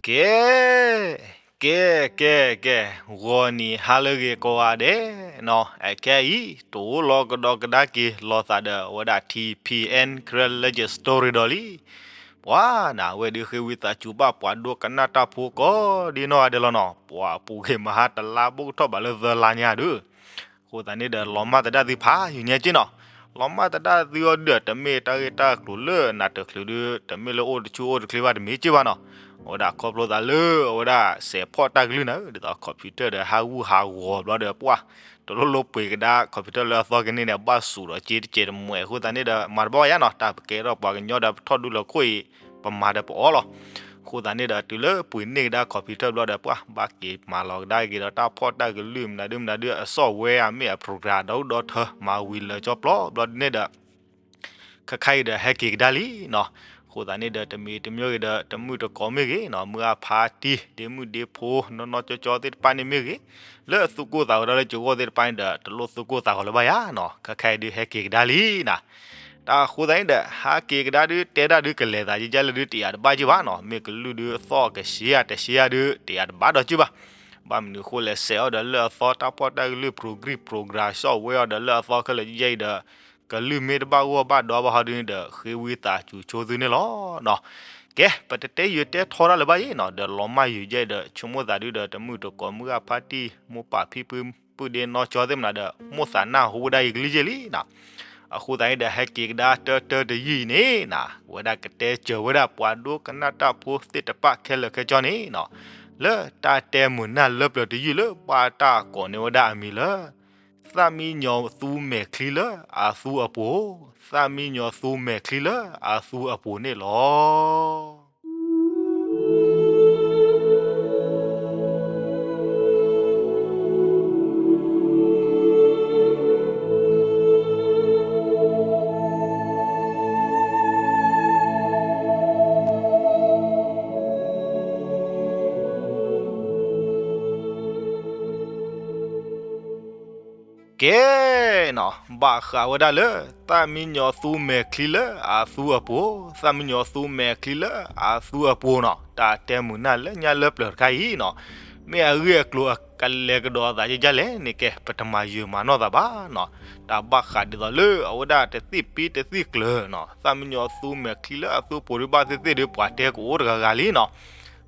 ကဲ, ကဲ, ကဲ, ကဲ, ဂီၤနံၤဟါလၢအဂ့ၤကိးဂၤဒဲးနီၤ, အခဲအံၤ တအိၣ်လီၤကဒီးကဒါက့ၤလိာ်သးဒီးအဝဲဒၣ် ထံၣ်ဖံၣ်အဲၣ် Karen Legend Story ဒီးလံ. ပှၤနၤ အဝဲဒုးဃ့ဝံသးစူၤဘၣ်ပှၤဒိကနၣ်တၢ်ဖိကိးဒ်နီၢ်ဂၤဒဲးလီၤနီၤ, ပှၤပူၤကွံာ်မဟါတလါ ဘိၣ်ကထီၣ်ဘးလၢသၢလါညါဒုး အဃိသတးန့ၣ်ဒီး လီၤမၢ်သဒၣ်သုဖးယံာ်ညါက့နီၤ. လီၤမၢ်သဒၣ်သုအီၤဒုး တမ့ၢ်တၢ်ဂ့ၢ်တၢ်ကျိၤလၢနၤတချုးဒုး တမ့ၢ်လၢအိၣ်တဆူၣ်အိၣ်တချ့ဘၣ်တမံၤက့ဘၣ်နီၤ. အဝဲဒၣ်ခီဖျိသးလၢအဝဲဒၣ်စဲးဖီၣ်တၢ်ကလုၢ်နၤဧၢ, ဒ်သိး computer ဒီးဟးဂူာ်ဟးဂီၤဘျီဒီး ပှၤတလိၣ်လိၣ်ပှ့ၤကဒါ computer လၢအသီကန့ၢ်န့ၣ် ဘၣ်စူးဒီးစ့တစဲးတမှဲးအဃိသတးန့ၣ်ဒီး မၤတဘၣ်ဘၣ်ယါနီၤ, တၢ်ပကဲထီၣ်ပှၤကညီဒီးပထီၣ်ဒူလၢခိၣ်အံၤ ပမၤဒီးပအီၣ်လီၤ. အဃိသတးန့ၣ်ဒီး တုၤလၢပှ့ၤန့ၢ်ကဒါ computer ဘျီဒီး ပှၤဘၣ်က့ၤမၤလီၤကဒါက့ၤဒီးတၢ်ဖီၣ်တၢ်ကလုၢ်မနုၤဒုမနုၤဒုအ software အမ့ၢ်အ program ဒီဒူၣ်ဒီထၢ မၤဝံၤလၢာ်ကၠီပျီဘျီဒုန့ၣ်ဒီး ခဲခါအံၤဒီးဟဲက့ၤကဒါလံနီၤ. အဃိသတးန့ၣ်ဒီး တမံၤတမံၤဂ့ၤဒီး တမုၣ်တကိးမ့ၢ်ဂ့ၤနီၤ, မုၢ်အဖါတံၢ် ဒ့မုၣ်ဒ့ဖိ နီၢ်နီၢ်ကၠီကၠီသ့ၣ်တဖၣ်န့ၣ်မ့ၢ်ဂ့ၤ, လၢအသူၣ်ကိၢ်သးဂီၤဒၣ်လၢကၠိဂီၢ်သ့ၣ်တဖၣ်န့ၣ်ဒီး တလိၣ်သူၣ်ကိၢ်သးဂီၤလၢၤဘၣ်ယါနီၤ, ခဲခါအံၤဒုးဟဲက့ၤကဒါလံနီၤ. တၢ်အဃိသတးန့ၣ်ဒီး ဟဲက့ၤကဒါဒုး တဲဒၣ်ဒုးကလဲၤသးယကလဲၣ်ဒုး တယာ်တဘၣ်က့ဘၣ်နီၤ, မ့ၢ်ကလုၢ်ဒုးသီၣ်ကဆှီယါတဆှီယါဒုး တယာ်တဘၣ်ဒီးက့ဘၣ်. ဘၣ်မနုၤအဃိလဲၣ် စဲးအီၤဒီးလၢအသီ တၢ်ဖီၣ်တၢ်ကလုၢ် program program software အီၤဒီးလၢအသီခဲလၢာ်ယဲအံၤဒီး ကလုၢ်မ့ၢ်တဘၣ်ဂီၢ်ဘၣ်ဒီဘၣ်ဟီဒုးန့ၣ်ဒီး ဃ့ဝံသးစူၤဆိသုန့ၣ်လီၤနီၤ. ကဲ ပတတဲယုာ်တဲထီတၢ်လၢၤဘၣ်ယဲနီၤ, ဒီးလီၤမၢ်ယုာ်ယဲဒီး ဆိကမိၣ်သးဒုးဒီး တမုၣ်တကိး မုၢ်ဂၢ်ဖါတံၢ် မိၢ်ပၢ်ဖံဖု ပုၢ်ဒ့နီၢ်ကၠီသ့ၣ်မနၤဒီး မိၣ်သးနၢ်ဟူဝဲဒၣ်ယကလုၢ်ယဲလံနီၤ. အဃိသတးန့ၣ်ဒီး ဟဲက့ၤကဒါတၢတၢတယုၢ်အံၤန့ၣ်နီၤ, ဝဲဒၣ်ကတဲစၢၤဝဲဒၣ်ပှၤဒိကနၣ်တၢ်ဖိသ့ၣ်တဖၣ်ခဲလၢာ်ခဲဆ့န့ၣ်နီၤ, လၢတၢ်တဲမုာ်နၢ်လၢပျၢၤတယုၢ်လၢဘၣ်တၢ်ကိးန့ၢ်ဝဲဒၣ်အမံၤလၢ သၣ်မံယီၤသူမဲာ်ချံလၢအသူအပူၤ, သၣ်မံယီၤသူမဲာ်ချံလၢအသူအပူၤန့ၣ်လီၤ. ကဲနီၤ, ဘၣ်ဃးဝဲဒၣ်လၢ သၣ်မံယီၤသူမဲာ်ချံလၢအသူအပူၤ, သၣ်မံယီၤသူမဲာ်ချံလၢအသူအပူၤနီၤ, တၢ်တဲမုာ်နၢ်လၢညါလၢပျၢၤတခါအံၤနီၤ, မ့ၢ်အဂ့ၢ်အကျိၤအကလဲၤကဒီးအသးယဲယဲလဲၣ်န့ၣ် ကဲ ပတမၤယုာ်မၤနီၢ်သးဘၣ်နီၤ. တၢ်ဘၣ်ဃးဒ်သိးလၢအဝဲဒၣ်တသ့ၣ်ပံတသ့ၣ်ကျၢၤနီၤ, သၣ်မံယီၤသူမဲာ်ချံလၢအသူအပူၤဒုးဘၣ်သ့ၣ်သ့ၣ်ဒုး ပှၤတဲကအိၣ်တဂၤဂၤလံနီၤ.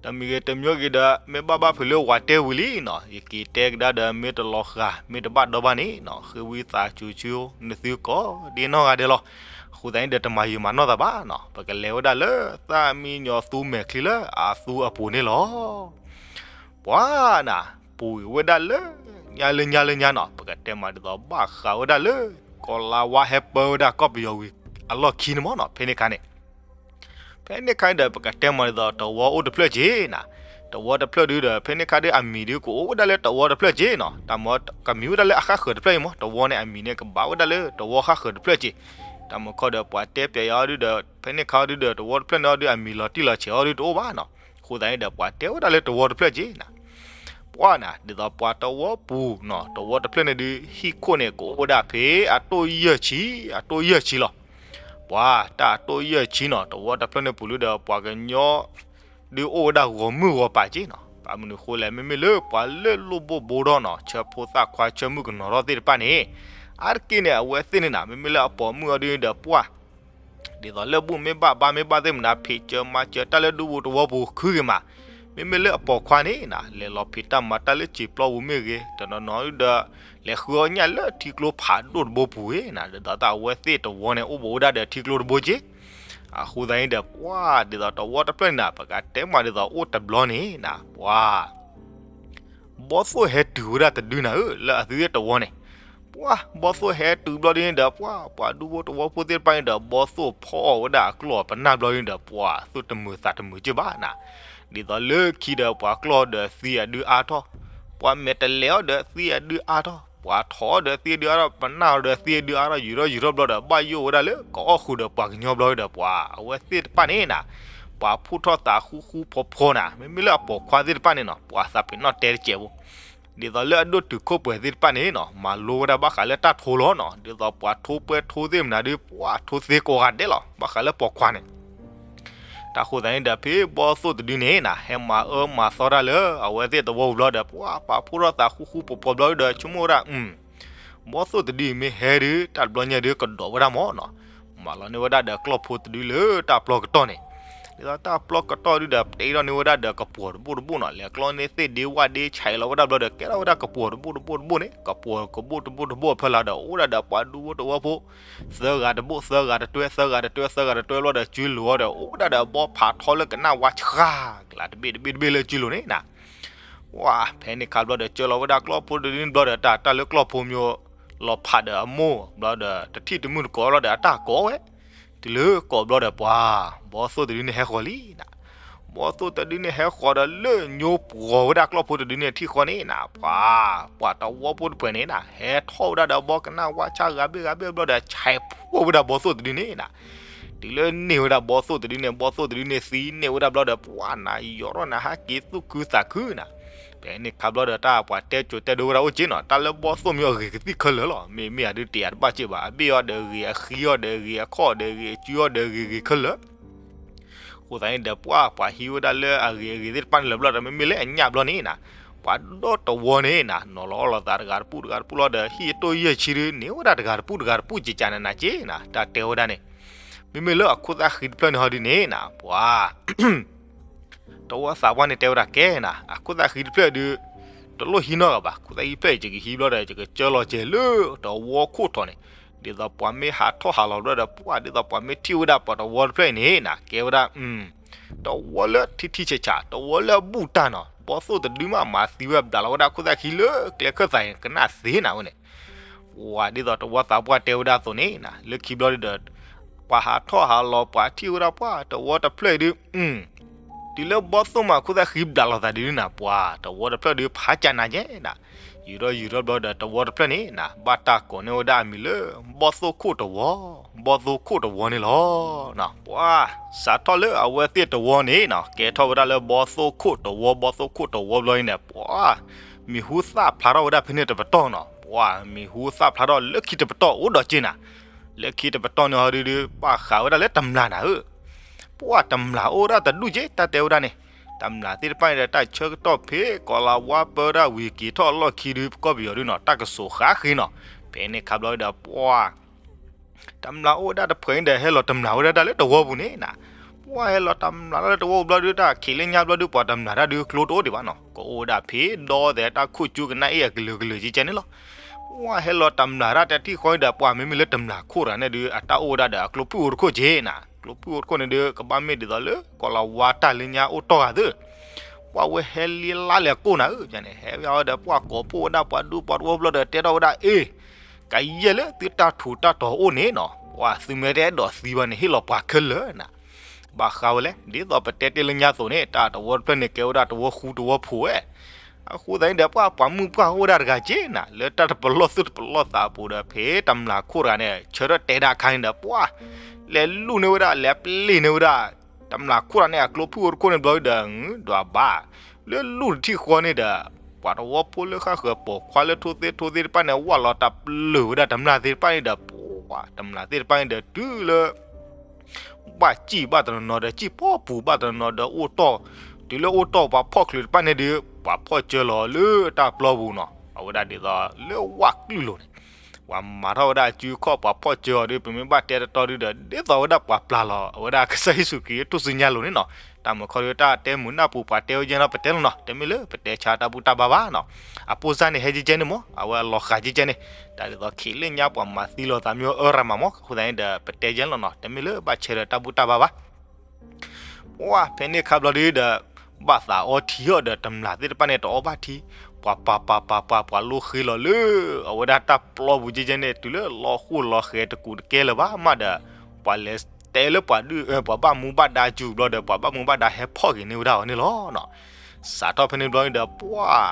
တမံၤဂ့ၤတမံၤဂ့ၤဒီး မ့ၢ်ဘၣ်ဘၣ်ဖုးလၢပှၤတဲဝံၤလံနီၤ, ယက့ၤတဲကဒါဒီးမ့ၢ်တလီၤဃာ် မ့ၢ်တဘၣ်ဒီဘၣ်န့ၣ်နီၤ, ဃ့ဝံသးစူၤဆိနသုကိးဒ်နီၢ်ဂၤဒဲးလီၤ. အဃိသတးန့ၣ်ဒီး တမၤယုာ်မၤနီၢ်သးဘၣ်နီၤ, ပကလဲၤဝဲဒၣ်လၢ သၣ်မံယီၤသူမဲာ်ချံလၢအသူအပူၤန့ၣ်လီၤ. ပှၤနၤ, ပူၤကွံာ်ဝဲဒၣ်လၢညါလၢညါလၢညါနီၤ, ပကတဲမးဒ်သိး ဘၣ်ဃးဝဲဒၣ်လၢ ကီၢ်လါဝါဟဲပၢဝဲဒၣ်ကီၢ်ပယီၤဝံၤအလီၢ်ခံန့ၣ်မးနီၤ, ဖဲန့ၣ်ခါန့ၣ် ဖဲန့ၣ်ခါန့ၣ်ဒီး ပကတဲမးဒ်သိး တဝီအိၣ်တဖျၢၣ်က့ၤနၤ, တဝီတဖျၢၣ်ဒုဒီး ဖဲန့ၣ်ခါဒုအမံၤဒုကအိၣ်ဝဲဒၣ်လၢတဝီတဖျၢၣ်က့ၤနီၤ, တၢ်မ့ၢ်ကမံၤဝဲဒၣ်လၢအဃၣ်ဃၢၤတဖျၢၣ်အံၤမး, တဝီန့ၣ်အမံၤန့ၣ် ကဘၣ်ဝဲဒၣ်လၢတဝီဃၣ်ဃၢၤတဖျၢၣ်က့ၤ. တၢ်မုၢ်ခီဒီး ပှၤတဲပျဲယၤအီၤဒုဒီး ဖဲန့ၣ်ခါအီၤဒုဒီး တဝီတဖျၢၣ်န့ၣ်အီၤဒု အမံၤလီၤတံၢ်လီၤဆဲးအီၤဒုတအိၣ်ဘၣ်နီၤ. အဃိသတးန့ၣ်ဒီး ပှၤတဲဝဲဒၣ်လၢတဝီတဖျၢၣ်က့ၤနၤ. ပှၤနၤ, ဒ်သိးပှၤတဝီပူၤနီၤ, တဝီတဖျၢၣ်န့ၣ်ဒု ဟံၣ်ခိၣ်န့ၣ် ကအိၣ်ဝဲဒၣ်ဖဲအတိၢ်ယဲၢ်ဆံ, အတိၢ်ယဲၢ်ဆံလီၤ. ပှၤတၢ်အတိၢ်ယဲၢ်ဆံနီၤ, တဝီတဖျၢၣ်န့ၣ်ပူၤလၢဒီး ပှၤကညီ ဒုအိၣ်ဝဲဒၣ်ဂီၤမုၢ်ဂီၤပၤက့ၤနီၤ. ဘၣ်မနုၤအဃိလဲၣ်, မ့မ့ၢ်လၢပှၤလၢလိၣ်ဘိၣ်ဘိဒီနီၤ, ဆၢဖိသၣ်ခွါဆၢမုၣ်ကနီၤထီၣ်သ့ၣ်တဖၣ်န့ၣ်, အါတက့ၢ်န့ၣ် အဝဲသ့ၣ်န့ၣ်နၤ, မ့မ့ၢ်လၢအပိာ်မုၣ်အီၤဒုဒီး ပှၤ ဒ်သိးလၢဘူၣ်မ့ၢ်ဘၣ်ဘါမ့ၢ်ဘၣ်သ့ၣ်မနၤ ဖံးစၢၤမၤစၢၤတၢ်လၢဒူပူၤတဝီပူၤခုဂ့ၤမး, မ့မ့ၢ်လၢအပိာ်ခွါန့ၣ်နၤ, လဲၤလီၤဖံးတၢ်မၤတၢ်လၢစံာ်ပျီပူၤမ့ၢ်ဂ့ၤ, တနီၤနီၤဒုဒီး လဲၤဃုအီၣ်ညၣ်လၢထံကျိဖးဒိၣ်တဘိပူၤဂ့ၤနၤ, ဒ်သိးတၢ်အဝဲသ့ၣ်တဝီန့ၣ် အိၣ်ဘူးဝဲဒၣ်ဒီးထံကျိတဘိက့ၤ. အဃိသတးန့ၣ်ဒီး ပှၤဒ်သိးတဝီတဖျၢၣ်န့ၣ်နၤ, ပကတဲမးဒ်သိးအိၣ်တဘျီန့ၣ်နၤ, ပှၤ ဘီသိၣ်ဟဲတုၤဝဲဒၣ်တဒုနၤဧၢ, လၢအသုသ့ၣ်တဝီန့ၣ်, ပှၤဘီသိၣ်ဟဲတုၤဘျီဒုန့ၣ်ဒီး ပှၤ ပှၤဒူဖိတဝီဖိသ့ၣ်တဖၣ်န့ၣ်ဒီး ဘီသိၣ်ဖီၣ်အီၣ်ဝဲဒၣ်အကျီၢ်အပနၢ်ဘျီဒုန့ၣ်ဒီး ပှၤသူၣ်တမုာ်သးတမုာ်က့ၤဘၣ်နၤ, ဒ်သိးလၢခံဒီး ပှၤကျီၢ်ဒီးသံအဒုအါထီၣ်, ပှၤမဲာ်တလဲၤအီၤဒီးသံအဒုအါထီၣ်, ပှၤထိးအီၤဒီးသံအဒုအါထီၣ်, ပနၢ်အီၤဒီးသံအဒုအါထီၣ်, ယူၤထီၣ်ယူၤထီၣ်ဘျီဒီး ဘၣ်ယိၣ်ဝဲဒၣ်လၢ ကအီၣ်ဃုာ်ဒီးပှၤကညီဘျီဒီး ပှၤအဝဲသ့ၣ်တဖၣ်န့ၣ်နၤ, ပှၤဖှီၣ်ထီၣ်သးဃူဃူဖိးဖိးနၤ, မ့မ့ၢ်လၢအပိာ်ခွါသ့ၣ်တဖၣ်န့ၣ်နီၤ, ပှၤသးပ့ၤနီၣ်တဲတစဲးဖိ, ဒ်သိးလၢအဒိၣ်တုာ်ခိၣ်ပှဲၤသ့ၣ်တဖၣ်န့ၣ်နီၤ, မၤလိဝဲဒၣ်ဘၣ်ဃးလၢတၢ်ထိလီၤနီၤ, ဒ်သိးပှၤထိပှဲၤထိသ့ၣ်မနၤဒု ပှၤထိသ့ကိးဂၤဒဲးလီၤ, ဘၣ်ဃးလၢပိာ်ခွါန့ၣ် တၢ်ဃိသးန့ၣ်ဒီး ဖဲဘီသိၣ်တဒုန့ၣ်နၤ ဟဲမၤအၢမၤသီတၢ်လၢအဝဲသ့ၣ်သဝီပူၤဘျီဒီး ပှၤပာ်ဖှိၣ်ထီၣ်သးဃူဃူဖိးဖိးဘျီဒီး ဆိကမိၣ်ဝဲဒၣ် ဘီသိၣ်တဒုမ့ၢ်ဟဲဒုး တၢ်တဘျီညါဒုးကဒီးဝဲဒၣ်မၢ်နီၤ. မၤလီၤန့ၢ်ဝဲဒၣ်ဒီးကျီၢ်ဖိတဒုလၢတၢ်ပျီကတီၢ်န့ၣ်, ဒ်သိးတၢ်ပျီကတီၢ်ဒုးဒီး ပတဲထီၣ်န့ၢ်ဝဲဒၣ်ဒီးကပှီၤတဘိၣ်တဘိၣ်နီၤ, လဲၤကျီန့ၢ်သ့ၣ်ဒ့ဝၣ်ဒ့ဆဲးလီၤဝဲဒၣ်ဘျီဒီး ကဲထီၣ်ဝဲဒၣ်ကပှီၤတဘိၣ်တဘိၣ်တဘိၣ်န့ၣ်, ကပှီၤကဘိၣ်တဘိၣ်တဘိၣ်အဖီလာ်ဒီး အိၣ်ဝဲဒၣ်ဒီးပှၤဒူဖိသဝီဖိ သၢဂၤတဘိၣ် သၢဂၤတတွဲ သၢဂၤတတွဲ သၢဂၤတတွဲဘျီဒီး စုလိၤအီၤဒီး အိၣ်ဝဲဒၣ်ဒီးဘီဖးထီလၢကနၣ်ဝါဆှါကလးတဘ့ၣ်တဘ့ၣ်တဘ့ၣ်လၢစုလိၤန့ၣ်နၤ. ဝါ ဖဲန့ၣ်ခါဘျီဒီး ကၢလီၤဝဲဒၣ်ကျီၢ်ဖိတဒုန့ၣ်ဘျီဒီး တၢ်တၢ်လၢကျီၢ်ဖိမၠိ လီၤဖးဒီးအမိၢ်ဘျီဒီး တထံၣ်တမုၢ်တကိးဘျီဒီး အတၢ်ကိးဝဲ တုၤလၢကိးဘျီဒီး ပှၤဘီသိၣ်တဒုန့ၣ်ဟဲဃီၤလံနၤ. ဘီသိၣ်တဒုန့ၣ်ဟဲဃီၤဒီး လၢညိပှီၤဝဲဒၣ်ကျီၢ်ဖိတဒုန့ၣ်ထံၣ်ဃီန့ၣ်နၤ ပှၤ ပှၤသဝီဖိတဖုန့ၣ်နၤ ဟဲထီၣ်ဝဲဒၣ်ဒီးဘီကနၣ်ဝါဆှါဂၤဘ့ၣ်ဂၤဘ့ၣ်ဘျီဒီး ဆဲးဖှိၣ်ဝဲဒၣ်ဘီသိၣ်တဒုန့ၣ်နၤ. တုၤလၢန့ၢ်ဝဲဒၣ်ဘီသိၣ်တဒုန့ၣ် ဘီသိၣ်တဒုန့ၣ်သံန့ၢ်ဝဲဒၣ်ဘျီဒီး ပှၤနၤယီၤထီၣ်နၤဟးက့ၤသူၣ်ခုသးခုနၤ. ဖဲန့ၣ်ခါဘျီဒီး တၢ်ပှၤတဲကိၤတဲဒိဝဲဒၣ်အိၣ်က့နီၤ, တၢ်လၢဘီသိၣ်မၠိအဂ့ၤကသံၣ်ခဲလၢာ်လီၤ. မ့မ့ၢ်အဒုးတ့ၢ်အတဘၣ်စ့ၢ်ဘၣ်, အဘ့ၣ်အီၤဒီးဂ့ၤ, အဃံအီၤဒီးဂ့ၤ, အခီၣ်ဒီးဂ့ၤ, အစုအီၤဒီးဂ့ၤဂ့ၤခဲလၢာ်. အဃိသတးန့ၣ်ဒီး ပှၤ ပှၤဟံးဝဲဒၣ်လၢအဂ့ၤအဂ့ၤသ့ၣ်တဖၣ်န့ၣ်လၢၤဘျီဒီး မ့မ့ၢ်လၢအညၣ်ဘျီန့ၣ်နၤ ပှၤဒီတဝီန့ၣ်နၤ နီၤလီၤအီလီၤသးတဂၤတပူၣ်တဂၤတပူၣ်လီၤဒီး ဟံၣ်အတိၢ်ယဲၢ်ဆံဒုး န့ၢ်ဝဲဒၣ်တဂၤတပူၣ်တဂၤတပူၣ် ကကနနၤက့နၤ တၢ်တဲဝဲဒၣ်န့ၣ်. မ့မ့ၢ်လၢအခိၣ်သၣ်ဃံတဖျၢၣ်န့ၣ်ဟီဒုးန့ၣ်နၤ ပှၤ တဝီသးပှၢ်န့ၣ်တဲဝဲဒၣ်ကဲနၤ, အခိၣ်သၣ်ဃံတဖျၢၣ်ဒုး တလိၣ်ဟံးနီတဂၤဘၣ်, ခိၣ်သၣ်ဃံတဖျၢၣ်အံၤ ယကဟံးဘျီဒီး ယကကၢလီၤကဲလၢတဝီခိၣ်ထီၣ်န့ၣ်, ဒ်သိးပှၤမ့ၢ်ဟးထီၣ်ဟးလီၤဘျီဒီး ပှၤ ဒ်သိးပှၤမ့ၢ်ထံၣ်ဝဲဒၣ်ပှၤတဝီတဖျၢၣ်အံၤန့ၣ်နၤ ကဲဝဲဒၣ် တဝီလၢထံထံဆးဆး တဝီလၢအဘူၣ်တၢ်နီၤ, ဘီသိၣ်တဒုမးမၤသံဝဲဘျးလီၤဝဲဒၣ်ခိၣ်သၣ်ဃံလၢကျဲခၢၣ်သးအံၤ ကနၣ်သ့နၤဝဲန့ၣ်. ပှၤ ဒ်သိးတဝီသးပှၢ်တဲဝဲဒၣ်အသိးန့ၣ်နၤ လၢခံဘျီဒုးဒီး ပှၤဟးထီၣ်ဟးလီၤ ပှၤထံၣ်ဝဲဒၣ်ပှၤတဝီတဖျၢၣ်အံၤဒုး တုၤလၢဘီသိၣ်မၤခိၣ်သၣ်ဃံဘျးလီၤသးဒုးနၤ ပှၤတဝီတဖျၢၣ်ဒုး ဖးကနၤကဲနၤ, ယူၤထီၣ်ယူၤထီၣ်ဘျီဒီး တဝီတဖျၢၣ်န့ၣ်နၤ ဘၣ်တၢ်ကိးန့ၢ်ဝဲဒၣ်အမံၤလၢ ဘီသိၣ်ခိၣ်တဝီ, ဘီသိၣ်ခိၣ်တဝီန့ၣ်လီၤ. ပှၤ စးထီၣ်လၢအဝဲသ့ၣ်တဝီန့ၣ်နၤ ကဲထီၣ်ဝဲဒၣ်လၢဘီသိၣ်ခိၣ်တဝီ, ဘီသိၣ်ခိၣ်တဝီဘျီအံၤန့ၣ် ပှၤ မံၤဟူသၣ်ဖျါထီၣ်ဝဲဒၣ်ဖဲန့ၣ်တပတီၢ်နီၤ, ပှၤ မံၤဟူသၣ်ဖျါထီၣ်လၢခံတပတီၢ်အိၣ်ဒီးက့နၤ, လၢခံတပတီၢ်န့ၣ်ဟီဒုးဒုး ဘၣ်ဃးဝဲဒၣ်လၢတမျာ်နၤဧၢ ပှၤတမျာ်အိၣ်ဒၣ်တဒူၣ်က့ တၢ်တဲဝဲဒၣ်န့ၣ်, တမျာ်သ့ၣ်တဖၣ်န့ၣ်ဒီး တၢ်ဆၢကတီၢ်ဖဲကီၤလၤဝါပၢဝဲဒၣ်ဝံၤက့ၤထီၣ်အလီၢ်ခံဒုး ပကီၢ်ပယီၤဒုးနီၤ တၢ်ကစီၣ်ဃါဃ့နီၤ, ဖဲန့ၣ်ခါဘျီဒီး ပှၤ တမျာ်အိၣ်ဝဲဒၣ်တဖုန့ၣ်ဒီး ဟဲလီၤတမျာ်ဝဲဒၣ်တၢ်လၢတဝီပူၤန့ၣ်နၤ, ပှၤဟဲလီၤတမျာ်တၢ်လၢတဝီပူၤဘျီဒုး တၢ်ခံးလၢညါဘျီဒုး ပှၤတမျာ်တၢ်ဒုးကျိတအိၣ်ဒံးဘၣ်နီၤ, ကအိၣ်ဝဲဒၣ်ဖဲဒီးသဲးတၢ်ခိၣ်ကၠူကနၣ်အ့ၣ်အကလုာ်ကလုာ်ကဲကဲန့ၣ်လီၤ. ပှၤဟဲလီၤတမျာ်တၢ်တထံၣ်ဃီန့ၣ်ဒီး ပှၤမ့မ့ၢ်လၢတမျာ်ခိၣ်တဂၤန့ၣ်ဒုး အတၢ်အိၣ်ဝဲဒၣ်ဒီးအကျိဖုၣ်အိၣ်တခိၣ်က့နၤ, ကျိဖုၣ်အိၣ်တခိၣ်န့ၣ်ဒုး ကဘၣ်မ့ၢ်ဒ်သိးလၢ ကီၤလၤဝါတၢ်လၢညါအိၣ်တီၢ်ဂၤသ့ၣ် ပှၤဝဲဟဲလံလါလဲၤကိၢ်နၤဧၢန့ၣ်, ဟဲဝဲဒီးပှၤကိးဖှိၣ်ဝဲဒၣ်ပှၤဒူပှၤတဝီဘျီဒီး တဲထီၣ်ဝဲဒၣ်အ့ၣ်, ကယဲၢ်လၢသုတၢ်ထူးတၢ်တီၤအိၣ်န့ၣ်နီၤ, ပှၤသုမ့ၢ်တအဲၣ်ဒိးသံဘၣ်န့ၣ် ဟ့ၣ်လီၤပှၤခဲလၢာ်နၤ, ဘၣ်ဃးဝဲလဲၣ်, ဒ်သိးပတဲတ့ၢ်လၢညါအသိးန့ၣ် တၢ်တဝီတဖျၢၣ်န့ၣ် ကဲဝဲဒၣ်တဝီဃူတဝီဖိးဝဲ, အဃိသတးန့ၣ်ဒီး ပှၤပှၤမုၣ်ပှၢ်အိၣ်ဝဲဒၣ်တဂၤက့နၤ လၢတၢ်တပလီၢ်သူၣ်တပလီၢ်သးအပူၤဒီး ဖဲတမျာ်ခိၣ်တဂၤန့ၣ် ဆၢထၢၣ်တဲဒၣ်အခါန့ၣ်ဒီး ပှၤ လဲၤလူၢ်န့ၢ်ဝဲဒၣ် လဲၤပျ့ၤန့ၢ်ဝဲဒၣ် တမျာ်ခိၣ်တဂၤန့ၣ် အကျိဖုၣ်အိၣ်တခိၣ်န့ၣ်ဘျီဒီး ဒွးဘၣ် လၢလူၢ်တထံၣ်ဃီန့ၣ်ဒီး ပှၤတဝီဖိလၢဃၣ်ဃၢၤပိာ်ခွါလၢထိသ့ထိသ့ၣ်တဖၣ်န့ၣ် ဝၢ်လီၤတပျုာ်ဝဲဒၣ်တမျာ်သ့ၣ်တဖၣ်န့ၣ်ဒီး ပှၤတမျာ်သ့ၣ်တဖၣ်န့ၣ်ဒီး တုၤလၢ ဘၣ်စံၣ်ဘၣ်တနီၤနီၤဒီး စံၣ်ဖီပူၤဘၣ်တနီၤနီၤဒီးအိၣ်တီၢ်, တုၤလၢအိၣ်တီၢ်ပှၤဖီၣ်ချုးတဖၣ်န့ၣ်ဒီး ပှၤဖီၣ်စၢၤလီၤလၢတၢ်ပျီပူၤနီၤ, အဝဲဒၣ်ဒ်သိးလၢဝၣ်ကလုၢ်လိၤန့ၣ် ပှၤမၤထီၣ်ဝဲဒၣ်အစုအခီၣ် ပှၤဖီၣ်စၢၤအီၤဒီး ပမ့ၢ်ဘၣ်တဲတတီဒီး ဒ်သိးဝဲဒၣ်ပှၤပျၢ်လီၤ အဝဲဒၣ်ကစၢ်ယ့ၣ်ၡူးခရံာ်ထူၣ်စုညါလိၤန့ၣ်နီၤ, တၢ်မုာ်ခီဒီးတၢ်တဲမုာ်နၢ်ပူၤ ပှၤတဲဝဲကဲနီၤ ပတဲလီၤနီၤ, တမ့ၢ်လၢပတဲဆါတၢ်ဘူၣ်တၢ်ဘါဘၣ်နီၤ, အပိၢ်စၢ်န့ၣ် ဟဲကဲကဲန့ၣ်မး အဝဲအလီၤဃာ်ကဲကဲန့ၣ်, တၢ်ဒ်သိးခံးလၢညါပှၤမၤသံလိာ်သးမ့ၢ်အၢရၤမးမး အဃိသတးန့ၣ်ဒီး ပတဲကဲလီၤနီၤ, တမ့ၢ်လၢဘၣ်ဆဲးဒီးတၢ်ဘူၣ်တၢ်ဘါဘၣ် ပှၤဖဲန့ၣ်ခါဘျီဒုဒီး ဘၣ်သးအီထံအီၣ်ဒီး တမျာ်သ့ၣ်တဖၣ်န့ၣ် တအီဘၣ်ထံ, ပှၤပာ်ပာ်ပာ်ပာ် ပှၤလိဃ့လီၤလၢ အဝဲဒၣ်တၢ်ပျီပူၤကဲကဲန့ၣ် တုၤလၢလီၤဃိၣ်လီၤဃဲၤတကူးတကဲလၢၤဘၣ်မးဒီး ပှၤလဲၤတဲလၢပှၤဒုး ပှၤဘၣ်မူဘၣ်ဒါအစုဘျီဒီး ပှၤဘၣ်မူဘၣ်ဒါဟဲဖီၣ်က့ၤန့ၢ်ဝဲဒၣ်အီၤန့ၣ်လီၤ. စးထီၣ်ဖဲန့ၣ်ဘျီန့ၣ်ဒီး ပှၤ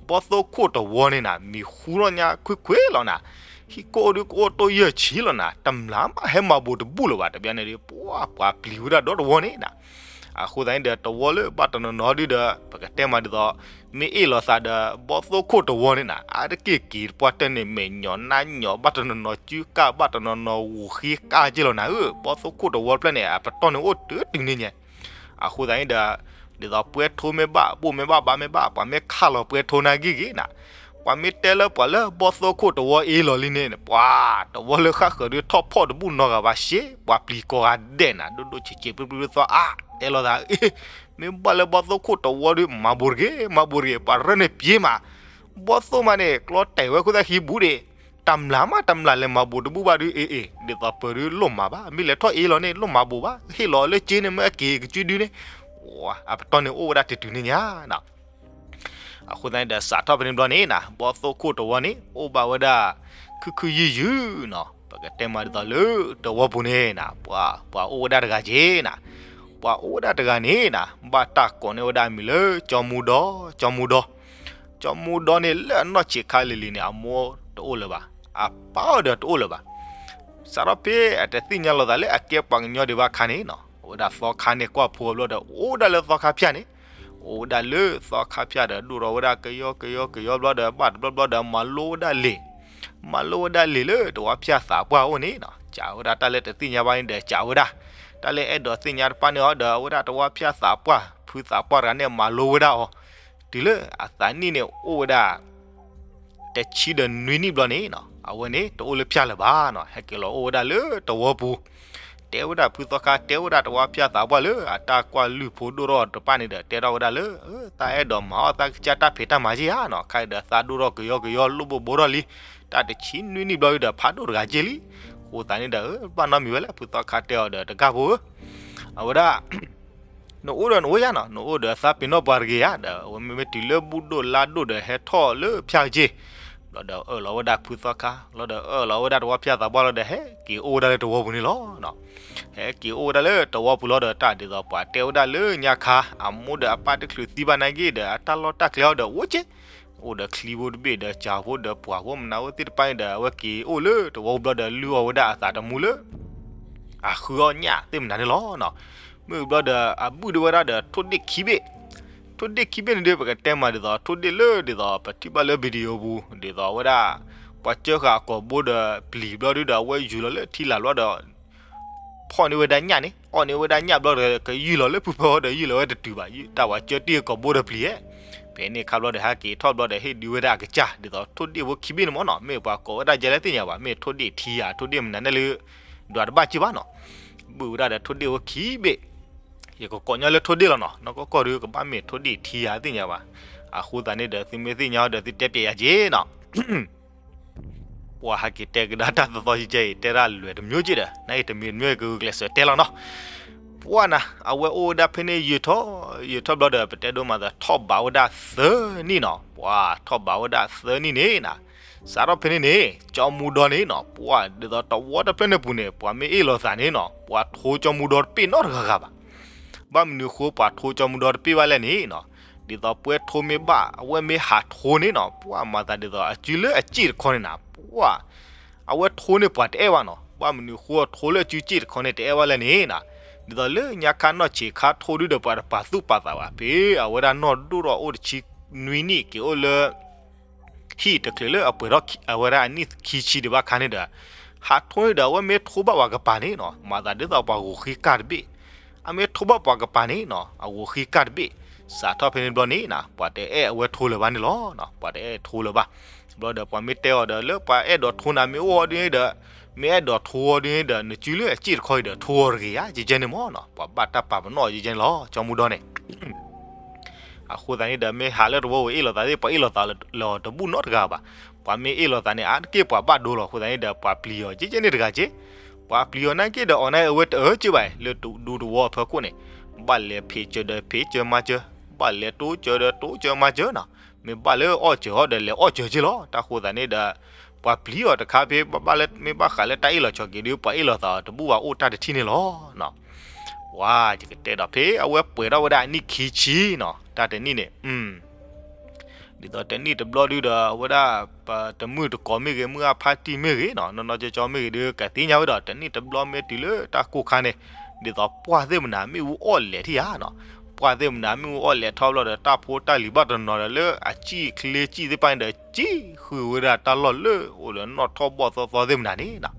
ဘီသိခိၣ်တဝီန့ၣ်နၤ မံၤဟူထီၣ်ညါခွ့ခွ့လီၤနၤ, ဟံၣ်ကိၣ်အိၣ်ဒုးကအိၣ်တိၢ်ယဲၢ်ဆံလီၤနၤ, တမျာ်မးဟဲမၤဘူးတဘူၣ်လၢၤဘၣ် တဘျီန့ၣ်ဒီး ပှၤ ပှၤပျံၤဝဲဒၣ်ဒီတဝီန့ၣ်နၤ, အဃိသတးန့ၣ်ဒီး တဝီလၢဘၣ်တနီၤနီၤဒုဒီး ပကတဲမးဒ်သိး မ့ၢ်အ့ၣ်လိာ်သးဒီး ဘီသိခိၣ်တဝီန့ၣ်နၤ အါတက့ၢ်က့ၤတပှၢ်တၢၢ်န့ၣ် မဲာ်ညီနါညီ ဘၣ်တနီၤနီၤစုကၢ် ဘၣ်တနီၤနီၤဂူာ်ဃ့ကၢ်က့လီၤနၤဧၢ, ဘီသိခိၣ်တဝီတဖျၢၣ်န့ၣ် အပတီၢ်န့ၣ်အိၣ်တုၤတုၤန့ၣ်ညါ အဃိသတးန့ၣ်ဒီး ဒ်သိးပှဲၤထိမ့ၢ်ဘၣ် ဘိၣ်မ့ၢ်ဘၣ် ဘါမ့ၢ်ဘၣ် ပှၤမ့ၢ်ခးလီၤပှဲၤထိနၤဂ့ၢ်ဂ့ၢ်နၤ, ပှၤမ့ၢ်တဲလၢပှၤလၢဘီၣ်သိၣ်ခိၣ်တဝီအ့လီၤလံန့ၣ် ပှၤတဝီလၢဃၣ်ဃၢၤဒုးထီၣ်ဖီၣ်တဘူၣ်နီတဂၤဘၣ် ရှဲပှၤပျံၤကိးဂၤဒဲးနၤ ဒိၣ်ဒိၣ်ဆံးဆံး ပြံပြံသီအါ တဲလီၤသး မ့ၢ်ဘၣ်လၢဘီၣ်သိၣ်ခိၣ်တဝီဒုး မၤဘူးတဂ့ၤ မၤဘူးတဂ့ၤ ပှၤရၢန့ၣ်ပျံၤမး, ဘီၣ်သိၣ်မးန့ၣ် ကျီတဲာ်ဝဲခိၣ်သၣ်ခံဘူးဒံး, တမျၢ်မးတမျၢ်လဲၤမၤဘူးတဘူၣ်ဘၣ်ဒုး အ့ၣ်အ့ၣ် ဒ်သိးပၢၤဒုးလိၣ်မၤဘၣ် မ့ၢ်လဲၤထီၣ်အ့လီၤန့ၣ် လိၣ်မၤဘူးဘၣ် ဟ့ၣ်လီၤလၢက့န့ၣ်မ့ၢ်အက့ၤကစုဒုန့ၣ်, အပတီၢ်န့ၣ်အိၣ်ဝဲဒၣ်တတုၤန့ၣ်ညါ အဃိသတးန့ၣ်ဒီး စးထီၣ်ဖဲန့ၣ်ဘျီန့ၣ်နၤ ဘီၣ်သိၣ်ခိၣ်တဝီန့ၣ် အိၣ်ဘၣ်ဝဲဒၣ် ခုခုယုၢ်ယုၢ်နီၤ ပကတဲမးဒ်သိးလၢတဝီပူၤန့ၣ်နၤ ပှၤ ပှၤအိၣ်ဝဲဒၣ်တဂၤက့ၤနၤ, ပှၤအိၣ်ဝဲဒၣ်တဂၤန့ၣ်နၤ ဘၣ်တၢ်ကိးန့ၢ်ဝဲဒၣ်အမံၤလၢ ကၠီမူဒီ ကၠီမူဒီ, ကၠီမူဒီန့ၣ် လၢအနီၢ်ဆံးခါလံၤလံၤန့ၣ် အမိၢ်တအိၣ်လၢၤဘၣ်, အပၢ်အီၤဒီးတအိၣ်လၢၤဘၣ် စးထီၣ်ဖဲအတသ့ၣ်ညါလိာ်သးလၢအကဲပှၤကညီဒံးဘၣ်ခါန့ၣ်နီၤ အဝဲဒၣ်သီခါန့ၣ်ကွၢ်ဖိအဘျီဒီး အိၣ်ဝဲဒၣ်လၢသီခါဖၠၣ်န့ၣ်, အိၣ်ဝဲဒၣ်လၢသီခါဖၠၣ်ဒီး ဒိၣ်ထီၣ်ဝဲဒၣ်ကယီကယီကယီဘျီဒီး ဘၣ်တဘျီဘျီဒီး မၤလိဝဲဒၣ်လံာ်, မၤလိဝဲဒၣ်လံာ်လၢတဝီဖၠၣ်သးပှၢ်အအိၣ်န့ၣ်နီၤ, စံးဝဲဒၣ်တၢ်လၢတသ့ၣ်ညါဘၣ်န့ၣ်ဒီး စံးဝဲဒၣ်, တၢ်လၢအဲၣ်ဒိးသ့ၣ်ညါတဖၣ်န့ၣ်အီၤဒီး အဝဲဒၣ်တဝီဖၠၣ်သးပှၢ် ဖုသးပှၢ်တဂၤန့ၣ် မၤလိဝဲဒၣ်အီၤ, တုၤလၢအသးနံၣ်န့ၣ် အိၣ်ဝဲဒၣ် တဆံဒီးနွံနံၣ်ဘျီန့ၣ်နီၤ အဝဲန့ၣ်တအိၣ်လၢဖၠၣ်လၢၤဘၣ်နီၤ ဟဲက့ၤလီၤအိၣ်ဝဲဒၣ်လၢတဝီပူၤ, တဲဝဲဒၣ်ဖုသီခါ တဲဝဲဒၣ်တဝီဖၠၣ်သးပှၢ်လၢအတၢ်ကွၢ်လုၢ်ဖိဒိၣ်ထီၣ်တဖၣ်န့ၣ်ဒီး တဲထီၣ်ဝဲဒၣ်လၢ သးအဲၣ်ဒိးမၤအီၣ်သးကစၢ်တၢ်ဖံးတၢ်မၤက့ဧါနီၤ ခဲအံၤဒီးသးဒိၣ်ထီၣ်ကယီကယီလိၣ်ဘိဘိထီၣ်လံ, တၢ်တဆံနွံနံၣ်ဘျီဒီးဖးဒိၣ်တဂၤက့လံ, အဃိသတးန့ၣ်ဒီး ဘၣ်နီတမံၤဝဲလၢ ဖုသီခါတဲအီၤဒီး တဂၤဖိဧၢ, အဝဲဒၣ် နအိၣ်ဒီးနအိၣ်ယါနီၤ နအိၣ်ဒီးသးပ့ၤနီၣ်ပှၤတဂ့ၤဧါ ဒီးအဝဲမ့မ့ၢ်တုၤလၢဘူၣ်ဒိၣ်လါဒိၣ်ဒီး ဟဲထီၣ်လၢဖၠၣ်က့ၤ, ဘျီဒီးအၢၣ်လီၤဝဲဒၣ်ဖုသီခါ ဘျီဒီးအၢၣ်လီၤဝဲဒၣ်တဝီဖၠၣ်သးပှၢ်လီၤဒီး ဟဲက့ၤအိၣ်ဝဲဒၣ်လၢတဝီပူၤန့ၣ်လီၤ. ဟဲက့ၤအိၣ်ဝဲဒၣ်လၢတဝီပူၤလီၤဒီး တၢ်ဒ်သိးပှၤတဲဝဲဒၣ်လၢညါခါ အမိၢ်ဒီးအပၢ်တချုးသံဘၣ်နာ်က့ဒီး အတၢ်လီၢ်တၢ်ကျဲအီၤဒီး အိၣ်က့ အိၣ်ဒီးချံဖိတဘ့ၣ်ဒီး စၢ်ဖိဒီးပှၢ်ဖိမနုၤဝဲသ့ၣ်တဖၣ်န့ၣ်ဒီး အဝဲက့ၤအိၣ်လၢတဝီပူၤဘျီဒီး လုၢ်အီၣ်ဝဲဒၣ်အသးတမူလၢ အဃုအီၣ်ညၣ်သ့ၣ်မနုၤန့ၣ်လီၤ. မ့ၢ်ဘျီဒီး အဘုၣ်ဒၣ်ဝဲဒၣ်ဒီး ထိၣ်ဒ့ၣ်ခံဘ့ၣ်, ထိၣ်ဒ့ၣ်ခံဘ့ၣ်န့ၣ်ဒီး ပကတဲမးဒ်သိး ထိၣ်ဒ့ၣ်လၢဒ်သိး ပထံၣ်ဘၣ်လၢ video ပူၤ ဒ်သိးအဝဲဒၣ် ပှၤစၢဃာ်အကိာ်ဘိဒီးပျံၤဘျီဒုဒီး အဝဲယူၤလီၤလၢထံလၢ်ဘျီဒီး ဖီၣ်န့ၢ်ဝဲဒၣ်ညၣ်န့ၣ် အီၣ်န့ၢ်ဝဲဒၣ်ညၣ်ဘျီဒီး ကယူၢ်လီၤလၢဖုဖၢအီၤဒီး ယူၢ်လီၤဝဲတတုၤဘၣ် တၢ်ပှၤစၢတ့ၢ်ကိာ်ဘိဒီးပျံၤဧဲ, ဖဲန့ၣ်ခါဘျီဒီး ဟဲက့ၤထီၣ်ဘျီဒီး ဟ့ၣ်ဒုးဝဲဒၣ်အကစၢ် ဒ်သိးထိၣ်ဒ့ၣ်ဖိခံဘ့ၣ်န့ၣ်မ့ၢ်နီၤ မ့ၢ်ပှၤကိးဝဲဒၣ်ယဲလဲၣ်သ့ၣ်ညါဘၣ် မ့ၢ်ထိၣ်ဒ့ၣ်ထံဧါ ထိၣ်ဒ့ၣ်မနုၤန့ၣ်လၢ ဒွးတဘၣ်က့ၢ်ဘၣ်နီၤ, ဘုၣ်ဝဲဒၣ်ဒီးထိၣ်ဒ့ၣ်ဖိခံဘ့ၣ်, ယကကိးညီလၢထိၣ်ဒ့ၣ်လီၤနီၤ နီၢ်ကီၢ်ကီၢ်ဒီး ကဘၣ်မ့ၢ်ထိၣ်ဒ့ၣ်ထံဧါသ့ၣ်ညါဘၣ်, အဃိသတးန့ၣ်ဒီး သုမ့ၢ်သ့ၣ်ညါဒီး သုတဲပျဲယၤက့ၢ်နီၤ ပှၤဟဲက့ၤတဲကဒါတၢ်သီသီကဲကဲအံၤ တဲဒၣ်လွဲၢ်တမျိုးက့ၢ်ဒီး နအံၤတမံၤတမျိုးကဂုာ်ကျဲးစၢးတဲလီၤနီၤ, ပှၢ်နၤ အဝဲအိၣ်ဝဲဒၣ်ဖဲန့ၣ်ယံာ်ထီၣ် ယံာ်ထီၣ်ဘျီဒီး ပတဲဒိၣ်မးသးထီၣ်ဘးဝဲဒၣ်သၢနံၣ်နီၤ ပှၢ်ထီၣ်ဘးဝဲဒၣ်သၢနံၣ်န့ၣ်နၤ, စးထီၣ်ဖဲန့ၣ်န့ၣ် ကၠီမူဒီန့ၣ်နီၤ ပှၢ်ဒ်သိးတဝီတဖျၢၣ်န့ၣ်ပူၤန့ၣ် ပှၤမ့ၢ်အ့ၣ်လိာ်သးန့ၣ်နီၤ ပှၤထိကၠီမူဒီတပ့ၢ်နီတဂၤဂၤဘၣ် ဘၣ်မနုၤအဃိပှၤထိကၠီမူဒီတပ့ၢ်ဘၣ်လဲၣ်န့ၣ်နီၤ, ဒ်သိးပှဲၤထိမ့ၢ်ဘၣ် အဝဲမ့ၢ်ဟးထိန့ၣ်နီၤ ပှၢ်မၤသးဒ်သိးအစုလၢအစ့ၣ်တခီန့ၣ်နၤ ပှၢ် အဝဲထိန့ၢ်ပှၤတအဲၣ်ဘၣ်နီၤ, ဘၣ်မနုၤအဃိထိလၢအစုစ့ၣ်တခီန့ၣ်တအဲၣ်ဘၣ်လဲၣ်န့ၣ်နၤ, ဒ်သိးလၢညါခါနီၢ်ဆံးခါထိဒုဒီးပှၤတပာ်သူၣ်ပာ်သးဘၣ် ဖဲအဝဲဒၣ်နီၢ်ဒိၣ်ထီၣ်အိၣ်တဆံနွံနံၣ်က့ၤအိၣ်လၢ ဟံၣ်တချုးလၢအပှဲၤထီၣ်အဝဲဒၣ်အနံၣ်ခံဆံဒံးဘၣ်ခါန့ၣ်ဒီး ဟးထိန့ၣ်ဒီး အဝဲမ့ၢ်ထိဘၣ်ပှၤကပၤန့ၣ်နီၤ မၤသးဒ်သိးပှၤဂိၤဃံကၢ်တဘ့ၣ်, အမ့ၢ်ထိဘၣ်ပှၤကပၤန့ၣ်နီၤ အဂိၤဃံကၢ်တဘ့ၣ်, စးထီၣ်ဖဲန့ၣ်ဘျီန့ၣ်နၤ ပှၤတအဲၣ်အဝဲထိလၢၤဘၣ်န့ၣ်လီၤ, ပှၤတအဲၣ်ထိလၢၤဘၣ်, ဘျီဒီးပှၤမ့ၢ်တဲအီၤဒီး လၢပှၤအဲၣ်ဒိးထိနၤမ့ၢ်အိၣ်အီၤဒ်န့ၣ်ဒီး မ့ၢ်အဲၣ်ဒိးထိအီၤဒ်န့ၣ်ဒီး နစုလၢအစ့ၣ်တခီအံၤဒီး ထိအီၤတဂ့ၤဧါ ကဲကဲန့ၣ်မ့ၢ်နီၤ ပှၤဘၣ်တၢ်ပာ်ပနီၣ်ကဲကဲန့ၣ်လီၤ ကၠီမူဒီန့ၣ် အဃိသတးန့ၣ်ဒီး မ့ၢ်ဟးလၢတဝီဝဲအ့ၣ်လိာ်သးသ့ၣ် ပှၤအ့ၣ်လိာ်သးလီၤတဘူၣ်နီတဂၤဘၣ်, ပှၤမ့ၢ်အ့ၣ်လိာ်သးန့ၣ် အါတက့ၢ်ပှၤဘၣ်ဒိလီၤ အဃိသတးန့ၣ်ဒီး ပှၤပျံၤအီၤကဲကဲန့ၣ်တဂၤက့, ပှၤပျံၤအီၤနာ်က့ဒီး အီၤန့ၣ်အဝဲတအၢက့ၢ်ဘၣ် လၢဒူဒူတဝီအဖီခိၣ်န့ၣ်, ဘၣ်လဲၤဖံးစၢၤဒီးဖံးစၢၤမၤစၢၤ, ဘၣ်လဲၤတိစၢၤဒီးတိစၢၤမၤစၢၤနီၤ, မ့ၢ်ဘၣ်လၢအီၣ်စၢၤအီၤဒီးလဲၤအီၣ်စၢၤက့ၢ်လီၤ, တၢ်ဃိသတးန့ၣ်ဒီး ပှၤပျံၤအီၤတခါဖဲ ဘၣ်လၢမ့ၢ်ဘၣ်ဃးလၢတၢ်အ့ၣ်လိာ်ဆိးက့ၤဒီး ပှၤအ့ၣ်လိာ်သးအီၤတဘူၣ်ဘၣ်အိၣ်တၢ်တထံၣ်န့ၣ်လီၤ ပှၤယကတဲဒီး ဖဲအဝဲပှဲၤထီၣ်ဝဲဒၣ်အနံၣ်ခံဆံနီၤ တၢ်တနံၣ်န့ၣ် ဒ်သိးတနံၣ်တဘျီဒုဒီး အဝဲဒၣ် တမုၢ်တကိးမ့ၢ်ဂ့ၤ မုၢ်အါဖါတံၢ်မ့ၢ်ဂ့ၤနီၤ နီၢ်နီၢ်ကၠီကၠီမ့ၢ်ဂ့ၤဒီး ကသ့ၣ်ညါဝဲဒီး တနံၣ်တဘျီမ့ၢ်တုၤလၢတၢ်ကိၢ်ခါန့ၣ် ဒ်သိးပှၢ်သ့ၣ်မနၤမ့ၣ်အူအီၣ်လဲၤထံၣ်ဧါနီၤ, ပှၢ်သ့ၣ်မနၤမ့ၣ်အူအီၣ်လဲၤထီၣ်ဘျီဒီး တၢ်ဖိတၢ်လံၤဘၣ်တနီၤဒီး လၢအစံၣ်ချ့စံၣ်သ့ၣ်တဖၣ်န့ၣ်ဒီး စံၣ်ဃုာ်ဝဲဒၣ်တၢ်လီၢ်လၢအိၣ်ဒီးနီၣ်ထီၣ်ဘီၣ်သီသီသ့ၣ်မနၤန့ၣ်နီၤ,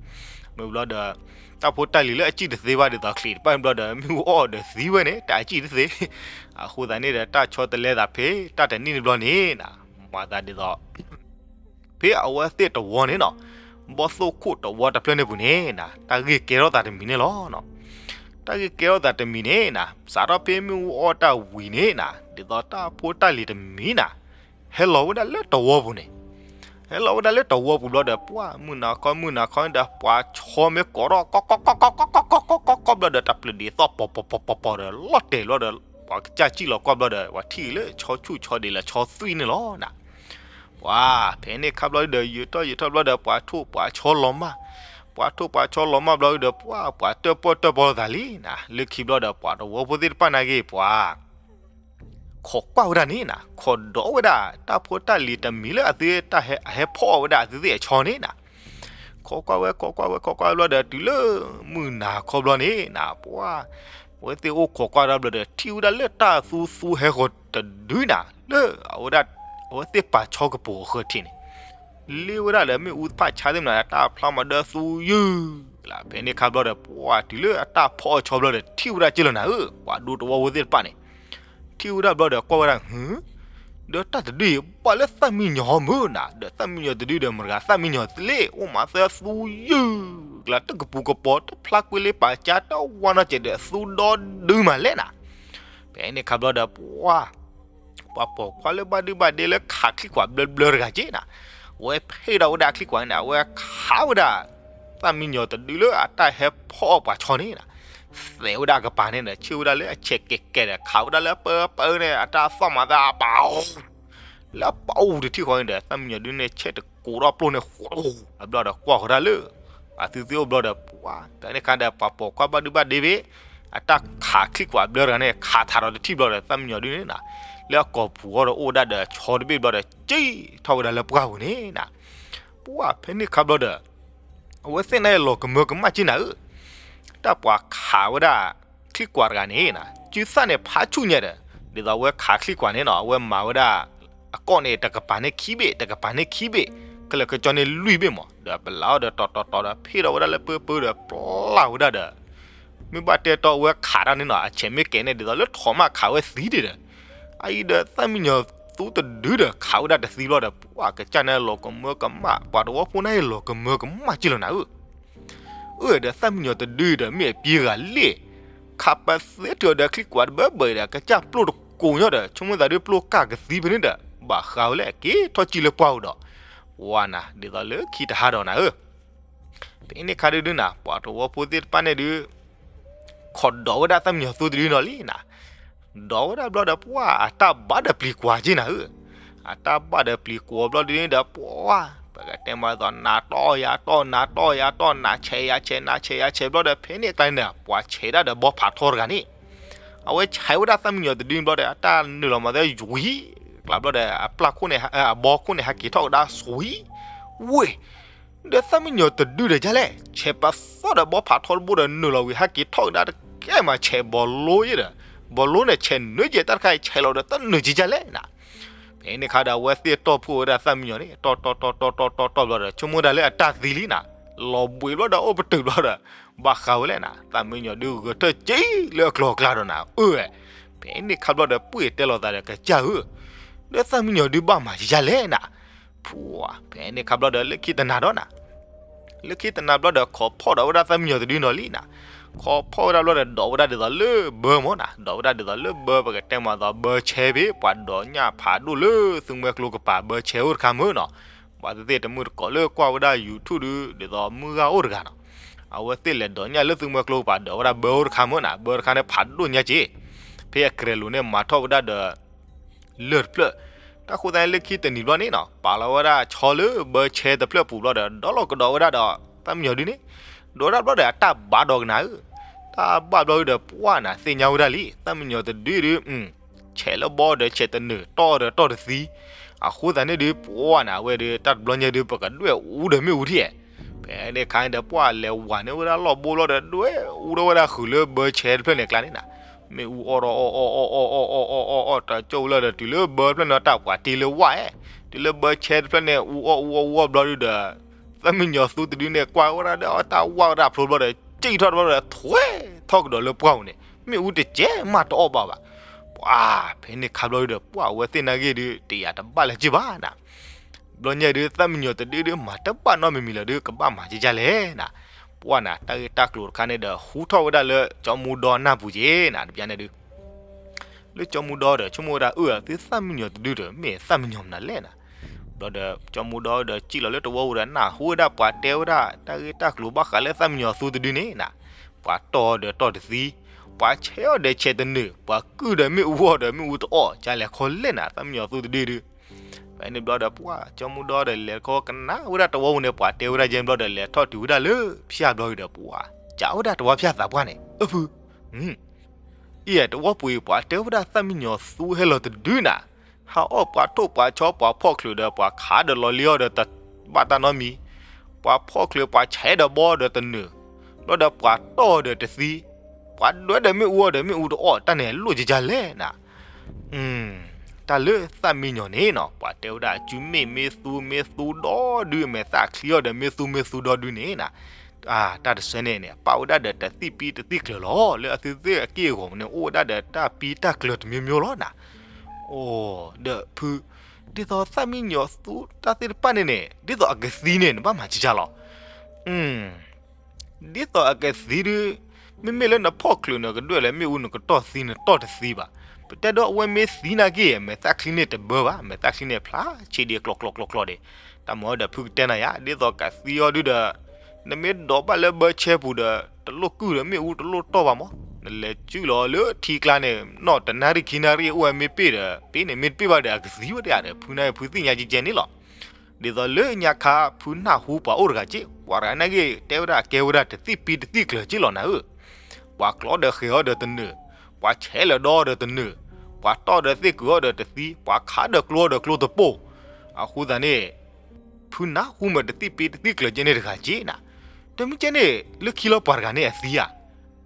မ့ၢ်ဘျီဒီး တၢ်ဖိတၢ်လံၤလၢအစံၣ်တသ့ဘၣ်ဒ်သိးချံးတဖၣ်န့ၣ်ဘျီဒီး မ့ၣ်အူအီၣ်ဒီးသံဝဲန့ၣ် တၢ်အစံၣ်တသ့. အဃိသတးန့ၣ်ဒီး တၢ်ဆီတလဲသးဖဲတၢ်တနံၣ်န့ၣ်ဘျီန့ၣ်နၤ, မၤသးဒ်သိး ဖဲအဝဲသ့ၣ်တဝီန့ၣ်နီၤ, ဘီၣ်သိၣ်ခိၣ်တဝီတဖျၢၣ်န့ၣ်ပူၤန့ၣ်နၤ, တၢ်ဂ့ၢ်ကဲထီၣ်သးတမံၤန့ၣ်လီၤ. တၢ်ဂ့ၢ်ကဲထီၣ်သးတမံၤန့ၣ်နၤ, စးထီၣ်ဖဲမ့ၣ်အူအီၣ်တၢ်ဝံၤန့ၣ်နၤ, ဒ်သိးတၢ်ဖိတၢ်လံၤတမံၤနၤ, ဟဲလီၤဝဲဒၣ်လၢတဝီပူၤန့ၣ် ဟဲလီၤဝဲဒၣ်လၢတဝီပူၤဘျီဒီး ပှၤမုၢ်နၤခီမုၢ်နၤခီန့ၣ်ဒီး ပှၤဆီမ့ၢ်ကိးထီၣ် ကီကီကီကီကီကီကီကီကီဘျီဒီး တၢ်ပျုၤဒံးသီၣ်ပီၤပီၤပီၤပီၤပီၤဒီး လီၤတဲာ်ဘျီဒီး ပှၤကစၢ်စံၣ်လီၤကွၢ်ဘျီဒီး ပှၤထံၣ်ဂ့ၤလၢဆီဆူၣ်ဆီဒံးလၢဆီသွံၣ်န့ၣ်လီၤနၤ. ပှၤဖဲန့ၣ်ခါဘျီဒီး ယံာ်ထီၣ်ယံာ်ထီၣ်ဘျီဒီး ပှၤထိၣ်ပှၤဆီလီၤမၢ်, ပှၤထိၣ်ပှၤဆီလီၤမၢ်ဘျီဒီး ပှၤပှၤတၢၣ်ပီၣ်တၢၣ်ပီၣ်သးလံနၤ. လၢခံဘျီဒီး ပှၤတဝီဖိသ့ၣ်တဖၣ်န့ၣ်ဂ့ၤ ပှၤ ခိးကွၢ်ဝဲဒၣ်န့ၣ်နၤ, ခိးဒိးဝဲဒၣ် တၢ်ဖိတၢ်လံၤတမံၤလၢအသုတၢ်ဟဲ အဟဲဖီၣ်အီၣ်ဝဲဒၣ်အသုသ့ၣ်အဆီန့ၣ်နၤ. ခိးကွၢ်ဝဲ ခိးကွၢ်ဝဲ ခိးကွၢ်ဝဲဘျီဒီး တုၤလၢမုၢ်နၤခီဘျီန့ၣ်နၤ, ပှၤ အဝဲသ့ၣ်အိၣ်ခိးကွၢ်ဒၣ်ဘျီဒီး ထံၣ်ဝဲဒၣ်လၢတၢ်သူသူဟဲဃီၤတဒုနၤ, လၢအဝဲဒၣ် အဝဲသ့ၣ်ပာ်ဆီကပိာ်အဃၢၤထံးန့ၣ် လ့ဝဲဒၣ်ဒီးမ့ၣ်အူဖးဆါသ့ၣ်မနၤ တၢ်ဖျါမၤဒၢသူယုၢ်လၢ် ဖဲန့ၣ်ခါဘျီဒီး ပှၤတုၤလၢအတၢ်ဖီၣ်အီၣ်ဆီဘျီဒီး ထံၣ်ဝဲဒၣ်က့ၢ်လီၤနၤဧၢ, ပှၤဒူတဝီဖိသ့ၣ်တဖၣ်န့ၣ် ထံၣ်ဝဲဒၣ်ဘျီဒီး ကွၢ်ဝဲဒၣ် ဟု ဒီးတၢ်တဒုအံၤ ဘၣ်လၢသၣ်မံယီၤမုၢ်နၤ, ဒီးသၣ်မံယီၤတဒုဒီး မတၤတဂၤသၣ်မံယီၤသ့လဲၣ်, အိၣ်မးသၢသူယုၢ်ကျါ တကပူၤကပီၤ တဖျါကွ့လ့ပာ်ကၢ် တဝါနီၢ်ကဲးဒီး သူဒီဒုမးလဲၣ်နၤ. ဖဲန့ၣ်ခါဘျီဒီး ပှၤ ပှၤပိာ်ခွါလၢဘၣ်ဒုဘၣ်ဒ့လၢခးချံကွၢ်ဘျၢဘျၢတဂၤက့ၢ်နၤ, အဝဲဖ့ၣ်ဒီးဝဲဒၣ်အချံကွၢ်န့ၣ် အဝဲခးဝဲဒၣ် သၣ်မံယီၤတဒုလၢအတၢ်ဟဲဖီၣ်အီၣ်ပှၤဆီန့ၣ်နၤ, သဲးဝဲဒၣ်အကပၤန့ၣ်ဒီး ဆ့ၣ်ဝဲဒၣ်လၢအဆဲးကဲးကဲးဒီး ခးဝဲဒၣ်လၢပၢပၢန့ၣ် အတၢ်သီၣ်မၤသးအပာ် လၢအပာ်အိၣ်တထံၣ်ဃီန့ၣ်ဒီး သၣ်မံယီၤဒုန့ၣ် ဆဲးတကိးထီၣ်ပျိၢ်န့ၣ် ဃိးအဘျီဒီး ကွၢ်ဃီၤတၢ်လၢ အသုသ့ၣ်အိၣ်ဘျီဒီး ပှၤ ဖဲန့ၣ်ခါဒီး ပှၤပိာ်ခွါဘၣ်ဒုဘၣ်ဒ့ဘ့ၣ် အတၢ်ခးချံကွၢ်ဘျၢတဂၤန့ၣ် ခးထးဒီးတထံၣ်ဘျီဒီး သၣ်မံယီၤဒုန့ၣ်နၤ, လၢအကိာ်ပူၤဃီဒီး အိၣ်ဝဲဒၣ်ဒီးဆီတဘ့ၣ်ဘျီဒီး ကၢထီၣ်ဝဲဒၣ်လၢပှၢ်ပူၤန့ၣ်နၤ, ပှၤဖဲန့ၣ်ခါဘျီဒီး အဝဲသ့ၣ်န့ၣ်လီၤကမၢကမၣ်က့ၢ်နၤဧၢ, တၢ်ပှၤခးဝဲဒၣ် ချံကွၢ်တဂၤန့ၣ်နၤ စုသၣ်န့ၣ်ဖးဆူၣ်ညါဒီး ဒ်သိးအဝဲခးချံကွၢ်န့ၣ်နၤ အဝဲမၤဝဲဒၣ် အကိာ်န့ၣ် တကပၤန့ၣ်ခံဘ့ၣ် တကပၤန့ၣ်ခံဘ့ၣ် ခဲလၢာ်ခဲဆ့န့ၣ်လွံၢ်ဘ့ၣ်မး ဒီးပလးအီၤဒီးတီၤတီၤတီၤဒီး ဖ့ၣ်ထီၣ်ဝဲဒၣ်လၢပၢပၢဒီး ပျၢ်ဝဲဒၣ်ဒီး မ့ၢ်ဘၣ်တဲတီအဝဲခးတၢ်န့ၣ်နၤ အဆဲးမ့ၢ်ကဲးန့ၣ် ဒ်သိးလၢထိးမးခးဝဲသံဒံးဒီး အအံၤဒီးသၣ်မံယီၤသူတဒုဒီး ခးဝဲဒၣ်တသံဘျီဒီး ပှၤကစၢ်န့ၣ်လီၤကမၢကမၣ် ပှၤတဝီဖိန့ၣ်လီၤကမၢကမၣ်က့ၢ်လီၤနၤဧၢ အၢ ဒီးသၣ်မံယီၤတဒုဒီး မ့ၢ်အပျံၤဂၤလံ, ခးပသ့ထုးဒီးချံကွၢ်တဘၢဘၢဒီး ကစၢ်ပျိၢ်တကိးညီဒီး ဆိကမိၣ်သးဒုးပျိၢ်ကၢ်ကသံဖဲန့ၣ်ဒီး ဘၣ်ဃးဝဲလၢအက့ၤထီၣ်ကံၣ်လၢပှၢ်ပူၤဒီး ဝါနၤ ဒ်သိးလၢခံတဟါဒီးနၤဧၢ, ဖဲန့ၣ်ခါဒုဒုနၤ ပှၤတဝီဖိသ့ၣ်တဖၣ်န့ၣ်ဒုး ခိးဒိးဝဲဒၣ်သၣ်မံယီၤသူတဒုနီၤလံနၤ, ဒိးဝဲဒၣ်ဘျီဒီး ပှၤအတၢ်ဘၣ်ဒီးပျံၤကွၢ်က့ၢ်နၤဧၢ, အတၢ်ဘၣ်ဒီးပျံၤကွၢ်ဘျီဒုန့ၣ်ဒီး ပှၤ ပကတဲမးသိး နၤတီၢ်ယၤတီၢ် နၤတီၢ်ယၤတီၢ် နၤဆဲးယၤဆဲး နၤဆဲးယၤဆဲးဘျီဒီး ဖဲန့ၣ်အကျါန့ၣ်ဒီး ပှၤဆဲးဒၣ်ဒီးဘီဖးထီတဂၤန့ၣ်, အဝဲဆဲးဝဲဒၣ်သၣ်မံယီၤတဒုဘျီဒီး အတၢ်နုာ်လီၤမးသဲယွံၤ, ကျါဘျီဒီး အပျၢ်ခိၣ်န့ၣ် အဘီခိၣ်န့ၣ် ဟဲက့ၤထီၣ်ကဒါဆိဝံၤ, ဝ့ၢ် ဒီးသၣ်မံယီၤတဒုဒီးဒ်လဲၣ် ဆဲးပသီၣ်ဒီးဘီဖးထီတဘိဒီးနုာ်လီၤဝံၤ ဟဲက့ၤထီၣ်ကဒါတကဲမး ဆဲးဘီလိယဲဒီး, ဘီလိန့ၣ်ဆဲးနုာ်က့ၤတၢ်တခါအံၤ ဆဲးလီၤဒီးတနုာ်က့ၤဒ်လဲၣ်နၤ, ဖဲန့ၣ်ခါဒီး အဝဲသ့ၣ်တီၢ်ဖှိၣ်ဝဲဒၣ်သၣ်မံယီၤန့ၣ် တီၢ်တီၢ်တီၢ်တီၢ်တီၢ်တီၢ်ဘျီဒီး ဆိကမိၣ်ဒၣ်လၢအတၢ်သံလံနၤ, လီၤဘှံးဘျီဒီးအိၣ်ပတုာ်ဘျီဒီး ဘၣ်ဃးဝဲလဲၣ်နၤ, သၣ်မံယီၤဒုဂဲၤထၢၣ်က့ၤလၢအကျိၤအကျဲဒီးနၤ, အၢ ဖဲန့ၣ်ခါဘျီဒီး ပှ့ၢ်တဲလိာ်သးဒီး ကစၢ်ဧၢ, ဒီးသၣ်မံယီၤဒုဘၣ်မၤဒ်လဲၣ်နၤ, ဖဲန့ၣ်ခါဘျီဒီး လၢခံတနၤဒီးနၤ, လၢခံတနၤဘျီဒီး ခိးဖီၣ်ဒီးဝဲဒၣ်သၣ်မံယီၤတဒုနီၤလံနၤ, ခိးဖီၣ်ဝဲဒၣ်ဘျီဒီး ဒိးဝဲဒၣ်ဒ်သိးလၢဘၢမးနၤ, ဒိးဝဲဒၣ်ဒ်သိးလၢဘၢ ပကတဲမးသိးဘၢဆဲဖဲ ပှၤဒိးညၣ်ဖးဒိၣ်လၢသုးမွဲကျိကပၤ ဘၢဆဲအိၣ်တခါမးနီၤ, ပှၤသ့ၣ်သ့ၣ်တမုၢ်တကိးလၢကွၢ်ဝဲဒၣ် YouTube ဒု ဒ်သိးမုၢ်ဂၤအိၣ်တဂၤနီၤ, အဝဲသ့ၣ်လဲၤဒိးညၣ်လၢသုးမွဲကျိကပၤ ဒိးဝဲဒၣ်ဘၢအိၣ်တခါမးနၤ, ဘၢတခါန့ၣ်ဖးဒိၣ်ညါက့ၤ, ဖဲအကြဲၤလိာ်န့ၣ် မၤထီၣ်ဝဲဒၣ်ဒီး လၢၢ်တဖျၢၣ်, တၢ်ဃိသတးန့ၣ် လၢခံတနံၤဘျီန့ၣ်နီၤ ပာ်လီၤဝဲဒၣ်ဆီလၢဘၢဆဲတဖျၢၣ်ပူၤဘျီဒီး ဒီလီၤကဒီးဝဲဒၣ်ဒီး သၣ်မံယီၤဒုန့ၣ်, ဒီးဝဲဒၣ်ဘျီဒီး အတၢ်ဘၣ်ဒီးကနၤဧၢ, တၢ်ဘၣ်ဘျီဒုဒီး ပှၢ်နၤသ့ၣ်ညါဝဲဒၣ်လံ သၣ်မံယီၤတဒုဒု ဆဲးလၢဘီဒီးဆဲးတနုာ် တီၢ်ဒီးတီၢ်တသံ, အဃိသတးန့ၣ်ဒုး ပှၢ်နၤ အဝဲဒုး တၢ်တဘျီညါဒုး ပကဒွဲၣ်အူဒီးမ့ၣ်အူထံၣ်, ဖဲန့ၣ်ခါန့ၣ်ဒီး ပှၢ်လဲၤဝၤန့ၢ်ဝဲဒၣ်လီၢ်ဘိဘျီဒီး ဒွဲၣ်အူဒီးဝဲဒၣ်ဃုာ်လၢဘၢဆဲတဖျၢၣ်န့ၣ်အကျါန့ၣ်နၤ, မ့ၣ်အူအီၣ်ဒီးအီၣ်အီၣ်အီၣ်အီၣ်အီၣ် တကၠိလၢဒီး တုၤလၢဘၢဖျၢၣ်န့ၣ်တၢ်ပှၤတ့လၢဝဲ, တုၤလၢဘၢဆဲတဖျၢၣ်န့ၣ် အူအီၣ်အူအီၣ်အူအီၣ်ဘျီဒုဒီး သၣ်မံယီၤသူတဒုန့ၣ် ကွၢ်ဝဲဒၣ်ဒီးတၢ်ဝၣ်ဝဲဒၣ်ဖျိဘျီဒီး ကၠံၣ်ထီၣ်တဘျီဒီး ထွဲထီၣ်ကဒီးလၢပှၢ်ပူၤန့ၣ် မ့ၣ်အူတကဲမးတအီၣ်ဘၣ်ဘၣ်. ပှၤဖဲန့ၣ်ခါဘျီဒီး ပှၤအဝဲသ့ၣ်နာ်က့ဒုး တယာ်တဘၣ်လၢၤက့ဘၣ်နၤ. ဘျီညါဒုး သၣ်မံယီၤတဒုဒုး မၤတဘၣ်နီတမံၤမံၤလၢၤဒုး ကဘၣ်မၤကကလဲၣ်နၤ. ပှၤနၤ တၢ်ဂ့ၢ်တၢ်ကျိၤတခါန့ၣ်ဒီး ဟူထီၣ်ဝဲဒၣ်လၢကၠီမူဒီနၢ်ပူၤက့ၤနၤ တဘျီန့ၣ်ဒုး လၢကၠီမူဒီဒီး ဆိကမိၣ်ဝဲဒၣ် အၢ သုသၣ်မံယီၤတဒုဒီး မ့ၢ်သၣ်မံယီၤမနုၤလဲၣ်နၤ. ဘျီဒီး ကၠီမူဒီဒီး ကံၣ်လီၤလၢတဝီပူၤဒီး နၢ်ဟူဝဲဒၣ်ပှၤတဲဝဲဒၣ် တၢ်ဂ့ၢ်တၢ်ကျိၤဘၣ်ဃးလၢသၣ်မံယီၤသူတဒုန့ၣ်နၤ. ပှၤတီၢ်အီၤဒီးတီၢ်တသံ, ပှၤဆဲးအီၤဒီးဆဲးတနုာ်, ပှၤကုၢ်ဒီးမ့ၣ်အူအီၣ်ဒီးမ့ၣ်အူတအီၣ် ကလဲၤခီလဲၣ်နၤ သၣ်မံယီၤသူတဒုဒုး. ဖဲန့ၣ်ဘျီဒီး ပှၤကၠီမူဒီဒီး လဲၤခီကနၣ်ဝဲဒၣ်တဝီပူၤန့ၣ် ပှၤတဲဝဲဒၣ်ယဲဘျီဒီး လဲၤထီၣ်တုၤဝဲဒၣ်လၢဖၠၣ်ဘျီဒီး ပှၤကးဝဲဒၣ်တဝီဖၠၣ်သးပှၢ်န့ၣ် အဖု အံၤ တဝီပူၤအံၤ ပှၤတဲဝဲဒၣ်သၣ်မံယီၤသူဟဲလီၤတဒုနၤ, ဟးအီၣ်ပှၤထိၣ်ပှၤဆီပှၤဖီၣ်ချုးဒီး ပှၤခးဒီးလီၤလံအီၤဒီးတဘၣ်တၢ်နီတမံၤ, ပှၤဖီၣ်ချုးပှၤဆဲးဒီးဘီဒီးတနုာ်, ဘျီဒီးပှၤတီၢ်ဒီးတသံ, ပှၤဒွဲဒီးမ့ၣ်အူအီၣ်ဒီးမ့ၣ်အူတအီၣ် တၢ်န့ၣ်လိၣ်ကကလဲၣ်နၤ. တၢ်လၢသၣ်မံယီၤန့ၣ်နီၤ ပှၤတဲဝဲဒၣ်အစုမ့ၣ်မ့ၢ်သူမ့ၢ်သူဒီဒု အမဲာ်သၣ်ချံအီၤဒီးမ့ၢ်သူမ့ၢ်သူဒီဒုန့ၣ်နၤ, တၢ်တဆၢန့ၣ်န့ၣ် ပာ်ဝဲဒၣ်ဒီးတသံၣ်ပံတသံၣ်ကျၢၤလီၤ. လၢအသုသ့ၣ်အက့ၢ်အဂီၤန့ၣ် အိၣ်ဝဲဒၣ်ဒီးတၢ်ပံတၢ်ကျၢၤတမျိုးမျိုးလီၤနၤ. အိ ဒီးဖု ဒ်သိးသၣ်မံယီၤသူတၢ်သ့ၣ်တဖၣ်န့ၣ်န့ၣ် ဒ်သိးအကသံန့ၣ် နဘၣ်မၤကကလီၤ. ဒ်သိးအကသံဒု မ့မ့ၢ်လၢနဖီၣ်ချုးနကဒွဲၣ်လၢမ့ၣ်အူနကတီၢ်သံနတီၢ်တသံဘၣ်. ပတဲဒီးအဝဲမ့ၢ်သံနာ်က့ မဲာ်သၣ်ချံန့ၣ်တဘၢဘၣ်, မဲာ်သၣ်ချံန့ၣ်ဖျါဆံးဒံးကျီၤကျီၤကျီၤကျီၤဒံး. တၢ်မၤဒီးဖုကတဲနၤယါ ဒ်သိးကသံအီၤဒုဒီး နမ့ၢ်ဒိးဘၣ်လၢဘၢဆဲပူၤဒီး တလိၣ်ကုၢ်ဒီးမ့ၣ်အူတလိၣ်တီၢ်ဘၣ်မး, နလဲၤစုၣ်လီၤလၢထံကျါန့ၣ် နီၢ်တနၣ်ရံၣ်ခံနၣ်ရံၣ်အိၣ်ဝဲမ့ၢ်ပ့ၢ်ဒီး ပ့ၢ်န့ၣ်မ့ၢ်တပ့ၢ်ဘၣ်ဒီး အကသံဝဲဒၣ်ဒီး ဖုနၢ်ဖုသ့ၣ်ညါကဲကဲန့ၣ်လီၤ. ဒ်သိးလၢညါခါ ဖုနၢ်ဟူပှၤအိၣ်တဂၤက့ ပှၤတဂၤနာ်က့ တဲဝဲဒၣ်ကဲဝဲဒၣ်တသံၣ်ပံတသံၣ်ကျၢၤက့လီၤနၤဧၢ. ပှၤကျီဒီးဃဲၤအီၤဒီးတနုာ်, ပှၤဆဲးလၢာ်ဒီဒီးတနုာ်, ပှၤတီၢ်ဒီးသ့ၣ်ကုာ်အီၤဒီးတသံ, ပှၤခးဒီးကျိအီၤဒီးကျိတပိၢ်. အဃိသတးန့ၣ် ဖုနၢ်ဟူမ့ၢ်တသံၣ်ပံတသံၣ်ကျၢၤကဲန့ၣ်တဂၤက့နၤ. ဒီးမ့ၢ်ကဲန့ၣ် လၢခံလီၤပှၤတဂၤန့ၣ်အသံဧါ,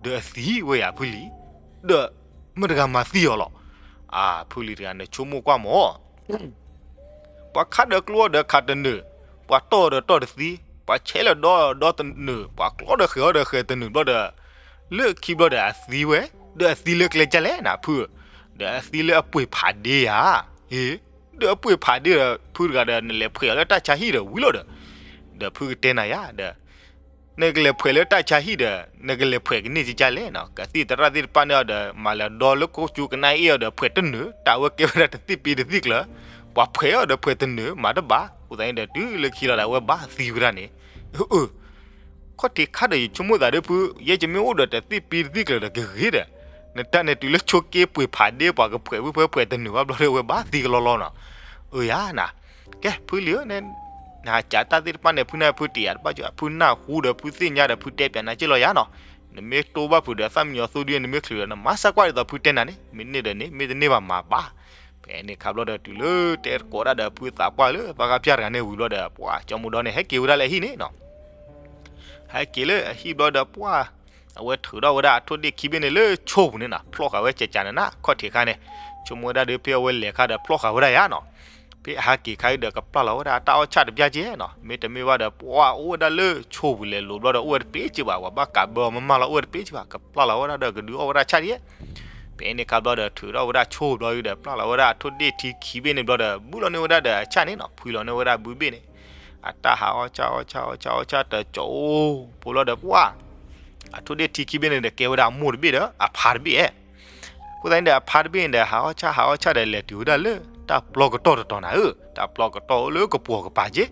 ဒီးအသံဝဲယၤဖုလံၤ, ဒီးမတၤတဂၤမၤသံအီၤလီၤ. အဖုလံၤတဂၤန့ၣ်ဆိကမိၣ်ကွၢ်မး ပှၤခးဒီးကျိအီၤဒီးခးတနုာ်, ပှၤတီၢ်အီၤဒီးတီၢ်တသံ, ပှၤဆဲးလၢာ်ဒီဒီးတနုာ်, ပှၤကျီဒီးဃဲၤအီၤဒီးဃဲၤတနုာ်ဘျီဒီး လၢခံဘျီဒီးအသံဝဲ, ဒီးအသံလၢကျဲကၢ်လဲၣ်နၤဖု, ဒီးအသံလၢအပှ့ၤဖးဒ့ဧါ, အ့, ဒီးအပှ့ၤဖးဒ့ဒီး ဖုတဂၤဒီးနလဲၤဖှဲးအီၤလၢတၢ်ဆါဟံၣ်ဒီးဝံၤလီၤဒီး, ဒီးဖုကတဲနၤယါဒီး နကလဲၤဖှဲးလၢတၢ်ဆါဟံၣ်ဒီး နကလဲၤဖှဲးကန့ၢ်ကကလဲၣ်နီၤ, ကသံၣ်သရၣ်သ့ၣ်တဖၣ်န့ၣ်အီၤဒီး မၤလၢာ်ဒီလၢခိၣ်ကၠူကနါအ့ၣ်အီၤဒီး ဖှဲးတနုာ်, တၢ်ဝဲကဲဝဲဒၣ်တသံၣ်ပံတသံၣ်ကျၢၤ, ပှၤဖှဲးအီၤဒီးဖှဲးတနုာ် မၤတဘၣ်, အဃိသတးန့ၣ်ဒီး တုၤလၢခံလီၤဒီး အဝဲဘၣ်သံဝဲဒၣ်န့ၣ်, အၢ ခီၣ်ထံးခါဒီးယဆိကမိၣ်သးဒီးဖု, ယဲယမ့ၢ်အိၣ်ဒီးတသံၣ်ပံတသံၣ်ကျၢၤဒီးကဂ့ၤဒီး, နတၢ်န့ၣ်တုၤလၢဆိက့ပှ့ၤဖးဒ့ ပှၤကဖှဲးဝဲဖဲဖှဲးတနုာ်ဘၣ်ဘျီဒီး အဝဲဘၣ်သံကလီလီနီၤ, အၢယါနၤ, ကဲ ဖုလံၤဧၢ, နဟးကးတၢ်သ့ၣ်တဖၣ်န့ၣ် ဖုနၢ်ဖုတယာ်တဘၣ်ကၠီ, ဖုနၢ်ဟူဒီးဖုသ့ၣ်ညါဒီးဖုတဲပၠးနၤက့လီၤယါနီၤ, နမ့ၢ်တိဘၣ်ဖုးဒီးသၣ်မံယီၤသူဒု နမ့ၢ်ချုးဒီး နမၤစၢ်ကွၢ်ဒ်သိးဖုတဲနၤန့ၣ် မ့ၢ်န့ၢ်ဒီးန့ၢ် မ့ၢ်တန့ၢ်ဘၣ်မၤဘၣ်. ဖဲန့ၣ်ခါဘျီဒီးတုၤလၢတဲသကိးဒၣ်ဒီးဖုသးပှၢ်လၢသီခါဖၠၣ်တဂၤန့ၣ်ဝံၤဘျီဒီး ပှၤကၠီမူဒီန့ၣ် ဟဲက့ၤဝဲဒၣ်လၢအဟံၣ်န့ၣ်နီၤ ဟဲက့ၤလၢအဟံၣ်ဘျီဒီးပှၤ, အဝဲထုးထီၣ်ဝဲဒၣ်အထိၣ်ဒ့ၣ်ခံဘ့ၣ်န့ၣ်လၢဆိပူၤန့ၣ်နီၤ, ဖျီၣ်ဃာ်ဝဲကကးန့ၣ်နၤ, ခီၣ်ထံးခါန့ၣ်, ဆိကမိၣ်ဝဲဒၣ်ဒီးဖဲအဝဲလဲၤခါဒီးဖျီၣ်ဃာ်ဝဲဒၣ်ယါနီၤ, ဖဲအဟးက့ၤခါဒီးကပျၢ်လီၤဝဲဒၣ်တၢ်အီၣ်ဆၣ်တဘျီက့နီၤ, မ့တမ့ၢ်ဘၣ်ဒီးပှၤအိၣ်ဝဲဒၣ်လၢဆိပူၤလဲၤလိၤဘျီဒီးအိၣ်ဝဲတပ့ၢ်က့ဘၣ်, ပှၤဘၣ်ကးဘၢအီၤမးမးလီၤ အိၣ်ဝဲတပ့ၢ်က့ဘၣ်, ကပျၢ်လီၤဝဲဒၣ်ဒီးကဒုးအီၣ်ဝဲဒၣ်ဆၣ်ဒံး, ဖဲန့ၣ်ခါဘျီဒီးထုးထီၣ်ဝဲဒၣ်ဆိဘျီဒီး ပျၢ်လီၤဝဲဒၣ်အထိၣ်ဒ့ၣ်ထံခံဘ့ၣ်န့ၣ်ဘျီဒီး ဘုၣ်လီၤန့ၢ်ဝဲဒၣ်ဒီးအဆၣ်န့ၣ်နီၤ, ဖှံလီၤန့ၢ်ဝဲဒၣ်ဘုဘ့ၣ်န့ၣ် အတၢ်ဟးအီၣ်ဆၣ်အီၣ်ဆၣ်အီၣ်ဆၣ်အီၣ်ဆၣ်တကၠိဖိဘျီဒီးပှၤ, အထိၣ်ဒ့ၣ်ထံခံဘ့ၣ်န့ၣ်ဒီးကဲဝဲဒၣ်အမိၢ်တဘ့ၣ်ဒီးအဖါတဘ့ၣ်ဧါ, အဃိသတးန့ၣ်ဒီးအဖါတဘ့ၣ်န့ၣ်ဒီး ဟးအီၣ်ဆၣ်ဟးအီၣ်ဆၣ်ဒီးလဲၤတုၤဝဲဒၣ်လၢတၢ်ပျီကတီၢ်တတီၤနၤဧၢ, တၢ်ပျီကတီၢ်အိၣ်လၢကပှီၤကပၤက့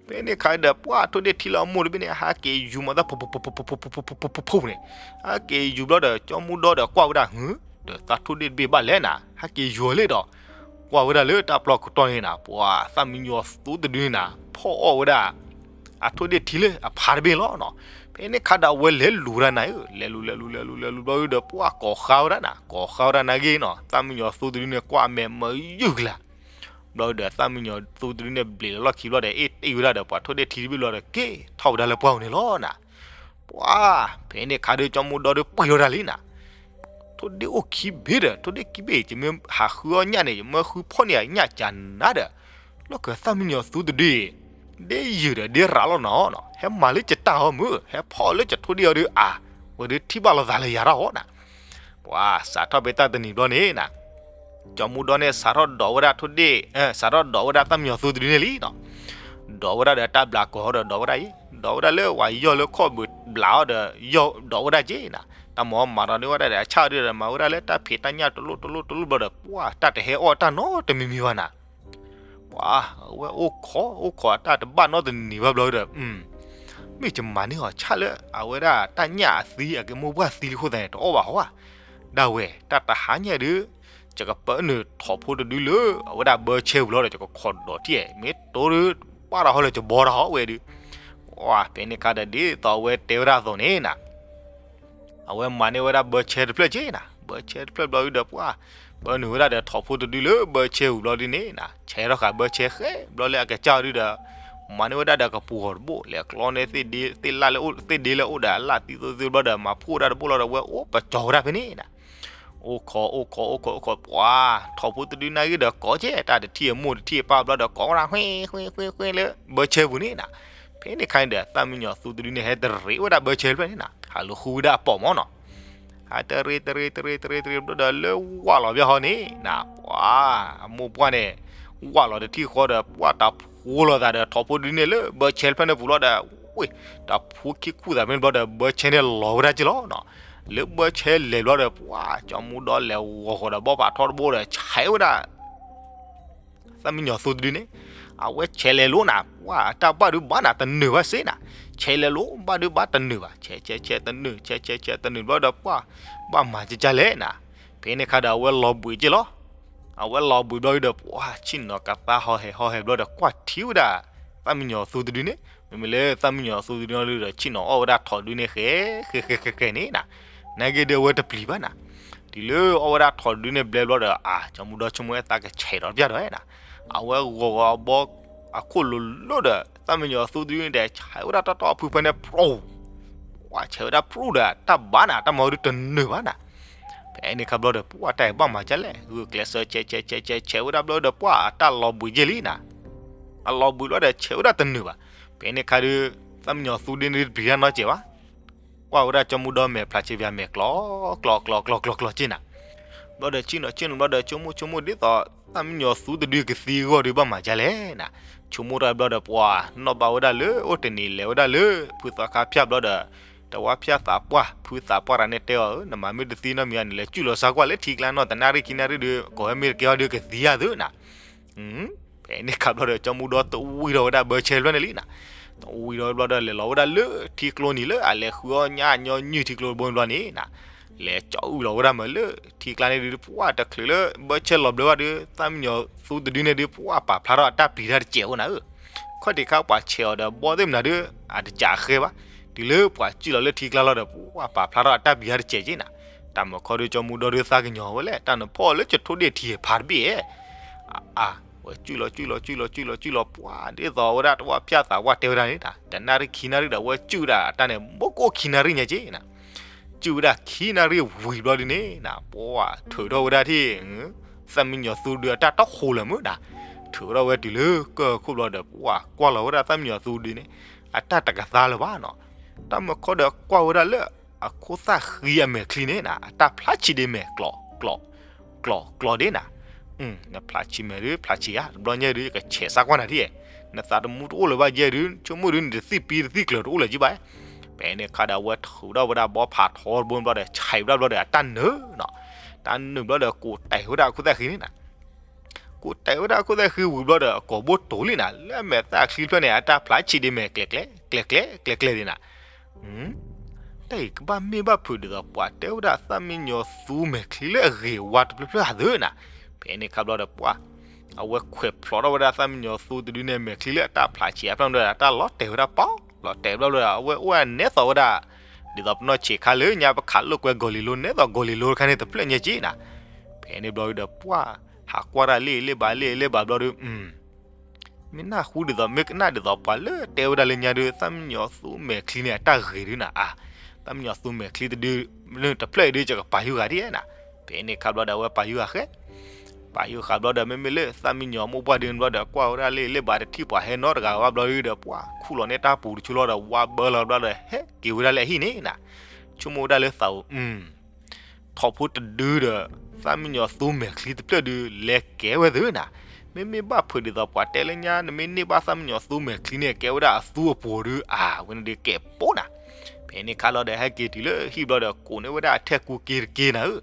ဖဲန့ၣ်ခါဒီးပှၤထိၣ်ဒ့ၣ်ထံလၢအမိၢ်တဘ့ၣ်န့ၣ် ဟးက့ၤယူၤမၤသၣ်ဖိဖိဖိဖိဖိဖိဖိဖိဖိန့ၣ်, ဟးက့ၤယူၤဘျီဒီးကၠီမူဒီဒီးကွၢ်ဝဲဒၣ်ဟု, ဒီးသးထိၣ်ဒ့ၣ်တဘ့ၣ်ဘၣ်လဲၣ်နၤ ဟဲက့ၤယူၤလံဒီး, ကွၢ်ဝဲဒၣ်လၢတၢ်ပျီကတီၢ်န့ၣ်နၤ ပှၤသၣ်မံယီၤသူတဒုန့ၣ်နၤ ဖီၣ်အီၣ်ဝဲဒၣ် အထိၣ်ဒ့ၣ်ထံလၢအဖါတဘ့ၣ်လီၤနီၤ, ဖဲန့ၣ်ခါဒီးအဝဲလဲၤလူၤဝဲဒၣ်နၤဧၢ, လဲၤလူၤလဲၤလူၤလဲၤလူၤလဲၤလူၤဘျီဒီးပှၤကိးဃါဝဲဒၣ်နၤ ကိးဃါဝဲဒၣ်နၤဂ့ၤနီၤ, သၣ်မံယီၤသူတဒုန့ၣ် ကွၢ်အမဲာ်မၢယုၢ်ကလာ် ဘျီဒီးသၣ်မံယီၤသူတဒုန့ၣ် ဘျ့းလီၤလီၢ်ခံဘျီဒီး အ့ၣ်တ့ၢ်ဝဲဒၣ်ဒီးပှၤထိၣ်ဒ့ၣ်ထံတဘ့ၣ်ဘျီဒီး က့ၤထီၣ်ဝဲဒၣ်လၢပှၢ်ပူၤန့ၣ်လီၤနၤ, ပှၤ, ဖဲန့ၣ်ခါဒီးကၠီမူဒီဒီးပှ့ၤထီၣ်ဒၣ်လံနၤ, ထိၣ်ဒ့ၣ်အိၣ်ခံဘ့ၣ်ဒီး ထိၣ်ဒ့ၣ်ခံဘ့ၣ် ယမ့ၢ်ဟးဃုအီၣ်ညၣ်န့ၣ် ယမ့ၢ်ဃုဖီၣ်န့ၢ်အညၣ်ကနၤဒီး, လီၢ်ခၢၣ်သၣ်မံယီၤသူတဒုအံၤ ဒ့ယုာ်ဒီးဒ့ရၤလီၤနၤနီၤ, ဟဲမၤလၢကတၢ်အီၤမုၢ် ဟဲဖီၣ်လၢကထိၣ်ဒ့ၣ်အီၤဒီးအါ ဝဲဒုးထံၣ်ဘၣ်လိာ်သးလၢယၤထီၣ်ဃီနၤ. ပှၤစးထီၣ်ဖဲတၢ်တနံၤဘျီန့ၣ်နၤ, ကၠီမူဒီန့ၣ် စးထီၣ်ဒိးဝဲဒၣ်ထိၣ်ဒ့ၣ်, စးထီၣ်ဒိးဝဲဒၣ်သၣ်မံယီၤသူတဒုန့ၣ်လံနၤ. ဒိးဝဲဒၣ်ဒီးတၢ်ဘျးကီၤဟီဒီးဒိးဝဲဒၣ်အံၤ, ဒိးဝဲဒၣ်လၢပှၤယီၢ်လၢခီၣ်ဘုးဘျးအီၤဒီး ယီၢ်ဒိးဝဲဒၣ်က့နၤ. တၢ်မၤမၤဒီးန့ၢ်ဝဲဒၣ်ဒီးအဆၣ်ဒုဒီး မၤဝဲဒၣ်လၢတၢ်ဖံးတၢ်ညၣ်တလိၣ်တလိၣ်တလိၣ်ဘျီဒီး ပှၤတၢ်တဟဲအီၣ်တၢ်နီတမံၤမံၤဘၣ်နၤ. ပှၤအဝဲအိၣ်ခိးအိၣ်ခိးအတၢ်တဘၣ်နီတနံၤဘၣ်ဘျီဒီး, မ့ၢ်ယမၤန့ၢ်အီၤဆၣ်လၢအဝဲဒၣ်တၢ်ညၣ်အသံအကမိၢ်ပှၢ်သံလံအဃိသတးန့ၣ် တအီၣ်ဘၣ်ဟီဧါ. ဒၣ်ဝဲ တၢ်တဟါညါဒုး ယကပာ်နုာ်ထိးဖိတဒုလၢ အဝဲဒၣ်ဘၢဆဲပူၤလီၤဒီး ယကခိးဒိးထံၣ်, မ့ၢ်တိၢ်ဒုး ဘၣ်တၢ်ဟီလၢယဘီတၢ်ဟီဝဲဒုး. ပှၤဖဲန့ၣ်ခါဒီး ဒ်သိးအဝဲတဲဝဲဒၣ်အသိးန့ၣ်နၤ အဝဲမၤန့ၢ်ဝဲဒၣ်ဘၢဆဲတဖျၢၣ်က့နၤ. ဘၢဆဲတဖျၢၣ်ဘျီဒုးဒီး ပှၤ ပာ်နုာ်ဝဲဒၣ်ဒီးထိးဖိတဒုလၢဘၢဆဲပူၤဘျီဒုးန့ၣ်နၤ, ဆဲထီၣ်ဃာ်ဘၢဆဲဃဲဘျီလၢအကစၢ်ဒုးဒီး မၤန့ၢ်ဝဲဒၣ်ဒီးကပူၤဃီၤတဘိ လဲၤကျီန့ၢ်သ့ၣ်ဒ့လၢ်လၢအိၣ်, သ့ၣ်ဒ့လၢအိၣ်ဒီးအလၣ်သံသိသ့ဘျီဒီး မၤဖှိၣ်ဝဲဒၣ်တဘိလီၤဒီး အဝဲအိၣ်ပကၠီၤဝဲဒၣ်ဖဲန့ၣ်နၤ. အိၣ်ခိး အိၣ်ခိး အိၣ်ခိး အိၣ်ခိး ပှၤ ထိးဖိတဒုန့ၣ်ဂ့ၤဒီးကိးကဲ တၢ်တထံၣ်အမိၢ်တထံၣ်အပၢ်ဘျီဒီး ကိးဝဲဒၣ် ဃ့ဃ့ဃ့ဃ့လၢဘၢဆဲပူၤန့ၣ်နၤ. ဖဲန့ၣ်ခါန့ၣ်ဒီး သၣ်မံယီၤသူတဒုန့ၣ် ဟဲတရံးဝဲဒၣ်ဘၢဆဲတဖျၢၣ်န့ၣ်နၤ, ဟးလူၤဃုဝဲဒၣ်အပိာ်မးနီၤ. ဟးတရံး တရံး တရံး တရံး တရံးဘျီဒီး လၢဝၢ်လီၤဘၣ်ဟီန့ၣ်နၤ, ပှၤ အမိၢ်ပှၢ်န့ၣ် ဝၢ်လီၤတထံၣ်ဃီဒီး ပှၤတၢ်ဖှိၣ်လိာ်သးဒီး ထိးဖိတဒုန့ၣ်လၢဘၢဆဲတဖျၢၣ်န့ၣ်ပူၤလီၤဒီး, ဝ့ၢ် တၢ်ဖှိၣ်ခံခူၣ်သးဖဲန့ၣ်ဘျီဒီး ဘၢဆဲန့ၣ်လီၤဝဲဒၣ်က့လီၤနီၤ. လၢဘၢဆဲလဲၤဘျီဒီး ပှၤ ကၠီမူဒီလဲၤဂီၤဃီၤဒီး ဘီၣ်ဖးထီတဘိဒီး ဆဲးဝဲဒၣ် သၣ်မံယီၤသူတဒုန့ၣ်, အဝဲဆဲးလဲၤလိၤနၤ, ပှၤ တၢ်ဘၣ်ဒုးဘၣ်နၤ တနၢၤဘၣ်စ့နၤ, ဆဲးလဲၤလိၤ ဘၣ်ဒုးဘၣ်တနၢၤဘၣ်, ဆဲးဆဲးဆဲးတနၢၤ ဆဲးဆဲးဆဲးတနၢၤဘျီဒီး ပှၤ ဘၣ်မၤကကလဲၣ်နၤ. ဖဲန့ၣ်ခါဒီး အဝဲလီၤဘှံးက့လီၤ. အဝဲလီၤဘှံးဘျီဒုးဒီး ပှၤ ဆ့ၣ်နီၤကသါဟီဟဲဟီဟဲဘျီဒီး ကွၢ်ထံဝဲဒၣ် သၣ်မံယီၤသူတဒုန့ၣ်, မ့မ့ၢ်လၢသၣ်မံယီၤသူတဒုန့ၣ်ဒီး ဆ့ၣ်နီၤအီၣ်ဝဲဒၣ်ထိးဒုန့ၣ် ဃဲဃဲဃဲဃဲဃဲန့ၣ်နၤ, နာ်က့ဒုးအဝဲတပျံၤဘၣ်နၤ. တုၤလၢအီၣ်ဝဲဒၣ်ထိးဒုန့ၣ်ဘျဲဘျီဒီး အါ ကၠီမူဒီဆိကမိၣ်ဝဲသးကဆဲးဒီးတပျၢ်ဒီးနၤ, အဝဲဂီၤဂီၤအဘီအခိၣ်လိၤလိၤဒီး သၣ်မံယီၤသူတဒုန့ၣ်ဒီး ဆဲးဝဲဒၣ်တီတီအဖုဖဲန့ၣ် ပြူၣ် ပှၤဆဲးဝဲဒၣ်ပြူၣ်ဒီး တၢ်ဘၣ်နၤ တၢ်မၤဒုးတနၢၤဘၣ်နၤ. ဖဲန့ၣ်ခါဘျီဒီး ပှၤတၢ်အံၤဘၣ်မၤကလဲၣ်, ဂုာ်ကျဲးစၢးဆဲးဆဲးဆဲးဆဲးဆဲးဝဲဒၣ်ဘျီဒီး ပှၤအတၢ်လီၤဘှံးက့လံနၤ. အလီၤဘှံးဘျီဒီး ဆဲးဝဲဒၣ်တနၢၤဘၣ်. ဖဲန့ၣ်ခါဒုး သၣ်မံယီၤသူဒုန့ၣ်တပျံၤတၢ်နီတစဲးဘၣ်. ကွၢ်ဝဲဒၣ်ကၠီမူဒီမဲာ်ဖျါဆ့ပၠါမဲာ်ကျီ ကျီ ကျီ ကျီ ကျီ ကျီ က့နၤ. ဘျီဒီးဆ့ၣ်နီၤဆ့ၣ်နီၤဘျီဒီး ဆိကမိၣ်ဆိကမိၣ်ဒ်သိး သၣ်မံယီၤသူတဒုကသံအဂီၢ်ဒုးဘၣ်မၤကလဲၣ်နၤ. ဆိကမိၣ်တၢ်ဘျီဒီး ပှၤနီၣ်ဘၣ်ဝဲဒၣ်လၢ အိၣ်တနံၤလဲၤဝဲဒၣ်လၢ ဖုသီခါဖၠၣ်ဘျီဒီး တဝါဖၠၣ်သးပှၢ် ဖုသးပှၢ်တဂၤန့ၣ်တဲအီၤဧၢ, နမၤမ့ၢ်တသံနီတမံၤဧါန့ၣ် လဲၤစုၣ်လီၤစါကွၢ်လၢထံကျါနီၤ, တနၣ်ရံၣ်ခံနၣ်ရံၣ်ဒီး ကိးဝဲမ့ၢ်တကဲအီၤဒီးကသံဧါသုနၤ. ဖဲန့ၣ်ခါဘျီဒီး ကၠီမူဒီတဝံၤထီၣ်ဝဲဒၣ်ဘၢဆဲတဖျၢၣ်န့ၣ်လံနၤ. တဝံၤထီၣ်ဘျီဒီး လဲၤလီၤဝဲဒၣ်လၢထံကျိနံၤလၢအလဲၤဃုအီၣ်ညၣ်ညီနုၢ်ထံကျိတဘိန့ၣ်ဘျီန့ၣ်နၤ, လဲၤကၠီအုၣ်လီၤဝဲဒၣ်မးလၢထံကျါန့ၣ်ဒုး ပှၤတချုးလၢဘၢဆဲလီၤဘျၢဘၣ်ဒီး သၣ်မံယီၤသူတဒုန့ၣ်ဒုး ပှၤပာ်ဖျါထီၣ်အတၢ်ပျံၤတၢ်တစဲးအိၣ်နၤဧၢ. ခီၣ်ထံးခါပှၤဆဲးအီၤဒီးဘီသ့ၣ်မနုၤဒုး အတစးဃဲဘၣ်. တုၤလၢပှၤစုၣ်လီၤလၢထံကျါလီၤဒီး ပှၤပာ်ဖျါထီၣ်အတၢ်ပျံၤတၢ်တစဲးက့နၤ. တၢ်မုၢ်ခီဒုး ကၠီမူဒီဒုးသးကညီၤဝဲလဲၣ်, တၢ်နဖီၣ်လၢကထိၣ်ဒ့ၣ်ထံဖးတဘ့ၣ်ဧါ. အါ, ဝဲစုၣ်လီၤစုၣ်လီၤစုၣ်လီၤစုၣ်လီၤစုၣ်လီၤ ပှၤဒ်သိးဝဲဒၣ်တဝါဖၠၣ်သးပှၢ်တဲဝဲဒၣ်န့ၣ်နၤ, တနၣ်ရံၣ်ခံနၣ်ရံၣ်ဒီး ဝဲစုၣ်ဝဲဒၣ်အတၢ်န့ၣ်မ့ၢ်ကအိၣ်ခံနၣ်ရံၣ်ညါက့နၤ. စုၣ်ဝဲဒၣ်ခံနၣ်ရံၣ်ဝံၤဘျီဒုးန့ၣ်နၤ, ပှၤထုးထီၣ်ဝဲဒၣ်ထံၣ် သၣ်မံယီၤသူဒုးအတၢ်တီခိၣ်လၢာ်မုၢ်နၤ, ထုးထီၣ်ဝဲတုၤလၢကၢၢ်ခိၣ်ဘျီဒီး ပှၤကွၢ်လီၤဝဲဒၣ်သၣ်မံယီၤသူဒုးန့ၣ် အတၢ်တကသါလၢၤဘၣ်နီၤ. တၢ်မုၢ်ခီဒီးကွၢ်ဝဲဒၣ်လၢ အခိၣ်သၣ်ဃံအမဲာ်ချံန့ၣ်နၤ အတၢ်ဖျါဆံးဒ်မဲာ်ကျီၤ ကျီၤ ကျီၤဒ်နၤ. နဖျါဆံးမဲာ်ဒုး ဖျါဆံးဧါ, တဘျီညါဒုး ယကဆဲးစါကွၢ်နၤထံၣ်ဧါ. နသးတမူတအိၣ်လၢၤဘၣ်ယဲဒုး ဆိကမိၣ်ဒုး နတသံၣ်ပံတသံၣ်ကျၢၤတအိၣ်လၢၤကဘၣ်. ဖဲန့ၣ်ခါဒီးအဝဲထုးထီၣ်ဝဲဒၣ်ဘီဖးထီတဘိဘျီဒီး ဆဲးဝဲဒၣ်ဘျီဒီး အတၢ်နၢၤနီၤ, တၢ်နၢၤဘျီဒီး ကိးတဲာ်ဝဲဒၣ်အခိၣ်သၣ်ဃံန့ၣ်နၤ. ကိးတဲာ်ဝဲဒၣ်အခိၣ်သၣ်ဃံဝံၤဘျီဒီး အကိာ်ဘိတိၤလံနၤ, လၢအမဲာ်သၣ်ချံဖျၢၣ်န့ၣ် အတၢ်ဖျါဆံးဒ်မဲာ်ကျဲၤကျဲၤ ကျဲၤကျဲၤ ကျဲၤကျဲၤဒ်နၤ. တၢ်အံၤကဘၣ်မ့ၢ်ဘၣ်ဖုးဒ်သိးပှၤတဲဝဲဒၣ်သၣ်မံယီၤသူမဲာ်ချံလၢအဂ့ၤဝါတဖျၢၣ်ဖျၢၣ်ဧါသ့နၤ. ဖဲန့ၣ်ခါဘျီဒီးပှၤ အဝဲခွဲးဖျိးထီၣ်ဝဲဒၣ်သၣ်မံယီၤသူတဒုန့ၣ် မဲာ်ချံလၢအတၢ်ဖျါဆံးအဖျၢၣ်ဒီး အတၢ်လီၤတဲာ်ဝဲဒၣ်ပီ, လီၤတဲာ်ဘျီဘျီဒီး အဝဲအိၣ်အနဲသိးဝဲဒၣ် ဒ်သိးပနီၢ်ဆံးခါလၢညါပခးလိာ်ကွဲဂီၤလံၤလိၤ နဲသိးဂီၤလံၤလိၤတခါန့ၣ် တဖျၢၣ်ညါက့နၤ. ဖဲန့ၣ်ဘျီဒီးပှၤ ဟးကွၢ်တၢ်လ့ၣ်လ့ၣ်ဘၣ် လ့ၣ်လ့ၣ်ဘၣ်ဘျီဒီး မ့ၢ်နၢ်ဟူဒ်သိး မ့ၢ်ကနၣ်ဒ်သိးပှၤလၢတဲဝဲဒၣ်လၢညါဒုး သၣ်မံယီၤသူမဲာ်ချံန့ၣ် အတၢ်ဂ့ၤဒုးနၤ, အါ, သၣ်မံယီၤသူမဲာ်ချံတဒု တဖျၢၣ်အံၤဒုး ယကပာ်ယုၢ်ဂၤဒ်နၤ. ဖဲန့ၣ်ခါဘျီဒီး အဝဲပာ်ယုၢ်ဂၤဃဲ, ပာ်ယုၢ်ဃာ်ဘျီဒီး မ့မ့ၢ်လၢသၣ်မံယီၤမိၢ်ပှၢ်ဒုးန့ၣ်ဘျီဒီး ကွၢ်ဝဲဒၣ်လ့ၣ်လ့ၣ်ဘၣ် တထံၣ်ပှၤဟဲနီတဂၤဘၣ်ဘျီဒီး ပှၤခူၣ်လီၤန့ၢ်တၢ်ပူၤတဆူလီၤဒီး ဝါဘၢလီၤဘျီဒီး ဟဲက့ၤဝဲဒၣ်လၢအဟံၣ်န့ၣ်နၤ. ဆိကမိၣ်ဝဲဒၣ်လၢသးဧိၤ ထိးဖိတဒုဒီး သၣ်မံယီၤသူမဲာ်ချံတဖျၢၣ်ဒု လဲၤကဲဝဲသ့ၣ်နၤ, မ့မ့ၢ်ဘၣ်ဖုးဒ်သိးပှၤတဲလၢညါ နမ့ၢ်န့ၢ်ဘၣ်သၣ်မံယီၤသူမဲာ်ချံန့ၣ် ကဲဝဲဒၣ်အသူအပှိၤဒု အဝဲန့ၣ်ဒုကဲးပိၢ်နၤ. ဖဲန့ၣ်ခါလီၤဒီး ဟဲက့ၤတုၤလၢဟံၣ်ဘျီဒီး ကိးန့ၢ်ဝဲဒၣ်အထဲကူက့ၤတက့ၤနၤဧၢ,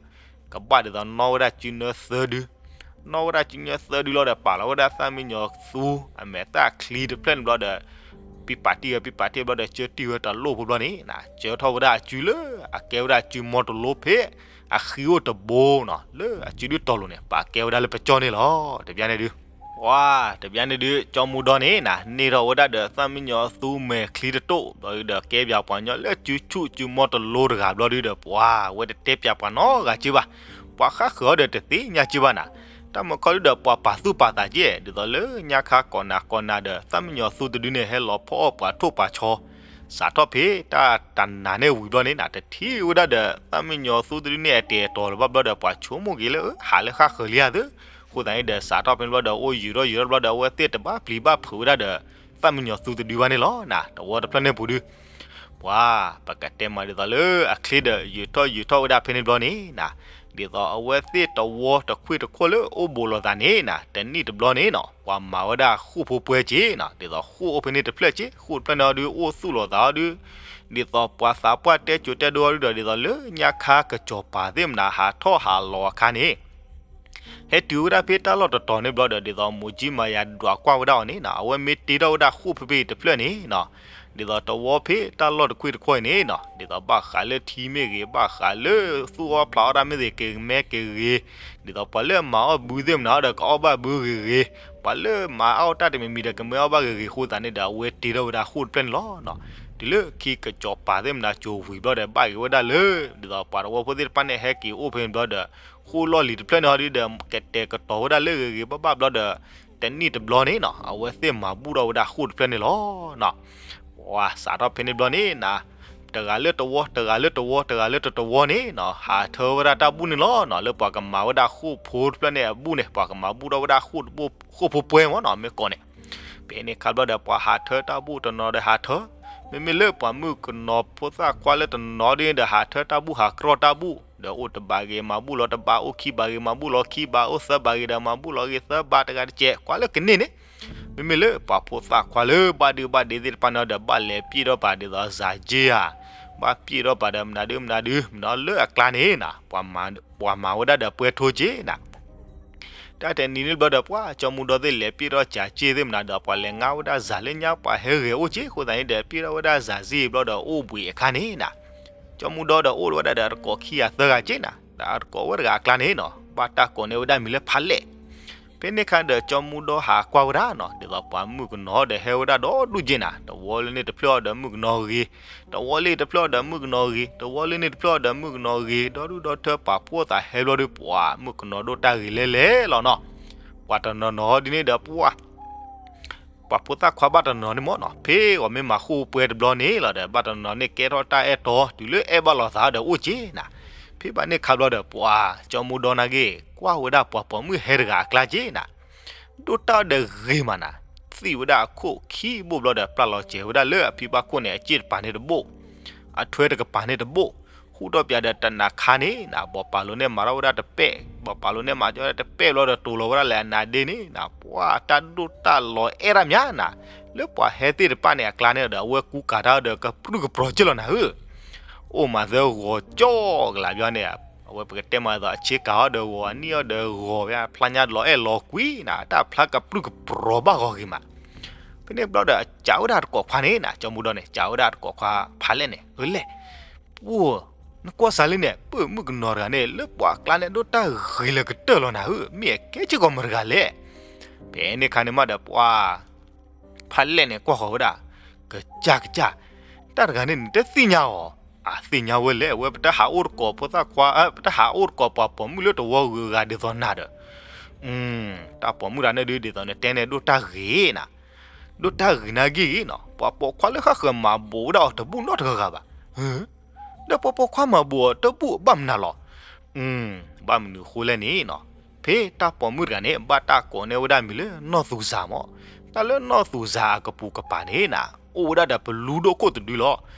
ကဘၣ်ဒ်သိးနီၣ်ဝဲဒၣ်စုနၢသၢဒု နီၣ်ဝဲဒၣ်စုနၢသၢဒုလီၤဒီး ပာ်လီၤဝဲဒၣ်သၣ်မံယီၤသူ အမဲာ်သၣ်ချံတဖျၢၣ်န့ၣ်ဘျီဒီး ပံပာ်တံၢ်ဝဲ ပံပာ်တံၢ်ဘျီဒီး ကၢတံၢ်ဝဲတလိၣ်ဖိဘျီန့ၣ်နၤ, ကၢထီၣ်ဝဲဒၣ်အစုလၢအကဲဝဲဒၣ်စုမီတလိဖဲ အဃံအိၣ်တဘိနီၤ, လၢအစုဒုတီၤလိၤန့ၣ် ပာ်ကဲဝဲဒၣ်လၢပကၠီန့ၣ်လီၤ. တဘျီန့ၣ်ဒု ပှၤတဘျီန့ၣ်ဒု ကၠီမူဒီန့ၣ်နၤ န့ၢ်ထီၣ်ဝဲဒၣ်ဒီးသၣ်မံယီၤသူမဲာ်ချံတတိၢ် ဘျီဒုဒီး ကဲပၠးပှၤညီလၢစုဆူၣ်စုမီတလိတဂၤဘျီဒုဒီး ပှၤဝဲတတဲပၠးပှၤနီတဂၤက့ဘၣ်, ပှၤဃၣ်ဃၢၤအီၤဒီးတသ့ၣ်ညါက့ဘၣ်နၤ, တၢ်မုၢ်ခီဒုဒီး ပှၤပာ်သူၣ်ပာ်သးက့ ဒ်သိးလၢညါခါကိးနၤကိးနၤဒီး သၣ်မံယီၤသူတဒုန့ၣ် ဟဲလီၤဖီၣ်အီၣ်ပှၤထိၣ်ပှၤဆီ စးထီၣ်ဖဲတၢ်တနၤန့ၣ်ဝံၤဘျီန့ၣ်နၤ တထံၣ်ဝဲဒၣ်ဒီး သၣ်မံယီၤသူတဒုန့ၣ် အတဲာ်အတီၤလၢၤဘၣ်ဘျီဒီး ပှၤဆိကမိၣ်က့ၤလၢ ဟးလၢဃၣ်ဃၢၤလံဧါသ့, အဃိသတးန့ၣ်ဒီး စးထီၣ်ဖဲန့ၣ်ဘျီဒီး အိၣ်ယူၤထီၣ်ယူၤထီၣ်ဘျီဒီး အဝဲသ့ၣ်တဘၣ်ပျံၤဘၣ်ဖုးဝဲဒၣ်ဒီး သၣ်မံယီၤသူတဒုဘၣ်န့ၣ်လီၤနၤ, တဝီတဖျၢၣ်န့ၣ်ပူၤဒု ပှၤ ပကတဲမးဒ်သိးလၢအချ့ဒီး ယူၤထီၣ်ယူၤထီၣ်ဝဲဒၣ်ဖဲန့ၣ်ဘျီန့ၣ်နၤ, ဒ်သိးအဝဲသ့ၣ်တဝီတခွ့ၣ်တခိၣ်လၢအိၣ်ဘူးလိာ်သးန့ၣ်နၤ တနံၣ်တဘျီန့ၣ်နီၤ ပှၤမၤဝဲဒၣ်ဃိၣ်ဖိပှဲၤက့ၤနၤ, ဒ်သိးဃိၣ်အိၣ်ဖဲန့ၣ်တဖျၢၣ်က့ၤ ဃိၣ်တဖျၢၣ်န့ၣ်အီၤဒု အိၣ်သူၣ်လိာ်သးအီၤဒု ဒ်သိးပှၤသးပှၢ်တဲစိၤတဲဒိအီၤဒုဒီး ဒ်သိးလၢညါခါကစီၤပၤသ့ၣ်မနၤ ဟးထီၣ်ဟးလီၤအခါန့ၣ် ဟဲတုၤဝဲဒၣ်ဖဲတၢ်လီၢ်တတီၤန့ၣ်ဘျီဒီး ဒ်သိးမိၢ်ကၠံမၤယၤဒွးကွၢ်ဝဲဒၣ်အီၤန့ၣ်နၤ အဝဲမ့ၢ်တ့ထီၣ်ဝဲဒၣ်ဃိၣ်ဖဲဖဲအံၤတဖျၢၣ်န့ၣ်နီၤ, ဒ်သိးတဝီဖဲတၢ်လီၢ်တခွ့ၣ်တခိၣ်အံၤန့ၣ်နီၤ ဒ်သိးဘၣ်ဃးလၢထံမ့ၢ်ဂ့ၤ ဘၣ်ဃးလၢသူၣ်အီၣ်ဖျးအီၣ်တၢ်မ့ၢ်ဂ့ၤ ကမဲကဂ့ၤ, ဒ်သိးပှၤလၢမၤအီၣ်ဘုသ့ၣ်မနၤဒီး ကအီၣ်ဘၣ်ဘုဂ့ၤဂ့ၤ, ပှၤလၢမၤအီၣ်တၢ်တမံၤမံၤဒီး ကမၢအီၣ်ဘၣ်ဂ့ၤဂ့ၤအဃိသတးန့ၣ်ဒီး အဝဲတ့ထီၣ်ဝဲဒၣ်ဃိၣ်တဖျၢၣ်န့ၣ်လီၤ. တုၤလၢခံကစီၤပၤသ့ၣ်မနၤစိၤဝံၤဘျီဒီး ဘၣ်က့ၤဝဲဒၣ်လၢ ဒ်သိးပှၤတဝီဖိသ့ၣ်တဖၣ်န့ၣ် ဟဲက့ၤအိၣ်ဖဲန့ၣ်ဘျီဒီး ဃိၣ်လီၢ်လံၤတဖျၢၣ်န့ၣ်အီၤဒုဒီး ကတဲာ်ကတီၤဝဲဒၣ်လၢဂ့ၤဂ့ၤဘၣ်ဘၣ်ဘျီဒီး တနံၣ်တဘျီန့ၣ်နီၤ အဝဲသ့ၣ်မၤဘူၣ်ထီၣ်ဝဲဒၣ်ဃိၣ်တဖျၢၣ်န့ၣ်လီၤ. ပှၤစးထီၣ်ဖဲန့ၣ်ဘျီန့ၣ်နၤ တဂၤလၢတဝီ တဂၤလၢတဝီ တဂၤလၢတတဝီန့ၣ်နီၤ ဟးထၢဝဲဒၣ်တၢ်ဘူၣ်န့ၣ်လီၤနီၤ လၢပှၤကမၤဝဲဒၣ်ဃိၣ်ဖိတဖျၢၣ်န့ၣ်အဘူၣ်န့ၣ် ပှၤကမၤဘူၣ်ထီၣ်ဝဲဒၣ်ဃိၣ်ဖိပှဲၤမ့ၢ်နီၤ မ့ၢ်ကိးန့ၣ် ဖဲန့ၣ်ခါဘျီဒီး ပှၤဟးထၢတၢ်ဘူၣ်တနီၤဒီးဟးထၢ, မ့မ့ၢ်လၢပှၤမုၣ်ကနီၤဖိသၣ်ခွါလၢတနီၤဒ်န့ၣ်ဒီး ဟးထၢတၢ်ဘူၣ်ဟးကြီတၢ်ဘူၣ် ဒီးအိၣ်တဘးဂ့ၤမၤဘူၣ်လီၤတဘး အိၣ်ခံဘးဂ့ၤမၤဘူၣ်လီၤခံဘး အိၣ်သၢဘးဂ့ၤဒီးမၤဘူၣ်လီၤဂ့ၤသၢဘး တဂၤတစဲး ကွၢ်လၢကန့ၢ်န့ၣ် မ့မ့ၢ်လၢပှၤဖိသၣ်ခွါလၢဘၣ်ဒုဘၣ်ဒ့သ့ၣ်တဖၣ်န့ၣ်ဒီး ဘၣ်လဲၤပျဲၢ်ထီၣ်ပာ်ဒ်သိးစၤက့ဧါ, ဘၣ်ပျဲၢ်ထီၣ်ပာ်ဒီးမနုၤဒုမနုၤဒု မနီၤလၢအကျါန့ၣ်နၤ ပှၤမၤဝဲဒၣ်ဒီးပှဲၤထိက့နၤ တၢ်တနံၤန့ၣ်ဘျီဒီး ပှၤကၠီမူဒီသ့ၣ်လဲၤပျဲၢ်ထီၣ်စၤက့သ့ၣ်မနုၤဒီး ပှၤလဲၤငါဝဲဒၣ်စၤလၢညါပှၤဟဲဂဲၤအိၣ်က့ အဃိသတးန့ၣ်ဒီး ပျဲၢ်ထီၣ်ဝဲဒၣ်စၤစ့ဘျီဒီး အိၣ်ဘှံးအခါန့ၣ်နၤ ကၠီမူဒီဒီးအိၣ်ဝဲဒၣ်ဒီးအတကိးခံဂၤသၢဂၤက့နၤ ဒီးအတကိးဝဲတဂၤအကျါန့ၣ်နီၤ ဘၣ်တၢ်ကိးန့ၢ်ဝဲဒၣ်မံၤလၢဖးလဲၣ် ဖဲန့ၣ်ခါဒီးကၠီမူဒီဟးကွၢ်ဝဲဒၣ်နီၤ ဒ်သိးပှၤမုၣ်ကနီၤဒီးဟဲဝဲဒၣ်ဒီဒူၣ်က့နၤ တဝီလၢန့ၣ်တဖျၢၣ်အီၤဒီးမုၣ်ကနီၤဂ့ၤ, တဝီလၢတဖျၢၣ်အီၤဒီးမုၣ်ကနီၤဂ့ၤ, တဝီလၢန့ၣ်တဖျၢၣ်အီၤဒီးမုၣ်ကနီၤဂ့ၤ ဒီဒူၣ်ဒီထၢပာ်ဖှိၣ်သးဟဲဘျီဒီး ပှၤမုၣ်ကနီၤဒိၣ်တၢ်ဂ့ၤလဲၤလဲၤလီၤနီၤ ပှၤတနီၤနီၤဒ်န့ၣ်ဒီးပှၤ ပှၤဖိသၣ်ခွါဘၣ်တနီၤနီၤန့ၣ်မ့ၢ်နီၤ ဖဲအီၤမ့ၢ်မၤဃိၣ်ပှဲၤတဘျီန့ၣ်လီၤဒီး ဘၣ်တနီၤနီၤန့ၣ်ကဲထီၣ်တၢ်အဲၣ်တီ တုၤလၢအဲၣ်ဘၣ်လိာ်သးဒီးအိၣ်က့နၤ ဖဲဘၣ်န့ၣ်ခါဘျီဒီး ပှၤကၠီမူဒီနာ်က့ ကွၢ်ဝဲဒၣ်ပှၤပိာ်မုၣ်ဟဲတဂၤအကျါက့နၤ ဒိၣ်တၢ်ဒီးဂ့ၤမးနၤ သံၣ်ဝဲဒၣ်အခိၣ်ခံဘိၣ်ဘျီဒီး ပျၢ်လီၤစဲၤဝဲဒၣ်လၢအဖံဘၣ်ခိၣ်န့ၣ် အစ့ၣ်တပၤန့ၣ်တဘိၣ် အထွဲတကပၤန့ၣ်တဘိၣ် ဃူထီၣ်ပၠးဒီးတနၤခါန့ၣ်နၤ ဘီးပာ်လိာ်န့ၣ်မၤထီၣ်ဝဲဒၣ်တပဲၣ် ဘီးပာ်လိာ်န့ၣ်မၤကီဒီးတပဲၣ်ဘျီဒီး တိၤလီၤဝဲဒၣ်လဲာ်အနါဒ့န့ၣ်နၤ ပှၤတၢ်ဒိၣ်တၢ်လီၤအဲၣ်တၢ်မးနၤ လၢပှၤဟဲသ့ၣ်တဖၣ်န့ၣ်အကျါန့ၣ်ဒီး အဝဲကူကၤတၢ်ဒီးကပြုၢ်ကပြီၤက့လီၤနၤဧၢ အိၣ်မးသၢဂီၤကၠီကလးဘျီန့ၣ် အဝဲပကတဲမးဒ်သိး အဆ့ကၤအီၤဒီးဂီၤ အနံၣ်အီၤဒီးဂီၤ ဖျါညါလီၤအဲၣ်လီၤကွံနၤ တၢ်ဖျါကပြုၢ်ကပြီၤဘၣ်ဂီၤဂ့ၤမး ဖဲန့ၣ်ဘျီဒီး စံးဝဲဒၣ်တကိးခွါန့ၣ်နၤ ကၠီမူဒီန့ၣ် စံးဝဲဒၣ်တကိးခွါဖးလဲၣ်န့ၣ် ဧၢလဲၣ် ပှိၢ် နကွၢ်စးလံန့ၣ် ပၢ်မုၣ်ကနီၤတဂၤန့ၣ် လၢပှၤအကျါန့ၣ်ဒိၣ်တၢ်ဂ့ၤလၢကတၢၢ်လီၤနၤဧၢ မ့ၢ်အကဲစ့ၢ်ကီးမတၤတဂၤလဲၣ် ဖဲန့ၣ်ခါန့ၣ်မးဒီးပှၤ ဖးလဲၣ်န့ၣ်ကွၢ်ဃီၤဝဲဒၣ် ကစၢ်ကစၢ် တၢ်တဂၤန့ၣ်နတသ့ၣ်ညါအီၤ အသ့ၣ်ညါဝဲလဲၣ် အဝဲပတဟးအိၣ်တကိးဖိသၣ်ခွါ ပတဟးအိၣ်တကိးပှၤပိာ်မုၣ်လၢတဝီဂုၤအဂၤဒ်သိးနၤဒီး တၢ်ပိာ်မုၣ်တဂၤန့ၣ်ဒုး ဒ်သိးနတဲန့ၣ် ဒိၣ်တၢ်ဂ့ၤနၤ, ဒိၣ်တၢ်ဂ့ၤနၤဂ့ၢ်ဂ့ၢ်နီၤ, ပှၤပိာ်ခွါလၢဃၣ်ဃၢၤမၤဘူးဝဲဒၣ်အီၤတဘူၣ်နီတဂၤဂၤဘၣ်. ဒီးပှၤပိာ်ခွါမၤဘူးအီၤတဘူၣ်ဘၣ်မနုၤလီၤ. ဘၣ်မနုၤအဃိလဲၣ်န့ၣ်နီၤ, ဖဲတၢ်ပိာ်မုၣ်တဂၤန့ၣ် ဘၣ်တၢ်ကိးန့ၢ်ဝဲဒၣ်မံၤလၢနီၢ်သူစၤမး, တၢ်လၢနီၢ်သူစၤအကပူၤကပၤန့ၣ်နၤ, အိၣ်ဝဲဒၣ်ဒီးပလူဒိၣ်ခိၣ်တဒုလီၤ.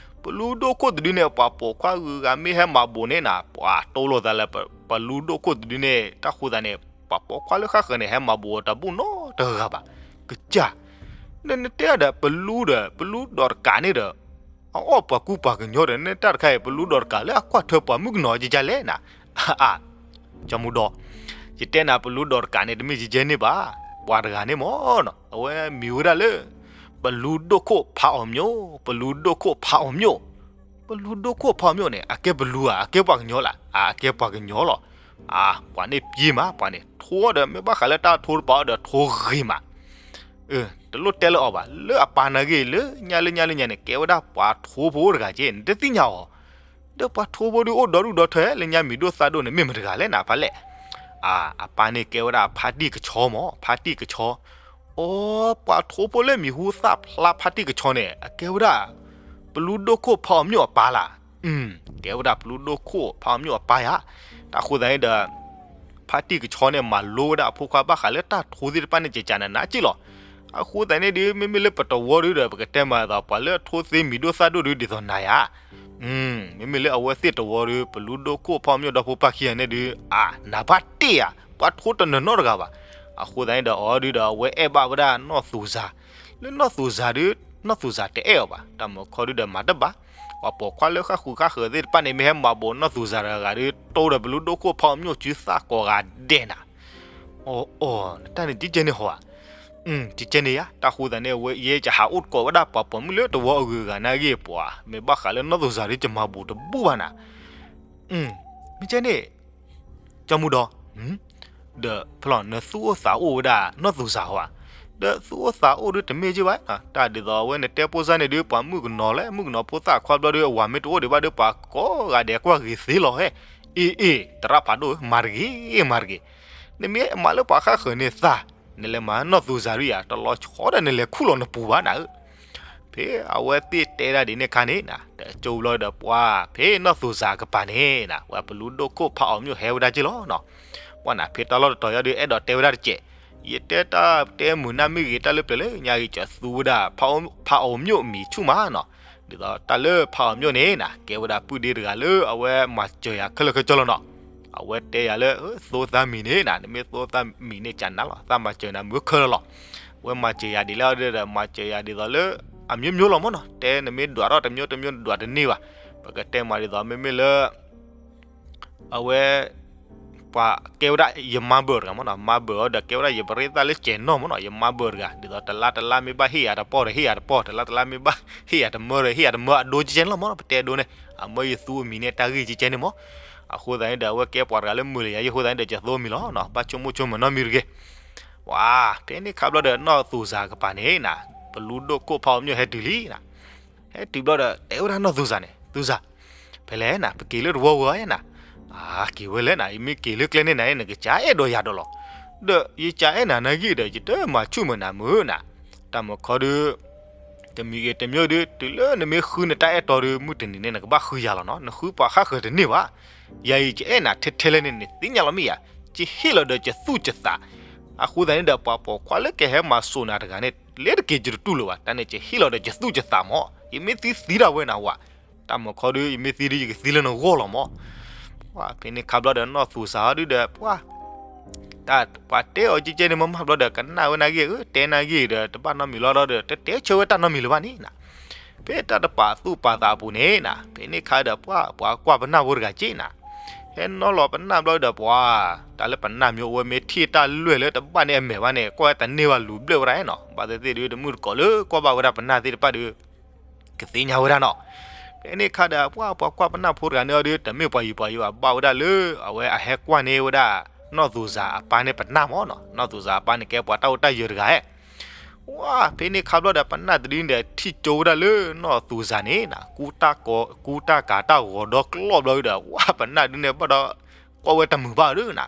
ပလူဒိၣ်ခိၣ်တဒုန့ၣ် ပှၤပိာ်ခွါဂုၤဂၤမ့ၢ်ဟဲမၤဘူးန့ၣ်နၤ ပှၤတိလိာ်သးလၢ ပလူဒိၣ်ခိၣ်တဒုန့ၣ် တၢ်ဃိသးန့ၣ် ပှၤပိာ်ခွါလၢဃၣ်ဃၢၤန့ၣ် ဟဲမၤဘူးအီၤတဘူးနီတဂၤဘၣ်. ကစၢ်, နနတဲဒီးပလူဒီး ပလူဒီးတကးန့ၣ်ဒီး အအီၣ်ပှၤကူပှၤကညီဒီး နတၢ်တခါအံၤ ပလူဒီးတကးလၢအကွၢ်ထွဲပှၤမုၣ်ကနီၤကကလဲၣ်နၤ, အ ကၠီမူဒီး, ယတဲနၤပလူဒီးတကးန့ၣ် တမ့ၢ်ယကဲန့ၣ်ဘၣ်, ပှၤတဂၤန့ၣ်မ့ၢ်နီၤ အဝဲမံၤဝဲဒၣ်လၢ ပလူဒိၣ်ခိၣ်ဖးအီၤမျိၣ်, ပလူဒိၣ်ခိၣ်ဖးအီၤမျိၣ်, ပလူဒိၣ်ခိၣ်ဖးအီၤမျိၣ်န့ၣ် အကဲပလူဧါ, အကဲပှၤကညီလၢ်, အကဲပှှၤကညီလီၤ. အ ပှၤန့ၣ်ပျ့ၤမး, ပှၤန့ၣ် ထိဒီး မ့ၢ်ဘၣ်ဃးလၢတၢ်ထိတပၤအီၤဒီးထိဂ့ၤမး တလိၣ်တဲလၢအီၤဘၣ်, လၢအပၢ်နာ်က့ၤ လၢညါလၢညါလၢညါန့ၣ် ကဲဝဲဒၣ်ပှၤထိဖိတဂၤက့ၤ နတသ့ၣ်ညါအီၤ, ဒီးပှၤထိဖိဒုးအိၣ်ဒီဒူၣ်ဒီထၢလၢညါမံၤဒိၣ်သၣ်ဒိၣ်န့ၣ် မ့ၢ်မတဂၤလဲၣ်နၤဖးလဲၣ်. အ အပၢ်န့ၣ်ကဲဝဲဒၣ်ဖါတံၢ်ကဆီမး, ဖါတံၢ်ကဆီ, အိ ပှၤထိဖိလၢမံၤဟူသၣ်ဖျါဖါတံၢ်ကဆီန့ၣ် အကဲဝဲဒၣ် ပလူဒိၣ်ခိၣ်ဖးအီၤမျိၣ်အပၢ်လၢ်, ကဲဝဲဒၣ်ပလူဒိၣ်ခိၣ်ဖးအီၤမျိၣ်အပၢ်ယါ, တၢ်ဃိသတးန့ၣ်ဒီး ဖါတံၢ်ကဆီန့ၣ် မၤလိဝဲဒၣ်အဖိခွါဘၣ်ဃးလၢတၢ်ထိသ့ၣ်တဖၣ်န့ၣ် ကကနးနးက့ၢ်လီၤ. အဃိသတးန့ၣ်ဒုး မ့မ့ၢ်လၢပတဝီဒုးဒီး ပကတဲမၤအသး ပှၤလၢအထိသ့မံၤဒိၣ်သၣ်ဒိၣ်ဒုးဒ်သိးနၤယါ, မ့မ့ၢ်လၢအဝဲသ့ၣ်တဝီဒုး ပလူဒိၣ်ခိၣ်ဖးအီၤမျိၣ်ဒီဖိပၢ်ခံဂၤန့ၣ်ဒုး အ နးဘၣ်တ့ၢ်ဧါ, ပှၤထိတနၢၤနီတဂၤဘၣ်. အဃိသတးန့ၣ်ဒီး အီၤဒုးဒီး အဝဲအဲၣ်ဘၣ်ဝဲဒၣ်နီၢ်သူၣ်စၤ, လၢနီၢ်သူၣ်စၤဒုး နီၢ်သူၣ်စၤတအဲၣ်အီၤဘၣ်. တၢ်မုၢ်ခီဒုးဒီးမၤတဘၣ်, ပှၤပိာ်ခွါလၢဃၣ်ဃုာ်ဃၣ်ဃၢၤသ့ၣ်တဖၣ်န့ၣ် မ့ၢ်ဟဲမၤဘူးနီၢ်သူၣ်စၤတဂၤဒီး တိဒီးပလူဒိၣ်ခိၣ်ဖးအီၤမျိၣ်စုသၣ်ကိးဂၤဒဲးနၤ, အီ အီ နတၢ်န့ၣ်ကကဲန့ၣ်ဟီဧါ, ကကဲန့ၣ်ယါ, တၢ်ဃိသတးန့ၣ် အဝဲယဲကဟးအိၣ်တကိးဝဲဒၣ်ပှၤပိာ်မုၣ်လၢတဝီအဂုၤအဂၤနာ်ဂ့ၢ် ပှၤမ့ၢ်ဘၣ်ဃးလၢနီၢ်သူၣ်စၤဒုး ကမၤဘူးတဘူးဘၣ်နၤ မ့ၢ်ကဲန့ၣ်, ကၠီမူဒီး, ဒီးဖဲလီၤနသူၣ်အိၣ်သးအိၣ်ဝဲဒၣ်နီၢ်သူၣ်စၤဟီဧါ, ဒီးသူၣ်အိၣ်သးအိၣ်ဒုးတမ့ၢ်က့ဘၣ်, တၢ်ဒ်သိးအဝဲနတဲဖိစၢ်န့ၣ်ဒုး ပှၤမုၣ်ကနီၤလၢ မုၣ်ကနီၤဖိသၣ်ခွါဘျီဒုး အဝၤမ့ၢ်တအိၣ်ဒံးဘၣ်ဒုး ပှၤကိးဂၤဒဲးကွၢ်ဂ့ၤသ့လီၤဟဲ, အ့ အ့ သရၣ်ဖးဒိၣ်ဧၢ မၤတဂ့ၤ မၤတဂ့ၤ, နမ့ၢ်မၤလၢပှၤဃၣ်ဃၢၤန့ၣ်သး, နလဲၤမၤနီၢ်သူၣ်စၤဒုးယါ တလီၤဆီဒီးနလဲၤခူၣ်လီၤနပူၤဘၣ်နၤဧၢ ဖဲအဝဲသ့ၣ်တဲဒၣ်ဒ်န့ၣ်အခါန့ၣ်နၤ, တကၠိဘျီဒီးပှၤ ဖဲနီၢ်သူၣ်စၤကပၤန့ၣ်နၤ ဝဲပလူဒိၣ်ခိၣ်ဖးအီၤမျိၣ်ဟဲဝဲဒၣ်က့လီၤနီၤ. ပှၤနၤဖဲတၢ်လီၢ်တတီၤယီၤဒုး အဲၣ်ဒိးတဲဝဲဒၣ်တစဲး, ယတဲတၢ်တဲမုာ်နၢ်မ့ၢ်ဂ့ၤ တၢ်လၢပျၢၤလၢညါဂ့ၤ ကၠီသူဝဲဒၣ် ဖးအီၤမျိၣ်မံၤဆူၣ်မးနီၤ, ဒ်သိးတၢ်လၢဖးအီၤမျိၣ်န့ၣ်နၤ ကဲဝဲဒၣ်ပုၢ်ဒ့တဂၤလၢအဝဲမၤစၢၤယၤခဲလၢာ်ခဲဆ့လီၤနီၤ. အဝဲတဲယၤလၢ သိသးမံၤန့ၣ်နၤ နမ့ၢ်သိသးမံၤန့ၣ် ကနၤလီၤ သးမၤစၢၤနၤမုာ်ခဲလၢာ်လီၤ. အဝဲမၤစၢၤယၤဒ်လဲၣ်ဒီး မၤစၢၤယၤဒ်သိးလၢ အမျိုးမျိုးလီၤမးနီၤ, တဲနမ့ၢ်ဒွးထီၣ်တမျိုးတမျိုးဒွးတန့ၢ်ဘၣ်. ပကတဲမးဒ်သိး မ့မ့ၢ်လၢ အဝဲ ပှၤကဲဝဲဒၣ်ယမါဘၢၣ်တဂၤမးနီၤ, မါဘၢၣ်အီၤဒီးကဲဝဲဒၣ်ယပရ့သၣ်လၢကဲၤနီၢ်မးနီၤ, ယမါဘၢၣ်တဂၤ ဒ်သိးတလါတလါမ့ၢ်ဘၣ်ဟ့ၣ်ယၤတပီၢ်ဒီးဟ့ၣ်ယၤတပီၢ်, တလါတလါမ့ၢ်ဘၣ်ဟ့ၣ်ယၤတမၢဒီး ဟ့ၣ်ယၤတမၢအဒိကဲန့ၣ်လီၤမးနီၤ, ပတဲဒိန့ၣ် အမၢယသူအမံၤန့ၣ် တၢ်ဂ့ၢ်ကဲန့ၣ်မး. အဃိသတးန့ၣ်ဒီး အဝဲကဲပှၤတဂၤလၢမုာ်လၢယၤ ယဃိသတးန့ၣ်ဒီး ယသိအမံၤလီၤနီၤ, ဘၣ်ဆိကမိၣ်ဆိကမးနီတမံၤတဂ့ၤ. ဝါ ဖဲန့ၣ်ခါဘျီဒီး နီၢ်သူၣ်စၤကပၤန့ၣ်နၤ ပလူဒိၣ်ခိၣ်ဖးအီၤမျိၣ်ဟဲတုၤလံနၤ. ဟဲတုၤဘျီဒီး တဲဝဲဒၣ်နီၢ်သူၣ်စၤန့ၣ် သူၣ်စၤ ဖဲလဲၣ်နၤ ပက့ၤလၢတဝီဝဲနၤ. အါ က့ၤဝဲလဲၣ်နၤ ယမ့ၢ်က့ၤလၢကျဲန့ၣ်နၤ နကစၢ်အဲၣ်ဒိးယၤဒီးလီၤ. ဒီးယစၢ်အဲၣ်နၤနာ်ဂ့ၢ်ဒီး ယတမၤဆူၣ်မုာ်နၤမုာ်နၤ. တၢ်မုၢ်ခီဒုး တမံၤဂ့ၤတမံၤဒုး တုၤလၢနမ့ၢ်ဃုနတၢ်အဲၣ်တီဒုး မုၢ်တနံၤန့ၣ် နကဘၣ်ဃုယၤလီၤနီၤ. နဃုပှၤဃၣ်ဃၢၤတန့ၢ်ဘၣ်. ယၤအံၤကအဲၣ်နၤထဲထဲလဲၣ်န့ၣ် နသ့ၣ်ညါလီၤမ့ၢ်ဧါ. ကဟ့ၣ်လီၤဒီးကသူၣ်ကသး. အဃိသတးန့ၣ်ဒီး ပှၤပိာ်ခွါလၢကဟဲမၤစိာ်နၤတဂၤန့ၣ် လ့တက့ၤကတတူၢ်လိာ်ဘၣ်. တၢ်န့ၣ်ကဟ့ၣ်လီၤဒီးကသူၣ်ကသးမး. ယမ့ၢ်သံသံဒၣ်ဝဲနၤဝဲ. တၢ်မုၢ်ခီဒုး ယမ့ၢ်သံဒုး ယကသံလၢနဂီၢ်လီၤမး. ဖဲန့ၣ်ခါဘျီဒီးနီၢ်သူၣ်စၤဟီဒုးဒီး ပှၤ တၢ်ပှၤတဲအီၤကဲကဲန့ၣ်မးမးဘျီဒီး ကနၣ်ဝဲနာ်ဂ့ၢ်ဧၢ တဲနာ်ဂ့ၢ်ဒီး တဘၣ်နီတမံၤလီၤဒီး တတဲဆၢဝဲတၢ်နီတမံၤလၢၤဘၣ်န့ၣ်နၤ. ဖဲတၢ်တပာ်သူၣ်ပာ်သးအပူၤန့ၣ်နၤ ဖဲန့ၣ်ခါဒီးပှၤ ပှၤကွၢ်ပနၢ်ဖိတဂၤက့နၤ. ဟဲနီၤလီၤပနၢ်ဘျီဒီးပှၤ တၢ်လၢပနၢ်မ့ၢ်အိၣ်ဝဲမ့ၢ်ထံၣ်တၢ်လွဲၢ်လၢတဘၣ်န့ၣ်အမဲာ်ဘၣ်န့ၣ် ကွၢ်ဝဲတန့ၢ်ဘၣ်လူၤဘျဲၣ်ဝဲဒၣ်နီၤ. ဘၣ်သ့ၣ်သ့ၣ်ဒုး တမုၢ်တကိးလၢကွၢ်ဘၣ်ဝဲဒၣ်ပနၢ်သ့ၣ်တဖၣ်ဒုး ကသ့ၣ်ညါဝဲဒၣ်နီၤ. ဖဲန့ၣ်ခါဒီး ပှၤ ပှၤကွၢ်ပနၢ်ဖိတဂၤန့ၣ်အီၤဒုး တမ့ၢ်ပှၤယံၤပှၤယံၤဘၣ် ဘၣ်ဝဲဒၣ်လၢ အဝဲအဟဲကွၢ်န့ၢ်ဝဲဒၣ် နီၢ်သူၣ်စၤအပၢ်န့ၣ်ပနၢ်မးနီၤ. နီၢ်သူၣ်စၤအပၢ်န့ၣ်ကဲပှၤတၢ်အိၣ်တၢ်ယၢၤတဂၤဧါ. ဝါ ဖဲန့ၣ်ခါဘျီဒီး ပနၢ်တဒုန့ၣ်ဒီး ထံၣ်ကၠိဝဲဒၣ်လၢနီၢ်သူၣ်စၤန့ၣ်နၤ ကူတၢ်ကၤတၢ်ဂီၤဒီကျီၢ်ဘျီဒီး ဝါ ပနၢ်ဒုန့ၣ်ဘၣ်ဒီး ကွၢ်ဝဲတမုာ်ဘၣ်ဒုးနၤ.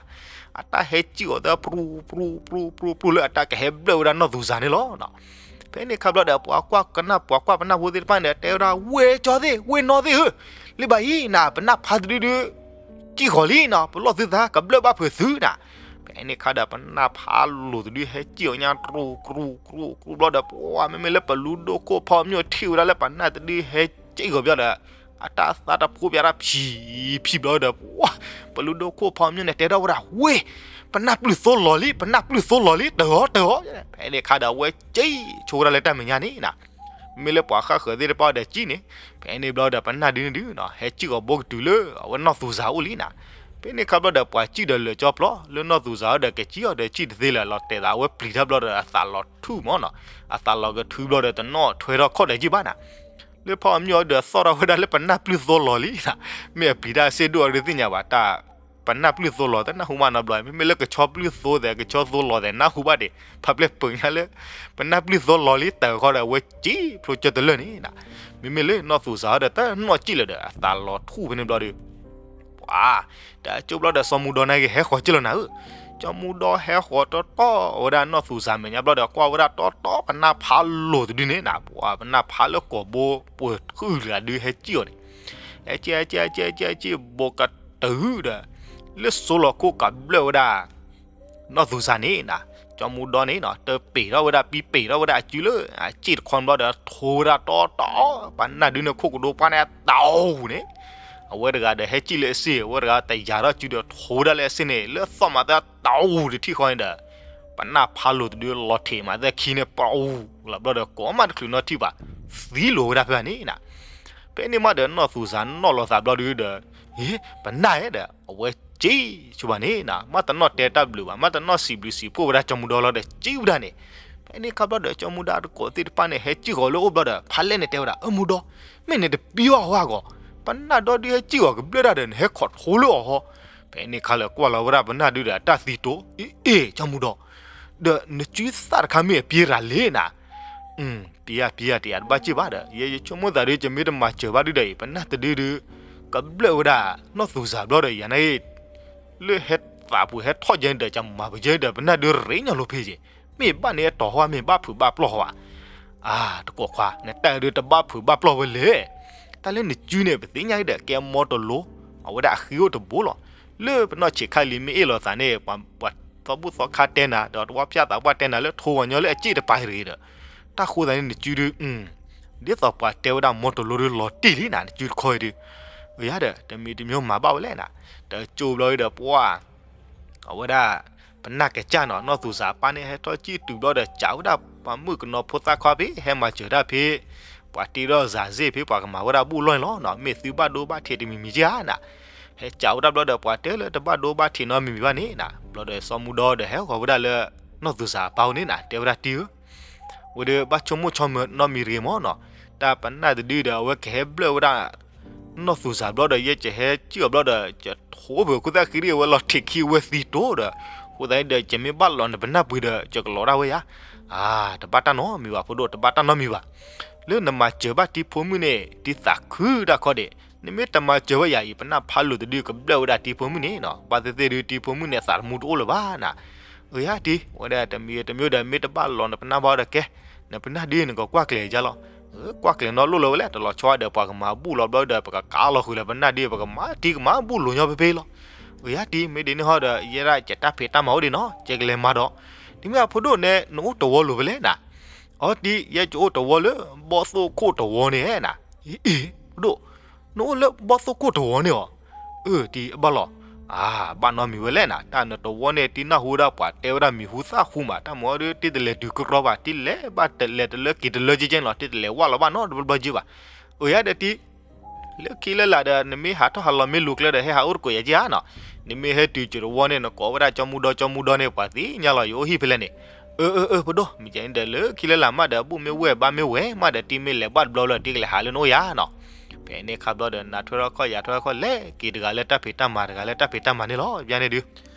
အတၢ်ဟဲစံၣ်အီၤသၢ ပြူ ပြူ ပြူ ပြူ ပြူ လၢအတၢ်ကဟဲဘျၢၣ်ဝဲဒၣ်နီၢ်သူၣ်စၤန့ၣ်လီၤ. ဖဲန့ၣ်ခါဘျီဒီး ပှၤကွၢ်ကနၣ် ပှၤကွၢ်ပနၢ်ဖိသ့ၣ်တဖၣ်န့ၣ် တဲဝဲဒၣ် ဝဲၢ်ကၠီသ့ၣ် ဝဲၢ်နီၢ်သ့ၣ်ဧၢ, လၢဘၣ်အံၤနၤ ပနၢ်ဖးတဒုဒုး စံၣ်ဃီၤလံနီၤ ပလီၢ်သုသး ကဘျၢၣ်ဘၣ်ဖုးသုနၤ. ဖဲန့ၣ်ခါဒီး ပနၢ်ဖးလိာ်တဒုဟဲစံၣ်အီၤညါ ပြူ ပြူ ပြူ ပြူ ဘျီဒီး ပှၤ မ့မ့ၢ်လၢပလူဒိၣ်ခိၣ်ဖီမၠိၣ်ထံၣ်ဝဲဒၣ်လၢပနၢ်တဒုဟဲ အဝဲစံၣ်ဂီၤဘျီဒီး အတၢ်သးတဖိးပျးတၢ်ဖံးဖံးဘျီဒီး ပှၤ ပလူဒိခိၣ်ဖီမၠိၣ်န့ၣ် တဲထီၣ်ဝဲဒၣ် ဝ့ၢ်, ပနၢ်ပျုၢ်သိလီၤလံ, ပနၢ်ပျုၢ်သိလီၤလံ, တၢ်အီၤတၢ်အီၤ. ဖဲန့ၣ်အခါဒီး အဝဲစံၣ်ဆိဝဲဒၣ်လၢတၢ်မဲာ်ညါန့ၣ်နၤ, မ့ၢ်လၢပှၤဃၣ်ဃၢၤသ့ၣ်တဖၣ်ဒီးစံၣ်န့ၣ်, ဖဲန့ၣ်ဘျီဒီး ပနၢ်ဒုန့ၣ်ဒုး ဟဲစံၣ်ဂီၤဘိကတုၤလၢ အဝဲနီၢ်သူၣ်စၤအအိၣ်လံနၤ. ဖဲန့ၣ်အခါဘျီဒီး ပှၤစံၣ်ဒီးလၢာ်ကၠီဖျိ လၢနီၢ်သူၣ်စၤအအိၣ်ဒီး ကစံၣ်အီၤဒီးစံၣ်တသ့လၢၤ လီၤတဲာ်သးအဝဲပျံၤတၢ်ဘျီဒီး အသးလီၤထူၣ်မးနၤ, အသးလီၤကထုဘျီဒီး တနီၣ်ထွဲထီၣ်ခီၣ်ဒဲးကံၣ်ဘၣ်နၤ. လၢဖီမၠိၣ်အံၤဒီး သီၣ်ထီၣ်ဝဲဒၣ်လၢပနၢ်ပျုၢ်သိလီၤလံနၤ, မ့ၢ်အပျံၤတၢ်အစ့ၣ်ဒိၣ်အီၤဒုးသ့ၣ်ညါဘၣ်တၢ် ပနၢ်ပျုၢ်သိလီၤ တနၢ်ဟူမးနီတဘျီ, မ့မ့ၢ်လၢကဆီပျုၢ်သိသဲး ကဆီသိလီၤသဲး နၢ်ဟူဘၣ်ဒံး, ဖးပျဲၢ်ပၢၤညါလၢ ပနၢ်ပျုၢ်သိလီၤလံတၢ်ခီဒီး အဝဲစံၣ်ဖျိကၢတလၢာ်န့ၣ်နၤ. မ့မ့ၢ်လၢနီၢ်သူၣ်စၤအအိၣ်ဒီး တနီၣ်စံၣ်လၢၤဒီး အသးလီၤထူၣ်ဖဲန့ၣ်ဘျီဒီး ပှၤ တၢ်ကၠိဘျီဒီး စီၤမူဒီနာ်က့ ဟဲဃီၤစ့ၢ်လီၤနၤဧၢ, စီၤမူဒီဟဲဃီၤတီတီဝဲဒၣ်နီၢ်သူၣ်စၤမဲာ်ညါဘျီဒီး ကွၢ်ဝဲဒၣ်တီတီ ပနၢ်ဖးလိၤတဒုန့ၣ်နၤ, ပှၤ ပနၢ်ဖးလၢကိာ်ဘိ ပှဲၤဃုာ်လၢဒုးဟဲစံၣ်အီၤန့ၣ်, ဟဲစံၣ် ဟဲစံၣ် ဟဲစံၣ် ဟဲစံၣ် ဘိးကတုၤဒီး လၢစိၤလီၤခိၣ်ကးဘျၢၣ်ဝဲဒၣ် နီၢ်သူၣ်စၤန့ၣ်နၤ, စီၤမူဒီန့ၣ်နၤ တပ့ၤထီၣ်ဝဲဒၣ် ပံပ့ၤထီၣ်ဝဲဒၣ်အစုလၢ အစ့ၣ်တခီန့ၣ်ဘျီဒီး ထိဝဲဒၣ်တီတီ ပနၢ်ဒုန့ၣ် ခိၣ်ကဒိပှၢ်န့ၣ် တအိၣ်န့ၣ်, အဝဲတဂၤဒီးဟဲစံၣ်လၢအစ့ၣ် အဝဲတဂၤတယၤထီၣ်စုဒီး ထိဝဲဒၣ်လၢအစ့ၣ်န့ၣ် လၢသီၣ်မးသၢတအိၣ်တထံၣ်ဃီန့ၣ်ဒီး ပနၢ်ဖးလိၤတဒုလီၤထံးမးသၢခံန့ၣ် ပအိၣ်လီၤဘျီဒီး ကိးမးတချုးနီထံၣ်ဘၣ် သံလိာ်ဝဲဒၣ်ဖဲန့ၣ်နၤ. ဖဲန့ၣ်မးဒီး နီၢ်သူၣ်စၤနီၣ်လီၤသးဘျီဒုဒီး ဟ့ ပနၢ်ဧၢဒီး အဝဲစံၣ်ဆိဘၣ်န့ၣ်နၤ, မ့ၢ်တနီၣ်တဲတၢ်ဘျုးဘၣ်, မ့ၢ်တနီၣ်စံးဘျုးစံးဖှိၣ်ဝဲဒၣ်စီၤမူဒီလီၤဒီး စံၣ်ဝဲဒၣ်န့ၣ်. ဖဲန့ၣ်အခါဘျီဒီး စီၤမူဒီတကိးသ့ၣ်တဖၣ်န့ၣ် ဟဲစံၣ်ဃီၤလၢအအိၣ်ဘျီဒီး ဖးလဲၢ်န့ၣ်တဲဝဲဒၣ် အၢ မူဒီ, မ့ၢ်န့ၣ်တပံၤအီၣ်ဟီၣ်ဂီၤ, ပနၢ်ဒီဒုဟဲစံၣ်ဂီၤကဘျၢၣ်တၢ်ဒီး နဟဲခိးထိလၢအီၤဟီ. ဖဲန့ၣ်အခါလၢကွၢ်လီၤဝဲဒၣ်ပနၢ်ဒုဒီး အတၢ်သံတိၤ အ့ အ့ စီၤမူဒီ, ဒီးနစုသၣ်တခါမ့ၢ်အပျံၤရၤလံနၤ ပျံၤယၤ ပျံၤယၤတယၤတဘၣ်စ့ၢ်ဘၣ်ဒီး ယဲယဆိကမိၣ်သးဒီး ယမ့ၢ်တမၤစၢၤဘၣ်ဒုဒီးအံၤ ပနၢ်တဒုဒု ကဘျၢၣ်ဝဲဒၣ် နီၢ်သူၣ်စၤဘျီဒီး ယၤန့ၣ် လၢဟဲသးပူၤဟဲထီၣ်ယဲန့ၣ်ဒီး ကမၤပယဲဒီး ပနၢ်ဒုရ့ညီလိၤဖဲယဲ, မ့ၢ်ဘၣ်န့ၣ်အတီၤဟီ မ့ၢ်ဘၣ်ဖုးဘၣ်ပျီၢ်ဟီဘၣ်. အါ တကိးခွါ နတၢ်ဒုတဘၣ်ဖုးဘၣ်ပျီၢ်ဝဲလဲၣ်. တၢ်လၢနစုန့ၣ် ပသ့ၣ်ညါအံၤဒီး ကဲမီတလိ အဝဲဒၣ်အဃံအိၣ်တဘိလီၤ. လၢပနီၢ်ဆံးခါလံ မ့ၢ်အ့ၣ်လိာ်သးန့ၣ် ပှၤသီဘူၣ်သီခါတဲနၤ ဒီးတဝီဖၠၣ်သးပှၢ်တဲနၤလၢထိဂီၤညီလၢအစ့ၣ်တပၤတဂ့ၤဒီး တၢ်ဃိသးန့ၣ်နစုဒု ဒ်သိးပှၤတဲဝဲဒၣ်မီတလိဒုလီၤတံၢ်လံနၤ နစုတခီအံၤဒု, ယၤဒီး တမံၤတမံၤမၤဘၣ်ဝဲလဲၣ်နၤ, တကၠိဘျီအံၤဒီးပှၤ အဝဲဒၣ် ပနၢ်ကစၢ်နီၤ နီၢ်သူၣ်စၤပၢ်န့ၣ်ဟဲထီၣ်စံၣ်တုၤဘျီဒီး စံးဝဲဒၣ်ပှၤမုၣ်ကနီၤဖိသၣ်ခွါဖဲ ဟဲမၤစၢၤတၢ်ဖဲ ပှၤတ့ထီၣ်စၤစ့ၣ်ဖဲ ပှၤကမၤဝဲဒၣ်ဘူၣ်လီၢ်န့ၣ်လီၤ. မ့ၢ်သုဘၣ်ဒိဘၣ်ထံးတမံၤမံၤကဧါနၤ, ဟဲစံးဝဲဒၣ်ဘျီဒီး ပှၤတဲလၢတဘၣ်ဒိဘၣ်ထံးနီတမံၤမံၤဘၣ်န့ၣ်နၤ, ဘျီဒီးစီၤမူဒီဒီး ဟဲဃီၤဝဲဒၣ်လၢ နီၢ်သူၣ်စၤအပၢ်အိၣ်န့ၣ်နၤ တဲဝဲဒၣ်တံၢ်ဧၢ ဝဲဒၣ်ဘၣ်ဆိကမိၣ်ဆိကမးနီတမံၤတဂ့ၤမးနီၤ, တၢ်ပနၢ်တဒုဒီး အဝဲကဟဲဘျၢၣ်ဝဲဒၣ် နီၢ်သူၣ်စၤဘျီဒီး ယဲကဟဲစံၣ်အီၤဘျီဒီး ကထိးဖုးခိၣ်သၣ်ဃံတဂ့ၤ အဝဲလီၤထံးခံအဝဲသံတိၤဒီး, အဃိသတးန့ၣ်ဒီး ယမ့ၢ်ဘၣ်လီၤနပနၢ်ပှ့ၤဒီး ယကလီၤဒၣ်ဝဲယါ, အါ တဘၣ်တၢ်နီတမံၤဘၣ် ဖိဒိၣ် တဘၣ်တၢ်နီတမံၤဘၣ်. လၢနမၤစၢၤဘၣ်တံၤဖိမုၣ်န့ၣ် တံၤသးခုတၢ်ခီဒံး, နမ့ၢ်တမၤစၢၤဘၣ်ယၤအံၤ ပနၢ်ဖးလိာ်တဒုကဘျၢၣ်ဝဲဒၣ်တံၤဖိမုၣ်န့ၣ်နီၤ, ဘၣ်သ့ၣ်သ့ၣ်ဒု တံၤဖိမုၣ်န့ၣ် သးတမူတအိၣ်လၢၤဘၣ်နၤ အၢ ယါတံၢ် ဝဲဒၣ်တမံၤတမံၤဒီး မ့ၢ်တဘၣ်လီၤနပနၢ်ဘၣ်ဒီးကဲ, နပနၢ်ဒုနကကွၢ်ကျဲၤယါလီၤ. ကွၢ်ကျဲၤနီလိၣ်လၢၤဝဲလဲၣ် တလီၤဆီဒီး ပှၤကမၤဘူၣ်လီၤဘျီဒီး ပကကးလီၤဃုာ်လၢပနၢ်ဒု ပကမၤတံၤကမၤဘူၣ်လိၤညီဖဲဖဲလီၤ. အၢ ယါတံၢ် မ့ၢ်ဒ်န့ၣ်ဟီဒီး ယဲဒၣ်ကတၢ်ဖံးတၢ်မၤအိၣ်ဒံးနီၤ ကဲကလဲၤမၤဒီး, တမ့ၢ်အဖိဒိၣ်နဲ နအိၣ်တဝီလိၤဖဲလဲၣ်နၤ. အီတံၢ် ယဲကအိၣ်တဝီလၢ ဘီၣ်သိၣ်ခိၣ်တဝီန့ၣ်နၤ. အ့ ဖိဒိၣ် နအိၣ်လၢဘီၣ်သိၣ်ခိၣ်တဝီန့ၣ်အီၤ. အၢ တံၢ် အဘၣ်လီၤ. အါ ဘၣ်နီတမံၤဝဲလဲၣ်နၤ, တၢ်နတဝီန့ၣ် တံၢ်နၢ်ဟူဝဲဒၣ်ပှၤတဲဝဲဒၣ်မံၤဟူသၣ်ဟူမး, တၢ်မၤအီၤဒုး တံၢ်တလဲၤတုၤကရီဘၣ်, တံၢ်လဲၤဘၣ်တလဲၤတလၢက့ၤတလၢကဲကဲန့ၣ်လီၤ, တံၢ်တလဲၤဝၣ်လီၤဘၣ်နီတဘျီဘျီက့ဘၣ်. အၢ ယါဒီးတံၢ် လၢခံလၢလာ်ဒီး နမ့ၢ်ဟးထီၣ်ဟးလီၤမ့ၢ်လိၤကျဲဒီး ဟဲဟးအိၣ်တကိးယၤက့ဧါနီၤ. နမ့ၢ်ဟဲတုၤစၢၤတဝီန့ၣ် နကိးဝဲဒၣ်ကၠီမူဒီ ကၠီမူဒီန့ၣ် ပှၤသ့ၣ်ညါလီၤ ယအိၣ်ဟံၣ်ဖဲလဲၣ်န့ၣ်. အၢ အၢ အၢ ဖိဒိၣ် မ့ၢ်ကဲန့ၣ်ဒီး လၢခံလၢလာ်မးဒီး ဘူၣ်မ့ၢ်ဝဲၢ်ဘါမ့ၢ်ဝဲၢ်မးဒီး တံၢ်မ့ၢ်လဲၤဘၣ်တဘျီဘျီ တံၢ်ကလဲၤဟးလၢနအိၣ်ယၤနီၤ. ဖဲန့ၣ်ခါဘျီဒီး နၤထွဲထီၣ်ခီၣ် ယၤထွဲထီၣ်ခီၣ် လဲၤက့ၤတဂၤလၢတၢ်ဖံးတၢ်မၤ တဂၤလၢတၢ်ဖံးတၢ်မၤ န့ၣ်လီၤ. ယါန့ၣ်ဒုး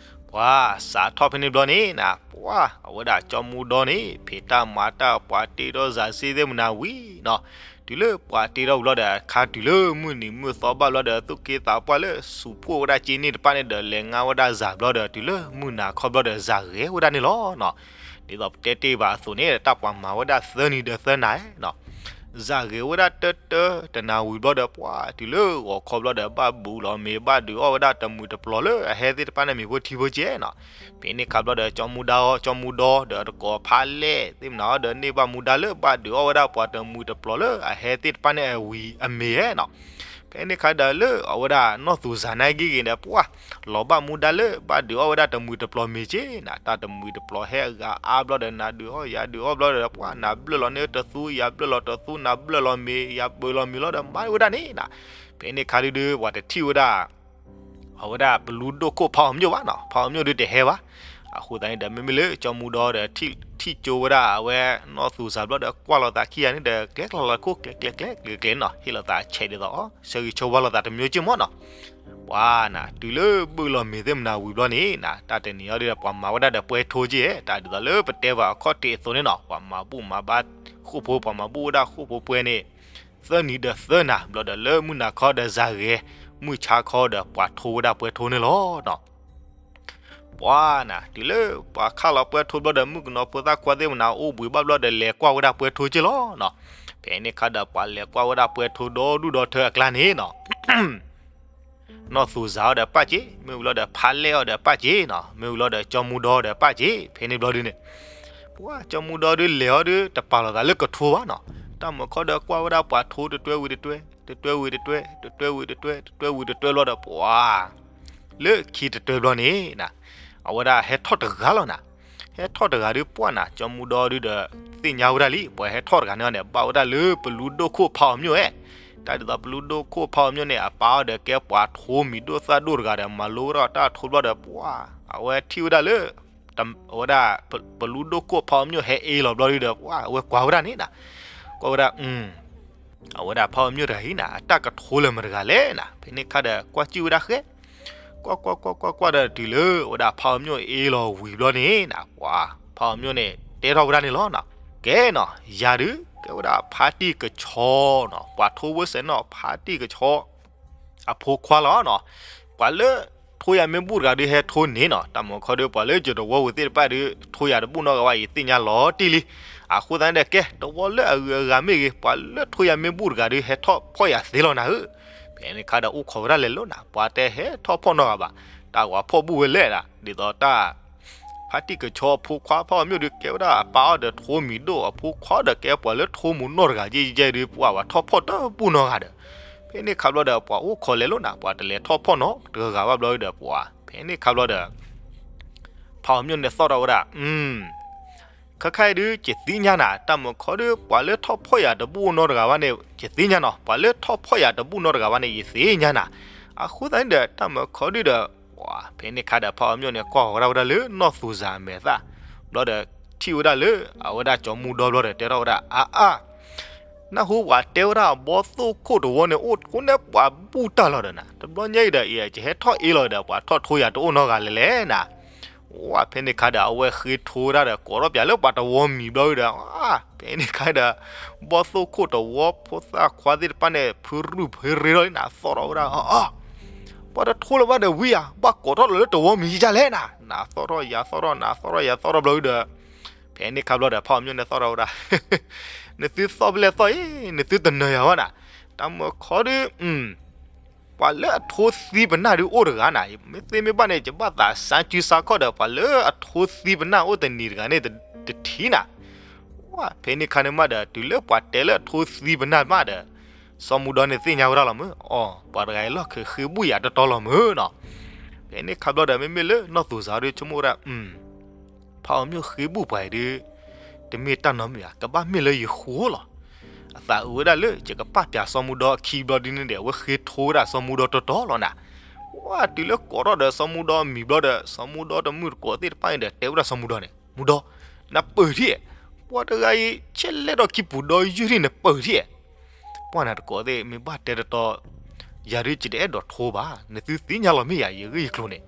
ပှၤစးထီၣ်ဖဲန့ၣ်ဘျီန့ၣ်နၤ ပှၤ အဝဲဒၣ်ကၠီမူဒီန့ၣ် ဖံးတၢ်မၤတၢ် ပှၤတ့ထီၣ်စၤစ့ၣ်သ့ၣ်မနၤဝံၤနီၤ. တုၤလၢပှၤတ့ထီၣ်ဘျီဒီး ခါတုၤလၢမုၢ်နံၤမုၢ်သီဘၣ်ဘျီဒီး သူၣ်က့သးပှၢ်လၢ စူးဖှိၣ်ဝဲဒၣ်က့န့ၣ်တဖၣ်န့ၣ်ဒီး လဲၤငါဝဲဒၣ်စၤဘျီဒီး တုၤလၢမုၢ်နၤခီဘျီဒီး စၤဂဲၤဝဲဒၣ်န့ၣ်လီၤနီၤ. ဒ်သိးပတဲတ့ၢ်ဘၣ်အသိးန့ၣ် တၢ်ပှၤမၤဝဲဒၣ်သၢနံၤဒီးသၢနၤနီၤ. စးဂဲၤဝဲဒၣ်တၢတၢ တနၤဝံၤဘျီဒီး ပှၤတုၤလၢဂီၤခီဘျီဒီး ဘၣ်ဘူးလီၤမ့ၤ ဘၣ်ဒုးအီၣ်ဝဲဒၣ်တမှံၤတပျီၤလၢအဟဲသ့ၣ်တဖၣ်န့ၣ် မ့ၤဖိထံဖိကဲနီၤ. ဖဲန့ၣ်ခါဘျီဒီး ကၠီမူဒါ ကၠီမူဒီဒီးတကိးဖးလဲၣ်သ့ၣ်မနၤအီၤဒီး န့ၢ်ဘၣ်မူဒါလၢဘၣ်ဒုးအီၣ်ဝဲဒၣ်ပှၤတမှံၤတပျီၤလၢအဟဲသ့ၣ်တဖၣ်န့ၣ်အဝံၤအမ့ၤနီၤ. ဖဲန့ၣ်ခါဒီးလၢအဝဲဒၣ်နီၢ်သူၣ်စၢ်နာ်က့ဂ့ၤဒီး ပှၤလီၤဘၣ်မူဒါလၢဘၣ်ဒုးအီၣ်ဝဲဒၣ်တမှံၤတပျီၤမ့ၤက့နီၤ. တၢ်တမှံၤတပျီၤဟဲအဂၤအါဘျီဒီး နၤဒုးအီၣ်ယၤဒုးအီၣ်ဘျီဒီး ပှၤနၤဘျၢၣ်လီၤန့ၢ်တသူ ယၤဘျၢၣ်လီၤတသူ နၤဘျၢၣ်လီၤမ့ၤ ယၤဘျၢၣ်လီၤမ့ၤလီၤဒီး မၤဝဲဒၣ်န့ၣ်နီၤ. ဖဲန့ၣ်ခါဒုဒီး ပှၤတထံၣ်ဝဲဒၣ် အဝဲဒၣ်ပလူဒိၣ်ခိၣ်ဖးအီၤမျိၣ်ဘၣ်နီၤ. ဖးအီၤမျိၣ်ဒုတဟဲဘၣ်. အဃိသတးန့ၣ်ဒီး မ့မ့ၢ်လၢကၠီမူဒီဒီး ထံၣ်ကၠိဝဲဒၣ်အဝဲနီၢ်သူၣ်စၢ်ဘျီဒီး ကွၢ်လိာ်သးခံဂၤန့ၣ်ဒီး ကျဲကျီလီၤခိၣ်ကျဲကျဲကျဲကျဲကျဲနီၤ. ဟ့ၣ်လိာ်သးဆဲးဒ်သိးအီၤ ဆၢဂ့ၤဆၢဝါလိာ်သးတမျိၤက့မ့ၢ်နီၤ. ပှၤနၤ တုၤလၢဘျၢၣ်လီၤမ့ၤသ့ၣ်မနၤဝံၤဘျီန့ၣ်နၤ တၢ်တနံၤအံၤဒီး ပှၤမၤဝဲဒၣ်ဒီးပှဲၤထိက့ တၢ်ဒ်သိးလၢပတဲဘၣ်အခီၣ်ထံးအသိးန့ၣ်နီၤ. ပှၤမၤဘူၣ်မၤဘါဃိာ်ဖိ ပှၤမၤဘူၣ်ဝဲဒၣ်ဃိာ်ဖိပှဲၤန့ၣ် သၢနံၤဒီးသၢနၤ ဘျီဒီးလၢမုၢ်နၤခီဒီးစးဂဲၤ မုၢ်ဆါခီဒီးပှၤထိဝဲဒၣ်ပှဲၤထိန့ၣ်လီၤနီၤ. ပှၤနၤ တုၤလၢပှၤခးလီၤပှဲၤထိဘျီဒီး မုၣ်ကနီၤဖိသၣ်ခွါသ့ၣ်မနၤအိၣ်ဘှံးဘၣ်ဘျီဒီး လဲၤကွၢ်ဝဲဒၣ်ပှဲၤထိက့လီၤနီၤ. ဖဲန့ၣ်ခါဒီး ပှၤလဲၤကွၢ်ဝဲဒၣ်ပှဲၤထိဒီဒူၣ်ဒီထၢအကျါန့ၣ်နီၤ နီၢ်သူၣ်စၢ်အီၤဒီးပၣ်က့ မ့ၢ်ဝံၤလီၤဒီးဖးလဲၢ်အီၤဒီးပၣ်က့နီၤ မ့ၢ်ဝံၤလီၤဒီးကၠီမူဒီဒီးပၣ်က့ ဖဲန့ၣ်ဘျီဒုန့ၣ် ပှၤကၠီမူဒီဒုလဲၤအီၤဒု တပာ်လီၤသးလၢကထိဘၣ်နီၤ. တၢ်မုၢ်ခီဒီးကွၢ်ဝဲဒၣ်ပှၤထိတတွဲဝံၤတတွဲ တတွဲဝံၤတတွဲ တတွဲဝံၤတတွဲ တတွဲဝံၤတတွဲဘျီဒီး ပှၤ လၢခံတတွဲဘျီန့ၣ်နၤ အဝဲဒၣ်ဟဲထီၣ်တဂၤလီၤနၤ. ဟဲထီၣ်တဂၤဒုပှၢ်နၤ ကၠီမူဒီဒုဒီး သ့ၣ်ညါဝဲဒၣ်လံ ပှၤဟဲထီၣ်တဂၤန့ၣ်အီၤန့ၣ် ဘၣ်ဝဲဒၣ်လၢပလူဒိၣ်ခိၣ်ဖးအီၤမျိၣ်ဧဲ. တၢ်ဒ်သိးပလူဒိၣ်ခိၣ်ဖးအီၤမျိၣ်န့ၣ် အပၢ်အီၤဒီးကဲပှၤထိမံၤဒိၣ်သၣ်ဒိၣ်တဂၤဒီး မၤလိဝဲဒၣ်တၢ်ထိဘျီဒီး ပှၤ အဝဲထံၣ်ဝဲဒၣ်လၢ အဝဲဒၣ် ပလူဒိၣ်ခိၣ်ဖးအီၤမျိၣ်ဟဲအ့လီၤဘျီဒုဒီး ပှၤ အဝဲကွၢ်ဝဲဒၣ်န့ၣ်နၤ ကွၢ်ဝဲဒၣ် အဝဲဒၣ်ဖးအီၤမျိၣ်တဂၤအံၤနၤ အတၢ်ကထိလၢမတဂၤလဲၣ်နၤ. ဖဲန့ၣ်ခါဒီးကွၢ်စံၣ်ဝဲဒၣ်ဃဲ ကွၢ်ကွၢ်ကွၢ်ကွၢ်ကွၢ်ဒီး တုၤလၢဝဲဒၣ်ဖးအီၤမျိၣ်အ့လီၤဝံၤဘျီန့ၣ်နၤ ပှၤ ဖးအီၤမျိၣ်န့ၣ် တဲထီၣ်ဝဲဒၣ်န့ၣ်လီၤနၤ. ကဲနီၤ ယၤဒု ကဲဝဲဒၣ်ဖါတံၢ်ကဆီနီၤ ပှၤထိဝဲစဲးနီၤ ဖါတံၢ်ကဆီ အဖိခွါလီၤနီၤ. ပှၤလၢထိယၤမ့ၢ်ဘူၣ်တဂၤဒုဟဲထိန့ၣ်နီၤ တၢ်မုၢ်ခီဒု ပှၤလၢယတဝီဝံၤသ့ၣ်တဖၣ်ဒု ထိယၤတဘူၣ်နီတဂၤဘၣ် ယသ့ၣ်ညါလီၤတံၢ်လံ. အဃိသတးန့ၣ်ဒီး ကဲ တဝီလၢအဂုၤအဂၤမ့ၢ်ဂ့ၤ ပှၤလၢထိယၤမ့ၢ်ဘူၣ်တဂၤဒု ဟဲထီၣ်ဖီၣ်ယၤသ့လီၤနၤဧၢ. ဖဲန့ၣ်ခါဒီးအိၣ်ခိးဝဲဒၣ်လဲၤလိၤနၤ ပှၤတဲဟဲထီၣ်ဖီၣ်နီတဂၤဘၣ်. တၢ်ဂီၤဖီၣ်ဘူၣ်ဝဲလဲၣ်ဒၣ် ဒ်သိးတၢ် ဖါတံၢ်ကဆီအဖိခွါဖးအီၤမျိၣ်ဒုး ကဲဝဲဒၣ်အပၢ်အီၤဒီးထိမံၤဒိၣ် အဖိခွါဒီးကဲပှၤလၢထိမူးနီၢ်တဂၤ ယဲယဲဒုး ပှၤဝဲထီၣ်ဖီၣ်တဘူၣ်နီတဂၤဒီး ဖဲန့ၣ်ခါဘျီဒီး ပှၤအိၣ်ခိးလဲၤလိၤနၤ ပှၤတလဲၤထီၣ်ဖီၣ်နီတဂၤဘၣ်ဘျီဒီး ပှၤ ဖဲန့ၣ်ခါဘျီဒီး ဖးအီၤမျိၣ်န့ၣ်သီၣ်ထီၣ်ဝဲဒၣ် ခဲခါအံၤဒုး ယသ့ၣ်ညါနၤ တၢ်မုၢ်ခီဒုး ပှၤလၢထီၣ်ဖီၣ်ယၤတဘူၣ်နီတဂၤဘၣ်န့ၣ် ယသ့ၣ်ညါနီၤ ပှၤလၢထီၣ်ဖီၣ်ယၤတဘူၣ်နီတဂၤဘၣ်န့ၣ် ယသ့ၣ်ညါနၤ. အဃိသတးန့ၣ်ဒီး တၢ်မုၢ်ခီဒုးဒီး ပှၤ ဖဲန့ၣ်ခါဒီး ဖးအီၤမျိၣ်န့ၣ် ကွၢ်ဃီၤဝဲဒၣ်ဝဲဒၣ်လၢနီၢ်သူၣ်စၢ်အမဲာ်သၣ် ဘျီဒီး ထံၣ်ဝဲဒၣ်လၢ အဝဲဒၣ်ကၠီမူဒီဘျီဒီး တဲထီၣ်ဝဲဒၣ် အါအါ နၢ်ဟူပှၤတဲဝဲဒၣ် ဘီသိၣ်ခိၣ်တဝီန့ၣ် အိၣ်တခီန့ၣ်ပှၤဘူၣ်တၢ်လီၤဒီးနၤ တဘျီညါအံၤဒီး ယဟဲထီၣ်အ့လီၤဒီး ပှၤထီၣ်ထိယၤတအိၣ်နီတဂၤလဲၣ်လဲၣ်နၤ. ဝဲ ဖဲန့ၣ်ခါဒီး အဝဲဃ့ထိဝဲဒၣ်ဒီး ကိးထီၣ်ပၠးလၢပှၤတဝီမံၤဘျီဒီး ဖဲန့ၣ်ခါဒီး ဘီသိၣ်ခိၣ်တဝီဖိသၣ်ခွါသ့ၣ်တဖၣ်န့ၣ် ဖုရူၢ်ဖုရ့ထီၣ်လံနၤ သီၣ်ထီၣ်ဝဲဒၣ် အါအါ ပှၤတထိလၢၤဘၣ်ဒီးဝံၤဧါ ဘၣ်ကိးထီၣ်လီၤလၢတဝီမံၤယလဲၣ်နၤ နၤသီၣ်ထီၣ်ယၤသီၣ်ထီၣ် နၤသီၣ်ထီၣ်ယၤသီၣ်ထီၣ်ဘျီဒီး ဖဲန့ၣ်ခါဘျီဒီး ဖးအီၤမျိၣ်န့ၣ်သီၣ်ထီၣ်ဝဲဒၣ် နသုသီၣ်ဖဲလဲၣ်သီၣ်အံၤ နသုတနၢၤယၤဘၣ်နၤ တၢ်မုၢ်ခီဒုး ပှၤလၢအထိသံပနၢ်ဒုးအိၣ်တဂၤနၤ မ့ၢ်သ့မ့ၢ်ဘၣ်န့ၣ် ယဘၣ်သးစၢ်စုစၢ်ခီၣ်ဒီး ပှၤလၢအထိသံပနၢ်အိၣ်တနံၤတဂၤန့ၣ် တထံၣ်နၤ ဝဲ ဖဲန့ၣ်ခါန့ၣ်မးဒီး တုၤလၢပှၤတဲလၢအထိသံပနၢ်မးဒီး စီၤမူဒီန့ၣ်သ့ၣ်ညါဝဲဒၣ်လီၤမုၢ် အီၤ ပှၤတဂၤအံၤလီၢ်ခံဃ့ဘူၣ်ယၤတတီလီၤမုၢ်နီၤ ဖဲန့ၣ်ခါဘျီဒီး မ့မ့ၢ်လၢနီၢ်သူၣ်စၢ်ဒုးဆိကမိၣ်ဝဲဒၣ် ဖးအီၤမျိၣ်ဃ့ဘူၣ်ပှၤအံၤဒုး တမ့ၢ်တၢ်နီတမံၤဧါ ကဘၣ်မ့ၢ်လၢယဃိလီၤ. အသးအုးဝဲဒၣ်လၢ ယကပာ်ပၠးစီၤမူဒီအခံဘျီဒုးန့ၣ်ဒီး အဝဲဃ့ထိဝဲဒၣ်စီၤမူဒီတတီလီၤနၤ. ဝဲတုၤလၢကိးထီၣ်ဒီးစီၤမူဒီမံၤဘျီဒီး စီၤမူဒီတမုၢ်တကိးသ့ၣ်တဖၣ်န့ၣ်ဒီး တဲဝဲဒၣ်စီၤမူဒီန့ၣ် မူဒီ နပၢၢ်ထံၣ်ဧါ ပှၤတဂၤအံၤ ဆဲးလဲၣ်ထီၣ်ခံပူၤဒီးယုၢ်ထံၣ် နပၢၢ်ထံၣ်ဧါ ပှၤနၤတကိးသ့ၣ် မ့ၢ်ဘၣ်တဲတတီ ယၤဒုးယတအဲၣ်ဒိးထိဘၣ် နသုသ့ၣ်ညါလီၤမ့ၢ်ယၤ ယဂ့ၢ်ယကျိၤန့ၣ်.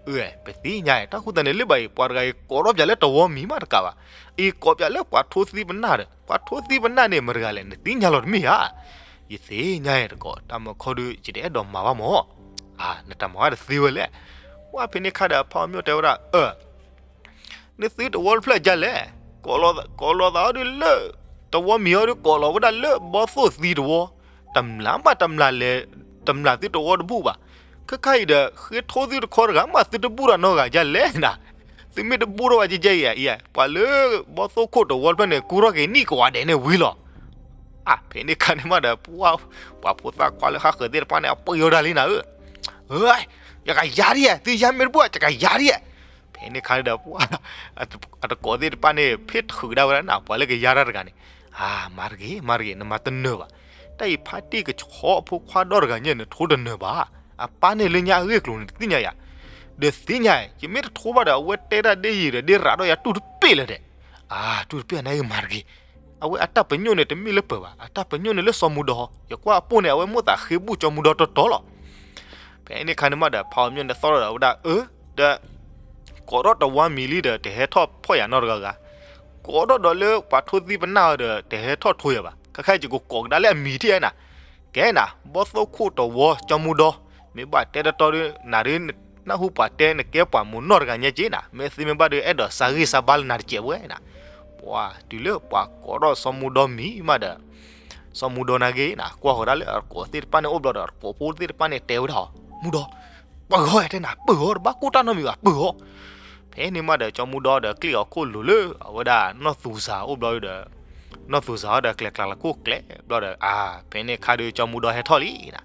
အၢ ပသ့ၣ်ညါ တၢ်ဃိသတးန့ၣ်လၢဘၣ်အံၤ ပှၤတဂၤအံၤကိးထီၣ်ပၠးလၢတဝီမံၤမးတကးဘၣ်. အံၤကိးပၠးလၢပှၤထိသံပနၢ်ဒီး ပှၤထိသံပနၢ်န့ၣ် မတဂၤလဲၣ် နသ့ၣ်ညါလီၤတမ့ၢ်ဧါ. ယသ့ၣ်ညါတကိး တၢ်မုၢ်ခီဒုး ယတအဲၣ်ဒိးမၤဘၣ်မး. အါ နတၢ်မၤဝဲတသ့ဝဲလဲၣ်. ဝဲဖဲန့ၣ်ခါဒီး ဖးအီၤမျိၣ်တဲဝဲဒၣ် အၢ နသုတဝီတဖျၢၣ်ဒ်လဲၣ်, ကိးလီၤသးအီၤဒုးလၢ တဝီမံၤအီၤဒုးကိးလီၤဝဲဒၣ်လၢဘီသိၣ်သံတဝီ, တမျၢ်မးတမျၢ်လဲၤ, တမျၢ်သုတဝီတဘူၣ်ဘၣ်. ခဲခါအံၤဒီး ဃ့ထိသုတခီတဂၤမး သုတဘူၣ်ဒီးနီတဂၤဒ်လဲၣ်နၤ. သုမ့ၢ်တဘူၣ်ထီၣ်ဘၣ်ကဲကဲအံၤ, ပှၤလၢဘီသိၣ်ခိၣ်တဝီတဖျၢၣ်န့ၣ် ကူထီၣ်က့ၤနံၣ်ကဝးဒဲးန့ၣ်ဝံၤလီၤ. အါ ဖဲန့ၣ်ခါန့ၣ်မးဒီး ပှၤ, ပှၤဖိသၣ်ခွါလၢဃၣ်ဃၢၤသ့ၣ်တဖၣ်န့ၣ် အပှ့ၤအီၤဒၣ်လံနၤဧၢ. ယကယၤဒ်ယဲ, သုယၤမ့ၢ်တဘူၣ် ယကယၤဒ်ယဲ. ဖဲန့ၣ်ခါန့ၣ်ဒီး ပှၤ, အတကိးသ့ၣ်တဖၣ်န့ၣ် ဖ့ၣ်ထုးကဒါဝဲဒၣ်နၤ ပှၤလၢကယၤတၢ်တဂၤန့ၣ်, အါ မၤတဂ့ၤ မၤတဂ့ၤ နမၤတနၢၤဘၣ်. တၢ်အံၤဖါတံၢ်ကဆီအဖိခွါဒီတဂၤညါ နထိတနၢၤဘၣ်. အပၢ်န့ၣ်လၢညါအဂ့ၢ်အကျိၤန့ၣ် တသ့ၣ်ညါယၤ, ဒီးသ့ၣ်ညါ ယမ့ၢ်တထိဘၣ်ဒီး အဝဲတဲတၢ်ဒ်ယံာ်ဒီး ဒ်ရးဒီးယၤတူၢ်တပ့ၢ်လၢၤဒီး, အါ တူၢ်တပ့ၢ်န့ၣ်ဂ့ၤ မၤတဂ့ၤ. အဝဲအတၢ်ပညိၣ်န့ၣ် တမ့ၢ်လၢပၢၤဘၣ်, အတၢ်ပညိၣ်န့ၣ်လၢစီၤမူဒီး, ယကွၢ်အပိၢ်န့ၣ် အဝဲမိၣ်သးဃ့ဘူၣ်စီၤမူဒီတီတီလီၤ. ဖဲန့ၣ်ခါန့ၣ်မးဒီး ဖါအီၤမျိၣ်န့ၣ်သီၣ်ထီၣ်ဒီးဝဲဒၣ်အၢ, ဒီး ကိးထီၣ်တဝီမံၤလံဒီး တဟဲထီၣ်ဖီၣ်ယၤနီတဂၤဂၤ, ကိးထီၣ်ဒီးလၢပှၤထိသံပနၢ်အီၤဒီး တဟဲထီၣ်ထိယၤဘၣ်. ခဲခါအံၤ ယကကိးကဒါလၢအမံၤထံၣ်နၤ, ကဲနၤ ဘီသိၣ်ခိၣ်တဝီ စီၤမူဒီ, မ့ၢ်ဘၣ်တဲတတီဒီး နၤဒုး နၢ်ဟူပှၤတဲနကဲပှၤမိၢ်နီၢ်တဂၤညါက့နၤ, မ့ၢ်သ့မ့ၢ်ဘၣ်ဒီး အဲၣ်ဒိးစၢ်ဂံၢ်စၢ်ဘါလၢနၤတစဲးဝဲနၤ. ပှၤတုၤလၢပှၤကိးထီၣ်စီၤမူဒီမံၤမးဒီး စီၤမူဒီန့ၣ်ဂ့ၤနၤ ကွၢ်ဃီၤဒၣ်လၢအတကိးသ့ၣ်တဖၣ်န့ၣ်အိၣ်ဘျီဒီး အတကိးဖိသ့ၣ်တဖၣ်န့ၣ်တဲဝဲဒၣ်အီၤ, မူဒီ, ပၢၤအီၤ တဲနၤ ပၢၤအီၤ တဘၣ်ကိၢ်တၢ်နီတမံၤဘၣ် ပၢၤအီၤ. ဖဲန့ၣ်မးဒီး စီၤမူဒီဒီး ကျ့ၣ်အီၤခိၣ်လိၤလၢ အဝဲဒၣ်နီၢ်သူစၤအိၣ်ဘျီဒီး နီၢ်သူစၤအီၤဒီး ကျဲၤကျါလီၤခိၣ်ကျဲဘျီဒီး အါ ဖဲန့ၣ်ခါဒီး စီၤမူဒီဟဲထီၣ်လံနၤ.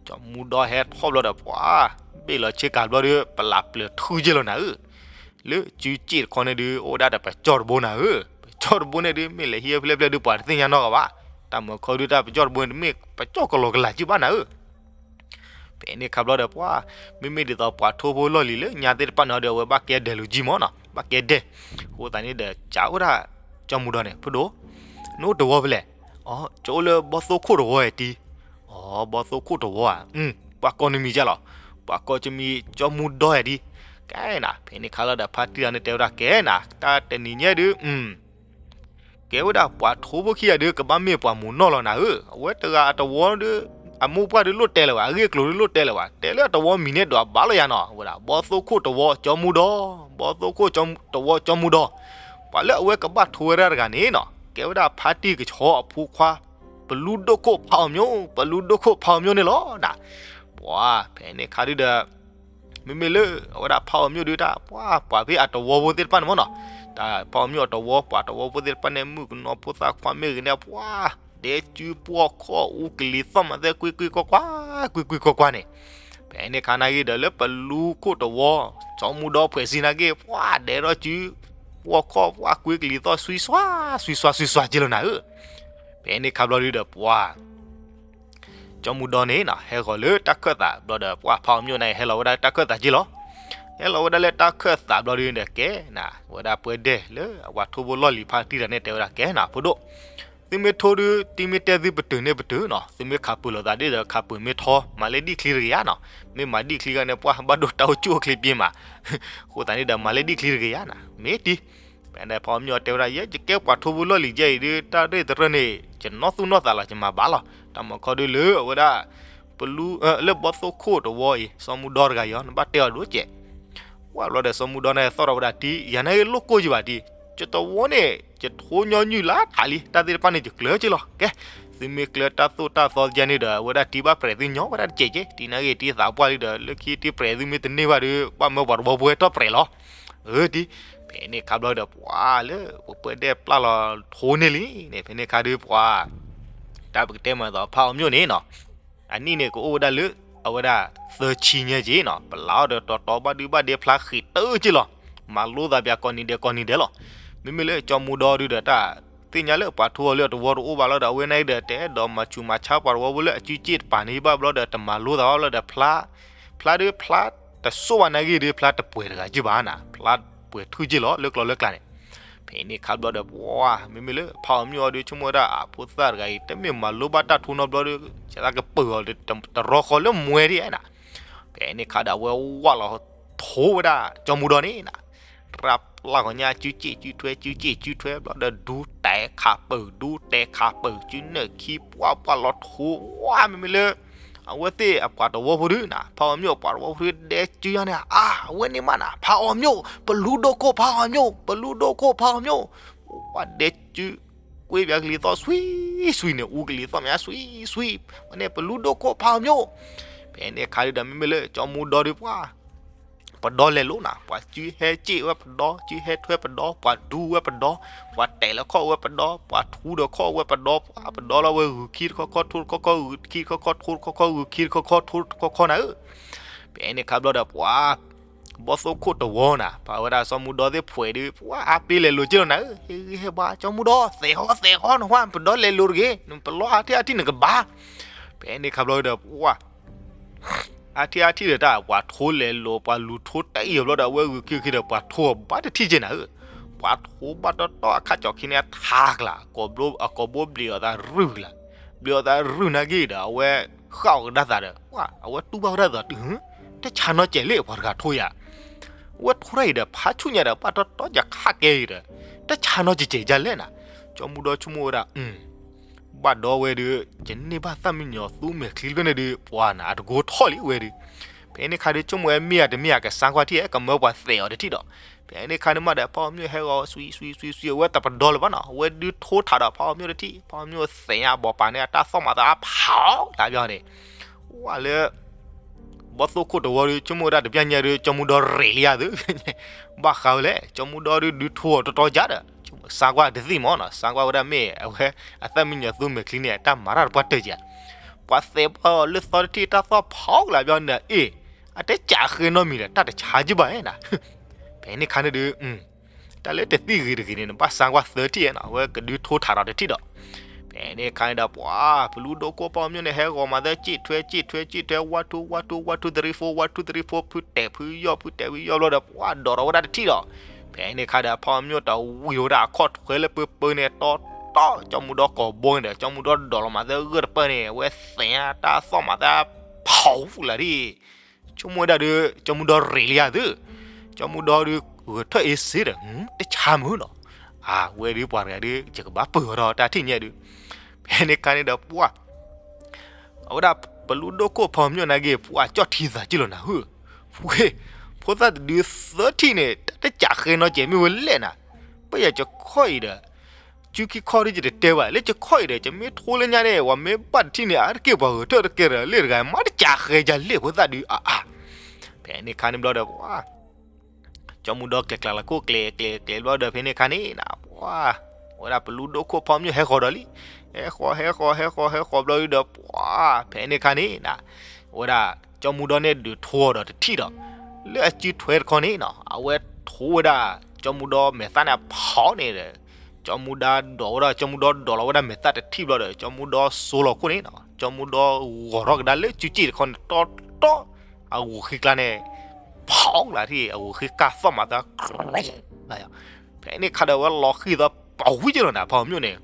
စီၤမူဒီဟဲထီၣ်ဘျီဒီး ပှၤ ဘ့ၣ်လီၤဆ့ကၤဘျီဒီး ပလၢ်ပျၢၤထုက့လီၤနၤဧၢ. လၢစုစ့ၣ်တခီန့ၣ်ဒုး အိၣ်ဝဲဒၣ်ဒီးပကၠီၣ်တဘိနၤဧၢ. ပကၠီၣ်တဘိန့ၣ်ဒုး မ့ၢ်လဲၤဟံးဖျဲၣ်ဖျဲၣ်ဒုး ပှၤတသ့ၣ်ညါနီတဂၤဘၣ်. တၢ်မုၢ်ခီဒုး တၢ်ပကၠီၣ်တဘိန့ၣ် တမ့ၢ်ပကၠီၣ်ကလီကလးက့ဘၣ်နၤဧၢ. ဖဲန့ၣ်ခါဘျီဒီး ပှၤ မ့မ့ၢ်ဒ်သိးပှၤထိဖိလီၢ်လံၤလၢညါသ့ၣ်တဖၣ်န့ၣ်ဒီး အဝဲဘၣ်ကဲဒဲးလူၤကံမၢ်နီၤ, ဘၣ်ကဲဒဲး. အဃိသတးန့ၣ်ဒီး စံးဝဲဒၣ် စီၤမူဒီန့ၣ် ဖဒိၣ်, နအိၣ်တဝီဖဲလဲၣ်. အိ ယအိၣ်လၢဘီသိခိၣ်တဝီဧါတံၤ. အိ ဘီသိခိၣ်တဝီဧါ. ပှၤကိးနမံၤဒ်လဲၣ်. ပှၤကိးကမံၤ စီၤမူဒီဧါတံၤ. ကဲနၤ ဖဲန့ၣ်ခါလီၤဒီး ဖါတံၢ်တဂၤန့ၣ်တဲဝဲဒၣ် ကဲနၤ တၢ်တနံၤညါဒုး ကဲဝဲဒၣ်ပှၤထိဖိခံဂၤဒုး ကဘၣ်မ့ၢ်ပှၤမိၢ်နီၢ်လီၤနၤဧၢ. အဝဲတဂၤအတဝီဒီး အမိၢ်ပှၢ်ဒုးလိၣ်တဲလၢၤဘၣ်, အဂ့ၢ်အကျိၤဒုးလိၣ်တဲလၢၤဘၣ်, တဲလၢအတဝီမံၤန့ၣ်ဒွးဘၣ်လီၤယၤနီၤ. အဝဲဒၣ် ဘီသိခိၣ်တဝီ စီၤမူဒီ, ဘီသိခိၣ်တဝီ စီၤမူဒီ, ပှၤလၢအဝဲကဘၣ်ထိဝဲဒၣ်တဂၤန့ၣ်နီၤ ကဲဝဲဒၣ်ဖါတံၢ်ကဆီအဖိခွါ ပလူဒိၣ်ခိၣ်ဖါအီၤမျိၣ်, ပလူဒိၣ်ခိၣ်ဖါအီၤမျိၣ်န့ၣ်လီၤနၤ. ပှၤ ဖဲန့ၣ်ခါဒုးဒီး မ့မ့ၢ်လၢ အဝဲဒၣ်ဖါအီၤမျိၣ်ဒုးတၢ် ပှၤ ပှၤဖဲအတဝီဖိသ့ၣ်တဖၣ်န့ၣ်မၢ်နီၤ, တၢ်ဖါအီၤမျိၣ်အတဝီ ပှၤတဝီဖိသ့ၣ်တဖၣ်န့ၣ် မုၣ်ကနီၤဖိသၣ်ခွါမ့ၢ်ဂ့ၤန့ၣ် ပှၤ ဒဲကၠူပှီၢ်ခီၣ်အူကလံၤသီၣ်မးသဲ ကွံကွံကွၢ်ကွၢ် ကွံကွံကွၢ်ကွၢ်န့ၣ်, ဖဲန့ၣ်ခါန့ၣ်ဂ့ၤဒီး လၢပလူခိၣ်တဝီ စီၤမူဒီဖှဲးစံးန့ၣ်ဂ့ၤ ပှၤဒဲထီၣ်ကၠူ ပှီၢ်ခီၣ် ပှၤကွံကလံၤသီၣ် စွံစွါ စွံစွါစွံစွါက့လီၤနၤဧၢ. ဖဲန့ၣ်ခါဘျီဒုးဒီး ပှၤ စီၤမူဒီန့ၣ်နီၤ ဟဲဃီၤလၢတၢ်ခၢၣ်သးဘျီဒီး ပှၤဖါအီၤမျိၣ်န့ၣ် ဟဲလီၤဝဲဒၣ်လၢတၢ်ခၢၣ်သးက့လီၤ. ဟဲလီၤဝဲဒၣ်လၢတၢ်ခၢၣ်သးဘျီဒုးဒီး ကဲနၤ ဝဲဒၣ်ပှဲၤဒဲးလၢအဝဲထိဖိလီၢ်လံၤဖါတံၢ်တဂၤန့ၣ် တဲဝဲဒၣ် ကဲနၤ ဖိဒိၣ်, သုမ့ၢ်ထိဒုး တံၤမ့ၢ်တဲသုပတုာ်န့ၣ်ပတုာ်နီၤ, သုမ့ၢ်ခးပၢၤလိာ်သးဒ်ဒီး ခးပၢၤမ့ၢ်ထီ မၤလၢဒံၣ်ချံတဂ့ၤဧါနီၤ, မ့ၢ်မၤဒံၣ်ချံဂၤန့ၣ် ပှၤဘၣ်ဒိတၢ်အိၣ်ဆူၣ်အိၣ်ချ့ပျ့ၤမး, အဃိသတးန့ၣ်ဒီး မၤလၢဒံၣ်ချံတဂ့ၤဧါနၤ, မ့ၢ်တံၤ ဖဲန့ၣ်ဖါအီၤမျိၣ်တဲဝဲဒၣ် ယဲ ယကဲပှၤထိဖိလီၢ်လံၤယဲအံၤဒုး တၢ်ရ့ၣ်တရၢန့ၣ် ယနီၢ်သူၣ်နီၢ်သးလီၤ ယမၤဘၣ်လီၤ. တၢ်မုၢ်ခီဒုးလၢအဝဲဒၣ် ပလူ လၢဘီသိခိၣ်တဝီအံၤ စီၤမူဒီတဂၤအံၤ နဘၣ်တဲအီၤဒိၣ်ကဲး. ဝဲဘျီဒီးစီၤမူဒီန့ၣ်သီၣ်ထီၣ်ဝဲဒၣ်တံၤ ယၤန့ၣ်ဂ့ၤလိၣ်ကိၢ်ယဘၣ်တံၤ, ယတဝီန့ၣ် ယထိညီနုၢ်လၢထးလံ တၢ်သ့ၣ်တဖၣ်န့ၣ် ယကျၢၤက့လီၤ. ကဲ သုမ့ၢ်ကျၢၤတၢ်သိၣ်တၢ်သီယဲန့ၣ်ဒီး အဝဲဒၣ်တံၤဘၣ်ပြဲးသုညီဝဲဒၣ်တကဲးကဲး, တံၤန့ၣ်ဂ့ၤတံၤသးပှၢ်လံဒီး လၢခံတံၤပြဲးသုမ့ၢ်တန့ၢ်ဘၣ်ဒီး ဘၣ်မၢပှၤတဝီဖိဟဲထီၣ်ပြဲးလီၤ. အၢတံၤ ဖဲန့ၣ်ခါဘျီဒီး ပှၤလၢ ပှဲၤဒဲးပျၢ်လီၤထိန့ၢ်လံန့ၣ် ဖဲန့ၣ်ခါဒုးပှၤ တၢ်ပကတဲမၤသီဖါအီၤမျိၣ်န့ၣ်နီၤ, အနံၣ်န့ၣ်ကအိၣ်ဝဲဒၣ်လၢ အဝဲဒၣ်သၢဆံညါက့ၤနီၤ, ပလးအီၤဒီးတီတီဘၣ်ဒုဘၣ်ဒဲဖျါဃံးတၢ်က့လီၤ. မၤလိသးပှၤကိးနံၤဒဲးကိးနံၤဒဲးလီၤ. မ့မ့ၢ်လၢစီၤမူဒီဒုဒီးတၢ် သ့ၣ်ညါလၢပှၤထိအီၤလၢအတဝီတအိၣ်ဘၣ်လီၤဒီး အဝဲန့ၣ်ဒီး တအဲၣ်ဒိးမၤဆူးမၤဆါပှၤတဝီဖိလၢအစုစ့ၣ်တပၤန့ၣ်ဘၣ်ဘျီဒီး တမၤလိသးဘၣ်လီၤဒီး ဖျါ ဖျါဒုးဖျါတစိၢ်ဘၣ်န့ၣ်ဂ့ၤဒုး ဖျါတပှဲၤတဂၤက့ဘၣ်နၤ, ဖျါပှဲၤထုက့လီၤ လၢကျိၤလၢကျါန့ၣ်. ဖဲန့ၣ်ခါဘျီဒီး ပှၤ မ့မ့ၢ်လၢဖါအီၤမျိၣ်အီၤဒုး ဆိကမိၣ်ဝဲဒၣ် အဖိသၣ်တဂၤအံၤ တမ့ၢ်မၤလိဘၣ်တၢ်ထိနီတဘျီဒီး ကသးကပၢၤအီၤ တရီဃီလၢမွဲဒံးနၤ. ဖဲန့ၣ်ခါဒီး အဝဲဝၢ်လီၤထိဝဲဒၣ်စီၤမူဒီန့ၣ်နၤ, ရၣ်ပျၢ်ဂီၤညါ စုစ့ၣ်စုထွဲ စုစ့ၣ်စုထွဲ ဘျီဒီး ဒူတဲခးပၢၤ ဒူတဲခးပၢၤ စုနၢၣ်ခံ ပှၢ်ပှၢ်လီၤထိ ဝၢ် မ့မ့ၢ်လၢ အဝဲသ့ၣ်အပှၤတဝီဖိဒုးနၤ, ဖါအီၤမျိၣ်အပှၤတဝီဖိဒုး ဒဲစုညါန့ၣ် အါ အဝဲန့ၣ်မးနၤ ဖါအီၤမျိၣ်, ပလူဒိၣ်ခိၣ်ဖါအီၤမျိၣ်, ပလူဒိၣ်ခိၣ်ဖါအီၤမျိၣ်, ဝၢ်ဒဲစု ကွ့ပှၤကလံၤသီၣ်စွံစွံန့ၣ် အူကလံၤသီၣ်မးစွံစွံ, ဝဲန့ၣ်ပလူဒိၣ်ခိၣ်ဖးအီၣ်မျိၣ်, ဖဲန့ၣ်ခါဒုဒီး မ့မ့ၢ်လၢကၠီမူဒီဒုးပှၤ ပဒီလဲၤလိၤနၤ, ပှၤစုဟဲစ့ၣ်ဝဲပဒီ, စုဟဲထွဲပဒီ, ပှၤဒူဝဲပဒီ, ပှၤတဲာ်လၢခီၣ်ဝဲပဒီ, ပှၤထူဒီးခီၣ်ဝဲပဒီ, ပှၤပဒီလီၤဝဲဂုာ်ခံတခီခီ ထိတခီခီ ဂုာ်ခံတခီခီ ထိတခီခီ ဂုာ်ခံတခီခီ ထိတခီခီနၤဧၢ, ဖဲန့ၣ်ခါဘျီဒီးပှၤ ဘီၣ်သိၣ်ခိၣ်တဝီနၤ, ပှၤဝဲဒၣ်စီၤမူဒီသ့ၣ်ဖှဲးဒုး ပှၤအါပ့လဲၤလိၤက့ၤလီၤနၤဧၢ, ဟဲဂံၢ်ဟဲဘါ ကၠီမူဒီ သဲးဃီသဲးဃီ နဟါ ပဒီလဲၤလိၤတဂ့ၤ, ပလီၢ်အါထံၣ်အါထံၣ်နကဘါ, ဖဲန့ၣ်ခါဘျီဒီးပှၤ အါထံၣ်အါထံၣ်ဒီးတၢ် ပှၤထိလဲၤလိၤ ပှၤလူၤထိတၢ်အံၤဘျီဒီး အဝဲဂုာ်ခံဂုာ်ခံဒီး ပှၤထိအီၤဘၣ်တထံၣ်က့ၤနၤဧၢ, ပှၤထိဘၣ်တီတီအခါကၠီၤခံန့ၣ်ထါကျါ, အကိာ်ဘိဘျံးအီၤသးရုၢ်ကျါ, ဘျံးအီၤသးရုၢ်နာ်က့ဒီး အဝဲဃၣ်အီၤကဒါသးဒီး အဝဲတူၢ်ဘၣ်ဝဲဒၣ်သီးတုၤ, တၢ်ဆါနီၢ်ကဲးလံ ပှၤတဂၤထိယၤ, အဝဲထိတၢ်အံၤဒီး ဖးဆူၣ်ညါဒီး ဘၣ်တီတီကခးကဲအံၤဒီး တၢ်ဆါနီၢ်ကဲးကဲးဒ်လဲၣ်နၤ, ကၠီမူဒီဆိကမိၣ်ဝဲဒၣ် ဘၣ်ဒီဝဲဒုး ယန့ၢ်ဘၣ်သၣ်မံယီၤသူမဲာ်ချံတဖျၢၣ်န့ၣ်ဒုး ပှၤနၤအတကိထီၣ်လံဝဲဒုး, ဖဲန့ၣ်ခါဒုး ဆိကမိၣ်ဝဲမ့ၢ်ဧါတမ့ၢ်ဧါ ကစါကွၢ်ထံၣ်ဧါ ကမၢပှၤသဲးအီၤတထံၣ်ဒီး, ဖဲန့ၣ်ခါန့ၣ်မးဒီး ဖးအီၣ်မျိၣ်ဟဲဂီၤ စွံစွံစွံစွံ အဝဲတပဒီလၢၤဘၣ်နီၤ, အဝဲဒုးထိထးဒီး ဖးအီၣ်မျိၣ်တထံၣ်, ဖးအီၣ်မျိၣ်သဲးညါဘီးပာ်န့ၣ် အတၢ်သီၣ်မၤသးဖးအီၣ်လၢဘျီန့ၣ်, ဝဲလၢ ဘီၣ်သိၣ်ခိၣ်တဝီဒုး ဆိကမိၣ်ဝဲဒၣ်တပျၢ်ညါဒုး ကၠီမူဒီရ့းလံဧါသု, ဘၣ်ဃးဝဲလဲၣ် ကၠီမူဒီဒုးဒုးထိအီၤတီတီယါဒီး စါကွၢ်တသ့ၣ်မးနီၤ, စါကွၢ်ဝဲဒၣ်မ့ၢ်အဝဲ အသၣ်မံယီၤသူမဲာ်ချံန့ၣ် အတၢ်မၤတၢ်တပှၢ်တၢၢ်က့ၤ, ပှၤသဲးပှၢ်အီၤလၢသီတထံၣ် တၢ်သီၣ်ဖးအီၣ်လၢဘျီန့ၣ်ဒီး အ့ၣ် အတဲကးဃဲနီတမံၤဒီး တၢ်တဆါက့ၤဘၣ်ဧါနၤ, ဖဲန့ၣ်ခါန့ၣ်ဒုး တၢ်လၢတသံၣ်ဂ့ၤတဂ့ၤန့ၣ် နဘၣ်စါကွၢ်သၢထံၣ်ဧါနီၤ, အဝဲကဒုးထိထးဒီးတထံၣ်ဒီး, ဖဲန့ၣ်ခါန့ၣ်ဒီး ပှၤ ပလူဒိၣ်ခိၣ်ဖးအီၣ်မျိၣ်န့ၣ် ဟဲဂီၤမၤသၢ စ့ၣ်ထွဲ စ့ၣ်ထွဲ စ့ၣ်ထွဲ one two one two one two three four one two three four ဖုတဲာ်ဖုယီၢ် ဖုတဲာ်ဖုယီၢ်ဘျီဒီး ပှၤဒိးထီၣ်ဝဲဒၣ်တထံၣ်ဒီး, ဖဲန့ၣ်ခါဒီး ဖးအီၣ်မျိၣ်တဝံၤဝဲဒၣ်အခီၣ်ထွဲလၢပၢပၢန့ၣ် တီတီ ကၠီမူဒီကိာ်ဘိန့ၣ်ဒီး ကၠီမူဒီဒိးလီၤမၤသၢဂၢၢ်တပၢၢ်န့ၣ် အဝဲသဲးတၢ်သီၣ်မၤသးဖးအီၣ်လၢဒ် ဆိကမိၣ်ဝဲဒၣ်ဒီး ကၠီမူဒီရ့းလံဧါသု, ကၠီမူဒီဒုး ဂဲၤထၢၣ်အ့စ့ဒီး တဆါမုၢ်နီၤ, အဝဲဒုးပှၤတဂၤဒုး ယကဘၣ်ပၢၢ်ဝဲဒီးတၢ်ထံၣ်ညါဒုး, ဖဲန့ၣ်ခါန့ၣ်ဒီးပှၤ အဝဲဒၣ် ပလူဒိၣ်ခိၣ်ဖးအီၣ်မျိၣ်နာ်က့ ပှၤကၠီၣ်ထံသးက့ၢ်လီၤနၤဧၢ, ဖိသၣ်တဒုးသၢထံၣ်န့ၣ် တၢ်တကးဃဲနီတစဲးမ့ၢ်ဝဲလဲၣ်နၤ, ပယၤကခီၣ်အံၤဒီး စုခံခီၣ်ဒုး ယတတဲဘၣ် လၢကခီၣ်အံၤဒီး ကမ့ၢ်ထိလၢညါန့ၣ် ပှၤမ့ၢ်ဘၣ်တထံၣ်န့ၣ် အါတက့ၢ်ပှၤဂဲၤထၢၣ်တကဲဒီး လ့ၣ်တဂၤ မ့ၢ်တကးဃဲယၤလဲၣ် ဖိသၣ်ဒုးအါအါ, ဖဲန့ၣ်ခါန့ၣ်ဘျီဒီးပှၤ ကၠီမူဒီကျဲၤကျဲၤလီၤခိၣ်ကျဲၤကျဲၤကျဲၤဘျီဒီး ဖဲန့ၣ်ခါန့ၣ်နၤ ပှၤ ဝဲဒၣ်ပလူဒိၣ်ခိၣ်ဖးအီၣ်မျိၣ်ဟဲဃီၤဒီးလံ, ဟဲဃီၤ ဟဲဃီၤ ဟဲဃီၤ ဟဲဃီၤဘျီဒီး ပှၤ ဖဲန့ၣ်ခါန့ၣ်နၤ ဝဲဒၣ် ကၠီမူဒီန့ၣ်ဒုးထိအီၤဒီးတထံၣ်ဒီး လၢအစုထွဲတခီန့ၣ်နီၤ အဝဲထိဝဲဒၣ် ကၠီမူဒီမဲာ်သၣ်န့ၣ်ဖးအီၣ်န့ၣ်ဒီး ကၠီမူဒီဒိးဝဲဒၣ် ကၠီမူဒီဒိးလီၤဝဲဒၣ်မဲာ်သၣ်တထံၣ်ဘျီဒီး ကၠီမူဒီစိလီၤခိၣ်န့ၣ်နီၤ ကၠီမူဒီဂီၤထီၣ်ကဒါလၢစုစ့ၣ်တခီန့ၣ် တီတီ အဂိၢ်ဃ့ကျါန့ၣ် ဖးအီၣ်လၢထံၣ် အဂိၢ်ဃ့ကၢ်သီၣ်မၤသး ဖဲန့ၣ်ခါဒီးဝဲလီၤဃံၢ်သီပှၤဝံၤက့ၤလီၤနၤ ဖးအီၣ်မျိၣ်န့ၣ်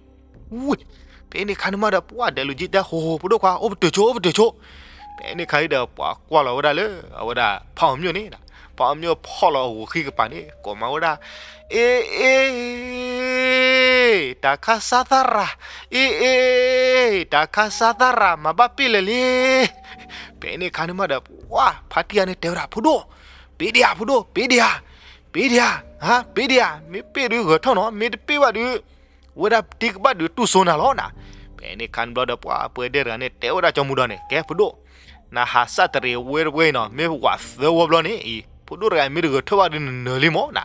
ဝံၤ ဖဲန့ၣ်ခါန့ၣ်မးဒီး ပှၤဒဲးလူၤက့ၤတဲ ဟိဟိ ဖိဒိၣ်ခွါ အိၣ်ပတုာ်ဆိ အိၣ်ပတုာ်ဆိ ဖဲန့ၣ်ခါအံၤဒီး ပှၤကွၢ်လီၤဝဲဒၣ်လၢ အဝဲဒၣ် ဖးအီၣ်မျိၣ်န့ၣ် ဖးအီၣ်မျိၣ်ဖီၣ်လီၤအဂိၢ်ဃ့ကပၤန့ၣ် ကိးမၤဝဲဒၣ် အ့ အ့ တၢ်ခါစါသၣ်ရၤ အ့ အ့ တၢ်ခါစါသၣ်ရၤ မၤဘၣ်ပ့ၢ်လဲၣ်လံ ဖဲန့ၣ်ခါန့ၣ်မးဒီး ပှၤ ဖါတံၢ်ဂၤန့ၣ်တဲဝဲဒၣ် ဖိဒိၣ် ပ့ၢ်ဒံးဧါ ဖိဒိၣ် ပ့ၢ်ဒံးဧါ ပ့ၢ်ဒံးဧါ ပ့ၢ်ဒံးဧါ မ့ၢ်ပ့ၢ်ဒုးဂဲၤထီၣ်နီၤ မ့ၢ်တပ့ၢ်ဘၣ်ဒုး ဝဲဒၣ်တံၤကဘၣ်ဒုးတူၢ်စိနၤလီၤနၤ ဖဲန့ၣ်ခါန့ၣ်ဘျီဒီး ပှၤပှဲၤဒဲးတဂၤန့ၣ် တဲဝဲဒၣ်ကၠီမူဒီန့ၣ် ကဲဖိဒိၣ် နဟးစၢ်တရံးဝဲတဝဲနီၤ မ့ၢ်ဝးသၢဝီဘျီန့ၣ်အံၤ ဖိဒိၣ်တဂၤမ့ၢ်တဂဲၤထၢၣ်ဘၣ်ဒုးနနၢၤလံမးနၤ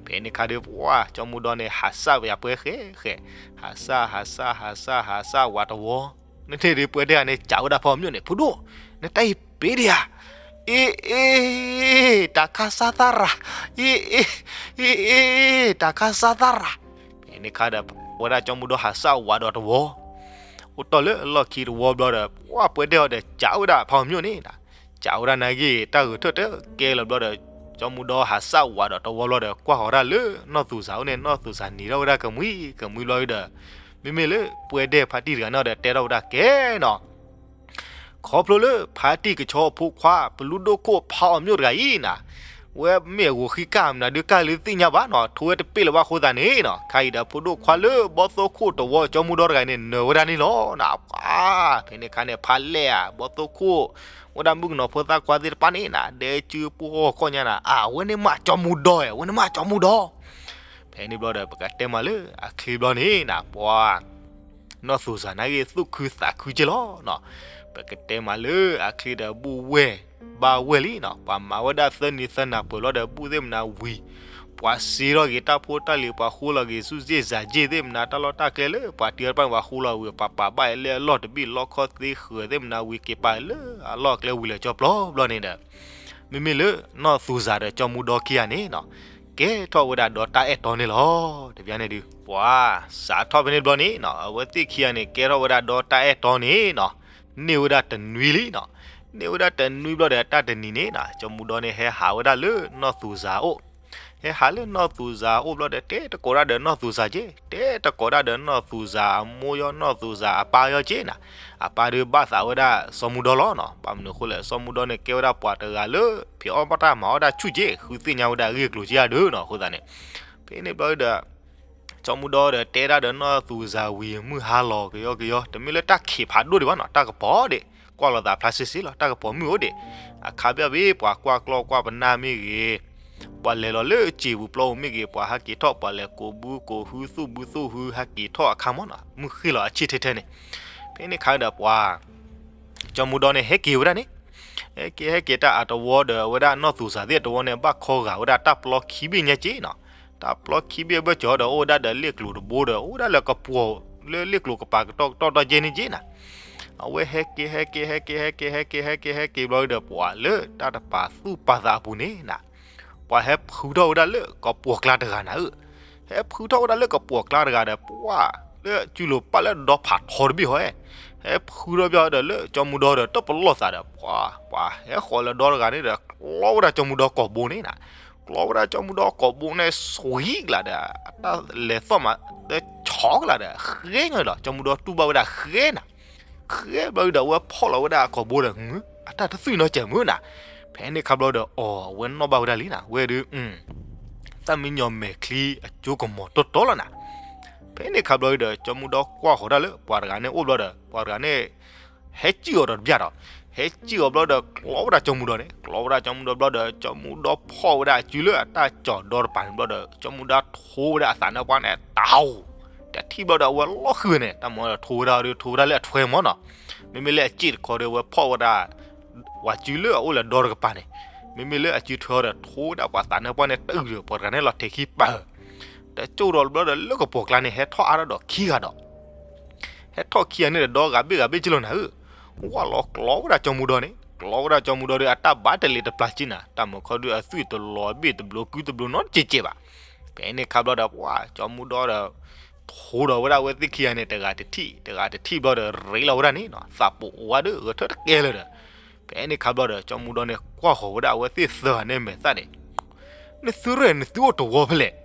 ဖဲန့ၣ်ခါဒီး ပှၤကၠီမူဒီန့ၣ် ဟးစၢ်ဝဲယၤပှဲၤဃဲဃဲ ဟးစၢ် ဟးစၢ် ဟးစၢ် ဟးစၢ်ဝးတဝီ နန့ၣ်ဒီးပှဲၤဒဲးတဂၤန့ၣ် စံးဝဲဒၣ်ဖးအီၣ်မျိၣ်န့ၣ် ဖိဒိၣ် နတၢ်အံၤပ့ၢ်ဒံးဧါ အ့ အ့ တၢ်ခါစါသၣ်ရၤ အ့ အ့ အ့ အ့ တၢ်ခါစါသၣ်ရၤ ဖဲန့ၣ်ခါဒီး ဝဲဒၣ်ကၠီမူဒီဟးစၢ်ဝးဒီးတဝီ အိၣ်တီၢ်လၢအလီၢ်ခံတဝီဘျီဒီး ပှၤပှဲၤဒဲးအီၤဒီးစံးဝဲဒၣ်ဖးအီၣ်မျိၣ်န့ၣ် စံးဝဲဒၣ်နာ်က့ တၢ်ဂဲၤထၢၣ်တကဲလၢၤဘျီဒီး ကၠီမူဒီဟးစၢ်ဝးဒီးတဝီဘျီဒီး ကွၢ်ဃီၤဒၣ်လၢနီၢ်သူၣ်စၢ်အိၣ်န့ၣ် နီၢ်သူၣ်စၢ်နံၤထီၣ်ဝဲဒၣ်ကမှံကမှံဘျီဒီး မ့မ့ၢ်လၢပှဲၤဒဲးဖါတံၢ်တဂၤန့ၣ်ဒီး တဲထီၣ်ဝဲဒၣ်ကဲနီၤ ခီဖျိလၢဖါတံၢ်ကဆီအဖိခွါ ပလူဒိၣ်ခိၣ်ဖးအီၣ်မျိၣ်တဂၤအံၤနၤ ဝဲမ့ၢ်အဂိၢ်ဃံကၢ်မနုၤဒုးကၢ်လၢသ့ၣ်ညါဘၣ်နီၤ ထိဝဲတပ့ၢ်လၢၤဘၣ်အဃိသတးန့ၣ်နီၤ ခါအံၤဒီးဖိဒိၣ်ခွါလၢဘီၣ်သိၣ်ခိၣ်တဝီကၠီမူဒီတဂၤန့ၣ် နၢၤဝဲဒၣ်န့ၣ်လီၤနၤ ပှၤ ဖဲန့ၣ်ခါန့ၣ် ဖးလဲၢ်ဧါ ဘီၣ်သိၣ်ခိၣ် ဝဲဒၣ်မုၣ်ကနီၤဖိသၣ်ခွါသ့ၣ်တဖၣ်န့ၣ်နၤ ဒဲစုပှီၢ်ကီၢ်ညါနၤ အဝဲန့ၣ်မးကၠီမူဒီဧါ အဝဲန့ၣ်မးကၠီမူဒီ ဖဲန့ၣ်ဘျီဒီး ပကတဲမးလၢအချ့ဘျီန့ၣ်နၤ ပှၤ နီၢ်သူၣ်စၢ်န့ၣ်ဂ့ၤ သူၣ်ခုသးခုက့လီၤနၤ. ပကတဲမးလၢအချ့ဒီး ဘူၣ်ဝဲၢ်ဘါဝဲၢ်လံနၤ. ပှၤမၤဝဲဒၣ်သၢနံၤသၢနၤပှဲၤဘျီဒီး ဘူၣ်သ့ၣ်မနၤဝံၤ, ပှၤစ့ထီၣ်က့ၤတၢ်ဖိတၢ်လံၤ, ပှၤဃိလီၤက့ၤ စူၣ်စ့ၣ်စၤစ့ၣ်သ့ၣ်မနၤ, တၢ်လီၢ်တၢ်ကျဲလၢပှၤတံၤအီၤတဖၣ်န့ၣ် ပှၤဃိလီၤဝံၤ ပှၤပာ်ဘၣ်အလၢအလီၢ်တဘ့ၣ် လီခီသ့ဃၢၤသ့ၣ်မနၤဝံၤ က့ၤပာ်လၢအလီၢ်အကျဲဝံၤလၢာ်ကၠီပျီဘျီန့ၣ်ဒီး မ့မ့ၢ်လၢနီၢ်သူၣ်စၢ်ဒီးကၠီမူဒီခံဂၤန့ၣ်နၤ ကဲထီၣ်ဝဲဒၣ်ဒီးတၢ်အဲၣ်တီန့ၣ်လီၤ. တဘျီန့ၣ်ဒုး ပှၤစးထီၣ်ဖဲန့ၣ်ဘျီန့ၣ်နၤ အဝဲသ့ၣ်ခံဂၤန့ၣ် ကဲထီၣ်ဝဲဒၣ်ဒီးတၢ်အဲၣ်တီန့ၣ်နၤ န့ၢ်ဝဲဒၣ်တနွံလံနၤ. န့ၢ်ဝဲဒၣ်တနွံဘျီဒီး တၢ်တနံၤန့ၣ်နၤ ကၠီမူဒီန့ၣ် ဟဲဟးဝဲဒၣ်လၢနီၢ်သူၣ်စၢ်အအိၣ် ဟဲဟးလၢနီၢ်သူၣ်စၢ်အအိၣ်ဘျီဒီး တဲတကိးတၢ်ဒီးနီၢ်သူၣ်စၢ်က့, တဲတကိးတၢ်ဒီးနီၢ်သူၣ်စၢ်အမိၢ်ယီၤ နီၢ်သူၣ်စၢ်အပၢ်ယီၤက့နၤ. အပၢ်ဒုးဘၣ်သးဝဲဒၣ်စီၤမူဒီလီၤနၤ. ဘၣ်မနုၤအဃိလဲၣ် စီၤမူဒီန့ၣ် ကဲဝဲဒၣ်ပှၤတဂၤလၢ ဖံးအီၣ်ဘၣ်တၢ်မၤအီၣ်တၢ်ဆူၣ်က့, ဃုသ့ၣ်ညါဝဲဒၣ်အဂ့ၢ်အကျိၤက့ဧါဒုးနၤ. အဃိသတးန့ၣ် ဖဲန့ၣ်ဘျီဒီး ကၠီမူဒီဒီး တဲတၢ်ဒီးနီၢ်သူၣ်စၢ်ဝံၤ မုၢ်ဟါလီၤကယီကယီ, တမ့ၢ်လၢတၢ်ခံးဖးဒိၣ်ဒံးဘၣ်နၤ, တၢ်ကပီၤဒံး, ကွၢ်လိာ်သးဖျါစ့စ့လီၤ, တၢ်ကပီၤမုၢ်အိၣ်ဒံး. အခါဘၣ်ဘ့ၣ် ပှၤကွၢ်ကျီၢ်ကွၢ်ပနၢ်မ့ၢ်ဂ့ၤ, ပှၤလဲၤလီၤလၢစံာ်ပူၤပျီပူၤမ့ၢ်ဂ့ၤ, ပှၤဟဲက့ၤထီၣ်, ပှၤလဲၤကိးဘုကိးဟုသူၣ်ဘုသူၣ်ဟု ဟဲက့ၤထီၣ်အခါမးနၤ, မုၢ်ဃ့ၢ်လီၤအဆ့ၣ်ထဲထဲန့ၣ်. ဖဲန့ၣ်အခါဒီးပှၤ ကၠီမူဒီန့ၣ် ဟဲက့ၤဝဲဒၣ်န့ၣ်, ဟဲက့ၤ ဟဲက့ၤတၢ်အတဝီဒီး အဝဲဒၣ်နီၢ်သူၣ်စၢ်သ့ၣ်အတဝီန့ၣ် ဘၣ်ခီဂာ်ဝဲဒၣ်တၢ်ပျီခံဘ့ၣ်ညါက့နၤ. တၢ်ပျီခံဘ့ၣ်အဘၢၣ်စၢၤဒီး အိၣ်ဝဲဒၣ်ဒီးလ့ၣ်ကျိၤတဘိဒီး အိၣ်ဝဲဒၣ်လၢကပီၤ လၢလ့ၣ်ကျိၤကပၤကတီၢ်ကတီၢ်တီၢ်ကဲန့ၣ်က့နၤ. အဝဲဟဲက့ၤ ဟဲက့ၤ ဟဲက့ၤ ဟဲက့ၤ ဟဲက့ၤ ဟဲက့ၤ ဟဲက့ၤဘျီဒီး ပှၤလၢတၢ်တပာ်သူၣ်ပာ်သးအပူၤန့ၣ်နၤ ပှၤဟဲဖုထီၣ်ဝဲဒၣ်လၢကပီၤကျါတဂၤနၤဧၢ. ဟဲဖုထီၣ်ဝဲဒၣ်လၢကပီၤကျါတဂၤဒီး ပှၤလၢအစုလိၤပာ်လၢဒီဖးထီတဘ့ၣ်ဟီ, ဟဲဖုထီၣ်ဘၣ်ဒီးလၢကၠီမူဒီဒီး တပလီၢ်သးဒီး ပှၤ ပှၤဟဲဃီၤလၢဒီတဂၤန့ၣ်ဒီး ကျီဝဲဒၣ်ကၠီမူဒီကိာ်ဘိန့ၣ်နၤ. ကျီဝဲဒၣ်ကၠီမူဒီကိာ်ဘိန့ၣ် စွံကျါဒီး အတၢ်လဲၤသီၣ်မး တဆီကလးဒီး ဃဲညီဒီး ကၠီမူဒီတူၢ်ဘၣ်ဝဲဒၣ်ဃဲနၤ. ဃဲဘျီဒီး အဝဲဖီၣ်လီၤဝဲဒၣ်အကိာ်ဘိဒီး အတၢ်တသွံၣ်နီတစဲးမုၢ်နၤ. ဖဲန့ၣ်ခါဘျီဒီး အီၤ အဝဲနီၣ်ဘၣ်ဝဲဒၣ်လံနၤ, ဝဲဒုး သၣ်မံညီၤမဲာ်ချံအကၠိကမီၤတီတီလီၤနၤ. ဖဲန့ၣ်ခါဘျီဒီး ကၠီမူဒီကွၢ်ဃီၤဒၣ်လၢ ပှၤတဂၤန့ၣ်အိၣ်ဘျီဒီး ပှၤတဂၤန့ၣ် ဟဲစံၣ်အီၤဒီးတဘျီဒီး, ဟဲစံၣ်အီၤဘျီဒီး ကျီဝဲဒၣ်ကၠီမူဒီန့ၣ်, ကျီဝဲဒၣ်ကၠီမူဒီဘျီဒီး ကၠီမူဒီဖီၣ်ဝဲဒၣ်အစုလၢအတၢ်ကၠီၤဒီတပၤန့ၣ်ဘျီဒီး ကၠီမူဒီထိဝဲဒၣ်အသးနါပှၢ်န့ၣ် တၢ်ဟူ, တထံၣ်ဘျီဒီး အဝဲလီၤဃုာ်န့ၣ် တၢ်မၤဒီးထိဝဲဒၣ်ဒီး ထိဝဲဒၣ်လၢအထွဲမးနီၤ, မ့မ့ၢ်လၢအစ့ၣ်တခီဒီး အဝဲဖီၣ်ဝဲဒၣ် ပှၤစုလၢအအိၣ်လၢဒီတကပၤန့ၣ်, မ့မ့ၢ်လၢအစုထွဲအီၤဒီး ထိဝဲဒၣ်ပှၤသးနါပှၢ်န့ၣ် တအုၣ်ဒီး ပှၤတဂၤန့ၣ်လီၤထဲးခံပာ်, တကၠိၢ်ဒီးဘျီဒီး လၢကပီၤကျါန့ၣ် ဟဲထီၣ်အါထီၣ်ဒီးခံဂၤဒီး ဟဲထီၣ်ခံဂၤန့ၣ်ဒီး ဒီဂၤဘ့ၣ်ဂၤဘ့ၣ်က့လီၤနၤဧၢ, ဝဲလီၤကျီဝဲဒၣ်ကၠီမူဒီန့ၣ်, ကျီဝဲဒၣ်ကၠီမူဒီဒီး အတၢ်ဘၣ်တလ့ၤတပျၢ်က့နၤ, တၢ်မုၢ်ခီဒုး အသွံၣ်တလီၤဘ့ၣ်တဘျီ ကုတဘျီနီတကဲးကဲးဘၣ်. ဖဲန့ၣ်ခါဘျီဒီး ပှၤကၠီမူဒီဒီး ထိဒီးဝဲဒၣ်အဝဲသ့ၣ်ခံဂၤန့ၣ် တဂၤတထံၣ် တဂၤတထံၣ်ဘျီဒီး ရ့လီၤဝဲဒၣ်န့ၣ်နီၤ, သးပအိးဝဲဒၣ်ဂဲၤထၢၣ်တကဲလၢၤဒီး ဖဲန့ၣ်ခါဘျီဒီး ကၠီမူဒီန့ၣ် ကွၢ်ဃီၤဝဲဒၣ်အဝဲသ့ၣ်သၢဂၤန့ၣ်မဲာ်သၣ်န့ၣ်, နသုရဲၣ် နသုအိၣ်တဝီဖဲလဲၣ်,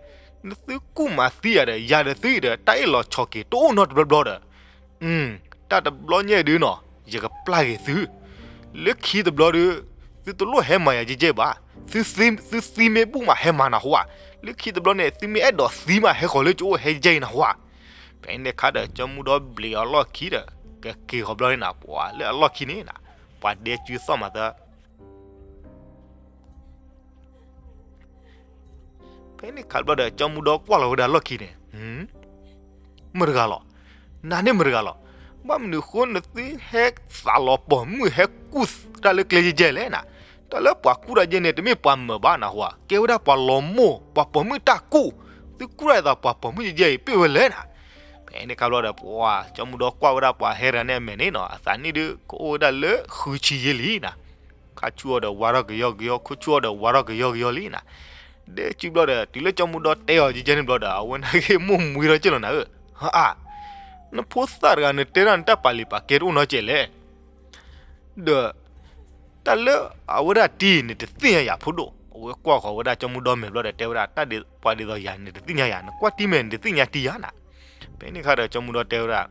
နသုကူၣ်မၤသံယၤဒီး ယၤဒီးသုအံၤဒီး တၢ်အ့ၣ်လိာ်ဆိးက့ၤတအိၣ်နီတဘျီဘျီဒီး, တၢ်တဘျီညါဒုးနီၤ ယကပျၢ်က့ၤသု, လၢခံတဘျီဒုး သုတလိၣ်ဟဲမၤယၤကဲကဲဘၣ်, သုသံမ့ၢ်ဘူၣ်မးဟဲမၤနၤဟူဧါ, လၢခံတဘျီန့ၣ် သုမ့ၢ်အဲၣ်ဒိးသံမး ဟဲဃီၤလၢကအိၣ်ဟဲယဲအံၤနၤဟူဧါ. ဖဲန့ၣ်ခါဒီး ကၠီမူဒီဘျံးအလီၢ်ခံဒီး ကက့ၤဃီၤဘျီန့ၣ်နၤ ပှၤလၢအလီၢ်ခံန့ၣ်နၤ, ပှၤဒဲစုသီၣ်မၤသၢ ဖဲန့ၣ်ခါဘျီဒီး ကၠီမူဒီကွၢ်လီၤဝဲဒၣ်လီၢ်ခံန့ၣ်, မတၤတဂၤလီၤ, နၤန့ၣ်မတၤတဂၤလီၤ, ဘၣ်မနုၤဃိနသုဟဲသးလီၤပိာ်မုၣ်ဟဲကူၣ်တၢ်လၢကျဲယဲယဲလဲၣ်နၤ, တၢ်လၢပှၤကူၣ်တၢ်ယဲန့ၣ် တမ့ၢ်ပှၤမၢာ်ဘၣ်နၤဟူဧါ, ကဲဝဲဒၣ်ပှၤလီၤမိၢ် ပှၤပိာ်မုၣ်တၢ်ကူၣ်, သုကူၣ်တၢ်အသးပှၤပိာ်မုၣ်ယဲယဲအံၤ ပ့ၢ်ဝဲလဲၣ်နၤ. ဖဲန့ၣ်ခါဘျီဒီး ပှၤကၠီမူဒီကွၢ်ဝဲဒၣ်ပှၤဟဲတဂၤန့ၣ်အမဲာ်န့ၣ်နီၤ အသးနံၣ်ဒုးကအိၣ်ဝဲဒၣ်လၢဃုဆံယဲလံနၤ ခါဆူအီၤဒီးဝါထီၣ်ကယီကယီ ခါဆူအီၤဒီးဝါထီၣ်ကယီကယီလံနၤ, ဒဲစုဘျီဒီး တုၤလၢကၠီမူဒီတဲအီၤကဲကဲန့ၣ်ဘျီဒီး အဝဲန့ၣ်ဂ့ၢ်မိၢ်မှံထီၣ်က့လီၤနၤဧၢ, ဟါ, နဖိသၣ်တဂၤ နတဲဒၣ်နတၢ်ပာ်လံာ်ပာ်ကဲတအိၣ်နီတစဲးလဲၣ် ဒီး တၢ်လၢအဝဲဒၣ်တံၤန့ၣ် တသ့ၣ်ညါယၤဖိဒိၣ်, အဝဲကွၢ်ဃီၤဝဲဒၣ်ကၠီမူဒီမဲာ်ဘျီဒီးတဲဝဲဒၣ် တၢ်ဒ်ပှၤဒ်သိးယၤန့ၣ် တသ့ၣ်ညါယၤ, နကွၢ်တံၤမဲာ်န့ၣ် တသ့ၣ်ညါတံၤယၤနၤ. ဖဲန့ၣ်ခါဒီးကၠီမူဒီတဲဝဲဒၣ်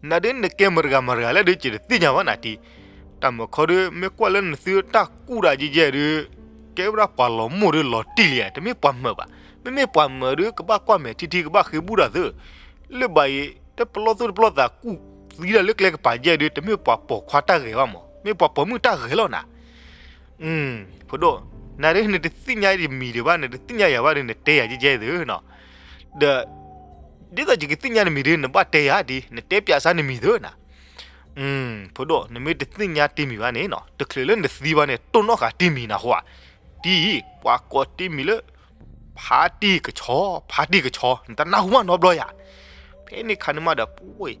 နၤဒုးနကဲမတၤတဂၤမတၤတဂၤလဲၣ်ဒုး ကတသ့ၣ်ညါဘၣ်နၤတံၤ, တၢ်မုၢ်ခီဒုး မ့ၢ်ကွၢ်လၢနသုတၢ်ကူၣ်တၢ်ယဲယဲဒုး ကဲဝဲဒၣ်ပှၤလီၤမိၢ်ဒုးလီၤတံၢ်လံဧါ, တမ့ၢ်ပှၤမၢာ်ဘၣ်, မ့မ့ၢ်ပှၤမၢာ်ဒုး ကဘၣ်ကွၢ်မဲာ်ထံထံ ကဘၣ်ဃ့ဘူၣ်တၢ်သု, လၢဘၣ်အံၤ တပလီၢ်သူၣ်တပလီၢ်သးကူၣ်သံတၢ်လၢကျဲကပၤယဲဒုး တမ့ၢ်ပှၤပိာ်ခွါတၢ်ဂဲၤဘၣ်မး, မ့ၢ်ပှၤပိာ်မုၣ်တၢ်ဂဲၤလီၤနၤ. ဖိဒိၣ်, နၤဒ်နတသ့ၣ်ညါယမံၤဒံးဘၣ်, နတသ့ၣ်ညါယၤဘၣ်ဒီး နတဲယၤကဲကဲသုနီၤ. ဒီး ဒ်သိးယကသ့ၣ်ညါနမံၤဒီး နဘၣ်တဲယၤဒ် နတဲပၠးစၢ်နမံၤသုနီၤ. ဖိဒိၣ် နမ့ၢ်တသ့ၣ်ညါတ့ၢ်မံၤဘၣ်န့ၣ်နီၤ, တချုးလၢနသံဘၣ်န့ၣ် တိၢ်နီၣ်ဃာ်တ့ၢ်မံၤနၢ်ဟူဧါ. ဒ်အံၤ ပှၤကိးတ့ၢ်မံၤလၢ ဖါတံၢ်ကဆီ, ဖါတံၢ်ကဆီ, နတနၢ်ဟူမးနီတဘျီဧါ. ဖဲန့ၣ်ခါန့ၣ်မးဒီး ပှၤ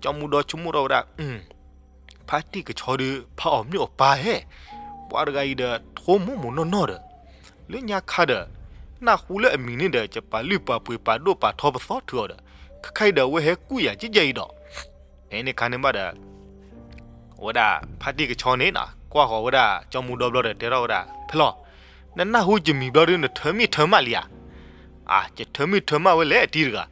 ကၠီမူဒီဆိကမိၣ်ထီၣ်ဝဲဒၣ် ဖါတံၢ်ကဆီဒီး ဖါအီၤမ့ၢ်အပၢ်ဧါ, ပှၤတဂၤအံၤဒီး ထိမိၣ်မိၢ်နီၢ်နီၢ်ဒီး လၢညါခါဒီး နၢ်ဟူလၢအမံၤန့ၣ်ဒီး ယပာ်လုၢ်ပာ်ပှ့ၤပာ်ဒိၣ်ပာ်ထီပသီထုးအီၤဒီး ခဲခါအံၤဒီး အဝဲဟဲကူၣ်ယၤကဲကဲအံၤဒီး ဖဲန့ၣ်ခါန့ၣ်မးဒီး အဝဲဒၣ်ဖါတံၢ်ကဆီန့ၣ်နီၤ ကွၢ်ဃီၤဝဲဒၣ်ကၠီမူဒီဘျီဒီး တဲထီၣ်ဝဲဒၣ် ဖဲလီၤ, နနၢ်ဟူယမံၤဘျီဒီး နထၢမ့ၢ်ထၢမးလံဧါ. အါ ယထၢမ့ၢ်ထၢမးဝဲလဲၣ်တံၤတဂၤ,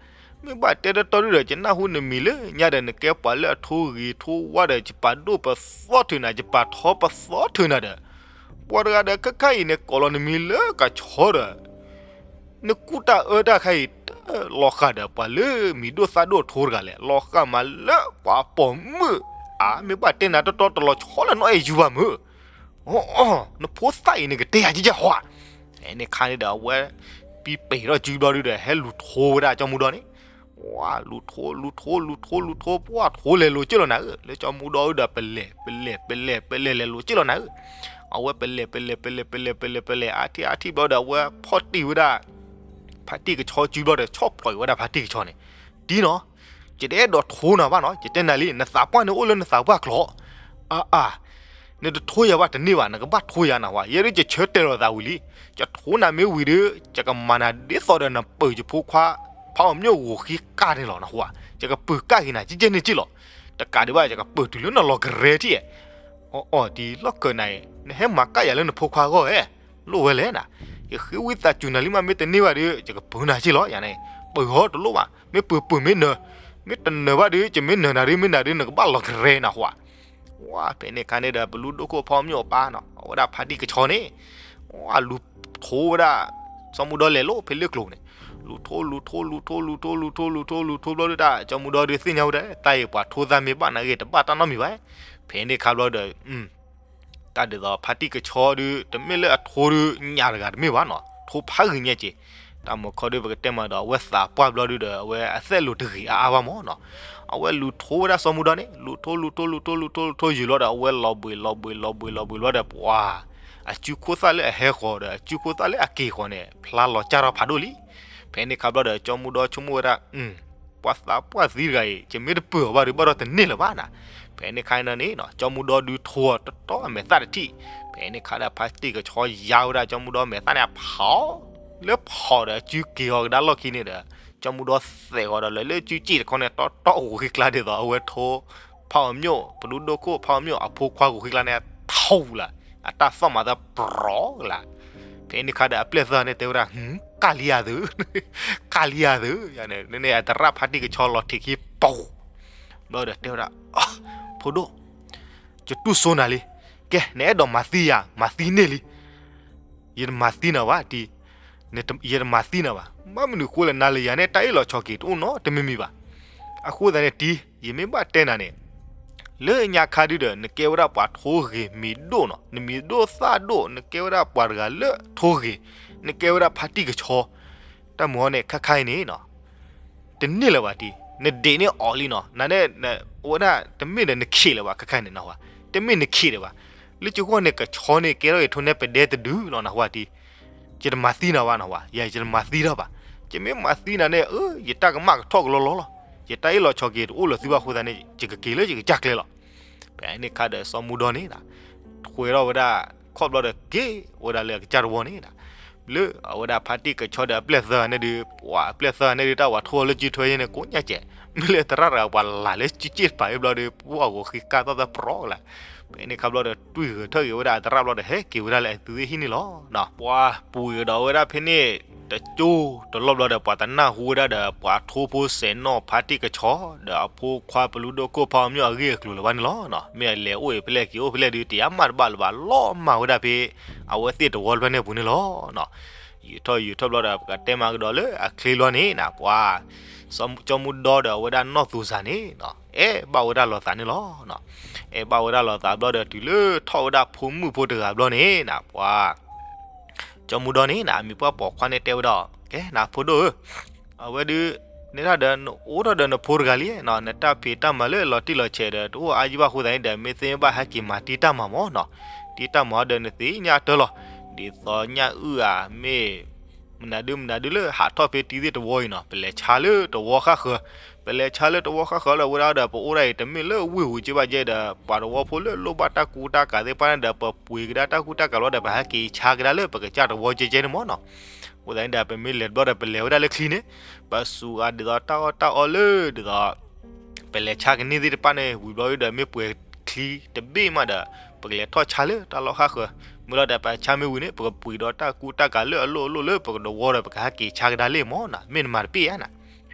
မ့ၢ်ဘၣ်တဲတီတီဒုဒီး ယနၢ်ဟူနမံၤလၢညါဒီး နကဲပှၤလၢအထိဂ့ၤထိဝါဒီး ယပာ်ဒိၣ်ပသီထုးနၤ, ယပာ်ထီပသီထုးနၤဒီး ပှၤတဂၤဒီးခဲခါအံၤန့ၣ် ကိးလီၤနမံၤလၢကဆီဒီး နကူၣ်တၢ်အၢတၢ်ခါအံၤ တလီၤဃာ်ဒီးပှၤလၢမံၤဒိၣ်သၣ်ဒိၣ်အထိတဂၤလဲၣ်, လီၤဃာ်မးလၢပှၤပိာ်မုၣ်, အါ မ့ၢ်ဘၣ်တဲနၤတီတီတလီၤဆီလၢနီၢ်အဲၣ်ယူဘၣ်မုၢ်, အီ နဖိသၣ်အံၤန့ၣ်ကတဲယၤကဲကဲဟီဧါ. ဖဲန့ၣ်ခါန့ၣ်ဒီး အဝဲ ပံပ့ၤထီၣ်စုဘျီဒုဒီး ဟဲလူၤထိဝဲဒၣ်ကၠီမူဒီန့ၣ်, ဝါ လူၤထိ လူၤထိ လူၤထိ လူၤထိ ပှၤထိလဲၤလိၤက့ၢ်လီၤနၤဧၢ, လၢကၠီမူဒီဒုဒီး ပလဲၤ ပလဲၤ ပလဲၤ ပလဲၤလဲၤလိၤက့ၢ်လီၤနၤဧၢ. အဝဲပလဲၤ ပလဲၤ ပလဲၤ ပလဲၤ ပလဲၤ ပလဲၤ အါထံၣ်အါထံၣ်ဘျီဒီး အဝဲဖီၣ်တံၢ်ဝဲဒၣ် ဖါတံၢ်ကဆီစုဘျီဒီး ဆီၣ်ဖျိးဝဲဒၣ်ဖါတံၢ်ကဆီန့ၣ်, တံၤနီၤ, ယတအဲၣ်ဒိးထိနၤဘၣ်နီၤ, ယတဲနၤလံ နသးပှၢ်န့ၣ်အိၣ်လၢနသးပှၢ်ကျိာ်, အါအါ နတထိယၤဘၣ်တန့ၢ်ဘၣ်, နကဘၣ်ထိယၤနၢ်ဟူဧါ, ယဲဒၣ်ယဆၢတဲာ်လီၤသးဝံၤလံ, ယထိနၤမ့ၢ်ဝံၤဒီး ယကမၤနၤဒ်သိးဒီးနပၢၤယဖိခွါ ဖးအီၤမၠိၣ်ဂိၤဃံကၢ်န့ၣ်လီၤနၢ်ဟူဧါ, ယကပၢၤကၢ်က့ၤနၤကဲကဲန့ၣ်က့ၢ်လီၤ, တကးဒံးဘၣ် ယကပၢၤတုၤလၢနလီၤကရဲထံၣ်, အီအီ တံၤလီၢ်ခၢးနၤအံၤ နဟဲမၤကၢ်ယၤလၢနဖိခွါအဂီၢ်ဧါ, လိၣ်ဝဲလဲၣ်နၤ, ယဃ့ဝံသးစူၤနၤလံမး မ့ၢ်တန့ၢ်ဘၣ်ဒီး ယကပၢၤနၤက့ၢ်လီၤ, ယန့ၣ် ပၢၤဟီတလိၣ်ဘၣ်, မ့ၢ်ပၢၤပၢၤမ့ၢ်နၢၤ, မ့ၢ်တနၢၤဘၣ်ဒီး ယမ့ၢ်နၢၤနၤဒီး မ့ၢ်နၤဒီး နကဘၣ်လီၤကရဲနၢ်ဟူဧါ. ဝါ ဖဲန့ၣ်ခါန့ၣ်ဒီး ပလူဒိၣ်ခိၣ်ဖးအီၤမၠိၣ်အပၢ်နီၤ အဝဲဒၣ်ဖါတံၢ်ကဆီန့ၣ်, ဝါ လူၤထိဝဲဒၣ် စီၤမူဒီလဲၤလိၤဖဲလၢကျိၤန့ၣ်, လူၤထိ လူၤထိ လူၤထိ လူၤထိ လူၤထိ လူၤထိ လူၤထိဘျီဒုတၢ် စီၤမူဒီဒုသ့ၣ်ညါဝဲဒၣ် တၢ်အံၤပှၤထိသၣ်မ့ၢ်ဘၣ်နာ်ဂ့ၤ တဘၣ်တၢ်နီတမံၤဘၣ်, ဖဲန့ၣ်ခါဘျီဒီး တၢ်ဒ်သိးဖါတံၢ်ကဆီဒု တမ့ၢ်လၢအထိဒုညၣ်တဂၤတမ့ၢ်ဘၣ်နီၤ, ထိဖးဂ့ၤညါက့ၤ, တၢ်မုၢ်ခီဒုပကတဲမးဒီး အဝဲသးပှၢ်ဘျီဒုဒီး အဝဲအသဲၣ်လိၤတဂ့ၤအါအါဘၣ်မးနီၤ, အဝဲလူၤထိဝဲဒၣ်စီၤမူဒီန့ၣ် လူၤထိ လူၤထိ လူၤထိ လူၤထိ လူၤထိ ယုာ်လီၤဒီး အဝဲလီၤဘှံး လီၤဘှံး လီၤဘှံး လီၤဘှံးဘျီဒီး ပှၤ အစုခိၣ်သၣ်လၢအဟဲဃီၤဒီး အစုခိၣ်သၣ်လၢအက့ၤဃီၤန့ၣ် ဖျါလီၤကၢ်ထီၣ်ဖးဒိၣ်လံ. ဖဲန့ၣ်ခါဘျီဒီး ကၠီမူဒီဆိကမိၣ်ဝဲဒၣ် ပှၤသးပှၢ်သံတဂၤအံၤ ယမ့ၢ်တပၢၤအီၤဘၣ်ဒီး ဘၣ်ဒီးတန့ၢ်လၢၤဘၣ်နၤ. ဖဲန့ၣ်ခါန့ၣ်နီၤ ကၠီမူဒီဒုထိအီၤတတီအမဲာ်သၣ်တထံၣ်, ဖဲန့ၣ်ခါဒီးဖါတံၢ်ကဆီယါဝဲဒၣ် ကၠီမူဒီမဲာ်သၣ်န့ၣ်အဖီ, လၢဖီဒီးအစုက့ၤအီၤကဒါလီၢ်ခံန့ၣ်ဒီး ကၠီမူဒီသဲးဃီၤဒီးလၢ လၢစုစ့ၣ်တခီန့ၣ် တီတီအိၣ်ဃံကျါဒ်သိး အဝဲထိ ဖးအီၤမၠိၣ် ပလူဒိၣ်ခိၣ်ဖးအီၤမၠိၣ် အဖိခွါဂိၤဃံကျါန့ၣ် ထီၣ်လၢ အတၢ်သီၣ်မၤသးပြီၤလၢ ဖဲန့ၣ်ခါဒီးအပျဲၢ်သၢန့ၣ် တဲဝဲဒၣ် ကၢ်လံယၤသု, ကၢ်လံယၤသု, ယန့ၣ် န့ၣ်အသရၣ်ဖါတံၢ်ကဆီလီၤထံးခံပိၤ, ဘျီဒီးတဲဝဲဒၣ် ဖိဒိၣ်, ယတူၢ်စိနၤလံ, ကဲ နအဲၣ်ဒိးမၤသံယၤ မၤသံန့ၢ်လံ, ယတမၤသံနၤဘၣ်တံၤ, ယတမၤသံနၤဘၣ်, ဘၣ်မနုၤဃိလဲၣ် နၤလၢယၤန့ၣ် တၢ်အ့ၣ်လိာ်ဆိးက့ၤတအိၣ်နီတမံၤမံၤဘၣ်. အဃိသတးန့ၣ်တံၤ ယမ့ၢ်ဘၣ်တဲနၤန့ၣ် လၢညါခါဒုဒီး နကဲဝဲဒၣ်ပှၤထိဂ့ၤမံၤဒိၣ်နီၤ, နမံၤဒိၣ်သၣ်ဒိၣ်, နကဲဝဲဒၣ်ပှၤတဂၤလၢထိဂ့ၤ, နကဲဝဲဒၣ်ဖါတံၢ်ကဆီ, တၢ်မုၢ်ဟီန့ၣ် ခဲခါအံၤန့ၣ်နီၤ တန့ၢ်လၢၤဘၣ်တံၤ, နဒ့းန့ၢ်အီၤလံနီၤ, နန့ၣ် အဝဲဒၣ်တမ့ၢ်ဒီးနခံးလၢၤဘၣ် ခဲခါန့ၣ်နၢ်ဟူဧါ, တမ့ၢ်နခံးလၢၤဘၣ်, လၢကဂီၢ်န့ၣ် ကဆီန့ၣ် ကဲထီၣ်ဂ့ၤထိန့ၢ်ပဒဲတဒုလီၤနၢ်ဟူဧါတံၤ, ယတမၤသံနၤဘၣ်နၢ်ဟူဧါ, ယၤယတမၤသံတၢ်ဘၣ်, ယမ့ၢ်မၤသံနၤန့ၣ် အၢ ယတၢ်ကမၣ်ကထီၣ်ကလီလီလီၤ, ယတၢ်အ့ၣ်လိာ်ဆိးက့ၤတအိၣ်လၢၤသုဘၣ်အဃိသတးန့ၣ် ယကက့ၤလၢယကစၢ်ကျဲလီၤ. ဖဲန့ၣ်ခါဒီးစီၤမူဒီန့ၣ် ထွဲထီၣ်ဝဲဒၣ်ခီၣ်ဘျီဒီးက့ၤဝဲဒၣ်လၢအကစၢ်တဝီန့ၣ် လၢအဝဲဒၣ်ဖါတံၢ်ကဆီဒီးအပျဲၢ်သၢဂၤန့ၣ်ဒုး ပှၤအပျဲၢ်သၢဂၤန့ၣ်ဒုး တၢ်ဝဲထိအီၤလၢစုထွဲယဲန့ၣ် ကိးညါကဲး, မ့ၢ်လၢသရၣ်တဂၤပှၤလၢ်လၢစုစ့ၣ်တပၤအံၤဘျီဒီး ပှၤဂိၤဃံကၢ်သီၣ်သၢပြီၤလၢ်, ဖဲန့ၣ်ခါဘျီဒီးတွံၢ်ဂဲၤထၢၣ်က့ၤဝဲဒၣ်အသရၣ်ဘျီဒီး ဟဲက့ၤဝဲဒၣ်လၢအသုးသ့ၣ်ဟံၣ်န့ၣ်လီၤ. ပှၤပူၤကဒီးဝဲဒၣ်ဖဲန့ၣ် တကၠိတလီၢ်ဘျီဒီး ပှၤတနၢ်ဟူဝဲဒၣ်ဒီး ပှၤထိဖိစဲးနီၣ်ဖါတံၢ်ကဆီ ဒီးအဖိခွါပလူဒိၣ်ခိၣ်ဖးအီၤမၠိၣ်အဂ့ၢ်အကျိၤလၢၤဘၣ်န့ၣ်လီၤ. မ့ၢ်အလဲၤအိၣ်အံၤဖဲလဲၣ်က့ၤအိၣ်ဖဲလဲၣ်ဒုး တယါမးတဘၣ်လၢၤဘၣ် လီၤမၢ်ဝဲဒၣ်ဖဲ အဝဲသ့ၣ်တဝီတဖျၢၣ်န့ၣ်အပူၤန့ၣ်လီၤ. ယံာ်ထီၣ်ယံာ်ထီၣ်ဘျီဒီး ပကတဲမးကဒီးလၢအချ့ဘျီန့ၣ်နၤ ပှၤကၠီမူဒီဒီးအဝဲဒၣ်နီၢ်သူစၤန့ၣ် အဲၣ်ဘၣ်ဝဲဒၣ်လိာ်သးန့ၣ်လီၤ. အဲၣ်ဘၣ်ဝဲဒၣ်လိာ်သးဘျီဒီး တုၤလၢထီၣ်ဝဲဒၣ်ဖိမုၣ်ဖိတဂၤဘျီန့ၣ်နၤ ပှၤ ကၠီမူဒီန့ၣ်နၤ အမံၤပှၢ်ပိာ်ခွါန့ၣ်တဲဝဲဒီး ကဲနၤဖိဒိၣ်ဧၢ, အဝဲဒုး နဲဒၣ်ဒီးနအိၣ်ထီၣ်ဒီးနဖိတဂၤလံနီၤ, နတၢ်ဖံးတၢ်မၤလၢလီၤတံၢ်လီၤဆဲးဒီး တအိၣ်အါယံၣ်ဘၣ်အဃိသတးန့ၣ်ဒီး မ့ၢ်သ့မ့ၢ်ဘၣ်ဟဲက့ၤမၤတံၢ်တၢ်မၤမၢ်နီၤ, တံၢ်တၢ်မၤဒီးနသ့ၣ်ညါတၢ်လီၤ, ဒ်သိးညၣ်အုၣ်ဧါ မ့ၢ် မနုၤဒုမနုၤဒုလၢဟးထီၣ်ဖဲတံၢ်သ့ၣ်တဝီအံၤနီၤ, ပလဲၤဆါလၢတဝီဃၣ်ဃၢၤ, ပလဲၤဆါလၢတဝီဃၣ်ဃၢၤလၢဝဲဒၣ်ဒီး ပအိၣ်ဒၣ်အံၤ တမ့ၢ်လၢဝ့ၢ်ပူၤက့ဘၣ်ကဲဒီး ပှၤတဝီဖိလၢလိၣ်ဘၣ်တၢ်ကူတၢ်ကၤသ့ၣ်တဖၣ်န့ၣ်ဒီး ပပှ့ၤကဒါတၢ်ကူတၢ်ကၤလီၤဒီး ပဟဲက့ၤဆါကဒါလၢပကစၢ်တဝီကဲကဲန့ၣ်မၢ်နီၤ, အဃိသတးန့ၣ်ဒီး ပမ့ၢ်လဲၤတဘျီဒီး ပလဲၤဝဲဒၣ်လၢချံန့ၣ်, ပစူးအါဒ်သိးတၢ်အီၣ်တၢ်အီလၢဒ်သိး ပလဲၤဆါကန့ၢ်သ့ၣ်တဖၣ်န့ၣ် ဝံၤဘျီဒုဒီး မ့ၢ်ပှဲၤချံတဘ့ၣ်မးဒီး ပကလဲၤထီၣ်ဆါလၢတၢ်လီၢ်ဃၣ်ဃၢၤ, မ့ၢ်လီၤဒီးပဆါမ့ၢ်ဝံၤန့ၣ် ပကပှ့ၤဒီးတၢ်ကူတၢ်ကၤလၢအလိၣ်အလိၣ်လၢပကတဝီဒီး ပကဟဲက့ၤဆါကဒါလံမၢ်နီၤ, မ့ၢ်နမၤတပ့ၢ်ဧါနၤ,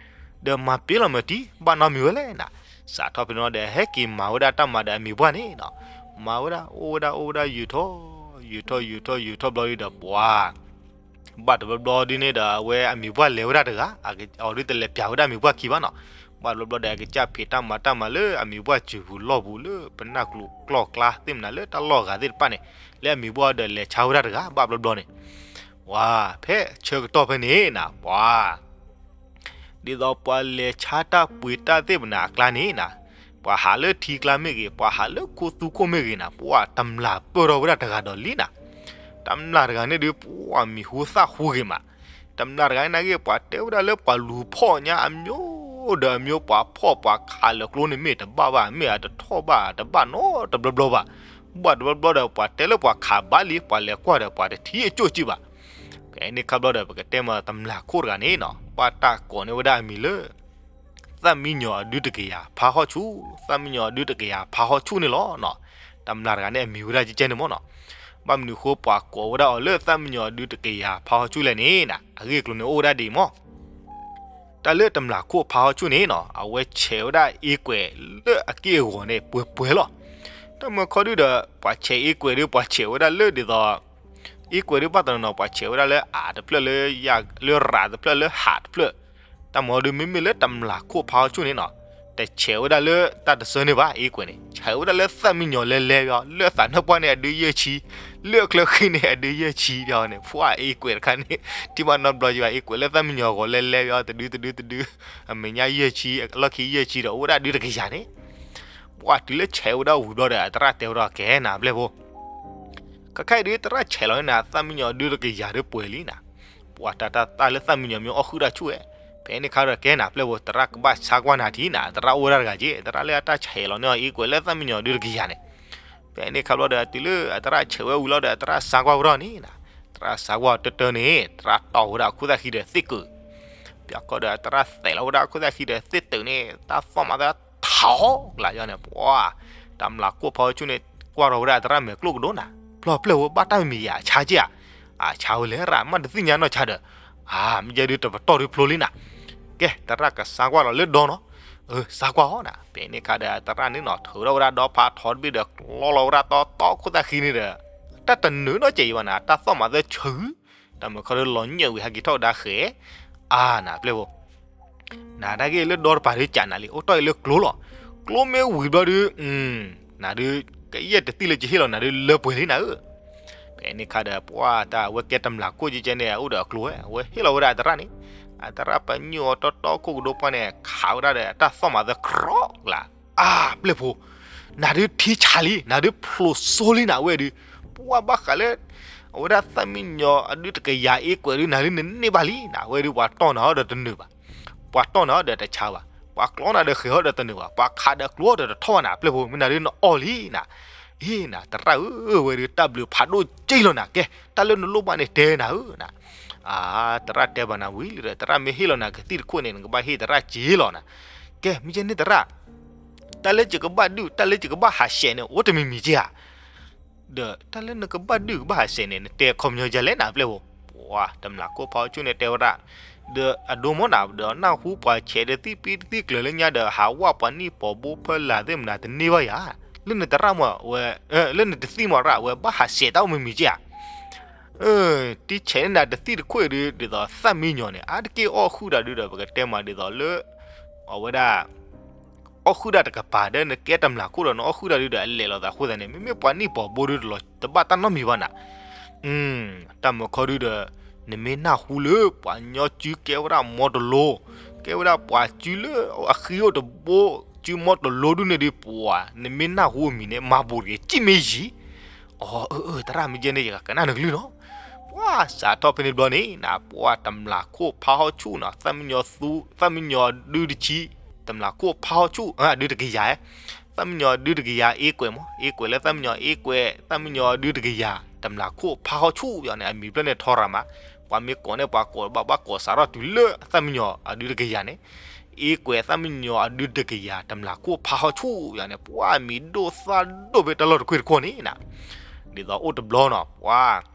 ဒီးမၤပ့ၢ်လီၤမၢ်တံၢ် ဘၣ်နီတမံၤဝဲလဲၣ်နၤ, စးထီၣ်ဖဲန့ၣ်ဒီး ဟဲက့ၤမၤဝဲဒၣ်တၢ်မၤဒီးအမံၤပှၢ်န့ၣ်နီၤ, မၤဝဲဒၣ်အိၣ်ဝဲဒၣ်အိၣ်ဝဲဒၣ်ယုာ်ထီၣ် ယုာ်ထီၣ်ယုာ်ထီၣ်ယုာ်ထီၣ်ဘျီဒုဒီး ပှၤ ဘၣ်တဘျီဘျီဒုန့ၣ်ဒီး အဝဲအမံၤပှၢ်လဲၤဝဲဒၣ်တဂၤ, အဝဲဒုတလဲၤပျးဝဲဒၣ်အမံၤပှၢ်ခံဘၣ်နီၤ, ဘၣ်တဘျီဘျီဒီး အကစၢ်ဖံးတၢ်မၤတၢ်မၤလၢအမံၤပှၢ်စုပူၤလီၢ်ပူၤလၢ ပနၢ်ကျိၤကျီၢ်ကျါသ့ၣ်မနုၤလၢတၢ်လီၢ်ဂၤသ့ၣ်တဖၣ်န့ၣ်, လၢအမံၤပှၢ်ဒီးလဲၤဆါဝဲဒၣ်တဂၤ ဘၣ်တဘျီဘျီန့ၣ်, ပှၤ ဖဲဆၢကတီၢ်ဖဲန့ၣ်နၤ ပှၤ ဒ်သိးပှၤလဲၤဆါတၢ်ပှ့ၤတၢ်သ့ၣ်မနုၤအကျါန့ၣ်နၤ, ပှၤဟးလၢထံကျါမ့ၢ်ဂ့ၤ, ပှၤဟးလၢခိသူခိၣ်မ့ၢ်ဂ့ၤနၤ, ပှၤတမျၢ်ပၢၢ်ထီၣ်ဝဲဒၣ်တဂၤဒီးလံနၤ, တမျၢ်တဂၤန့ၣ်ဒုး ပှၤမံၤဟူသၣ်ဟူဂ့ၤမး, တမျၢ်တဂၤန့ၣ်နာ်က့ ပှၤတဲဝဲဒၣ်လၢပှၤလူၤဖီၣ်ညါအမျိုးဒီးအမျိုး, ပှၤဖီၣ်ပှၤခးလၢာ်ကျိန့ၣ် မ့ၢ်တဘၣ်ဘၣ်, မ့ၢ်အတထီၣ်ဘၣ် တဘၣ်နီတဘျီဘျီဘၣ်, ဘၣ်တဘျီဘျီဒီး ပှၤတဲလၢပှၤခးဘၣ်လံ, ပှၤလဲၤကွၢ်ဒီး ပှၤတထံၣ်အကၠိၣ်ကၠံဘၣ် ဖဲန့ၣ်ခါဘျီဒီး ပကတဲမးတမျၢ်ခိၣ်တဂၤန့ၣ်နီၤ, ဘၣ်တၢ်ကိးန့ၢ်ဝဲဒၣ်အမံၤလၢ သၣ်မံယီၤအဒုတကယၤဖးဟီၣ်ဆူၣ်, သၣ်မံယီၤအဒုတကယၤဖးဟီၣ်ဆူၣ်န့ၣ်လီၤနီၤ, တမျၢ်တဂၤန့ၣ်အမံၤဝဲဒၣ်ကဲကဲန့ၣ်မၢ်နီၤ, ဘၣ်မနုၤအဃိ ပှၤကိးဝဲဒၣ်အီၤလၢသၣ်မံယီၤအဒုတကယၤဖးဟီၣ်ဆူၣ်လဲၣ်န့ၣ်နၤ, အဂ့ၢ်အကျိၤန့ၣ်အိၣ်ဝဲဒၣ်ဒ်အံၤမၢ် တၢ်လၢတမျၢ်ခိၣ်ဖးဟီၣ်ဆူၣ်န့ၣ်နီၤ, အဝဲဆဲးဝဲဒၣ်အ့ကွဲးလၢအက့ၢ်အဂီၤန့ၣ် ပှဲၤပှဲၤလီၤ. တၢ်မုၢ်ခီဒုဒီး ပှၤဆဲးအ့ကွဲးဒု ပှၤဆဲးဝဲဒၣ်လၢဒ်သိး အ့ကွဲးဒုဘၣ်တနီၤနီၤ ပှၤဆဲးဝဲဒၣ်လၢအးတဖျၢၣ်လၢယၤ လၢရးတဖျၢၣ်လၢဟးတဖျၢၣ်, တၢ်မၤဒုမ့မ့ၢ်လၢတမျၢ်ခိၣ်ဖးဟီၣ်ဆူၣ်န့ၣ်နီၤ, တဆဲးဝဲဒၣ်လၢတၢ်တဆၢန့ၣ်ဘၣ် အ့ကွဲးန့ၣ် ဆဲးဝဲဒၣ်လၢသၣ်မံယီၤလဲၤလဲၤပယီၤ, လၢသးနၢၣ်ပှၢ်န့ၣ်အဒုယဲၢ်ဆံ, လၢအချၢဃံန့ၣ်အဒုယဲၢ်ဆံပယီၤန့ၣ်, ပှၤအ့ကွဲးတခါန့ၣ် ထံၣ်ဘၣ်နီတဘျီကဘၣ် အ့ကွဲးလၢသၣ်မံယီၤအဂီၤလဲၤလဲၤပယီၤ တဒုတဒုတဒု, အမဲာ်ညါယဲၢ်ဆံ အလီၢ်ခံယဲၢ်ဆံဒီး အိၣ်ဝဲဒၣ်အဒုတကယၤန့ၣ် ပှၤတုၤလၢဆဲးဝဲဒၣ်ဝံၤဘျီဒီး အသရၣ်တဲဝဲဒၣ် ကဲနၤပျဲၢ်ဖိ, ခဲခါအံၤဒုး သရၣ်ဆဲးလီၤန့ၣ်နၤ သၣ်မံယီၤဒုတကယၤဒုးပှဲၤလံနၤ, ပှၤတၢ်တၢ်တၢ်လၢသၣ်မံယီၤမ့ၢ်အီၣ်ဃုာ်တၢ်ဆူၣ်ဝဲ, ဖဲန့ၣ်ခါဒီးကဲနၤပျဲၢ်ဖိ သရၣ်ကဘၣ်ဆါကွၢ်နၤထံနၤ, သရၣ်အိၣ်ဝဲဒၣ်တဂၤက့ သရၣ်လၢအတၢ်ဆဲးလီၤန့ၢ်အီၤအ့ကွဲးလၢသၣ်မံယီၤဒုတကယၤန့ၣ်, ဖဲန့ၣ်ခါဘျီဒီး တုၤလၢအသရၣ်ဆဲးဝဲဝံၤလီၤဒီး အသရၣ်ဆါကွၢ်ဝဲထီၣ်န့ၣ်နၤ, သရၣ်ဆါကွၢ်တၢၢ်တၢၢ်န့ၣ် သရၣ်တီၢ်ဝဲဒၣ်အခိၣ်သၣ်ဃံဒီးသ့ၣ်ကုာ် ပျီခီဒီး သရၣ်သဲးလီၤဝဲဒၣ်အခိၣ်သၣ်ဃံဒီးသ့ၣ်တုာ်န့ၣ် တၢ်သီၣ်မးသၢထးဟီၣ်ကလးယီၤန့ၣ် ပှၤ တမျၢ်ခိၣ်ဖးဟီၣ်ဆူၣ်န့ၣ် ကွၢ်ထီၣ်ဝဲဒၣ်သရၣ်မဲာ်ကျိၣ်ကဒိၣ်နၤ, ပျီပျဲၢ်ဝဲဘၣ်တၢ်မံၤမံၤယၤ အဆါက့ဧါ, အဆါဝဲလဲၣ်ရၣ် မ့ၢ်တသ့ၣ်ညါနီၢ်ဆါဒီး, အမ့ၢ်ယဲဒုးတပတီၢ်ဒုးဖျိလံနၤ, ကဲသရၣ်ကစါကွၢ်လီၤလၢဒီနီၤ, စါကွၢ်အီၤနၤ, ဖဲန့ၣ်ခါဒီးသရၣ်န့ၣ်နီၤ ထုးထီၣ်ဝဲဒၣ်ဒီဖးထီတဘ့ၣ်ဒီး ကျီလီၤဝဲဒၣ်တီတီခိၣ်သၣ်ဃံန့ၣ်ဒီး, တၢ်တနုာ်နီတစဲးအံၤဘၣ်နၤ တၢ်သီၣ်မးသၢဆၢ တၢ်မုၢ်ခီဒုးလီၤညၢၣ်ဝံၤဟဲက့ၤထီၣ်ကဒါဃဲၤ, အါနၤပျဲၢ်ဖိ နၤတၢ်ဂ့ၢ်လၢဒီတပၤဒုးကးနၤလံ အိၣ်တီၢ်အံၤလၢကျိလီၤ, ကျိမ့ၢ်ဝံၤဘျီဒုး, နၤဒုး, ကယဲၢ်တသံၣ်လၢကဟ့ၣ်လီၤနၤဒုးလၢပှဲၤလံနၤဧၢ, ဖဲန့ၣ်ခါဒီး ပှၤတၢ်အဝဲကဲတမျၢ်ခိၣ်ကဲကဲန့ၣ် အအိၣ်ဒီးအကျိဝဲ အဝဲဟ့ၣ်လီၤဝဲဒၣ်အသရၣ်န့ၣ်, အသရၣ်ပညိၣ်အီၤတီတီခိၣ်ကဒိၣ်ပှၢ်န့ၣ် ခးဝဲဒၣ်ဒီးတၢ်သီၣ်မးသၢခရီၣ်ကလး, အါပျဲၢ်ဖိ နၤဒုးထံဆးလံ နၤဒုးဖျိးစိလံနၤဝဲဒုး, ပှၤဘၣ်ဃးလၢ အဝဲဒၣ်သၣ်မံယီၤအဒုးတကယၤအ့ကွဲးဒုး နၤဒုးနန့ၢ်ဘၣ်လံနၤ အဝဲဒုးပှၤတီၢ်နၤဟီဒီးတနုာ်ဘၣ်, ပှၤတီၢ်နၤဟီဒီးတဆါဘၣ်, ပှၤကျီနၤဒီးဃဲၤဟီဒီးတနုာ်ဘၣ်, ပှၤခးဒီးကျိဒီးတထီၣ်ဘၣ်နၤ ပျဲၢ်ဖိ မ့ၢ်နၤဒုးနအီၣ်လံနၤ, အ့နၤ သရၣ်ဧၢ ဝဲဒုးတၢ်ဘျုးဖးဒိၣ်က့လီၤနၤ ကဲ တၢ်လၢနလိၣ်ဘၣ်န့ၣ်တဲနၤဧၢနၤ အါ သရၣ်တဲဘၣ်နၤဝံၤလံဒီး သရၣ်မ့ၢ်ဟ့ၣ်လီၤနၤကသံၣ်တခိၣ်န့ၣ် နကဘၣ်ဟ့ၣ်သရၣ်က့လီၤနၤ, ကဲ မ့ၢ်ကဲန့ၣ်သရၣ်, တၢ်လၢယကဘၣ်ဒုး တၢ်လၢယကဘၣ်ဟးဆှဲးန့ၣ် အိၣ်တမံၤမံၤက့ဧါ, ဒီးတၢ်လၢနကဘၣ်ဒုးကဘၣ်ဟးဆှဲးန့ၣ် နတဲခီပညီယၤလဲၣ်နၤပျဲၢ်ဖိ, ပှၤတမျၢ်ခိၣ်ဖးဟီၣ်ဆူၣ်န့ၣ်တဲဝဲဒၣ်, ဒီးအဒိမ့ၢ်နၤ ဒီးနၢ်ဟူပှၤဆဲးတသံၣ်ပံတသံၣ်ကျၢၤလၢညါဒီး ဟးဝၣ်ပှၤနံၣ်ပီၤဘိဖၢလၢ်သ့ၣ်မနၤတန့ၢ်ဘၣ်ယၤ, လၢနသရၣ်မးဝဲ, လၢနတသံၣ်မးရၣ်ဝဲဘၣ်ဟးဆှဲးတၢ်အိၣ်မံၤမံၤက့ဧါ တံၢ်ဆဲးန့ၢ်နၤတသံၣ်တခိၣ်အံၤဒုး ဒ်သိးသၣ်မံယီၤန့ၣ် အါတက့ၢ်အီၣ်ဃုာ်တၢ်ဒုးဒီး ပကတဲမးဒ်သိးလၢ အဝဲဒၣ် အီၣ်ဃုာ်တၢ်တကပၤဒီး နကဲတမျၢ်ခိၣ်ဒီး နအီၣ်ဃုာ်တၢ်ဒုးဒီး အလဲၤလိာ်သးအဃိသတးန့ၣ် မ့မ့ၢ်ပှၤနံၣ်ပီၤဘိဒုးတလီၤတဘၣ်တၢ်နီတမံၤဘၣ်နၤ, တၢ်မၢခီဒုဒီး နမ့ၢ်နၢ်ဟူလၢပှၤကညီစုကဲဝဲဒၣ်မီတလိ, ကဲဝဲဒၣ်ပှၤစုလၢအဃံအိၣ်တဘိ, စုမီတလိဒုန့ၣ်ဒီး ပှၤ နမ့ၢ်နၢ်ဟူအမံၤန့ၣ် မၤဘူးတဂ့ၤ ကံၣ်မ့ၢ်ယံၤ. အီ အၢ အၢ သရၣ်မ့ၢ်ကဲန့ၣ် ယကကနၣ်နကလုၢ်နီၤ. ပှၤစးထီၣ်ဖဲန့ၣ်ဘျီန့ၣ်နၤ ပှၤတမျးခိၣ်ဖးဟီၣ်ဆူၣ်နီၤ သၣ်မံယီၤသူ သၣ်မံယီၤဒုတဆံ, တမျးခိၣ်ဖးဟီၣ်ဆူၣ် အဒုတကယၤ, သၣ်မံယီၤဒုတကယၤ အ့ကွဲးမး အ့ကွဲးလၢသၣ်မံယီၤအ့ကွဲး သၣ်မံယီၤဒုတကယၤ တမျးခိၣ်ဖးဟီၣ်ဆူၣ်ယီၤန့ၣ် အမံၤဖျၢၣ်န့ၣ်ထီရၤမး, ပှၤမ့ၢ်ကိးန့ၢ်ပှၤကိးဘၣ်ဘၣ်ကိးစးထီၣ်တုၤလၢသၣ်မံယီၤအဒုတကယၤန့ၣ်, အ့ကွဲးသၣ်မံယီၤအဒုတကယၤ တမျးခိၣ်ဖးဟီၣ်ဆူၣ်ယီၤန့ၣ် ပှၤမံၤဒိၣ်သၣ်ဒိၣ်ဖဲတၢ်လီၢ်တကွ့ၢ်တခီန့ၣ်နၤ, ဒ်သိးအိၣ်တဘျီနီၤ ပှၤ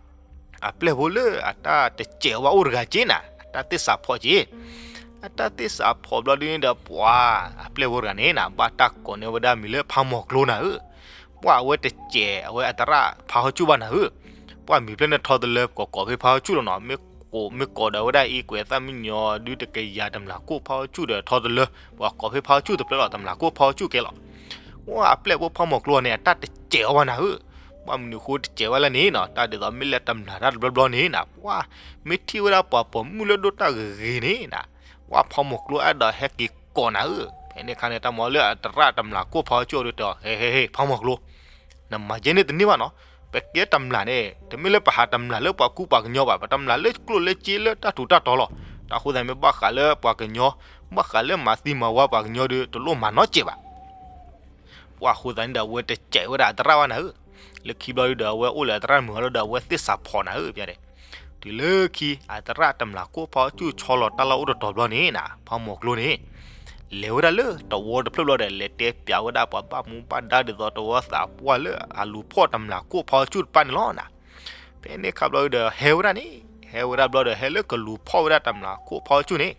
အပျဲၢ်ဖိလၢအတၢ်တစဲးအီၤဘၣ်အိၣ်တဂၤက့နၤ, အတၢ်သ့ၣ်စးဖီးက့, အတၢ်သ့ၣ်စးဖီးဘျီဒုန့ၣ်ဒီး ပှၤအပျဲၢ်ဖိတဂၤန့ၣ်နၤ ဘၣ်တၢ်ကိးန့ၢ်ဝဲဒၣ်မံၤလၢဖးမီၤကျိနၤဧၢ, ပှၤအဝဲတစဲးအဝဲအသရၣ်ဖးဟီၣ်ဆူၣ်ဘၣ်နၤဧၢ, ပှၤမံၤဖျၢၣ်န့ၣ်ထီတလၢ ပကိးဖဲဖးဟီၣ်ဆူၣ်လီၤနီၤ, မ့ၢ်ကိးဒီးဝဲဒၣ်အ့ကွဲးသၣ်မံယီၤဒုတကယၤ တမျးခိၣ်ဖးဟီၣ်ဆူၣ်ဒီးထီတလၢ ပှၤကိးဖဲဖးဟီၣ်ဆူၣ်တဖျၢၣ်လီၤ တမျးခိၣ်ဖးဟီၣ်ဆူၣ်ကဲလီၤ. ပှၤအပျဲၢ်ဖိဖးမီၤကျိန့ၣ် အတၢ်တစဲးအီၤဘၣ်နၤဧၢ, ပှၤမနုၤဃိတစဲးဝဲလဲၣ်န့ၣ်နီၤ, တၢ်ဒ်သိးမ့ၢ်လၢတမျးတၢ်တဘျီဘျီန့ၣ်နၤ ပှၤ မ့ၢ်ထံၣ်ဝဲဒၣ်ပှၤပိာ်မုၣ်လၢဒိၣ်တၢ်ဂ့ၤဂ့ၤန့ၣ်နၤ, ပှၤဖးမီၤကျိအဲၣ်ဒိးဟဲက့ၤကိးနၤဧၢ, ဖဲန့ၣ်ခါန့ၣ် တၢ်မၤလၢအသရၣ်တမျးခိၣ်ဖးဟီၣ်ဆူၣ်အဒုတဲအီၤ ဟဲဟဲဟဲ ဖးမီၤကျိ နမၤကဲန့ၣ်တန့ၢ်ဘၣ်နီၤ, ပကဲတမျးန့ၣ် တမ့ၢ်လၢပဟးတမျးလၢပှၤကူပှၤကညီဘၣ်, ပတမျးလၢကျိၣ်လၢစ့လၢတၢ်ထူးတၢ်တီၤလီၤ. တၢ်ဃိသတးမ့ၢ်ဘၣ်ဃးလၢပှၤကညီ, ဘၣ်ဃးလၢမၤသံမၤဝါပှၤကညီဒီး တလိၣ်မၤနီတစဲးဘၣ်. ပှၤဃိသတးန့ၣ်ဒီး အဝဲတစဲးဝဲဒၣ်အသရၣ်ဘၣ်နၤဧၢ, လၢခံဘျီဒုဒီး အဝဲအိၣ်လၢအသရၣ်မုၢ်ဟါလီၤဒီး အဝဲသ့ၣ်စးဖီးနၤဧၢ, ပျဲန့ၣ် တုၤလၢခံ အသရၣ်တမျးခိၣ်ဖးဟီၣ်ဆူၣ်ဆီလီၤတၢ်လီၢ်အိၣ်တတီၤဘျီန့ၣ်နၤ, ဖးမီၤကျိန့ၣ် လဲၤဝဲဒၣ်လၢတဝီတဖျၢၣ်ဘျီဒီး လဲၤတဲပျးဝဲဒၣ်ပှၤဘၣ်မူဘၣ်ဒါဒ်သိးတဝီသးပှၢ်လၢအလူၤဖီၣ်တမျးခိၣ်ဖးဟီၣ်ဆူၣ်တဖၣ်န့ၣ်လီၤနၤ. ဖဲန့ၣ်ခါဘျီဒုဒီး ဟဲဝဲဒၣ်န့ၣ်, ဟဲဝဲဒၣ်ဘျီဒီး ဟဲလၢကလူၤဖီၣ်ဝဲဒၣ်တမျးခိၣ်ဖးဟီၣ်ဆူၣ်န့ၣ်,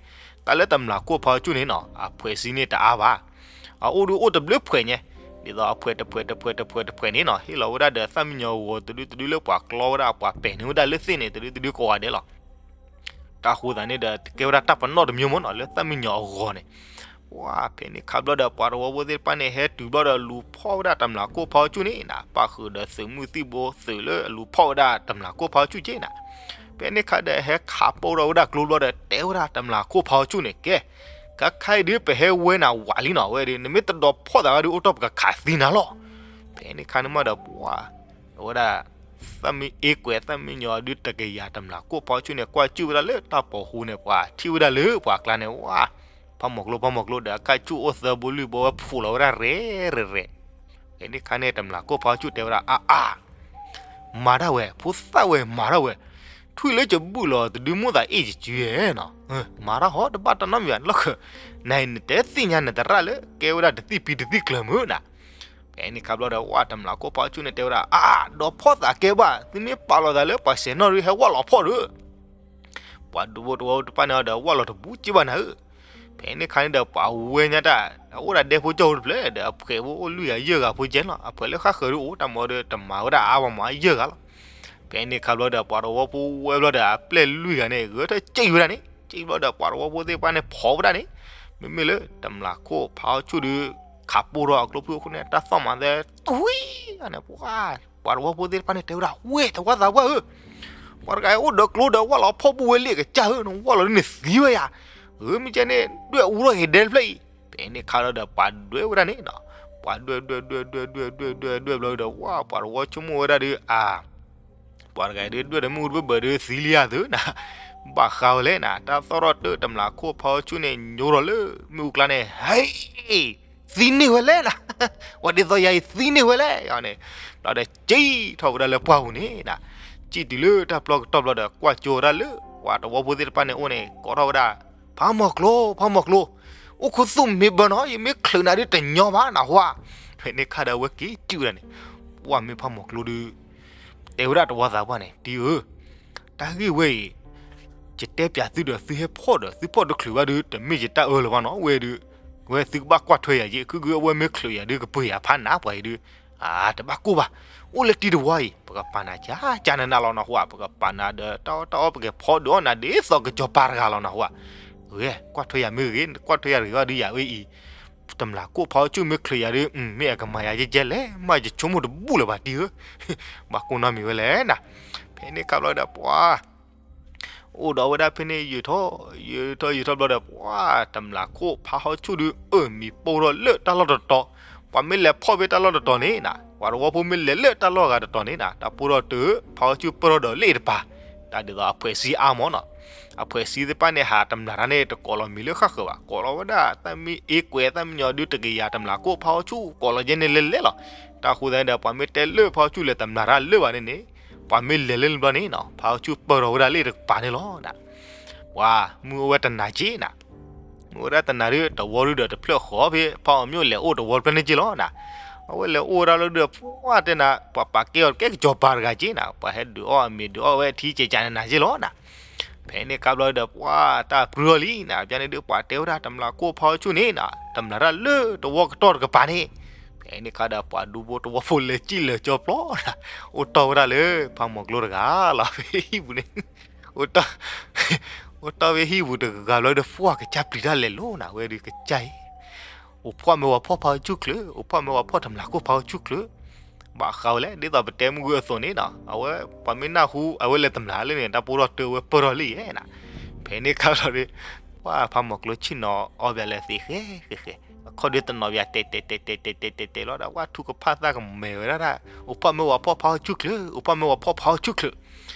တၢ်လၢတမျးခိၣ်ဖးဟီၣ်ဆူၣ်န့ၣ်နီၤ အဖှဲးစံန့ၣ်တအါဘၣ် အအိၣ်ဒုအိၣ်တဘျုးဖှဲးညါ, ဒ်သိးအဖှဲးတဖှဲးတဖှဲးတဖှဲးတဖှဲးန့ၣ်နီၤ ဟ့ၣ်လီၤဝဲဒၣ်ဒီးသၣ်မံယီၤဂီၤတဒုတဒုလၢပှၤကျီဝဲဒၣ် ပှၤပဲာ်န့ၢ်ဝဲဒၣ်လၢသ့ၣ်န့ၣ် တဒုတဒုကိးဂၤဒဲးလီၤ. တၢ်ဃိသတးန့ၣ်ဒီး ကဲဝဲဒၣ်တၢ်ပနီၣ်တမျိုးမ့ၢ်နီၤ လၢသၣ်မံယီၤအဂီၤန့ၣ်, ပှၤဖဲန့ၣ်ခါဘျီဒီး ပှၤတဝီဖိသ့ၣ်တဖၣ်န့ၣ် ဟဲတုၤဘျီဒီးလူၤဖီၣ်ဝဲဒၣ်တမျးခိၣ်ဖးဟီၣ်ဆူၣ်န့ၣ်နၤ ပၣ်ဃုာ်ဒီးသုးမုၢ်သံၣ်ဘိ သုးလၢအလူၤဖီၣ်ဝဲဒၣ်တမျးခိၣ်ဖးဟီၣ်ဆူၣ်က့နၤ. ဖဲန့ၣ်ခါဒီး ဟဲခးပိၢ်ထီၣ်ဝဲဒၣ်ကျိဘျီဒီး တဲဝဲဒၣ်တမျးခိၣ်ဖးဟီၣ်ဆူၣ်န့ၣ် ကဲ, ခါခါအံၤဒုး ပဟဲဝဲနၤဝးလံနီၤ, အဝဲဒုး နမ့ၢ်တဒိးဖီၣ်သးဘၣ်ဒုး အိၣ်ထီၣ်ပကခးသံနၤလီၤ. ဖဲန့ၣ်ခါန့ၣ်မးဒီး ပှၤ အဝဲဒၣ် သၣ်မံအ့ကွဲးသၣ်မံယီၤဒုးတကယၤတမျးခိၣ်ဖးဟီၣ်ဆူၣ်န့ၣ် ကွၢ်စူၣ်ဝဲဒၣ်လၢတၢ်ပိာ်ဃူန့ၣ် ပှၤထံၣ်ဝဲဒၣ်လၢပှၤကျါန့ၣ် ဝါ, ဖးမီၤကျိ ဖးမီၤကျိဒီး အကၢ်စူၣ်အိၣ်သၢဘိလွံၢ်ဘိဝဲဖှိၣ်လီၤဝဲဒၣ်ရဲၣ်ရဲၣ်ရဲၣ်. ဖဲန့ၣ်ခါန့ၣ် တမျးခိၣ်ဖးဟီၣ်ဆူၣ်တဲဝဲဒၣ် အါအါ မၤတၢ်ဝဲ, ဖိသၣ်ဝဲ မၤတၢ်ဝဲ, ထွံၣ်လၢယဘူၣ်လီၤ တဒုမိၣ်သးအ့ၣ်ယစုဧဲနီၤ, မၤတၢ်ဟီ တဘၣ်တၢ်နီတမံၤဘၣ်, လီၢ်ခၢၣ်, နၤအံၤနတဲသ့ၣ်ညါနသရၣ်လၢ ကဲဝဲဒၣ်တသံၣ်ဖံတသံၣ်ကျၢၤမုၢ်နၤ. ဖဲန့ၣ်ခါဘျီဒီး ဝါ တမျးခိၣ်ဖးဟီၣ်ဆူၣ်န့ၣ်တဲဝဲဒၣ် အါ, ဒီးဖီၣ်သးကဲဘၣ်, သုမ့ၢ်ပာ်လီၤသးလၢပှၤစဲးနီၣ်ဒုး ဟဲဝၣ်လီၤဖီၣ်ဒီး ပှၤဒူဖိတဝီတဖၣ်န့ၣ်ဒီး ဝၣ်လီၤတဘူးက့ဘၣ်နၤဧၢ. ဖဲန့ၣ်ခါန့ၣ်ဒီး ပှၤဝဲညါတၢ် အအိၣ်ဒၣ်ဒဲဖိကၠီဖိတဖျၢၣ်ဒီး အဖှဲးဖိအိၣ်လွံၢ်ဂၤယဲၢ်ဂၤဖိကဲလီၤ. အဖှဲးလၢဃၣ်ဃၢၤဒုးအိၣ်တၢ်မၤဒီး တမၤဝဲဒၣ်အါဝဲမၤယဲၢ်ဂၤလီၤ. ဖဲန့ၣ်ခါဘျီဒီး ပှၤတဝီဖိဝဲဘျီဒီး အပျဲၢ်လွံၢ်ဂၤန့ၣ် ဂဲၤထၢၣ်ကၠံၣ်ဝဲဒၣ်န့ၣ်, ကၠံၣ်ဘျီဒီး ပှၤတဝီဖိသ့ၣ်တဖၣ်န့ၣ် ဖီဝဲဒၣ်န့ၣ်, မ့မ့ၢ်လၢ တမျးခိၣ်ဖးဟီၣ်ဆူၣ်ဒုး ခးပိၢ်ထီၣ်အကျိဖုၣ်အခိၣ်န့ၣ် တၢ်သီၣ်မၤသဲ တွံၢ်န့ၣ် ပှၤ ပှၤတဝီဖိသ့ၣ်တဖၣ်န့ၣ် တဲဝဲဒၣ် ဝဲ တဝီသးပှၢ်ဧၢ, ပှၤတဂၤအံၤအိၣ်ဒီးကျိဒီး ဝၣ်လီၤဖီၣ်ဘူးဝဲလံကစၢ်ဧၢ, နဝၣ်လီၤဒုးန့ၣ်သံဝဲယၤ, ဧၢ မ့ၢ်ကဲန့ၣ် ဒွဲၣ်အူထီၣ်က့ၤဒဲတဖျၢၣ်အံၤ. ဖဲန့ၣ်ခါလီၤဒီး ပှၤဒွဲၣ်ဝဲဒၣ်န့ၣ်နီၤ, ပှၤဒွဲၣ်ဒွဲၣ်ဒွဲၣ်ဒွဲၣ်ဒွဲၣ်ဒွဲၣ်ဒွဲၣ်ဒွဲၣ်ဘျီဒီး ဝါ ပှၤတဝီဆိကမိၣ်ဝဲဒၣ်ဒုး အါ ပှၤတဂၤအံၤဒုး ဒွဲၣ်ဒီးမ့ၣ်အူတဘၢၣ်ဘၢၣ်ဒုးသံလံဧါသုနၤ, ဘၣ်ဃးဝဲလဲၣ်နၤ, တၢ်သီၣ်ထီၣ်တၢၢ် တမျးခိၣ်ဖးဟီၣ်ဆူၣ်န့ၣ် ညိထီၣ်လၢမ့ၣ်အူကျါန့ၣ် ဟဲ သံန့ၢ်ဝဲလဲၣ်နၤ, ဝဲဒ်သိးယၤအံၤသံန့ၢ်ဝဲလဲၣ်န့ၣ်, ဘျီဒီးကၠံၣ်ထီၣ်ဝဲဒၣ်လၢပှၢ်ပူၤန့ၣ်နၤ, ကၠံၣ်တုၤလၢတၢ်ပျီကတီၢ်ဘျီဒီး ကွၢ်ကၠိဝဲဒၣ်လၢ ပှၤတဝီဖိသ့ၣ်တဖၣ်န့ၣ်အိၣ်န့ၣ် ကိးထီၣ်ဝဲဒၣ် ဖးမီၤကျိ ဖးမီၤကျိ, အိၣ်ခူသူၣ်မ့ၢ်ဘၢနီၤ ယမ့ၢ်ချုးနၤဒုးတညီဘၣ်နဟူဧါ. ဖဲန့ၣ်ခါဒီးအဝဲက့ၤကၠံၣ်ဝဲဒၣ်န့ၣ်, ပှၢ်မ့ၢ်ဖးမီၤကျိဒုး တဲဝဲဒၣ်တဝီသးပှၢ်န့ၣ် တံၤဧၢ, တၢ်ဂ့ၢ်ဝဲအံၤ ယတဲပျးသုဒီးသုဟဲဖီၣ်ဒီး သုဖီၣ်တချုးဘၣ်ဒုး တမ့ၢ်ယတၢ်အၢလၢၤဘၣ်နီၤ, ဝဲဒုး ဝဲသုကဘၣ်ကွၢ်ထွဲယၤက့ၤ ခုကဝဲမ့ၢ်ချုးယၤဒုး ကပၢၤယၤဖးနးပှၤအံၤဒုး, အါ တဘၣ်ကိၢ်ဘၣ်, အိၣ်လၢတံၤတဝီအံၤ ပကပာ်နၤကၢကၢနးနးလီၤနဟူဧါ, ပကပာ်နၤဒီးတၢ်အီၣ်တၢ်အီ ပကဖီဒုးအီၣ်နၤဒ်သိးကစီၤပၤတဂၤလီၤနဟူဧါ, ဂ့ၤ ကွၢ်ထွဲယၤမ့ၢ်ဂ့ၤ ကွၢ်ထွဲယၤတဂ့ၤဘၣ်ဒုးယၤဝဲအံၤ, တမျၢ်ခိၣ်ဖါဟီၣ်ဆူၣ်မ့ၢ်ချုးယၤဒုး မ့ၢ်အကမၤယၤယဲၢ်ယဲၢ်လဲၣ် မ့ၢ်ယဆိကမိၣ်တဘူၣ်လၢၤဘၣ်တံၢ်ဧၢ, ဘၣ်ကိးနီတမံၤဝဲလဲၣ်နၤ, ဖဲန့ၣ်ခါဘျီဒီးပှၤ အိၣ်ဒီးဝဲဒၣ်ဖဲန့ၣ် ယံာ်ထီၣ် ယံာ်ထီၣ်ယံာ်ထီၣ်ဘျီဒီး ပှၤတမျၢ်ခိၣ်ဖါဟီၣ်ဆူၣ်ဒုး အၢၣ်မံၤပိၢ်ထီၣ်လၢတၢ်လီၢ်တတီၤ, ပှၤမ့ၢ်လဲၤဖီၣ်ဖဲတၢ်လီၢ်တတီၤန့ၣ်နၤ ပှၤတဝီဖိမ့ၢ်လဲၤလၢတၢ်လီၢ်ဂၤတတီၤန့ၣ်နၤ တၢ်ပိၢ်ထီၣ်တုၤ ဖါဟီၣ်ဆူၣ်ပၢၢ်ထီၣ်ဒီးလ့ၣ်တပၤ, တၢ်ဒ်သိးအဖှဲးစံအါမးနီၤ, အဖှဲးစံသ့ၣ်တဖၣ်န့ၣ် ဟးတမျၢ်တၢ်န့ၣ် တကိးလီၤမံၤလၢဃၣ်ဃၢၤဘၣ် ကိးလီၤဝဲဒၣ် သၣ်မံအ့ကွဲး သၣ်မံညီၤဒုးတကယၤ တမျၢ်ခိၣ်ဖါဟီၣ်ဆူၣ် ကိးလီၤယဲၢ်န့ၣ်လဲၤလဲၤလီၤ, တၢ်ဃိသတးန့ၣ်ဒီး ပှၤမ့ၢ်တဲလၢဖါဟီၣ်ဆူၣ်လဲၤတမျၢ်တၢ်လၢဘၣ်န့ၣ်န့ၣ် ပှၤမ့ၢ်လဲၤလၢန့ၣ်ဘျီန့ၣ်နီၤ ဖါဟီၣ်ဆူၣ်ပၢၢ်ထီၣ်ဝဲဒၣ်လ့ၣ်တကပၤန့ၣ်လီၤ, ပှၤမုၢ်အိၣ်ဝဲတနၤက့နၤ မုၢ်အိၣ်ဝဲဒၣ်တနၤဒုး တဝီဒုးဒီးတဖျၢၣ်ဃီဖဲ ဖါအီၤမ့ၢ်လဲၤအိၣ်တဝီတဖျၢၣ်န့ၣ်က့လီၤနၤ, အဝဲလဲၤအိၣ်ဝဲဒၣ်လၢဒုး ပှၤတဲနၤ ပှၤပာ်ကဲအီၤကဲကစီၤပၤတဂၤက့နၤ ပှၤဟဲဒုးအီၣ်အမ့ၤဒုးအီၣ်ဝဲထံကဲကန့ၣ်နၤက့လီၤနၤ, ဖဲန့ၣ်ခါဘျီဒီး ပှၤတၢ်ပြၢအီၤလံနၤ ပျၢ်န့ၣ်ဒုး ပှၤတဲဝဲဒၣ်တမျၢ်ခိၣ်ဖါဟီၣ်ဆူၣ်န့ၣ်နၤ တမျၢ်တၢ်လၢတဝီကတီၢ်တကပၤန့ၣ်, ဖဲန့ၣ်ခါဒီး ပှၤဒူဖိတဝီဖိလဲၤစံၣ်လၢာ်ကၠီပျီနၤ အိၣ်တီၢ်ဝဲဒၣ်လၢ ဖါမီၤကျိတဂၤလီၤ ဖဲဟံၣ်ပူၤန့ၣ် အိၣ်တီၢ်ဖဲဟံၣ်ပူၤတဂၤဘျီဒီး ပှၤကစၢ်ပျံၤတၢ်လဲၤလိၤနၤ ဝဲဒုးကစၢ်အံၤ အိၣ်ဖှီၣ်မ့ၢ်ဝဲဖှီၣ်ဖါဟီၣ်ဆူၣ်ချုး အိၣ်ဖှီၣ်မ့ၢ်ဝဲဖှီၣ်တမျၢ်ခိၣ်ဖါဟီၣ်ဆူၣ်ချုး, ဘၣ်ဃးဝဲလဲၣ် ဒ်သိးပတဲမုၢ်ဂုၢ်အသိးန့ၣ်နၤ အဝဲ ပှၤမ့ၢ်နၢ်ဟူ အဝဲလဲၤတမျၢ်လၢန့ၣ် တၢ်ပိၢ်ထီၣ်တုၤဝဲပၢၢ်ထီၣ်လံယဲနၤ, ဖဲန့ၣ်ခါဘျီဒီး ပှၤဖါမီၤကျိဆ့ၣ်နီၤအီၣ်ဘၣ်လဲၤသ့ဃဲဃဲဃဲ, အခီၣ်ဒုးတနီၤဘၣ် တဲတဲတဲတဲတဲတဲတဲတဲလီၤဒီး ပှၤထူကဖၣ်သၣ်ကမဲာ်ဝဲဒၣ် အိၣ်ဖှီၣ်မ့ၢ်ဝဲဖှီၣ်ဖါဟီၣ်ဆူၣ်ချုး အိၣ်ဖှီၣ်မ့ၢ်ဝဲဖှီၣ်ဖါဟီၣ်ဆူၣ်ချုး,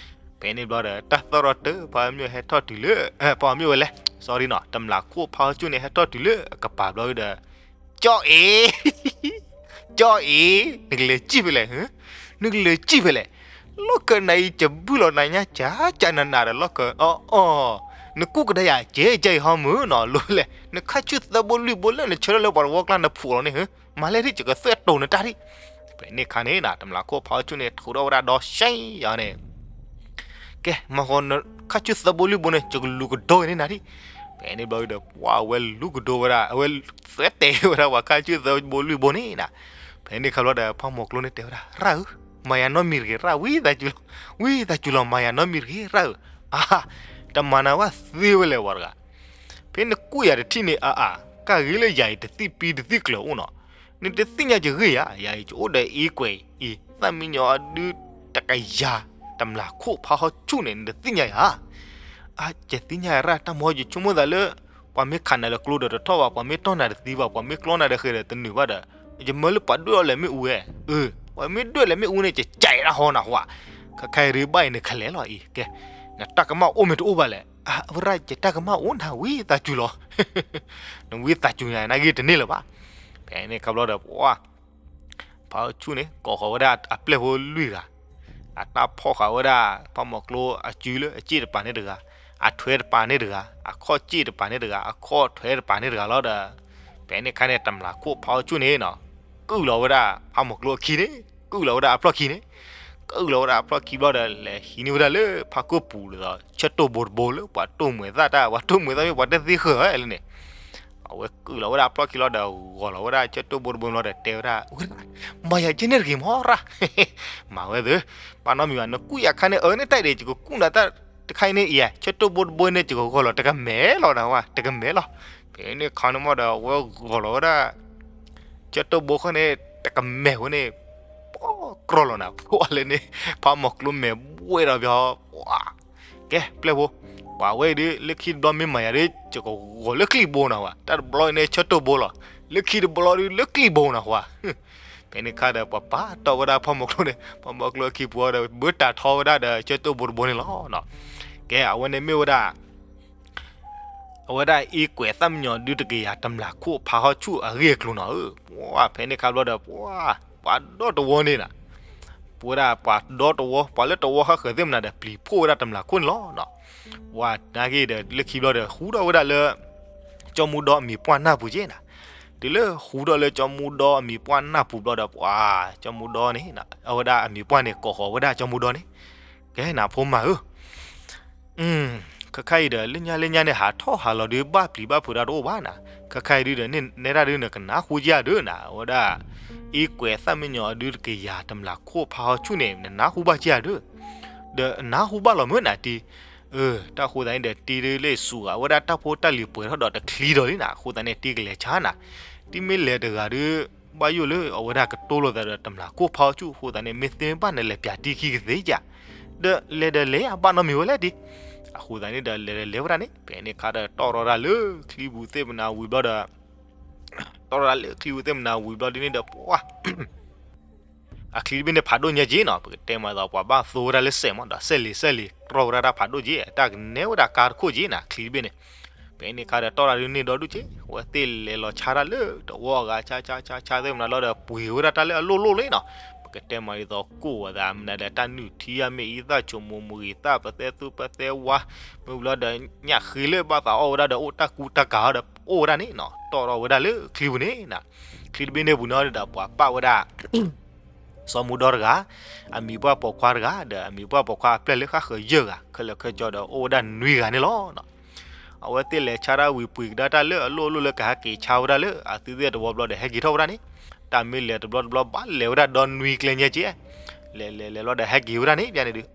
ဖဲန့ၣ်ဘျီဒီး တၢ်သီၣ်ထီၣ်တုၤ ဖါမ့ၢ်ဟဲထီၣ်တုၤလၢ ဖါမ့ၢ်ဝဲလဲၣ် sorry နီၤ တမျၢ်ခိၣ်ဖါဟီၣ်ဆူၣ်န့ၣ် ဟဲထီၣ်တုၤလၢအကပၤဘျီဒီး ကၠီအ့ ကၠီအ့ နကလဲၤစံၣ်ဖဲလဲၣ်, နကလဲၤစံၣ်ဖဲလဲၣ်, လီၢ်ခၢၣ်နၤအံၤ ကဘုၣ်လီၤနၤညါ ကၠးကၠးနးနးဒီးလီၢ်ခၢၣ် အီအီ, နကူၣ်ကဒါယၤ ကဲကဲအံၤဟီမုၢ်နီၤ လိၤဖဲလဲၣ် နခါဆူၣ်သၢဘိလွံၢ်ဘိလၢ နဆၢထၢၣ်လၢပှၤတဝီကျါနဖှိးလီၤန့ၣ် မၤလဲၣ်ထံၣ် ယကသွဲၣ်တိၤနတၢ်ထံၣ်, ဖဲန့ၣ်ခါန့ၣ်နၤ တမျၢ်ခိၣ်ဖါဟီၣ်ဆူၣ်န့ၣ် ထုးထီၣ်ဝဲဒၣ်ဒီး ရှဲအီၤန့ၣ် ကဲ မ့ၢ်ဃီ နခါဆူၣ်သၢဘိလွံၢ်ဘိန့ၣ် ယကလူၤကဒီးက့ၤန့ၢ်နၤဒံး, ဖဲန့ၣ်ဘျီဒီး ပှၤဝဲလူၤကဒီးဝဲဒၣ် အဝဲသွဲတဲဝဲဒၣ်ပှၤခါဆူၣ်သၢဘိလွံၢ်ဘိန့ၣ်နၤ, ဖဲန့ၣ်ခါဘျီဒီး ဖါမီၤကျိန့ၣ်တဲဝဲဒၣ် ရၣ်ဧၢ, မၤယၤနီတမံၤတဂ့ၤ ရၣ် ဝံသးစူၤလီၤ, ဝံသးစူၤလီၤ မၤယၤနီတမံၤတဂ့ၤ ရၣ်ဧၢ, အါ, တမၤနၤဝဲသ့ဝဲလဲၣ်ပှၤတဂၤ ဖဲနကူၣ်ယၤတထံၣ်န့ၣ် အါအါ, ကၢ်ဂ့ၤလၢယၤအံၤတသံၣ်ပံတသံၣ်ကျၢၤအိၣ်နီၤ, နတသ့ၣ်ညါယဂ့ၢ်ယၤ, ယၤအံၤယအိၣ်ဒီးအ့ကွဲးအံၤ သၣ်မံညီၤအဒုတကယၤ တမျၢ်ခိၣ်ဖါဟီၣ်ဆူၣ်န့ၣ် နတသ့ၣ်ညါယၤ, အါ ယသ့ၣ်ညါယၤရၣ် တၢ်မၤယဆိကမိၣ်သးလၢ ပှၤမ့ၢ်ခးနၤဒီးကျိဒီးတထီၣ်ဘၣ်, ပှၤမ့ၢ်တီၢ်နၤဒီးသံဘၣ်, ပှၤမ့ၢ်ကျီနၤဒီးဃဲၤဒီးတနုာ်ဘၣ်ဒီး ယမၢလၢပှၤဒွဲၣ်အီၤလဲၤမ့ၣ်အူဝဲ, အၢ ပှၤမ့ၢ်ဒွဲၣ်လဲၤမ့ၣ်အူန့ၣ် ယကၠးအံၤတၢ်ဟီနၤဟါ, ခဲခါအံၤဒုးဘၣ်အံၤနကလဲၤလီၤအံၤ, ကဲ နတၢ်ကမၣ်အိၣ်မ့ၢ်တအိၣ်ဘၣ်လဲၣ်, အါ ဝဲရၣ် ယတၢ်ကမၣ်အိၣ်နၤ ဝံသးစူၤလီၤ, နဝံသးစူၤညါနဂ့ၢ်တန့ၢ်လၢၤဘၣ်, ဖဲန့ၣ်ခါဘျီဒီး ပှၤ ဖါဟီၣ်ဆူၣ်န့ၣ် ကိးဃီၤဝဲဒၣ်အပျဲၢ်ဖိလွံၢ်ဂၤ, အတၢ်ဖီၣ်ဃာ်ဝဲဒၣ် ဖါမီၤကျိအစုလၢအစ့ၣ်တပၤန့ၣ်တဂၤ, အထွဲတပၤန့ၣ်တဂၤ, အခီၣ်စ့ၣ်တပၤန့ၣ်တဂၤ, အခီၣ်ထွဲတပၤန့ၣ်တဂၤလီၤဒီး, ဖဲန့ၣ်ခါန့ၣ် တမျၢ်ခိၣ်ဖါဟီၣ်ဆူၣ်န့ၣ်နီၤ, ကုၢ်လီၤဝဲဒၣ်ဖါမီၤကျိအခံန့ၣ်, ကုၢ်လီၤဝဲဒၣ်အဖျီၣ်ခံန့ၣ်, ကုၢ်လီၤဝဲဒၣ်အဖျီၣ်ခံဘျီဒီး လဲၤဟံးန့ၢ်ဝဲဒၣ်လၢဖါခိၣ်ပူၤဒ်သိး ဆၢတိၢ်ဘိတဘိလၢပှၤတိၢ်မွဲၤသၣ်တၢ်, ပှၤတိၢ်မွဲၤသၣ်မ့ၢ်ပှၤတသ့ဃၢၤဝဲလၢန့ၣ် အဝဲကုၢ်လီၤဝဲဒၣ်အဖျီၣ်ခံလီၤဒီး ဂီၤလီၤဝဲဒၣ်ဆၢတိၢ်ဘိတဘိလီၤဒီးတဲဝဲဒၣ်, ဝဲရၣ်, မၤယၤကဲန့ၣ်တဂ့ၤမီၢ်ရၣ်, မၤဝဲသ့, ပာ်နီတမံၤဘၣ် နကူၣ်ယၤခါန့ၣ် အၢန့ၣ်တၢ်ဒံး ယကကူၣ်နၤတၢ်တခါအံၤန့ၣ်အံၤ ဆၢတိၢ်ဘိတဘိန့ၣ် ယကဂီၤလီၤတကမဲာ်လီၤနဝဲ တကမဲာ်လီၤ, ဖဲန့ၣ်ခါန့ၣ်မီၢ်ဒီး အဝဲဂီၤလီၤဝဲဒၣ် ဆၢတိၢ်ဘိဃီန့ၣ် တကမဲာ်ဝဲန့ၣ် ပီၢ်ကြီလီၤနၤ ပှၤလၢန့ၣ် ဖးမီၤကျိမဲာ်ဘှဲၣ်ဒီးပှၤ ကဲ ပျဲၢ်ဖိ, ပှၤဝဲအံၤဒုး လၢခံတဘျီမ့ၢ်မၤယၤဒုး ယကဂီၤလၢချံၣ်ဘိနၤဝဲ, တၢ်တဘျီအံၤန့ၣ် ဆၢတိၢ်ဘိလီၤ, လၢခံတဘျီဒုး လၢချံၣ်ဘိနၤဝဲ, ဖဲန့ၣ်ခါဒီး ပှၤပာ်တီၢ်ဝဲဒၣ်ဖးမီၤကျိန့ၣ် ဖးမီၤကျိအခံပူၤဒီး ဘၢတၢ်ထီဝဲဒၣ်ဒီး ဆၢတိၢ်ဘိတဘိန့ၣ်လီၤ. ကဲ အဝဲန့ၣ်မ့ၢ်ဝဲဒၣ် အဝဲဒၣ်အံကွဲးသၣ်မံညီၤဒုတကယၤ တမျၢ်ခိၣ်ဖးဟီၣ်ဆူၣ်အဂ့ၢ်အကျိၤနီၤဧၢ, ပှၤဖဲန့ၣ်ခါဘျီဒီး ပှၤ ပှၤဒီတဝီန့ၣ်နၤ, ပဝဲဒၣ်ပှၤဒီတဝီ ပှၤလၢတဝီဃၣ်ဃၢၤသ့ၣ်မနၤဒီး ပျံၤဖှိၣ်ဝဲဒၣ်တမျၢ်ခိၣ်န့ၣ်လီၤ. ပှၤနာ်က့ဒီး လၢခံဘျီဒီး ဟူထီၣ်ဝဲဒၣ်လၢ ကၠီမူဒီအမံၤပှၢ်နၢ်ပူၤက့နၤ, တုၤလၢဟူထီၣ်လၢကၠီမူဒီအမံၤပှၢ်နၢ်ပူၤဘျီဒီး ပှၤ ကၠီမူဒီန့ၣ် အဝဲဒၣ်အမံၤပှၢ်န့ၣ် ကိးဃီၤဝဲဒၣ်ကၠီမူဒီန့ၣ်, ကဲနဖိမါဧၢ ခဲခါအံၤဒီး လၢညါလၢညါန့ၣ် ဟးထီၣ်ဟးလီၤဒုး ဘၣ်ပျံၤဘၣ်ဖုးတၢ်တအိၣ်ဘၣ်နၤ, ခဲခါအံၤဒုးဒီး နဲဒၣ်ဒုးနကနၢ်ဟူက့ၤဒုးနၤ, အဝဲဒၣ် အံကွဲးသၣ်မံညီၤဒုတကယၤ တမျၢ်ခိၣ်ဖးဟီၣ်ဆူၣ်န့ၣ် နနၢ်ဟူဘၣ်က့ၤဒုး, ဒီးနၢ်ဟူဘၣ်လီၤမုၢ်နၤတံၢ်, အၢ တၢ်ဃိသတးန့ၣ်ဒီး တံၢ်ဒုးလၢစူးဂၤဝဲဒၣ်တၢ်ဖိတၢ်လံၤပှဲၤထီၣ်ဒီးတချံဒီးလံနၤ, အဃိသတးန့ၣ် တံၢ်ကလဲၤဆါနၤ, တံၤမ့ၢ်လဲၤတဂၤဒီး ဘၣ်ယိၣ်လၢအဝဲဒၣ်ကတိလိာ်သးဒီးတမျၢ်ခိၣ်ဖါဟီၣ်ဆူၣ်အဃိသတးန့ၣ် မ့ၢ်သ့မ့ၢ်ဘၣ်နလဲၤပၠးတံၤခံကသ့ဧါ, ဒီးလဲၤဒီးလဲၤအဘၣ်နီတမံၤဝဲလဲၣ်ဒံး, အဃိသတးန့ၣ်ဒီးလဲၤဒီးလဲၤဝဲဒၣ်န့ၣ် ဖဲန့ၣ်အခါဒီးတီၣ်ထီၣ်ဝဲဒၣ်လၢချံပူၤသ့ၣ်မနၤဝံၤဘျီဒီး တီၣ်ထီၣ်ဝဲဒၣ်လၢချံပူၤသ့ၣ်မနၤဝံၤဘျီဒ်န့ၣ်ဒီး ပှၤ အချံတဘ့ၣ်န့ၣ်ဖးဒိၣ်ညါက့နီၤ, ပကတဲမးသိးပှၤဘၣ်သိဝဲဒၣ်လၢစဲးမးဒီး စဲးလံၤစဲးလံၤ တီၣ်ဝဲဒၣ်တၢ်ဖးဒိၣ်က့ တၢ်ကနဲဝဲဒၣ်ကါတခိၣ်က့နီၤ, ချံတဘ့ၣ်န့ၣ်. ဖဲန့ၣ်အခါဒီးတီၣ်တၢ်ဒုးန့ၢ်ဒီဒူၣ်က့ အဝဲသ့ၣ်လဲၤလီၤဆါတၢ်လၢတဝီအဂၤ ဆါဆါဆါဆါသ့ၣ်မနၤလီၤဒီး ပှ့ၤဝဲဒၣ်တၢ်လၢအလိၣ်လိၣ်လံနီၤ, ပကတဲမးဒ်သိးကိၣ်ဝဲသးမနုၤဒီး တၢ်နုၢ်ထံအမ့ၢ်အံသၣ် ဆိမိၣ်မဂ့ၤသၣ် ပသဲသူပသဲဝါ မ့ၢ်ဝံၤလီၤဒီး ညၣ်ဃ့လၢဘၣ်သးအီၣ်ဝဲဒၣ်ဒီး အိၣ်တၢ်ကူတၢ်ကၤအီၤဒီး အိၣ်ဝဲဒၣ်န့ၣ်နီၤ, တီၣ်ထီၣ်ဝဲဒၣ်လၢချံပူၤန့ၣ်နီၤ. ချံတဘ့ၣ်န့ၣ်ပူၤန့ၣ်ဒီး ပှၤပာ်ဝဲဒၣ် စီၤမူဒီတဂၤ, အမံၤပှၢ်ပိာ်ခွါတဂၤ ဒီးအမံၤပှၢ်ပိာ်ခွါအပျဲၢ်လၢဃၣ်ဃၢၤယဲၢ်ဂၤ ခဲလၢာ်ခဲဆ့ဒီး အိၣ်ဝဲဒၣ်နွံဂၤန့ၣ်လီၤ. အဝဲသ့ၣ်လဲၤဆါတၢ်ဝံၤပှ့ၤကဒါတၢ်လၢအလိၣ်အလိၣ်လၢကဟဲက့ၤဆါဝဲဒၣ်လၢ အသုသ့ၣ်တဝီဘျီဒီး ဟဲက့ၤထီၣ်ဝဲဒၣ်န့ၣ်, တၢ်မ့ၢ်လဲၤတဘျီတဘျီ ဘၣ်လဲၤဝဲဒၣ်ဒီနွံကျဲညါက့, လဲၤလဲၤလဲၤဘျီဒီး ဟဲက့ၤဝဲဒၣ်န့ၣ် ပန့ၣ်ဒုး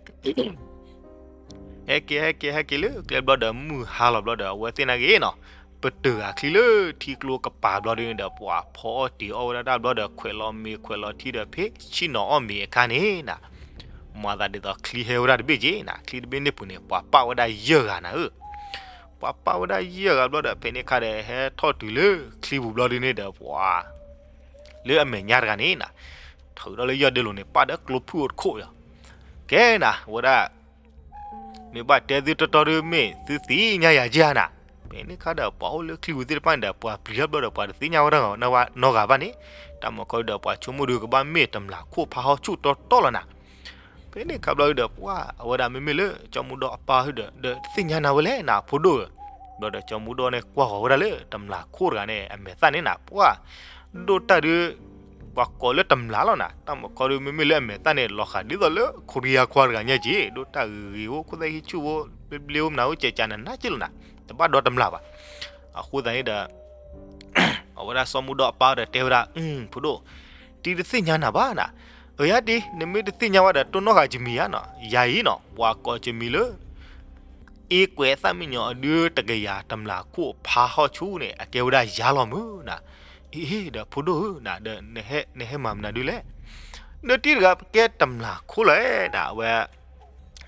ဟဲက့ၤဟဲက့ၤဟဲက့ၤလၢကျဲဘျီဒီး မုၢ်ဟါလီၤဘျီဒီး အဝဲသ့ၣ်နာ်က့နီၤ, ပတုာ်ဃာ်ချံလၢထံကျိကပၤဘျီဒ်န့ၣ်ဒီး ပှၤဖီအီၣ်တ့ၤအီၣ်ဝဲဒၣ်တၢ်ဘျီဒီး ခွဲးလီၤမ့ၤခွဲးလီၤထံဒီး ဖဲဆ့ၣ်နီၤအီၣ်မ့ၤအခါန့ၣ်နီၤ, မၤသးဒ်သိးချံဟဲဝဲဒၣ်တဘ့ၣ်က့နီၤ. ချံတဘ့ၣ်န့ၣ်ပူၤန့ၣ် ပှၤပာ်ဝဲဒၣ်ယဲၢ်ဂၤနၤဧၢ, ပှၤပာ်ဝဲဒၣ်ယဲၢ်ဂၤဘျီဒီး ဖဲန့ၣ်အခါဒီး ဟဲထီၣ်တုၤလၢချံပူၤဘျီဒ်န့ၣ်ဒီး ပှၤ လၢအမဲာ်ညါတဂၤန့ၣ်နီၤ, ထုးထီၣ်လၢယီၢ်ဒ့လိၤန့ၣ် ပာ်ဒီးကျိဖုၣ်အိၣ်တခိၣ်ဒီး ကဲနၤ ဝဲဒၣ် မ့ၢ်ဘၣ်တဲသုတီတီဒုး မ့ၢ်သုသ့ၣ်ညါယၤက့ဧါနၤ. ဖဲန့ၣ်အခါဒီး ပှၤအိ၁လၢချံပူၤသ့ၣ်တဖၣ်န့ၣ်ဒီး ပှၤပျံၤထီၣ်ဘျီဒီး ပှၤတသ့ၣ်ညါဝဲဒၣ်နီတဂၤဘၣ်န့ၣ်, တၢ်မၤခီဒီး ပှၤဆိကမိၣ်ဒုးကဘၣ်မ့ၢ်တမျၢ်ခိၣ်ဖါဟီၣ်ဆူၣ်တီတီလီၤနၤ. ဖဲန့ၣ်အခါဘျီဒီး ပှၤ အဝဲဒၣ်မ့မ့ၢ်လၢကၠီမူဒီအပၢ်ဒီး ဒီးတသ့ၣ်ညါနၤဝဲလဲၣ်နၤ ဖိဒိၣ်ဧၢ, ဘျီဒီးကၠီမူဒီန့ၣ် ကွၢ်ဃီၤဝဲဒၣ်လၢ တမျၢ်ခိၣ်တဂၤန့ၣ် အမဲာ်သၣ်န့ၣ်နၤ ပှၤ ဒိၣ်တၢ်ဒုး ပှၤကိးလၢတမျၢ်လီၤနၤ, တၢ်မၤခီဒုး မ့မ့ၢ်လၢအမဲာ်သၣ်န့ၣ် လီၤဃာ်ဒ်သိးလၢခိရံယါခွါတဂၤညါက့, ဒိၣ်တၢ်ဂ့ၤဂ့ၤအိၣ် ခိၣ်သၣ်ဟံၣ်ဆူၣ်အိၣ် ဘျ့ဘျ့အိၣ်မနုၤအိၣ် ကဲကးနးနးက့လီၤနၤ, တဘၣ်ဒီတမျၢ်ဘၣ်. အဃိသတးန့ၣ်ဒီး အဝဲဒၣ်စီၤမူဒီအပၢ်ဒီးတဲဝဲဒၣ်, ဖိဒိၣ်, တံၤတသ့ၣ်ညါနၤဘၣ်နၤ, အယါတံၤ နမ့ၢ်တသ့ၣ်ညါဘၣ်ဒီး တိၢ်နီၣ်ဃာ်ယမံၤဧါနီၤ, ယၤအံၤနီၤ ပှၤကိးယမံၤလၢ အ့ကွဲးသၣ်မံညီၤအဒုတကယၤ တမျၢ်ခိၣ်ဖါဟီၣ်ဆူၣ်န့ၣ် အကဲဝဲဒၣ်ယၤလီၤမုၢ်နၤ. အ့ ဒီးဖိဒိၣ်ဧၢနၤ ဒီး နဟဲမၤမနုၤဒုလဲၣ်, ဒီးတံၤတဂၤ ပကဲတမျၢ်ခိၣ်လီၤနၤ, အဝဲ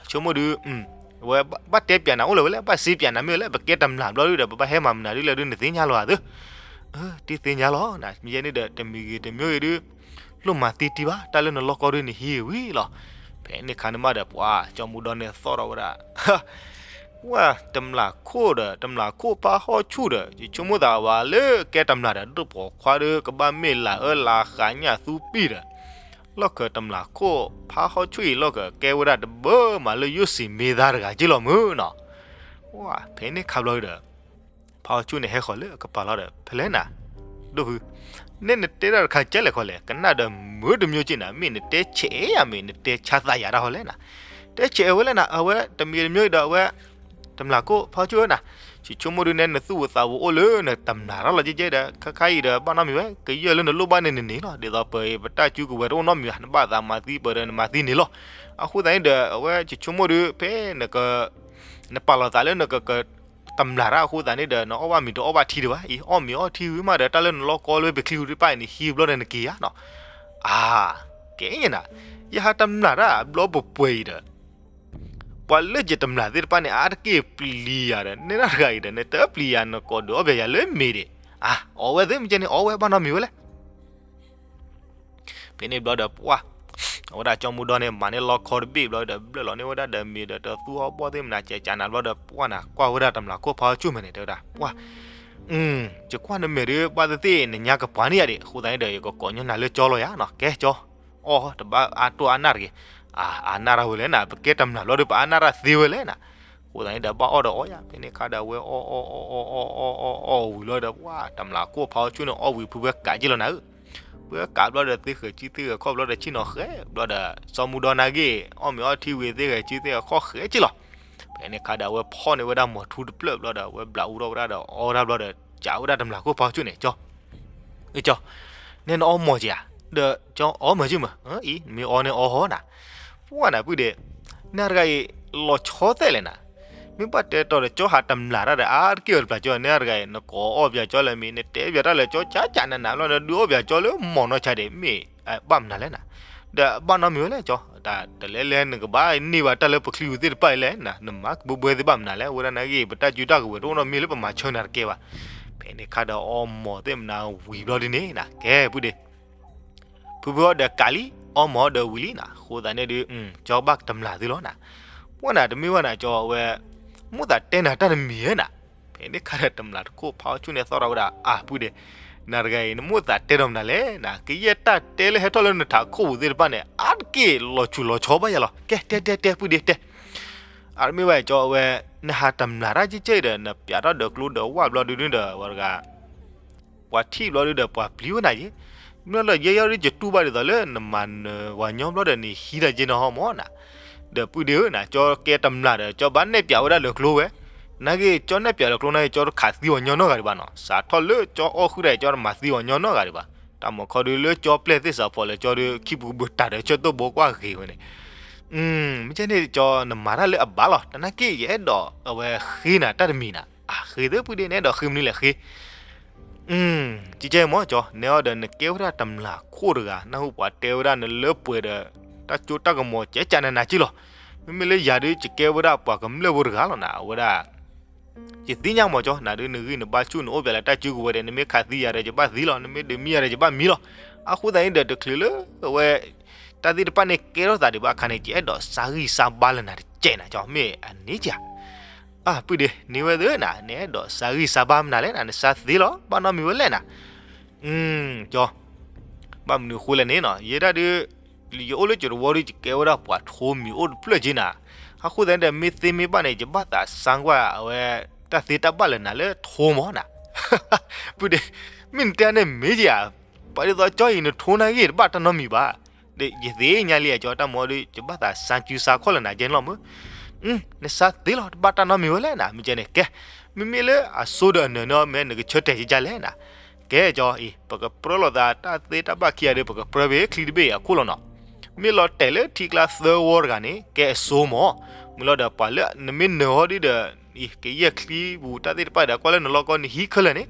ဆိကမိၣ်ဒုး အဝဲဘၣ်တဲပျးနၤအိၣ်လၢၤဝဲလဲၣ်, ဘၣ်စ့ပျးနၤမ့ၢ်ဝဲလဲၣ်, ပကဲတမျၢ်ဘျီဒုဒီး ပဘၣ်ဟဲမၤမနုၤဒုလဲၣ်ဒု နသ့ၣ်ညါလီၤဧါသု. တံၤသ့ၣ်ညါလီၤနၤ, မ့ၢ်ယဲန့ၣ်ဒီး တမံၤဂ့ၤတမံၤဂ့ၤဒု လိၣ်မၤသံတံၤဘၣ်, တၢ်လၢနလီၢ်ကီၢ်ဒုန့ၣ်ဟံးဝံၤလီၤ. ဖဲန့ၣ်အခါန့ၣ်မးဒီး ပှၤကၠီမူဒီန့ၣ်သီၣ်ထီၣ်ဝဲဒၣ် ဝဲ တမျၢ်ခိၣ်ဒီး တမျၢ်ခိၣ်ဖါဟီၣ်ဆူၣ်ဒီး ယဆိကမိၣ်သးဝဲလၢကဲတမျၢ်ဒီး ဒိၣ်ပိာ်ခွါဒီး ကဘၣ်မ့ၢ်လၤအၢလၤဃးညၣ်သူပံၢ်ဒီး လီၢ်ခၢၣ်တမျၢ်ခိၣ်ဖါဟီၣ်ဆူၣ်အံၤ လီၢ်ခၢၣ်ကဲဝဲဒၣ်တဘၢမးလၢယိၣ်စံးမ့ၢ်သါတဂၤက့လီၤမုၢ်နီၤ. ဝဲ ဖဲန့ၣ်ခါဘျီဒီး ဖါဟီၣ်ဆူၣ်န့ၣ်ဟဲဃီၤလၢအကပၤလီၤဒီး ဖဲလဲၣ်နၤ ဒိၣ်ဖု နဲနတဲတၢ်တခါကဲလဲၣ်ခီလဲၣ်, ကနၣ်ဒီးမုာ်တမျိုးက့နၤ, မ့ၢ်နတဲဆဲးယၤ မ့ၢ်နတဲဆါသးယၤတၢ်ဃီလဲၣ်နၤ, တဲဆဲးဝဲလဲၣ်နၤ, အဝဲတမံၤတမျိုးအံၤဒီး အဝဲ တမျၢ်ခိၣ်ဖါဟီၣ်ဆူၣ်နၤ, ယဆိကမိၣ်ဒုးနဲ နသူၣ်အိၣ်သးအိၣ်အိၣ်လၢနတမျၢ်တၢ်လီၤကဲကဲဒီး ခါခါအံၤဒီး ဘၣ်နီတမံၤဝဲ ကယဲၢ်လၢနလိၣ်ဘၣ်န့ၣ်နန့ၢ်လီၤ, ဒ်သိးပပတၢ်စုကဝဲၤတအိၣ်နီတမံၤဘၣ်, နဘၣ်သးမၤသံပှဲၤဒီးနမၤသံန့ၣ်လီၤ. အဃိသတးန့ၣ်ဒီး အဝဲယဆိကမိၣ်ဒုး ဖဲနက နပာ်လီၤသးလၢနကက တမျၢ်တၢ်အဃိသတးန့ၣ်ဒီး နအီၣ်ဘၣ်မ့ၤတအီၣ်ဘၣ်ထံဒံးဘၣ်အံၤ, အီၣ်မ့ၤအီၣ်ထံဝံၤမးဒီး တၢ်လၢနလီၢ်ကီလၢပချံပူၤတဖၣ်အံၤန့ၣ် ဟံးဘျီဒီးနက့ၤဧါနီၤ. အါ ကဲညါနၤ, ယဟးတမျၢ်တၢ်အဘျီပှဲၤပှဲၤအံၤဒီး ပှၤလၢယတမျၢ်သ့ၣ်တဖၣ်န့ၣ် အါတက့ၢ်ပျံၤယၤဒီး နဲဒၣ်တဂၤအံၤဒီး နတပျံၤယၤ နကိးဒုးအီၣ်ဘၣ်ယၤလၢမ့ၤဒံး. အါ အီၣ်ဝဲသ့ၣ်မ့ၢ်ကဲန့ၣ် အီၣ်ဝဲဘၣ်နီတမံၤဝဲလဲၣ်. ဖဲန့ၣ်ဘျီဒီး ပှၢ် အဝဲဒၣ်ကၠီမူဒီန့ၣ် မၤန့ၢ်လီခီတဘ့ၣ်ဘျီဒီး ဘျၢၣ်လီၤန့ၢ်ဝဲဒၣ်ဒီးမ့ၤဒီး တသူအီၣ်ဘီၣ်သ့ၣ်မနၤ ကဲကးနၤဘျီဒီး ပှၢ်နၤ ကွၢ်ဝဲဒၣ်တမျၢ်ခိၣ်ဖါဟီၣ်ဆူၣ်မဲာ်န့ၣ် တဲဝဲဒၣ် ပှၢ် ယကွၢ်နမဲာ်ဒီး ဘၣ်သ့ၣ်သ့ၣ် နညါကပှၤန့ၣ်ယါဒံး, အဃိသတးန့ၣ်ဒီး ယကကိးညီနၤလၢကၠီလီၤယါနီၤ, ကဲကၠီ အီၣ် တဘၣ်အါတိၢ်အါနၢ်တဂ့ၤ, အါ အါနၢ်တၢ်ဝဲလဲၣ်နၤ, ပကဲတမျၢ်ဘျီဒီး ပအါနၢ်တၢ်သ့ဝဲလဲၣ်နၤ, အဃိသတးန့ၣ်ဒီး ဘၣ်အီၣ်ဒီးအီၣ်ယါ, ဖဲန့ၣ်ခါဒီး အဝဲအီၣ်အီၣ်အီၣ်အီၣ်အီၣ်အီၣ်အီၣ်အီၣ်ဝံၤလီၤဒီး ပှၢ် တမျၢ်ခိၣ်ဖါဟီၣ်ဆူၣ်န့ၣ် အီၣ်ဝံၤဖုဖဲကးက့လီၤနၤဧၢ ပှၤကးဘျီဒီး သ့ဃဲၤစုသ့ဃဲၤခီၣ်ဘျီဒီး ဆ့ၣ်နီၤဃဲဘျီဒီး စီၤမူဒီနၤဂ့ၢ် အီၣ်မ့ၤအီၣ်ထံဝံၤ သ့ဃဲၤစုသ့ဃဲၤခီၣ်ဃဲက့လီၤ. ဖဲန့ၣ်ခါဒီး အဝဲဖီၣ်န့ၢ်ဝဲဒၣ်မိၤထူတဖျၢၣ်ဘျီဒီး အဝဲဘျးအူထီၣ်ဝဲဒၣ်ဒီး အီဝဲဒၣ်ဘျီဒီး ကးဝဲဒၣ်တမျၢ်ခိၣ်ဖါဟီၣ်ဆူၣ်န့ၣ် ကၠီ ကၠီ နဲနအီၣ်မ့ၤက့ဧါ, ဒီးကၠီအီၣ်မ့ၤက့မး, အံၤ နမ့ၢ်အီန့ၣ်အီဟီနၤ, ပှၢ်နၤပုၢ်ဒ့, နၤတဂၤအံၤ လီၤဆီသဲလဲၣ်နၤ, မ့ၢ်ဘၣ်တဲတီဒီး ကၠီဟးတမျၢ်တၢ်ဒီး အါတက့ၢ်အီၤတပျၢ်ကၠီ နဲတဂၤအံၤ နကိးအီၣ်ပၠးကၠီလၢမ့ၢ် နတဲပၠးတၢ်လၢကၠီ ကၠးကၠးနးနးလီၤ နဒုးအီၣ်ပၠးကၠီလၢမီၢ်နီၢ်ဆါဒံး မ့ၢ်ဘၣ်မနုၤလဲၣ်နၤ, ဒီးဘၣ်နီတမံၤဝဲလဲၣ်ကၠီ, တၢ်တလဲလဲၣ် နကဘၣ်န့ၢ်ဘၣ်တၢ်လၢပချံပူၤသ့ၣ်တဖၣ်အံၤလဲၣ်နၤ, နမၤကဘှဲဘှဲသ့ၣ်ဘၣ်မနုၤလဲၣ်, အဝဲဒၣ်နာ်က့ ပတၢ်စုတၢ်ကဝဲၤတအိၣ်နီတမံၤလၢပမၤဆၢနၤတကဲဘၣ်, ဖဲန့ၣ်ခါဒီးအီမီၢ်သ့ၣ်မနၤဝံၤဘျီဒ်န့ၣ်နၤ, ကဲပုၢ်ဒ့ ဖုဖုအီၤဒီးကးလံ, အီမီၢ်ဒီးဝံၤလံနၤ, အဃိသတးန့ၣ်ဒုး ကၠီဘၣ်တမျၢ်သုလီၤနၤ, ပှၢ်နၤတမ့ၢ်ဝဲနၤကၠီဝဲ, မိၣ်သးတဲနၤတၢ်တမံၤဧါနၤ, ဖဲန့ၣ်ခါဒီးတမျၢ်တခိၣ်ဖးအီၣ်ဆူၣ်န့ၣ်သီၣ်ထီၣ်ဝဲဒၣ် အါပုၢ်ဒ့, နၤတဂၤအံၤ နမိၣ်သးတဲဒီးမနုၤလဲၣ်နၤ, ကယဲၢ်တၢ်တဲလၢဟဲထီၣ်လၢနထးခိၣ်ပူၤသ့ၣ်တဖၣ်န့ၣ် အါတက့ၢ်လီၤဆူၣ်လီၤဆီဘၣ်ယၤလီၤ, ကဲတဲတဲတဲပုၢ်ဒ့တဲ အါတမ့ၢ်ဝဲကၠီဝဲ, နဟးတမျၢ်တၢ်ကဲကဲအံၤဒီး နပၠးထီၣ်ဒီးကျိဒီးဝၣ်ဘျီဒုးဒုးဒီး ဝဲတဂၤ ပှၤထံၣ်ဘျီဒုးဒီးပှၤပျံၤဝဲနၤယ့, မ့ၢ်လီၤယဲယီဒုးယတူၢ်ဘၣ်ဒ်သိးလၢနမၤနၢၤပှၤညီဘျီဒီးနဟံးတၢ်က့နီၤဟီမၢ်နၤ, ဒီးပုၢ်ဒ့ဧၢနၤ ကၠီကဲတမျၢ်ဒီး ကၠီဘၣ်နဲၣ်ပၠးဝဲဒၣ်လၢကျိဝဲ, နာ်က့ ကၠီနဲၣ်ပၠးလၢကျိနာ်က့ ကၠီတခးသံအီၤညီနီတဂၤဒံးဘၣ်နီၤ, စးထီၣ်လၢကၠီအီၣ်ဃုာ်တၢ်အံၤ ကၠီတမၤသံအီၤညီနီတဂၤဒံးဘၣ်, တၢ်မၤခီဒုးလၢကၠီပျဲၢ်သ့ၣ်စးဖီၣ်လၢကၠီဒုး ခံပူၤကဘုးတၢ်ဒီးဆၢတိၢ်ဘိကွၢ်ဂ့ၤဝဲန့ၣ် မ့ၢ်ကဲန့ၣ်ကၠီနမၤတၢ်လၢအဘၣ်လီၤ, တနာ်က့ယအဲၣ်ဒိးအဝဲဃ့နၤတၢ်တမံၤနၤ, အဃ့သ့ပုၢ်ဒ့ နအဲၣ်ဒိးဃ့မနုၤလဲၣ်ဃ့, ကဲကဲမၢ်ကၠီ နဲအီၤဒီးနကဲဝဲဒၣ်တမျၢ်ခိၣ်တဂၤ နၢ်ဟူပှၤတဲဝဲဒၣ်နလၢပှဲၤဒီး တၢ်ကၠိတၢ်ကမီၤကဲကၢနးနးက့လီၤ, မ့မ့ၢ်လၢယၤဒုး ယကဲဝဲဒၣ်ပှၤကမျၢၢ်ဖိတဂၤလီၤနၤ အဝဲဒၣ် ယသ့ၣ်ညါမၢ်ကၠီ နၤဒုးနဂံၢ်နဘါဆူၣ် နအိၣ်ပၠးလၢတၢ်စုကဝဲၤဒီး နမ့ၢ်ခးသံယၤဒီး ယဘၣ်သံလီၤ, နမ့ၢ်ဒုးမံယၤဒီး ယဘၣ်မံလီၤ, အဃိသတးန့ၣ်ဒီး တချုးလၢအဝဲ တၢ်သ့ၣ်တဖၣ်န့ၣ်ကဲထီၣ်သးဒံးဘၣ်အခါန့ၣ် ယအဲၣ်ဒိးစါဂံၢ်စါဘါလၢနၤတကဲနၤကၠီ မ့ၢ်အန့ၣ်ဧါ, အပုၢ်ဒ့ န့ၢ်ဝဲသ့နၤ နအဲၣ်ဒိးစါဂံၢ်စါဘါမနုၤလဲၣ်နၤ နစါသ့လီၤ ဘၣ်နီတမံၤဝဲလဲၣ်နၤ ကၠီ, ဘၣ်မနုၤအဃိလဲၣ်န့ၣ်နီၤ ယဲဒၣ်ဒုး ယအိၣ်လၢကၠိတဝီဒုး ယကဲဝဲဒၣ်ပှၤထိမံၤအိၣ်တဖျၢၣ်က့နၤ, အဃိသတးန့ၣ်ဒီး မ့ၢ်သ့မ့ၢ်ဘၣ်န့ၣ် ယဘၣ်သးစါကွၢ်အဝဲ တၢ်သ့တၢ်ဘၣ်လၢနၤလၢထိမၢ်နၤ, ပုၢ်ဒ့, မ့ၢ်နတဲန့ၣ်မ့ၢ်ဧါ, ပှၤဒ်သိးကၠီအံၤ နထိနာ်ဂ့ၤ တဘၣ်တၢ်နီတမံၤဘၣ်, ဒီးယသ့ၣ်ညါလံအကၠီတၢ်မၢဒုး ယဘၣ်သးစါစုစါခီၣ်လၢနၤကဲန့ၣ်လီၤမၢ် နစါသ့လီၤ တဘၣ်တၢ်နီတမံၤဝဲလဲၣ်နၤ မ့ၢ်ကဲန့ၣ် ကဲ, မ့မ့ၢ်လၢအစိဒီးအနၢၤန့ၣ် မ့ၢ်နကဆၢတဲာ်ကကလဲၣ်နၤ, ကဲကၠီအံၤ ပကပြၢလိာ်သးတၢ်သ့တၢ်ဘၣ်ခံဂၤဒီး ပကပြၢဘၣ်ချံတဘ့ၣ်အံၤအခိၣ်လီၤနီၤ, မ့ၢ်လီၤတဲာ်လၢထံကျါသၢဝီတဂၤန့ၣ် ကဲအစိမၢ်, မ့ၢ်လီၤဒီးပှၤလၢနမ့ၢ်နၢၤဟီဒုဒီး ကယဲၢ်ချံပူၤတၢ်သ့ၣ်တဖၣ်ဒီး ကွၢ်လၢနလီၢ်ကီနဟံးခဲလၢာ်န့ၣ်,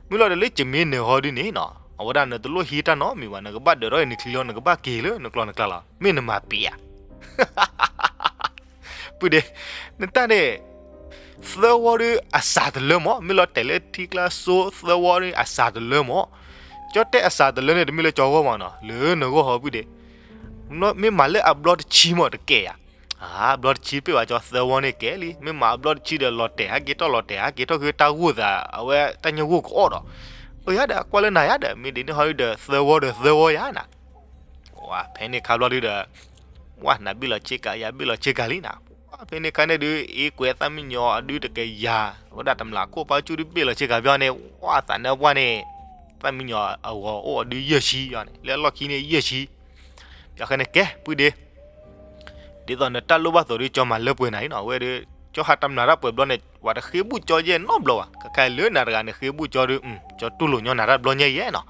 မ့ၢ်လီၤဒီးလၢယမ့ၢ်နၢၤဟီဒုန့ၣ်နီၤ အဝဲဒၣ်နတလိၣ်ဟံးတၢ်နီတမံၤဘၣ် နကဘၣ်ဒၢးထီၣ်အံၤနချံလီၤ နကဘၣ်က့ၤလၢနကျီၢ်နကျါလီၤ မ့ၢ်နမၤပ့ၤဧါ ပုၢ်ဒ့, နတၢ်န့ၣ် သၢဝီဒုအစှၤတလၢမၢ်, မ့ၢ်လီၤတဲာ်လၢထံကျါစိသၢဝီဒုအစှၤတလၢမၢ်, ကၠီတဲအစှၤတလၢန့ၣ် တမ့ၢ်လၢကၠီဂီၢ်မၢ်နီၤ လၢနဂီၢ်ဟီပုၢ်ဒ့, မ့ၢ်မၤလၢအဘျီတဆံမၢ်တကဲဧါ, အဘျီတဆံတပ့ၢ်ဘၣ်ကၠီသၢဝီန့ၣ်ကဲလံ, မ့ၢ်မၤအဘျီတဆံဒီးလီၤတဲာ် ဟဲက့ၤထီၣ်လီၤတဲာ် ဟဲက့ၤထီၣ်က့ၤတၢ်ဂိၢ်သး အဝဲတၢ်ညၣ်ဂိၢ်ကအိၣ်ဒီး, အယၤဒီးကွၢ်လၢနၤယၤဒီး မ့ၢ်ဒ်န့ၣ်ဟီဒုဒီးသၢဝီဒီးသၢဝီယၤနၤ ဝဲဖဲန့ၣ်ခါဘျီဒုဒီး, ဝဲနၤဘ့ၣ်လီၤဆ့ကၤ ယၤဘ့ၣ်လီၤဆ့ကၤလံနၤ, ဝဲဖဲန့ၣ်ခါန့ၣ်ဒုး အ့ကွဲးသၣ်မံညီၤအဒုတကယၤ, ဝဲဒၣ်တမျၢ်ခိၣ်ဖါဆူၣ်ဒုးဘ့ၣ်လီၤဆ့ကၤဘျီန့ၣ်, ဝဲသးနၢပှၢ်န့ၣ်, သၣ်မံညီၤအဂီၤအိၣ်အီၤဒုးယဲၢ်ဆံယၤန့ၣ် လၢအလီၢ်ခံန့ၣ်ယဲၢ်ဆံ, ယၤဃဲန့ၣ်ကဲ ပုၢ်ဒ့ ဒ်သိးနတၢ်လိၣ်ဘၣ်သိးဒုး ကၠီမၤလၢပှဲၤနၤအံၤနီၤ, အဝဲဒုး ကၠီဟးတမျၢ်တၢ်ပှဲၤဘျီန့ၣ် ပှၤတဃ့ဘူၣ်ကၠီယဲၢ်နီတဘျီဘၣ်, ခဲခါလၢနၤတဂၤန့ၣ်ဃ့ဘူၣ်ကၠီဒုး, ကၠီတူၢ်လိာ်ညီနၤတၢ်တဘျီညါယဲၢ်နီၤ,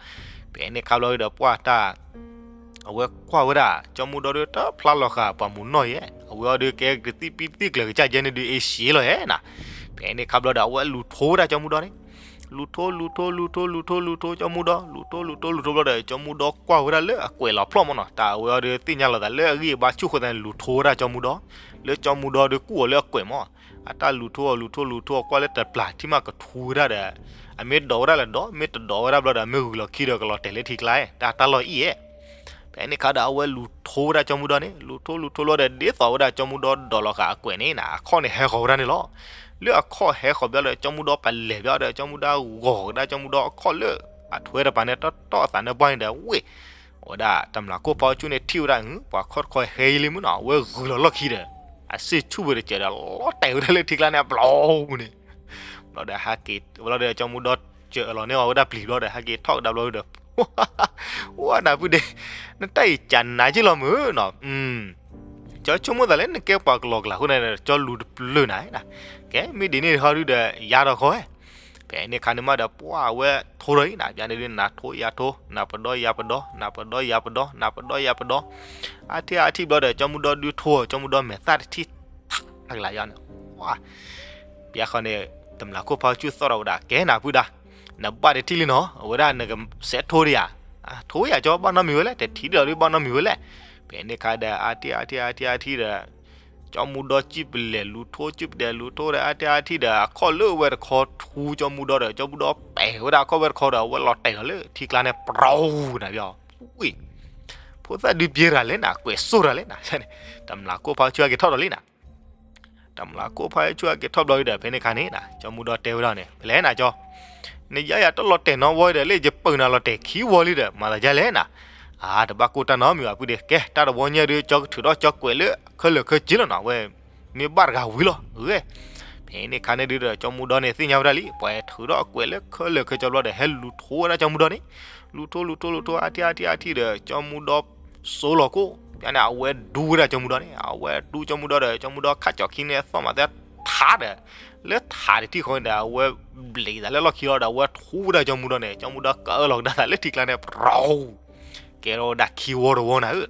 ဖဲန့ၣ်ခါဘျီဒုးဒီးပှၢ်တၢ်, အဝဲကွၢ်ဝဲဒၣ် ကၠီမူဒီဒုးတဖျါလီၤဃာ်ပှၤမူနီၢ်ယဲၢ်, အဝဲအီၤဒုးကဲကသံၣ်ပံသံၣ်ကျၢၤကစၢ်ယဲၢ်န့ၣ်ဒုးအ့ၣ်ရှံလီၤယဲၢ်နၤ, ဖဲန့ၣ်ခါဘျီဒီးအဝဲလူၤထိဝဲဒၣ်ကၠီမူဒီန့ၣ် လူၤထိ လူၤထိ လူၤထိ လူၤထိ လူၤထိ ကၠီမူဒီ, လူၤထိ လူၤထိ လူၤထိဘျီဒီး ကၠီမူဒီကွၢ်ဝဲဒၣ်လၢအကွဲးလီၤဖျီၣ်မၢ်နီၤ, တၢ်အဝဲအီၤဒုးသ့ၣ်ညါလီၤသးလၢအဂံၢ်အဘါဆူၣ်အဃိသတးန့ၣ် လူၤထိဝဲဒၣ်ကၠီမူဒီ, လၢကၠီမူဒီဒုးကူၣ်အီၤလၢအကွဲးမၢ်, အတၢ်လူၤထိအီၤ လူၤထိ လူၤထိအီၤ ကွၢ်လၢတပျၢ်ထံၣ်မးကထူဝဲဒၣ်ဒီး, အမ့ၢ်ဒိးဝဲဒၣ်လၢဒီး မ့ၢ်တဒိးဝဲဒၣ်ဘျီဒီး အမ့ၢ်ဂုာ်လီၤခံဒီးကလီၤတဲာ်လၢထံကျါ, တၢ်တၢ်လီၢ်အံၤဧါ ဖဲန့ၣ်ခါဒီးအဝဲလူၤထိဝဲဒၣ်ကၠီမူဒီန့ၣ်, လူၤထိ လူၤထိလီၤဒီး ဒ်သိးဝဲဒၣ်ကၠီမူဒီဒိးလီၤဃာ်အကွဲးန့ၣ်နၤ, အခီၣ်န့ၣ်ဟဲဃီၤဝဲဒၣ်န့ၣ်လီၤ, လၢအခီၣ်ဟဲဃီၤဘျီဒီး ကၠီမူဒီပလဲၤဘျီဒီး ကၠီမူဒီဂီၤကဒါကၠီမူဒီအခီၣ်လၢအထွဲတပၤန့ၣ် တီတီအသးနၢပှၢ်န့ၣ်ဒီး ဝ့ၢ်, အဝဲဒၣ်တမျၢ်ခိၣ်ဖါဆူၣ်န့ၣ်ထံၣ်ဝဲဒၣ် ပှၤခီၣ်တခီဟဲယံာ်လံမၢ်နီၤ, အဝဲဂုာ်လီၤလီၢ်ခံဒီး, အစ့ၣ်ဆူၣ်ဝဲတစဲးဒီး လီၤတဲာ်ဝဲဒၣ်လၢထံကျါန့ၣ် အဘျီန့ၣ် ဘျီဒီးဟဲက့ၤ ဘျီဒီးကၠီမူဒီစၢၤအလီၤန့ၢ်အီၤဝဲဒၣ်ပျံၤဘျီဒီး ဟဲက့ၤထီၣ်ကဒါဘျီဒီး ဝဲနၤပုၢ်ဒ့, နတၢ်အံၤကနၤက့လီၤမုၢ်နီၤ, ကၠီဆိကမိၣ်သးလၢနကဲပှၤကလီကလီအဃိန့ၣ် ကၠီလူၤတပျၢၢ်နၤ, ကဲ မ့ၢ်ဒ်န့ၣ်ဟီဒုဒီး ယါဒီးဃီဝဲ, ဖဲန့ၣ်ခါန့ၣ်မးဒီး ပှၢ်အဝဲထိဒီးအံၤနၤ ပျၢန့ၣ်ဒုး နၤထိယၤထိ နၤပဒီယၤပဒီ နၤပဒီယၤပဒီ နၤပဒီယၤပဒီ, အါထံၣ်အါထံၣ်ဘျီဒီး ကၠီမူဒီဒုးထိ ကၠီမူဒီမဲာ်သၣ်တထံၣ် တၢ်ကလၤယါန့ၣ် ပှၤ ပျဲဃီန့ၣ် တမျၢ်ခိၣ်ဖါဆူၣ်သီၣ်ထီၣ်ဝဲဒၣ် ကဲနၤပုၢ်ဒၣ်, နဘၣ်တထံၣ်လံနီၤ, အဝဲဒၣ်နကစဲးထိဒံးဧါ, ထိယၤကၠီဘၣ်နီတမံၤဝဲလဲၣ်, တထံၣ်ဒီးဒုးဘၣ်နီတမံၤဝဲလဲၣ်. ဖဲန့ၣ်ခါဒီး အါထံၣ်အါထံၣ်အါထံၣ်အါထံၣ်ဒီး ကၠီမူဒီကံၣ်ပလဲၤလူၤထိ ကံၣ်ပလဲၤလူၤထိဒီး အါထံၣ်အါထံၣ်ဒီး အခီၣ်လၢဝဲတခီထူကၠီမူဒီဒီး ကၠီမူဒီပဲာ်ဝဲဒၣ်အခီၣ်ဝဲတခီဒီး အဝဲလီၤတဲာ်လီၤလၢထံကျါန့ၣ် ပြီၤနၤပျီၤ, ဝံၤ ဖိသၣ်ဒုးပျဲတၢ်လဲၣ်နၤ, ကွဲးစိၢ်တၢ်လဲၣ်နၤ, တမျၢ်ခိၣ်ဖါဆူၣ်အက့ၤထီၣ်ဒီးလံနၤ တမျၢ်ခိၣ်ဖါဆူၣ်အက့ၤထီၣ်ဘျီဒီး ဖဲန့ၣ်ခါန့ၣ်နၤ ကၠီမူဒီတဲဝဲဒၣ်န့ၣ် ဖဲလဲၣ်နၤကၠီ, နယါယၤတလီၤတဲာ်နီဝီဒီး လၢယပၢၢ်နၤလီၤတဲာ်ခံဝီလံဒီး မၤသးဒ်လဲၣ်နၤ, အါ တဘၣ်ကိၢ်တၢ်နီတမံၤဘၣ်ပုၢ်ဒီး ကဲ တၢ်တဝီညါဒုး ကၠီကထုးထီၣ်ကၠီကွဲးလၢခဲလၢာ်ခဲဆ့လီၤနၤ, အဝဲ မ့ၢ်ဘၣ်တဂၤဝံၤလီၤ, ဂ့ၤ ဖဲန့ၣ်ခါန့ၣ်ဒုးဒီး ကၠီမူဒီန့ၣ်သ့ၣ်ညါဝဲဒၣ်လံ, ပှၤထုးထီၣ်ကွဲးလၢခဲလၢာ်ခဲဆ့ဘျီဒီး ဟဲလူၤထိဝဲဒၣ်ကၠီမူဒီန့ၣ်, လူၤထိလူၤထိလူၤထိ အါထံၣ်အါထံၣ်အါထံၣ်ဒီး ကၠီမူဒီစိလီၤကိၣ်, ပျီန့ၣ် အဝဲဒူဝဲဒၣ်ကၠီမူဒီန့ၣ်, အဝဲဒူကၠီမူဒီဒီး ကၠီမူဒီခးကၠီခံန့ၣ် သီၣ်မးသဲထးဒီး လၢထးတထံၣ်ဃီန့ၣ်ဒီး အဝဲဘျံးသးလၢလီၢ်ခံလီၤဒီး အဝဲထိဝဲဒၣ်ကၠီမူဒီန့ၣ်, ကၠီမူဒီကအၢၣ်လီၤကဒါသးလၢထံကျါန့ၣ် ပြီၤ ကဲထီၣ်ဝဲဒၣ်ခံဝီတဝီနၤဧၢ,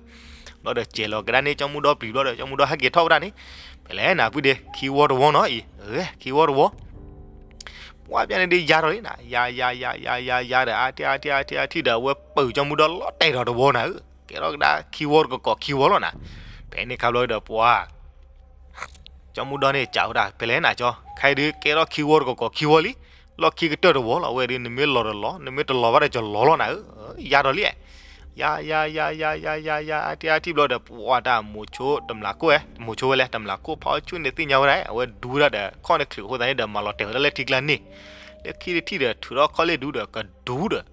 ဘျီဒီးစဲးလီၤကဒါန့ၣ် ကၠီမူဒီပျံၤဘျီဒီး ကၠီမူဒီဟဲက့ၤထီၣ်ဝဲဒၣ်န့ၣ်, ဖဲလဲၣ်နၤပုၢ်ဒီး ခံဝီတဝီနီၤအံၤ, ဂ့ၤ ခံဝီတဝီ ပှၤပျီန့ၣ်ဒုးယါထီၣ်လံနၤ, ယါ ယါ ယါ ယါ ယါ ယါဒီး အါထံၣ်အါထံၣ်အါထံၣ်အါထံၣ်ဒီး အဝဲပၢၢ်ကၠီမူဒီလီၤတဲာ်ဒီးတဝီနၤဧၢ, ကဲထီၣ်ကဒါခံဝီတကကိးခံဝီလီၤနၤ, ဖဲန့ၣ်ခါဘျီဒီးပှၤ ကၠီမူဒီန့ၣ် ကးဝဲဒၣ် ဖဲလဲၣ်နၤကၠီ, ခဲအံၤဒုးကဲထီၣ်ခံဝီတကကိးခံဝီလံ, လီၢ်ခံကတၢၢ်တဝီလီၤ, အဝဲဒုး နမ့ၢ်လီၤဒီးလီၤ, နမ့ၢ်တလီၤဘၣ်ဒီးကလီၤလီၤနၤဧၢ, ယါထီၣ်လံ, ယါ ယါ ယါ ယါ ယါ ယါ ယါ အါထံၣ်အါထံၣ်ဘျီဒီး ပှၤတၢ်မိၤဆိတမျၢ်ခိၣ်ဝဲ, မိၤဆိဝဲလဲၣ် တမျၢ်ခိၣ်ဖါအီၣ်ဆူၣ်န့ၣ်သ့ၣ်ညါဝဲဒၣ် အဝဲဒူဝဲဒၣ်ဒီး ခီၣ်န့ၣ်ချုးအဃိသတးန့ၣ်ဒီး မၤလီၤတဲာ်ဝဲဒၣ်လၢထံကျါန့ၣ်, လၢခံတထံၣ်ဒီး ထုးထီၣ်ခီၣ်လ့ၣ်ဒူဒီး ကဒူဒီး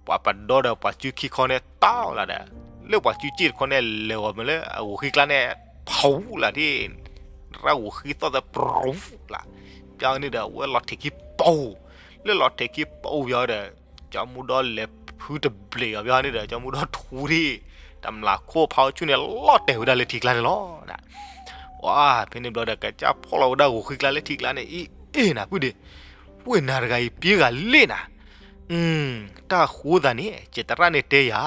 ပှၤပဒီဒီးပှၤစုခံခီန့ၣ် တီလၢၤဒီး လၢပှၤစုစ့ၣ်တခီန့ၣ် လဲၤဂီၤမ့ၢ်လၢအဂီၤဃံကျါန့ၣ် ဖူလၢၤဒၣ်, ရၣ်ဂီၤဃံသီၣ်သဲပရူလၢ်, ပျီန့ၣ်ဒီး အဝဲလီၤထဲးခံပူၤ, လၢလီၤထဲးခံပူၤပျီဒီး ကၠီမူဒီလဲၤဖုတဘျီးအီၤပျီန့ၣ်ဒီး ကၠီမူဒီထူထံၣ် တမျၢ်ခိၣ်ဖါအီၣ်ဆူၣ်န့ၣ် လီၤတဲာ်ဝဲဒၣ်လၢထံကျါန့ၣ်လီၤ. ဝါ ဖဲန့ၣ်ဘျီဒီး ကစၢ်ဖီၣ်လီၤဝဲဒၣ်ဂီၤဃံကျါလၢထံကျါန့ၣ် အ့ အ့ၣ်နၤပုၢ်ဒ့, ဝ့ၢ်နၤတဂၤအံၤပျံၤဂၤလ့ၣ်နၤ, တၢ်ဃိသးန့ၣ် ကတရၣ်န့ၣ်တဲယၤ,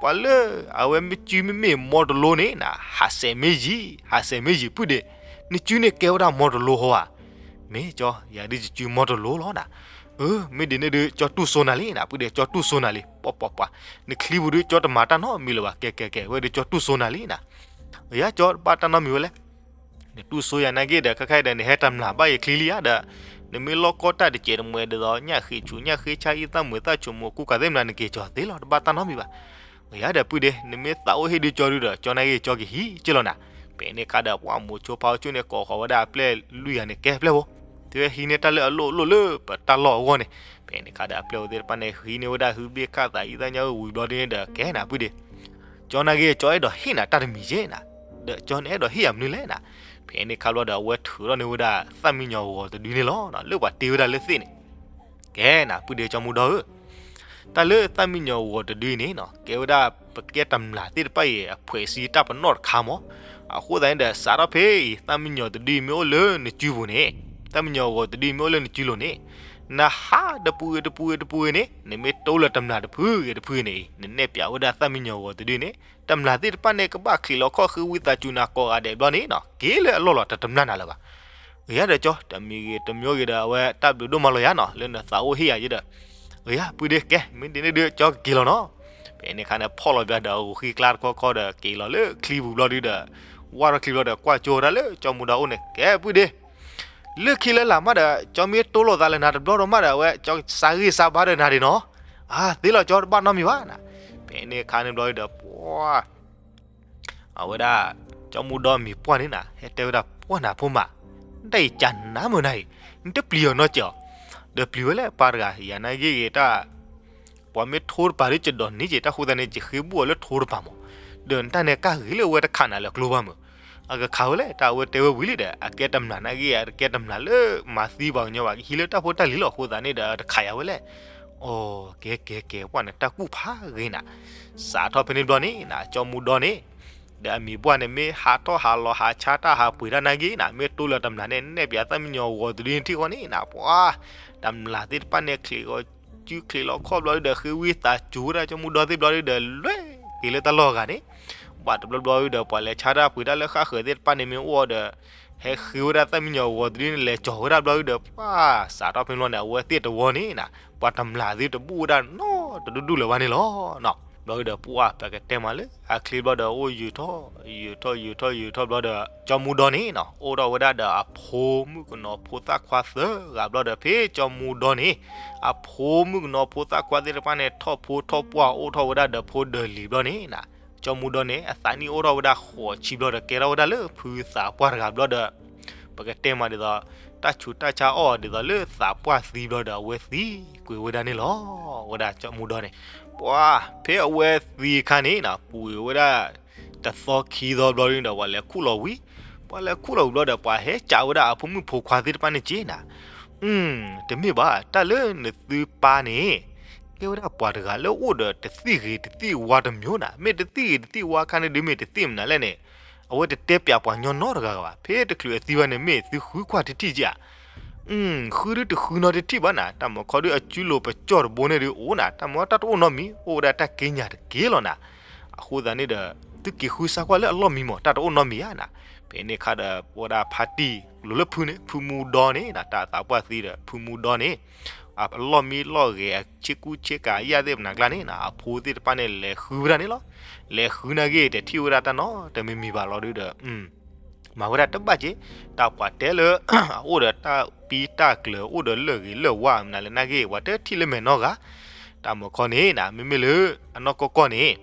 ပှၤလၢအဝဲမ့ၢ်စုမ့မ့ၢ်မီတလိန့ၣ်နၤ ဟးစဲးမ့ၢ်ယံၤ, ဟးစဲးမ့ၢ်ယံၤပုၢ်ဒ့, နစုန့ၣ်ကဲဝဲဒၣ်မီတလိဟီဧါ, မ့ၢ်ကၠီ ယၤဒုးကစုမီတလိလီၤနၤ, အၢ မ့ၢ်ဒ်န့ၣ်ဒုး ကၠီတူၢ်စိနၤလံနၤ ပုၢ်ဒ့ ကၠီတူၢ်စိနၤလံ ပှၤပှၤပှၤ, နချံပူၤဒုး ကၠီတမၤတၢ်နီတမံၤလၢၤဘၣ် ကဲကဲကဲ ဝဲဒုးကၠီတူၢ်စိနၤလံနၤ, ယၤကၠီဘၣ်တၢ်နီတမံၤဝဲလဲၣ် နတူၢ်စိယၤနာ်က့ဒီး ခဲခါအံၤဒီး နဟဲတမျၢ်ဘၣ်ယချံလံဧါဒီး နမ့ၢ်လီၢ်ကီတၢ်တစဲးတမှဲးဒ်သိး ညၣ်ဃ့ၢ်ဆူၣ် ညၣ်ဃ့ၢ်ဆါအံသၣ်မုာ်သၣ်ဆိမိၣ် ကူကၤသ့ၣ်မနုၤ နက့ၤကၠီသ့လီၤ တဘၣ်တၢ်နီတမံၤဘၣ်. ယၤဒီးပုၢ်ဒ့ နမ့ၢ်သးအိၣ်ဟ့ၣ်ဒုးကၠီဒုးဒီး ကၠီနာ်က့ကၠီကဟံးက့လီၤနၤ. ဖဲန့ၣ်ခါဒီး ပှၤမိၤဆိဖါအိၣ်ဆူၣ်န့ၣ် ကိးဃီၤဝဲဒၣ်အပျဲၢ်လွံၢ်ဂၤန့ၣ် ကဲပျဲၢ်ဖိ သုဝဲဟံးန့ၢ်တၢ်လၢအလိၣ်အလိၣ်လၢပတၢ်လီၢ်အဂီၢ်န့ၣ်. ဖဲန့ၣ်ခါဒီးအပျဲၢ်ဖိသ့ၣ်တဖၣ်န့ၣ် ဟံးန့ၢ်ဝဲဒၣ်ဟုဘ့ၣ်ခၣ်သးအံသၣ်ညါဝံၤဘျီဒ်န့ၣ်ဒီး ကဲနၤပုၢ်ဒ့ ကၠီနာ်က့ ကၠီအဲၣ်ဒိးဟ့ၣ်နၤတၢ်တမံၤကဲနၤ, ဒီးကၠီနအဲၣ်ဒိးဟ့ၣ်ယၤမနုၤလဲၣ်နၤ. ဖဲန့ၣ်ခါဘျီဒီး အဝဲထုးထီၣ်န့ၢ်ဝဲဒၣ်သၣ်မံယီၤဂီၤတဒုန့ၣ်လီၤ. လၢပှၤတ့ဝဲဒၣ်လၢသ့ၣ်န့ၣ် ကဲနၤ ပုၢ်ဒ့ကၠီမူဒီဧၢ, တၢ်လၢသၣ်မံယီၤဂီၤတဒုအံၤန့ၣ် ကဲဝဲဒၣ်ပကဲတမျၢ်သ့ၣ်တဖၣ်အံၤ အဖှဲးစံတၢ်ပနီၣ်တခါမး. အဃိသတးန့ၣ်ဒီး စးထီၣ်ဖဲအံၤ သၣ်မံယီၤတဒုအံၤမ့ၢ်အိၣ်လၢနစုပူၤန့ၣ်, သၣ်မံယီၤဂီၤတဒုအံၤမ့ၢ်အိၣ်လၢနစုလိၤန့ၣ်, နဟးတပူၤဂ့ၤတပူၤဂ့ၤတပူၤဂ့ၤန့ၣ် နမ့ၢ်တိလၢတမျၢ်တဖုဂ့ၤတဖုဂ့ၤန့ၣ်အံၤ နနဲၣ်ပၠးဝဲဒၣ်သၣ်မံယီၤဂီၤတဒုန့ၣ် တမျၢ်သ့ၣ်တဖၣ်န့ၣ် ကဘၣ်ချံးလီၤခီၣ်ဃ့ဝံသးစူၤနၤကိးဂၤဒဲးဘျီန့ၣ်နီၤ က့ၤလၢအလီၢ်လီၤ တတမျၢ်နၤလၢၤဘၣ်. ဂ့ၤယါဒီးကၠီ တမံၤဂ့ၤတမံၤဂ့ၤဒီး အဝဲတၢ်ဘျုးဒိၣ်မးလီၤယါနီၤ လၢနသးအိၣ်ဟ့ၣ်ယၤယဲဒီး, ဂ့ၤယါ ပုၢ်ဒ့ ကဲ မ့ၢ်ဒ်န့ၣ်ဒုး ကၠီကက့ၤလီၤနီၤ. ဖဲန့ၣ်ခါန့ၣ် ဖီၣ်လီၤဘၣ်ဒီး ဂီၤဃံကျါတခီခီဒီး က့ၤလီၤလၢချံပူၤဘျီဒုးဒီး ဝၢ်ထီၣ်ချံဘျီဒီး ကွၢ်ကၠိဝဲဒၣ်လၢကၠီမူဒီအိၣ်န့ၣ် ကဲ ပုၢ်ဒ့ လၢခံလၢလာ်မးဒီး ကၠီမ့ၢ်တိလိာ်သးလၢနၤတဘျီဒီးမးဒီး အဝဲကၠီစးဂ့ၢ်စးဘါဒီးနၤဒံးနီၤ. အါ သ့လီၤကၠီ တဘၣ်နီတမံၤဘၣ်နၤ. ဖဲန့ၣ်ခါန့ၣ်ဘျီဒီး ပှၤ အဝဲဒၣ် ကၠီမူဒီမံၤပှၢ်န့ၣ်နၤ ဟဲတဲဝဲဒၣ် ပှၢ်နၤဖိမး, တၢ်အံၤကနၤမုာ်နၤအံၤ, နတပျံၤအီၤနီတစဲးအီၤ, ဒီးပျံၤဝဲလၢပၢ်တဂၤ ယၤနာ်ဂ့ၤဂ့ၤတၢ် ပှၤမ့ၢ်ထိတပၤဒီး ယဒိးန့ၢ်က့ၤတၢ်ဃိသတးန့ၣ် ယဃ့ဘူၣ်အီၤလၢထိတပၤမး, ဒီးနတၢ်န့ၣ်ကၢ်ဂ့ၤလၢအဝဲတခးနၤလၢကျိဘၣ်မုာ်, အကခးဝဲလဲၣ် တၢ်အဝဲတဲဝဲဝံၤလံဒီး အကဲတမျၢ်နာ်ဂ့ၤ အကဲတမျၢ်လၢမၤသံပှၤကညီဘၣ် ကဟံးလၢတၢ်ဖိတၢ်လံၤလီၤ အဃိသတးန့ၣ်ဒီး တခးယၤဝဲလဲၣ်. အိ ကဲကဲကဲ ပှၢ်န့ၣ်တၢ်ကူၣ်ဖးဂ့ၤနၤ. စးထီၣ်ဖဲန့ၣ်ဘျီန့ၣ်နၤ ကၠီမူဒီန့ၣ် ဒီးအမံၤပှၢ်န့ၣ် မ့ၢ်ဟးထီၣ်ဟးလီၤဟးဆါတၢ်ဟးပှ့ၤတၢ်နာ်ဂ့ၤနၤ မ့ၢ်တိလၢတမျၢ်န့ၣ် နဲၣ်ပၠးသၣ်မံယီၤဂီၤတဒုန့ၣ်ထံၣ်ဃီန့ၣ်နၤ ပှၤ တမျၢ်သ့ၣ်တဖၣ်န့ၣ် ချံးဂီၤစုချံးလီၤခီၣ်ဘျီဒုဒီး ဃ့ဝံသးစူၤဝဲဒၣ်ကၠီမူဒီသ့ၣ်ဘျီဒုဒီး လဲၤက့ၤလၢတၢ်လီၢ်အဂၤန့ၣ် ဘၣ်တဘျီဘျီဒုဒီး ပှၤလဲၤဆါတၢ်ပှ့ၤတၢ်လၢဃၣ်ဃၢၤသ့ၣ်တဖၣ်န့ၣ် မ့ၢ်အိၣ်ဒီး ဟဲဃ့ဝဲဒၣ်သၣ်မံယီၤဂီၤတဒုန့ၣ် လဲၤကၠီၤဝဲဒၣ်ဘျီဒုဒီး ပှၤစးထီၣ်ဖဲန့ၣ်ဘျီန့ၣ် အဝဲသ့ၣ်တဝီန့ၣ်နၤ ပှၤတမျၢ်သ့ၣ်တဘူၣ်ဝဲဒၣ်နီတဒူၣ်ဒူၣ်လၢၤဘၣ်န့ၣ်လီၤ. ဘျီဒုဒီး ပှၤပကတဲမးလၢအချ့ဘျီဒီး အိၣ်ယုာ်ထီၣ် ယုာ်ထီၣ်ယုာ်ထီၣ်ယုာ်ထီၣ်ဘျီဒီး ကၠီမူဒီန့ၣ်နၤ အိၣ်ထီၣ်ဝဲဒၣ်ဒီးအဖိမုၣ်ကနီၤဖိသၣ်ခွါသၢဂၤဘျီဒီး ဖဲကၠီမူဒီန့ၣ် အဖိမုၣ်ကနီၤဖိသၣ်ခွါသ့ၣ်တဖၣ်န့ၣ် ထီၣ်ဖိထီၣ်ပှၢ်အိၣ်ထီၣ်ဝဲဒၣ်ဒီးဖိဒၢးလံၤဘျီန့ၣ်နၤ ကၠီမူဒီန့ၣ် အသးနံၣ်အိၣ်ထီၣ်ဝဲဒၣ်ဃိးဆံဘျီဒီး ကဲထီၣ်ဝဲဒၣ်လၢဖုသးပှၢ်တဂၤဘျီဒီး ပကတဲမးဒ်သိး တၢ်ဆူးတၢ်ဆါအီၣ်ဒ်သိးလၢသးပှၢ်သံဘျီဒီး အဝဲသံကွံာ်ဝဲဒၣ်န့ၣ်လီၤ. ဝဲဒၣ်ကၠီမူဒီန့ၣ် ပှၤဖဲအဝဲသံအခါန့ၣ်နၤ ပူၤဝဲဒၣ် တသီခံသီဘျီဒုဒီး ပှၤလဲၤခူၣ်လီၤဝံၤ ပှၤလဲၤခူၣ်လီၤဝံၤဘျီဒီး ပှၤဟဲကးဝဲဒၣ်အဖိမုၣ်ဖိခွါသ့ၣ်တဖၣ်န့ၣ်က့နၤ တမ့ၢ်ဘၣ် တၢ်လၢနသုပၢ်န့ၣ် ကဲဝဲဒၣ်ပှၤတဂၤလၢအိၣ်ဒီးတသံၣ်ဂ့ၤတသံၣ်ဝါတမျိုးနၤ မ့ၢ်တသံၣ်ဂ့ၤတသံၣ်ဝါခါန့ၣ်ဒုး မ့ၢ်တသ့ၣ်မနုၤလဲၣ်န့ၣ် အဝဲတတဲပျးပှၤညီနီတဂၤဂၤဘၣ် ဖဲတချုးအသံဘၣ်န့ၣ် မ့ၢ်သုဃုကွၢ်တထံၣ်က့ဧါ ဃုဒုတဃုနီတထံၣ်ဘၣ်နၤ တၢ်မၤခီဒုအစုလိၤပကၠီၣ်တဘိန့ၣ်ဒုးအိၣ်နၤ တၢ်မၤတၢ်တအိၣ်နီတမံၤ အိၣ်ဝဲဒၣ်တၢ်က့ညါတက့လီၤနၤ အဃိသတးန့ၣ်ဒီး သုက့ၤဃုစါကွၢ်လၢအလီၢ်မံမး တၢ်တအိၣ်နီတမံၤဧါနၤ ဖဲန့ၣ်အခါဒီး ပဝဲဒၣ်ဖါတံၢ်လိၤလၢဖုန့ၣ် ဖုမူဒီန့ၣ်နၤ တၢ်သးပှၢ်သံဒီး ဖုမူဒီန့ၣ် အလီၢ်မံလီၢ်ဂဲၤ အဆ့ကူဆ့ကၤအယၣ်သ့ၣ်မနၤကျါန့ၣ်နၤ အဖိသ့ၣ်တဖၣ်န့ၣ် လဲၤဃုဝဲဒၣ်န့ၣ်လီၤ. လဲၤဃုနာ်က့ တထံၣ်ဝဲဒၣ်တၢ်နီတမံၤမံၤဘၣ်လီၤဒုဒီး မၤဝဲဒၣ်တဘၣ်က့ တၢ်ပှၤတဲလၢ အအိၣ်ဒီးတၢ်ပံတၢ်ကျၢၤ အိၣ်ဒီးလၢၢ်ဂ့ၤလၢၢ်ဝါမနုၤလဲၣ်နာ်က့ ပှၤတထံၣ်လၢမဲာ်နီတဂၤ တၢ်မၤခီန့ၣ်နၤ မ့မ့ၢ်လၢ အနီၢ်ကီၢ်ကီၢ်န့ၣ်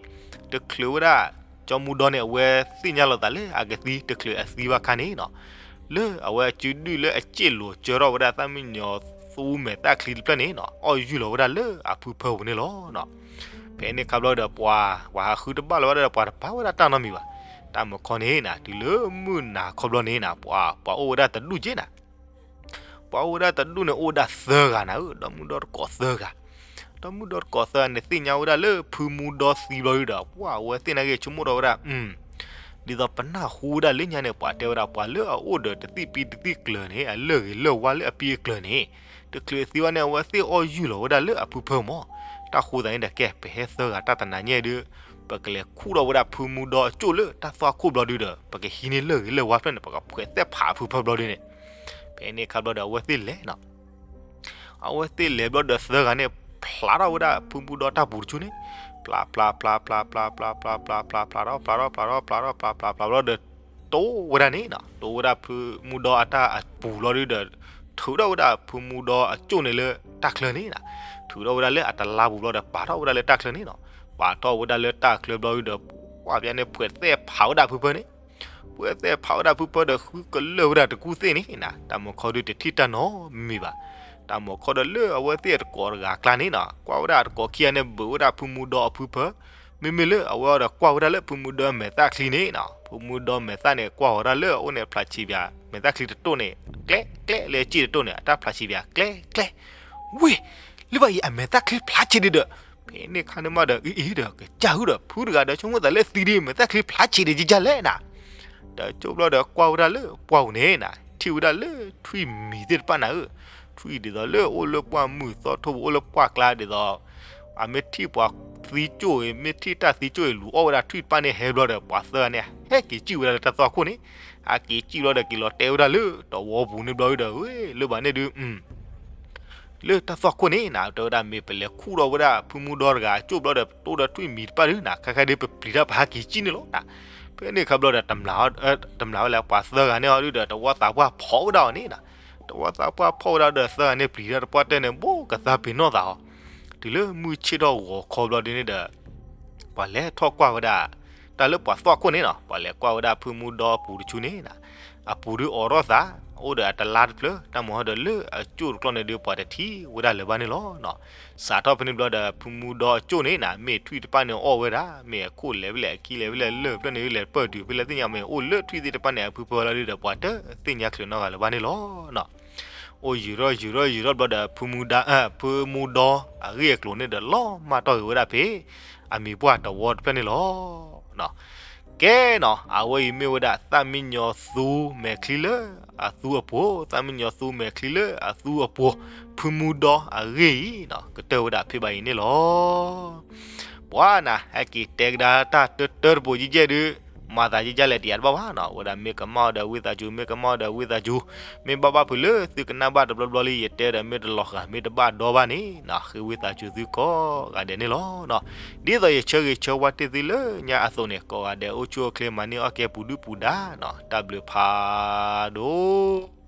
တချုးဝဲဒၣ် ကၠီမူဒီန့ၣ် အဝဲသ့ၣ်ညါလိာ်သးလၢအကသံ တချုးအသံဘၣ်ခါန့ၣ်နၤ လၢအဝဲအစုဒုၣ်လၢအစ့ၣ်လိာ်စၢထီၣ်ဝဲဒၣ် သၣ်မံယီၤသူမဲာ်သၣ်ချံတဖျၢၣ်န့ၣ်နၤ အီၣ်ယုၢ်လီၤဝဲဒၣ်လၢအဖုဖၢပူၤန့ၣ်လီၤ. ဖဲန့ၣ်ခါဘျီဒီးပှၤ ပှၤဟးဃုတဘၣ်လီၤဝဲဒၣ်ဒီး ပှၤတပာ်ဝဲဒၣ်တၢ်နီတမံၤဘၣ်. တၢ်မၤခီန့ၣ်နၤ တုၤလၢမုၢ်နၤခီဘျီန့ၣ်နၤ ပှၤ ပှၤအိၣ်ဝဲဒၣ်တဒူၣ်က့နၤ ပှၤအိၣ်ဝဲဒၣ်တဒူၣ်န့ၣ် အိၣ်ဝဲဒၣ်သၢဂၤနၤဧၢ ဒီမုၣ်ဒီတကိးသၢဂၤ ဒီမုၣ်ဒီတကိးသၢဂၤန့ၣ် သ့ၣ်ညါဝဲဒၣ်လၢဖုမူဒီသံဘျီဒုဒီး ပှၤအဝဲသ့ၣ်နာ်က့ ဆိကမိၣ်ထီၣ်ဝဲဒၣ် ဒ်သိးပနၢ်ဟူဝဲဒၣ်လၢညါန့ၣ် ပှၤတဲဝဲဒၣ် ပှၤလၢအအိၣ်ဒီးတသံၣ်ပံတသံၣ်ကျၢၤန့ၣ် အလၢၢ်ဂ့ၤလၢၢ်ဝါလၢအပံအကျၢၤန့ၣ် တချုးအသံဘၣ်န့ၣ် အဝဲသ့ၣ်အီၣ်ယုၢ်လီၤဝဲဒၣ်လၢအဖုဖၢမး. တၢ်ဃိသတးန့ၣ်ဒီး ကဲ ပဟဲသၢဂၤတၢ်တနၤညါဒု ပကလဲၤခူၣ်ထီၣ်ဝဲဒၣ်ဖုမူဒီအကၠိၣ်လၢတၢ်သွၣ်ခိၣ်ဘျီဒုဒီး ပကဟံးန့ၢ်လၢၢ်ဂ့ၤလၢၢ်ဝါဖျၢၣ်န့ၣ် ပကဖှဲးသဲၣ်ဖးအဖုဖၢဘျီဒုန့ၣ် ဖဲန့ၣ်ခါဘျီဒီး အဝဲသ့ၣ်လဲၤနၤ အဝဲသ့ၣ်လဲၤဘျီဒီးသၢဂၤန့ၣ် ဖျးထီၣ်ဝဲဒၣ်ဖုမူဒီတၢ်ပူၤတဆူန့ၣ် ဖျးဖျးဖျးဖျးဖျးဖျးဖျးဖျးဖျးထီၣ် ဖျးထီၣ်ဖျးထီၣ်ဖျးထီၣ်ဖျးထီၣ်ဖျးထီၣ်ဖျးဘျီဒီး တိဝဲဒၣ်န့ၣ်နၤ တိဝဲဒၣ်ဖုမူဒီအတၢ်အပူၤဘျီဒုဒီး ထုးထီၣ်ဝဲဒၣ်ဖုမူဒီအကၠိၣ်န့ၣ်လၢတၢ်ချၢန့ၣ်နၤ ထုးထီၣ်ဝဲဒၣ်လၢအတလါပူၤဘျီဒီး ပာ်ထီၣ်ဝဲဒၣ်လၢတၢ်ချၢန့ၣ်နၤ ပာ်ထီၣ်ဝဲဒၣ်လၢတၢ်ချၢဘျီဒုဒီး ပှၤပျါန့ၣ် ဖှဲးသဲၣ်ဖးဝဲဒၣ်ဖုဖၢန့ၣ် ဖှဲးသဲၣ်ဖးဝဲဒၣ်ဖုဖၢဒီး ဃုကလၢာ်ဝဲဒၣ်တကူၣ်သ့ၣ်န့ၣ်နၤ တၢ်မၤခီဒုတထံၣ်တၢ်နီတမံၤဘၣ်. တၢ်မၤခီဒီးလၢအဝဲသ့ၣ်အတကိးတဂၤအကျါန့ၣ်နၤ ကွၢ်ဝဲဒၣ်အတကိးခံဂၤန့ၣ် ဘုးဝဲဒၣ်ဖုမူဒီအဖုဖၢ မ့မ့ၢ်လၢအဝဲအီၤဒီးကွၢ်ဝဲဒၣ်လၢဖုမူဒီမဲာ်သၣ်ချံန့ၣ်နၤ ဖုမူဒီမဲာ်သၣ်န့ၣ် ကွၢ်ဝဲဒၣ်လၢအအိၣ်န့ၣ် ဖျးဆံးပၠး မဲာ်သၣ်ချံတတိၢ်န့ၣ် ကျဲ ကျဲလၢအစ့ၣ်တတိၢ်န့ၣ် အတၢ်ဖျးဆံးပၠး ကျဲ ကျဲ ဝ့ၢ် လၢဘၣ်အံၤအမဲာ်သၣ်ချံဖျးဆံးဒံးဒီး ဖဲန့ၣ်ခါန့ၣ်မးဒီး အံၤအံၤဒီး ကစၢ်ဟုဒီး ဖုတဂၤဒီး ဆိကမိၣ်သးလၢသံဒံး မဲာ်သၣ်ချံဖျးဆံးဒံးကကၢ်လဲၣ်နၤ တကၠိၣ်ဘျီဒီးကွၢ်ဝဲဒၣ်လၢပှၢ်ပူၤန့ၣ်နၤ ထံၣ်ဝဲဒၣ်လၢထွံၣ်မံၤသ့ၣ်တဖၣ်နၤဧၢ, ထွံၣ်ဒ်သိးလၢအိၣ်လၢပှၢ်မုၢ်သီထိပူၤ အိၣ်လၢပှၢ်ကျါဒ်သိး အမ့ၢ်ထံၣ်ပှၤသံကၠိၣ်အံၤ မ့ၢ်ထံၣ်တၢ်သံကၠိၣ်အံၤ လူၤအီၣ်ဝဲဒၣ်ထွံၣ်တဖၣ်န့ၣ် ဟဲဘျီဒီး ပှၤသၢဂၤန့ၣ် ဟဲက့ၤစံၣ်ဝဲဒၣ်လၢတၢ်သွၣ်ခိၣ်န့ၣ်, ဟဲက့ၤစံၣ်ဘျီဒီး က့ၤလီၤတဲဝဲဒၣ်လၢတဝီပူၤန့ၣ်ဘျီဒီး ဝ့ၢ် လၢဘၣ်န့ၣ်ဒုး လၢတၢ်သွၣ်ခိၣ်န့ၣ်နၤ တဲဝဲဒၣ် မ့ၢ်ပလဲၤခူၣ်ထီၣ်ဝဲဒၣ်ဖုမူဒီတဂၤအကၠိၣ်ဘျီဒီး ပတိၢ်ဒီးထွံၣ်မံၤတဖၣ်ဒုးနၤ ခဲခါဒုး ပပျံၤတၢ်ပဟးက့ၤစံၣ်န့ၣ်လီၤနၤ. ဖဲန့ၣ်ခါဘျီဒီး တမျးဝဲလၢ ပှၤသၢဂၤန့ၣ်အီၤဒုးဒီး တဝီသးပှၢ်ဖီၣ်ဝဲဒၣ်အီၤန့ၣ်နၤ. တဝီသးပှၢ်ဖီၣ်ဝဲဒၣ်ဒီး သၢဂၤန့ၣ်ပျံၤတၢ်တပှၢ်တၢၢ်န့ၣ် ဘိးကသါပ့ၤနီၣ်သးအီၤ, တုၤလၢမုၢ်ဆ့ၣ်ထီၣ်ဂီၤခီဘျီဒုးန့ၣ်ဒီး ပှၤလဲၤထီၣ်ကွၢ်ဝဲဒၣ် တၢ်လၢပှၤသွၣ်ခိၣ်န့ၣ်နၤ ပှၤလဲၤကွၢ်ဝဲဒၣ်ဖုမူဒီအပူၤတဆူန့ၣ်နၤ, အပူၤဒုးအိးထီၣ်သး အိၣ်ဒီးအတလါတဖျၢၣ် တၢ်မၤဟီဒီးလၢအကၠိၣ်တကျီၢ်န့ၣ်ဒုး ပှၤတထံၣ်ဝဲဒၣ်လၢၤဘၣ်န့ၣ်လီၤ. စးထီၣ်ဖဲန့ၣ်ဘျီဒီး ဖုမူဒီအကၠိၣ်န့ၣ်နၤ မ့ၢ်ထွံၣ်တဖၣ်န့ၣ်အီၣ်ဝဲဒၣ် မ့ၢ်အခိၣ်လဲၤဖဲလဲၣ် အခံလဲၤဖဲလဲၣ် လၢၢ်ဖျၢၣ်န့ၣ်လဲၤပၢၢ်တုၤဖဲလဲၣ်သ့ၣ်ညါ မ့ၢ်အိၣ်လၢထွံၣ်သ့ၣ်တဖၣ်န့ၣ် အဖုဖၢလီၤဒုးဒီး ပှၤတသ့ၣ်ညါချုးနီတဂၤလၢၤဘၣ်န့ၣ်လီၤ. အိၣ်ယံာ်ထီၣ်ယံာ်ထီၣ်ယံာ်ထီၣ်ဘျီဒီး ဖုမူဒါ ဖုမူဒီအဂ့ၢ်အကျိၤန့ၣ်ဒီး လီၤမၢ်တီၢ်ဂ့ၤဝဲဒၣ်ဖဲ အမံၤပှၢ်တဝီတဖျၢၣ်န့ၣ်လီၤ. ကဲနီၤ အဝဲအံၤမ့ၢ်ဝဲဒၣ် သၣ်မံယီၤသူမဲာ်ချံလၢအသူအပူၤ, သၣ်မံယီၤသူမဲာ်ချံလၢအသူအပူၤ, ဖုမူဒီအဂ့ၢ်အံၤနီၤ ကတၢၢ်ဝဲဒၣ်ဖဲဘၣ်အံၤန့ၣ်လီၤ. ပှၤနၤ ဟဲက့ၤတဲကဒါတၢ်တၢတၢတပိၤယဲၢ်ယဲၢ်ဒုး မၤသးဒ်လဲၣ်တယၤတဘၣ်ဘၣ်နီၤ, အဝဲဒၣ်မ့ၢ်ကမၣ်အီၤဒီးဝံသးစူၤ, မ့ၢ်ကမၣ်အီၤဒီးဝံသးစူၤ, မ့ၢ်ဘၣ်ဘၣ်ဖုးလၢသုကနၣ်ဘၣ်တဘျီဘျီလံ ယတဲဒီးမ့ၢ်တလီၤဃာ် မ့ၢ်တဘၣ်ဒီဘၣ်န့ၣ်နီၤ, ဃ့ဝံသးစူၤသုကိးဂၤဒဲးန့ၣ်လီၤနီၤ. ဒ်သိးယဆၢဂ့ၤဆၢဝါတ့ၢ်သုလၢညါအသိးန့ၣ် ကိးဂၤဒဲးအိၣ်ဆူၣ်အိၣ်ချ့မၤန့ၢ်အီၣ်ကဲပူၤဒုၣ်ပူၤဒါနီၤ, တၢ်ဘျုးဖးဒိၣ်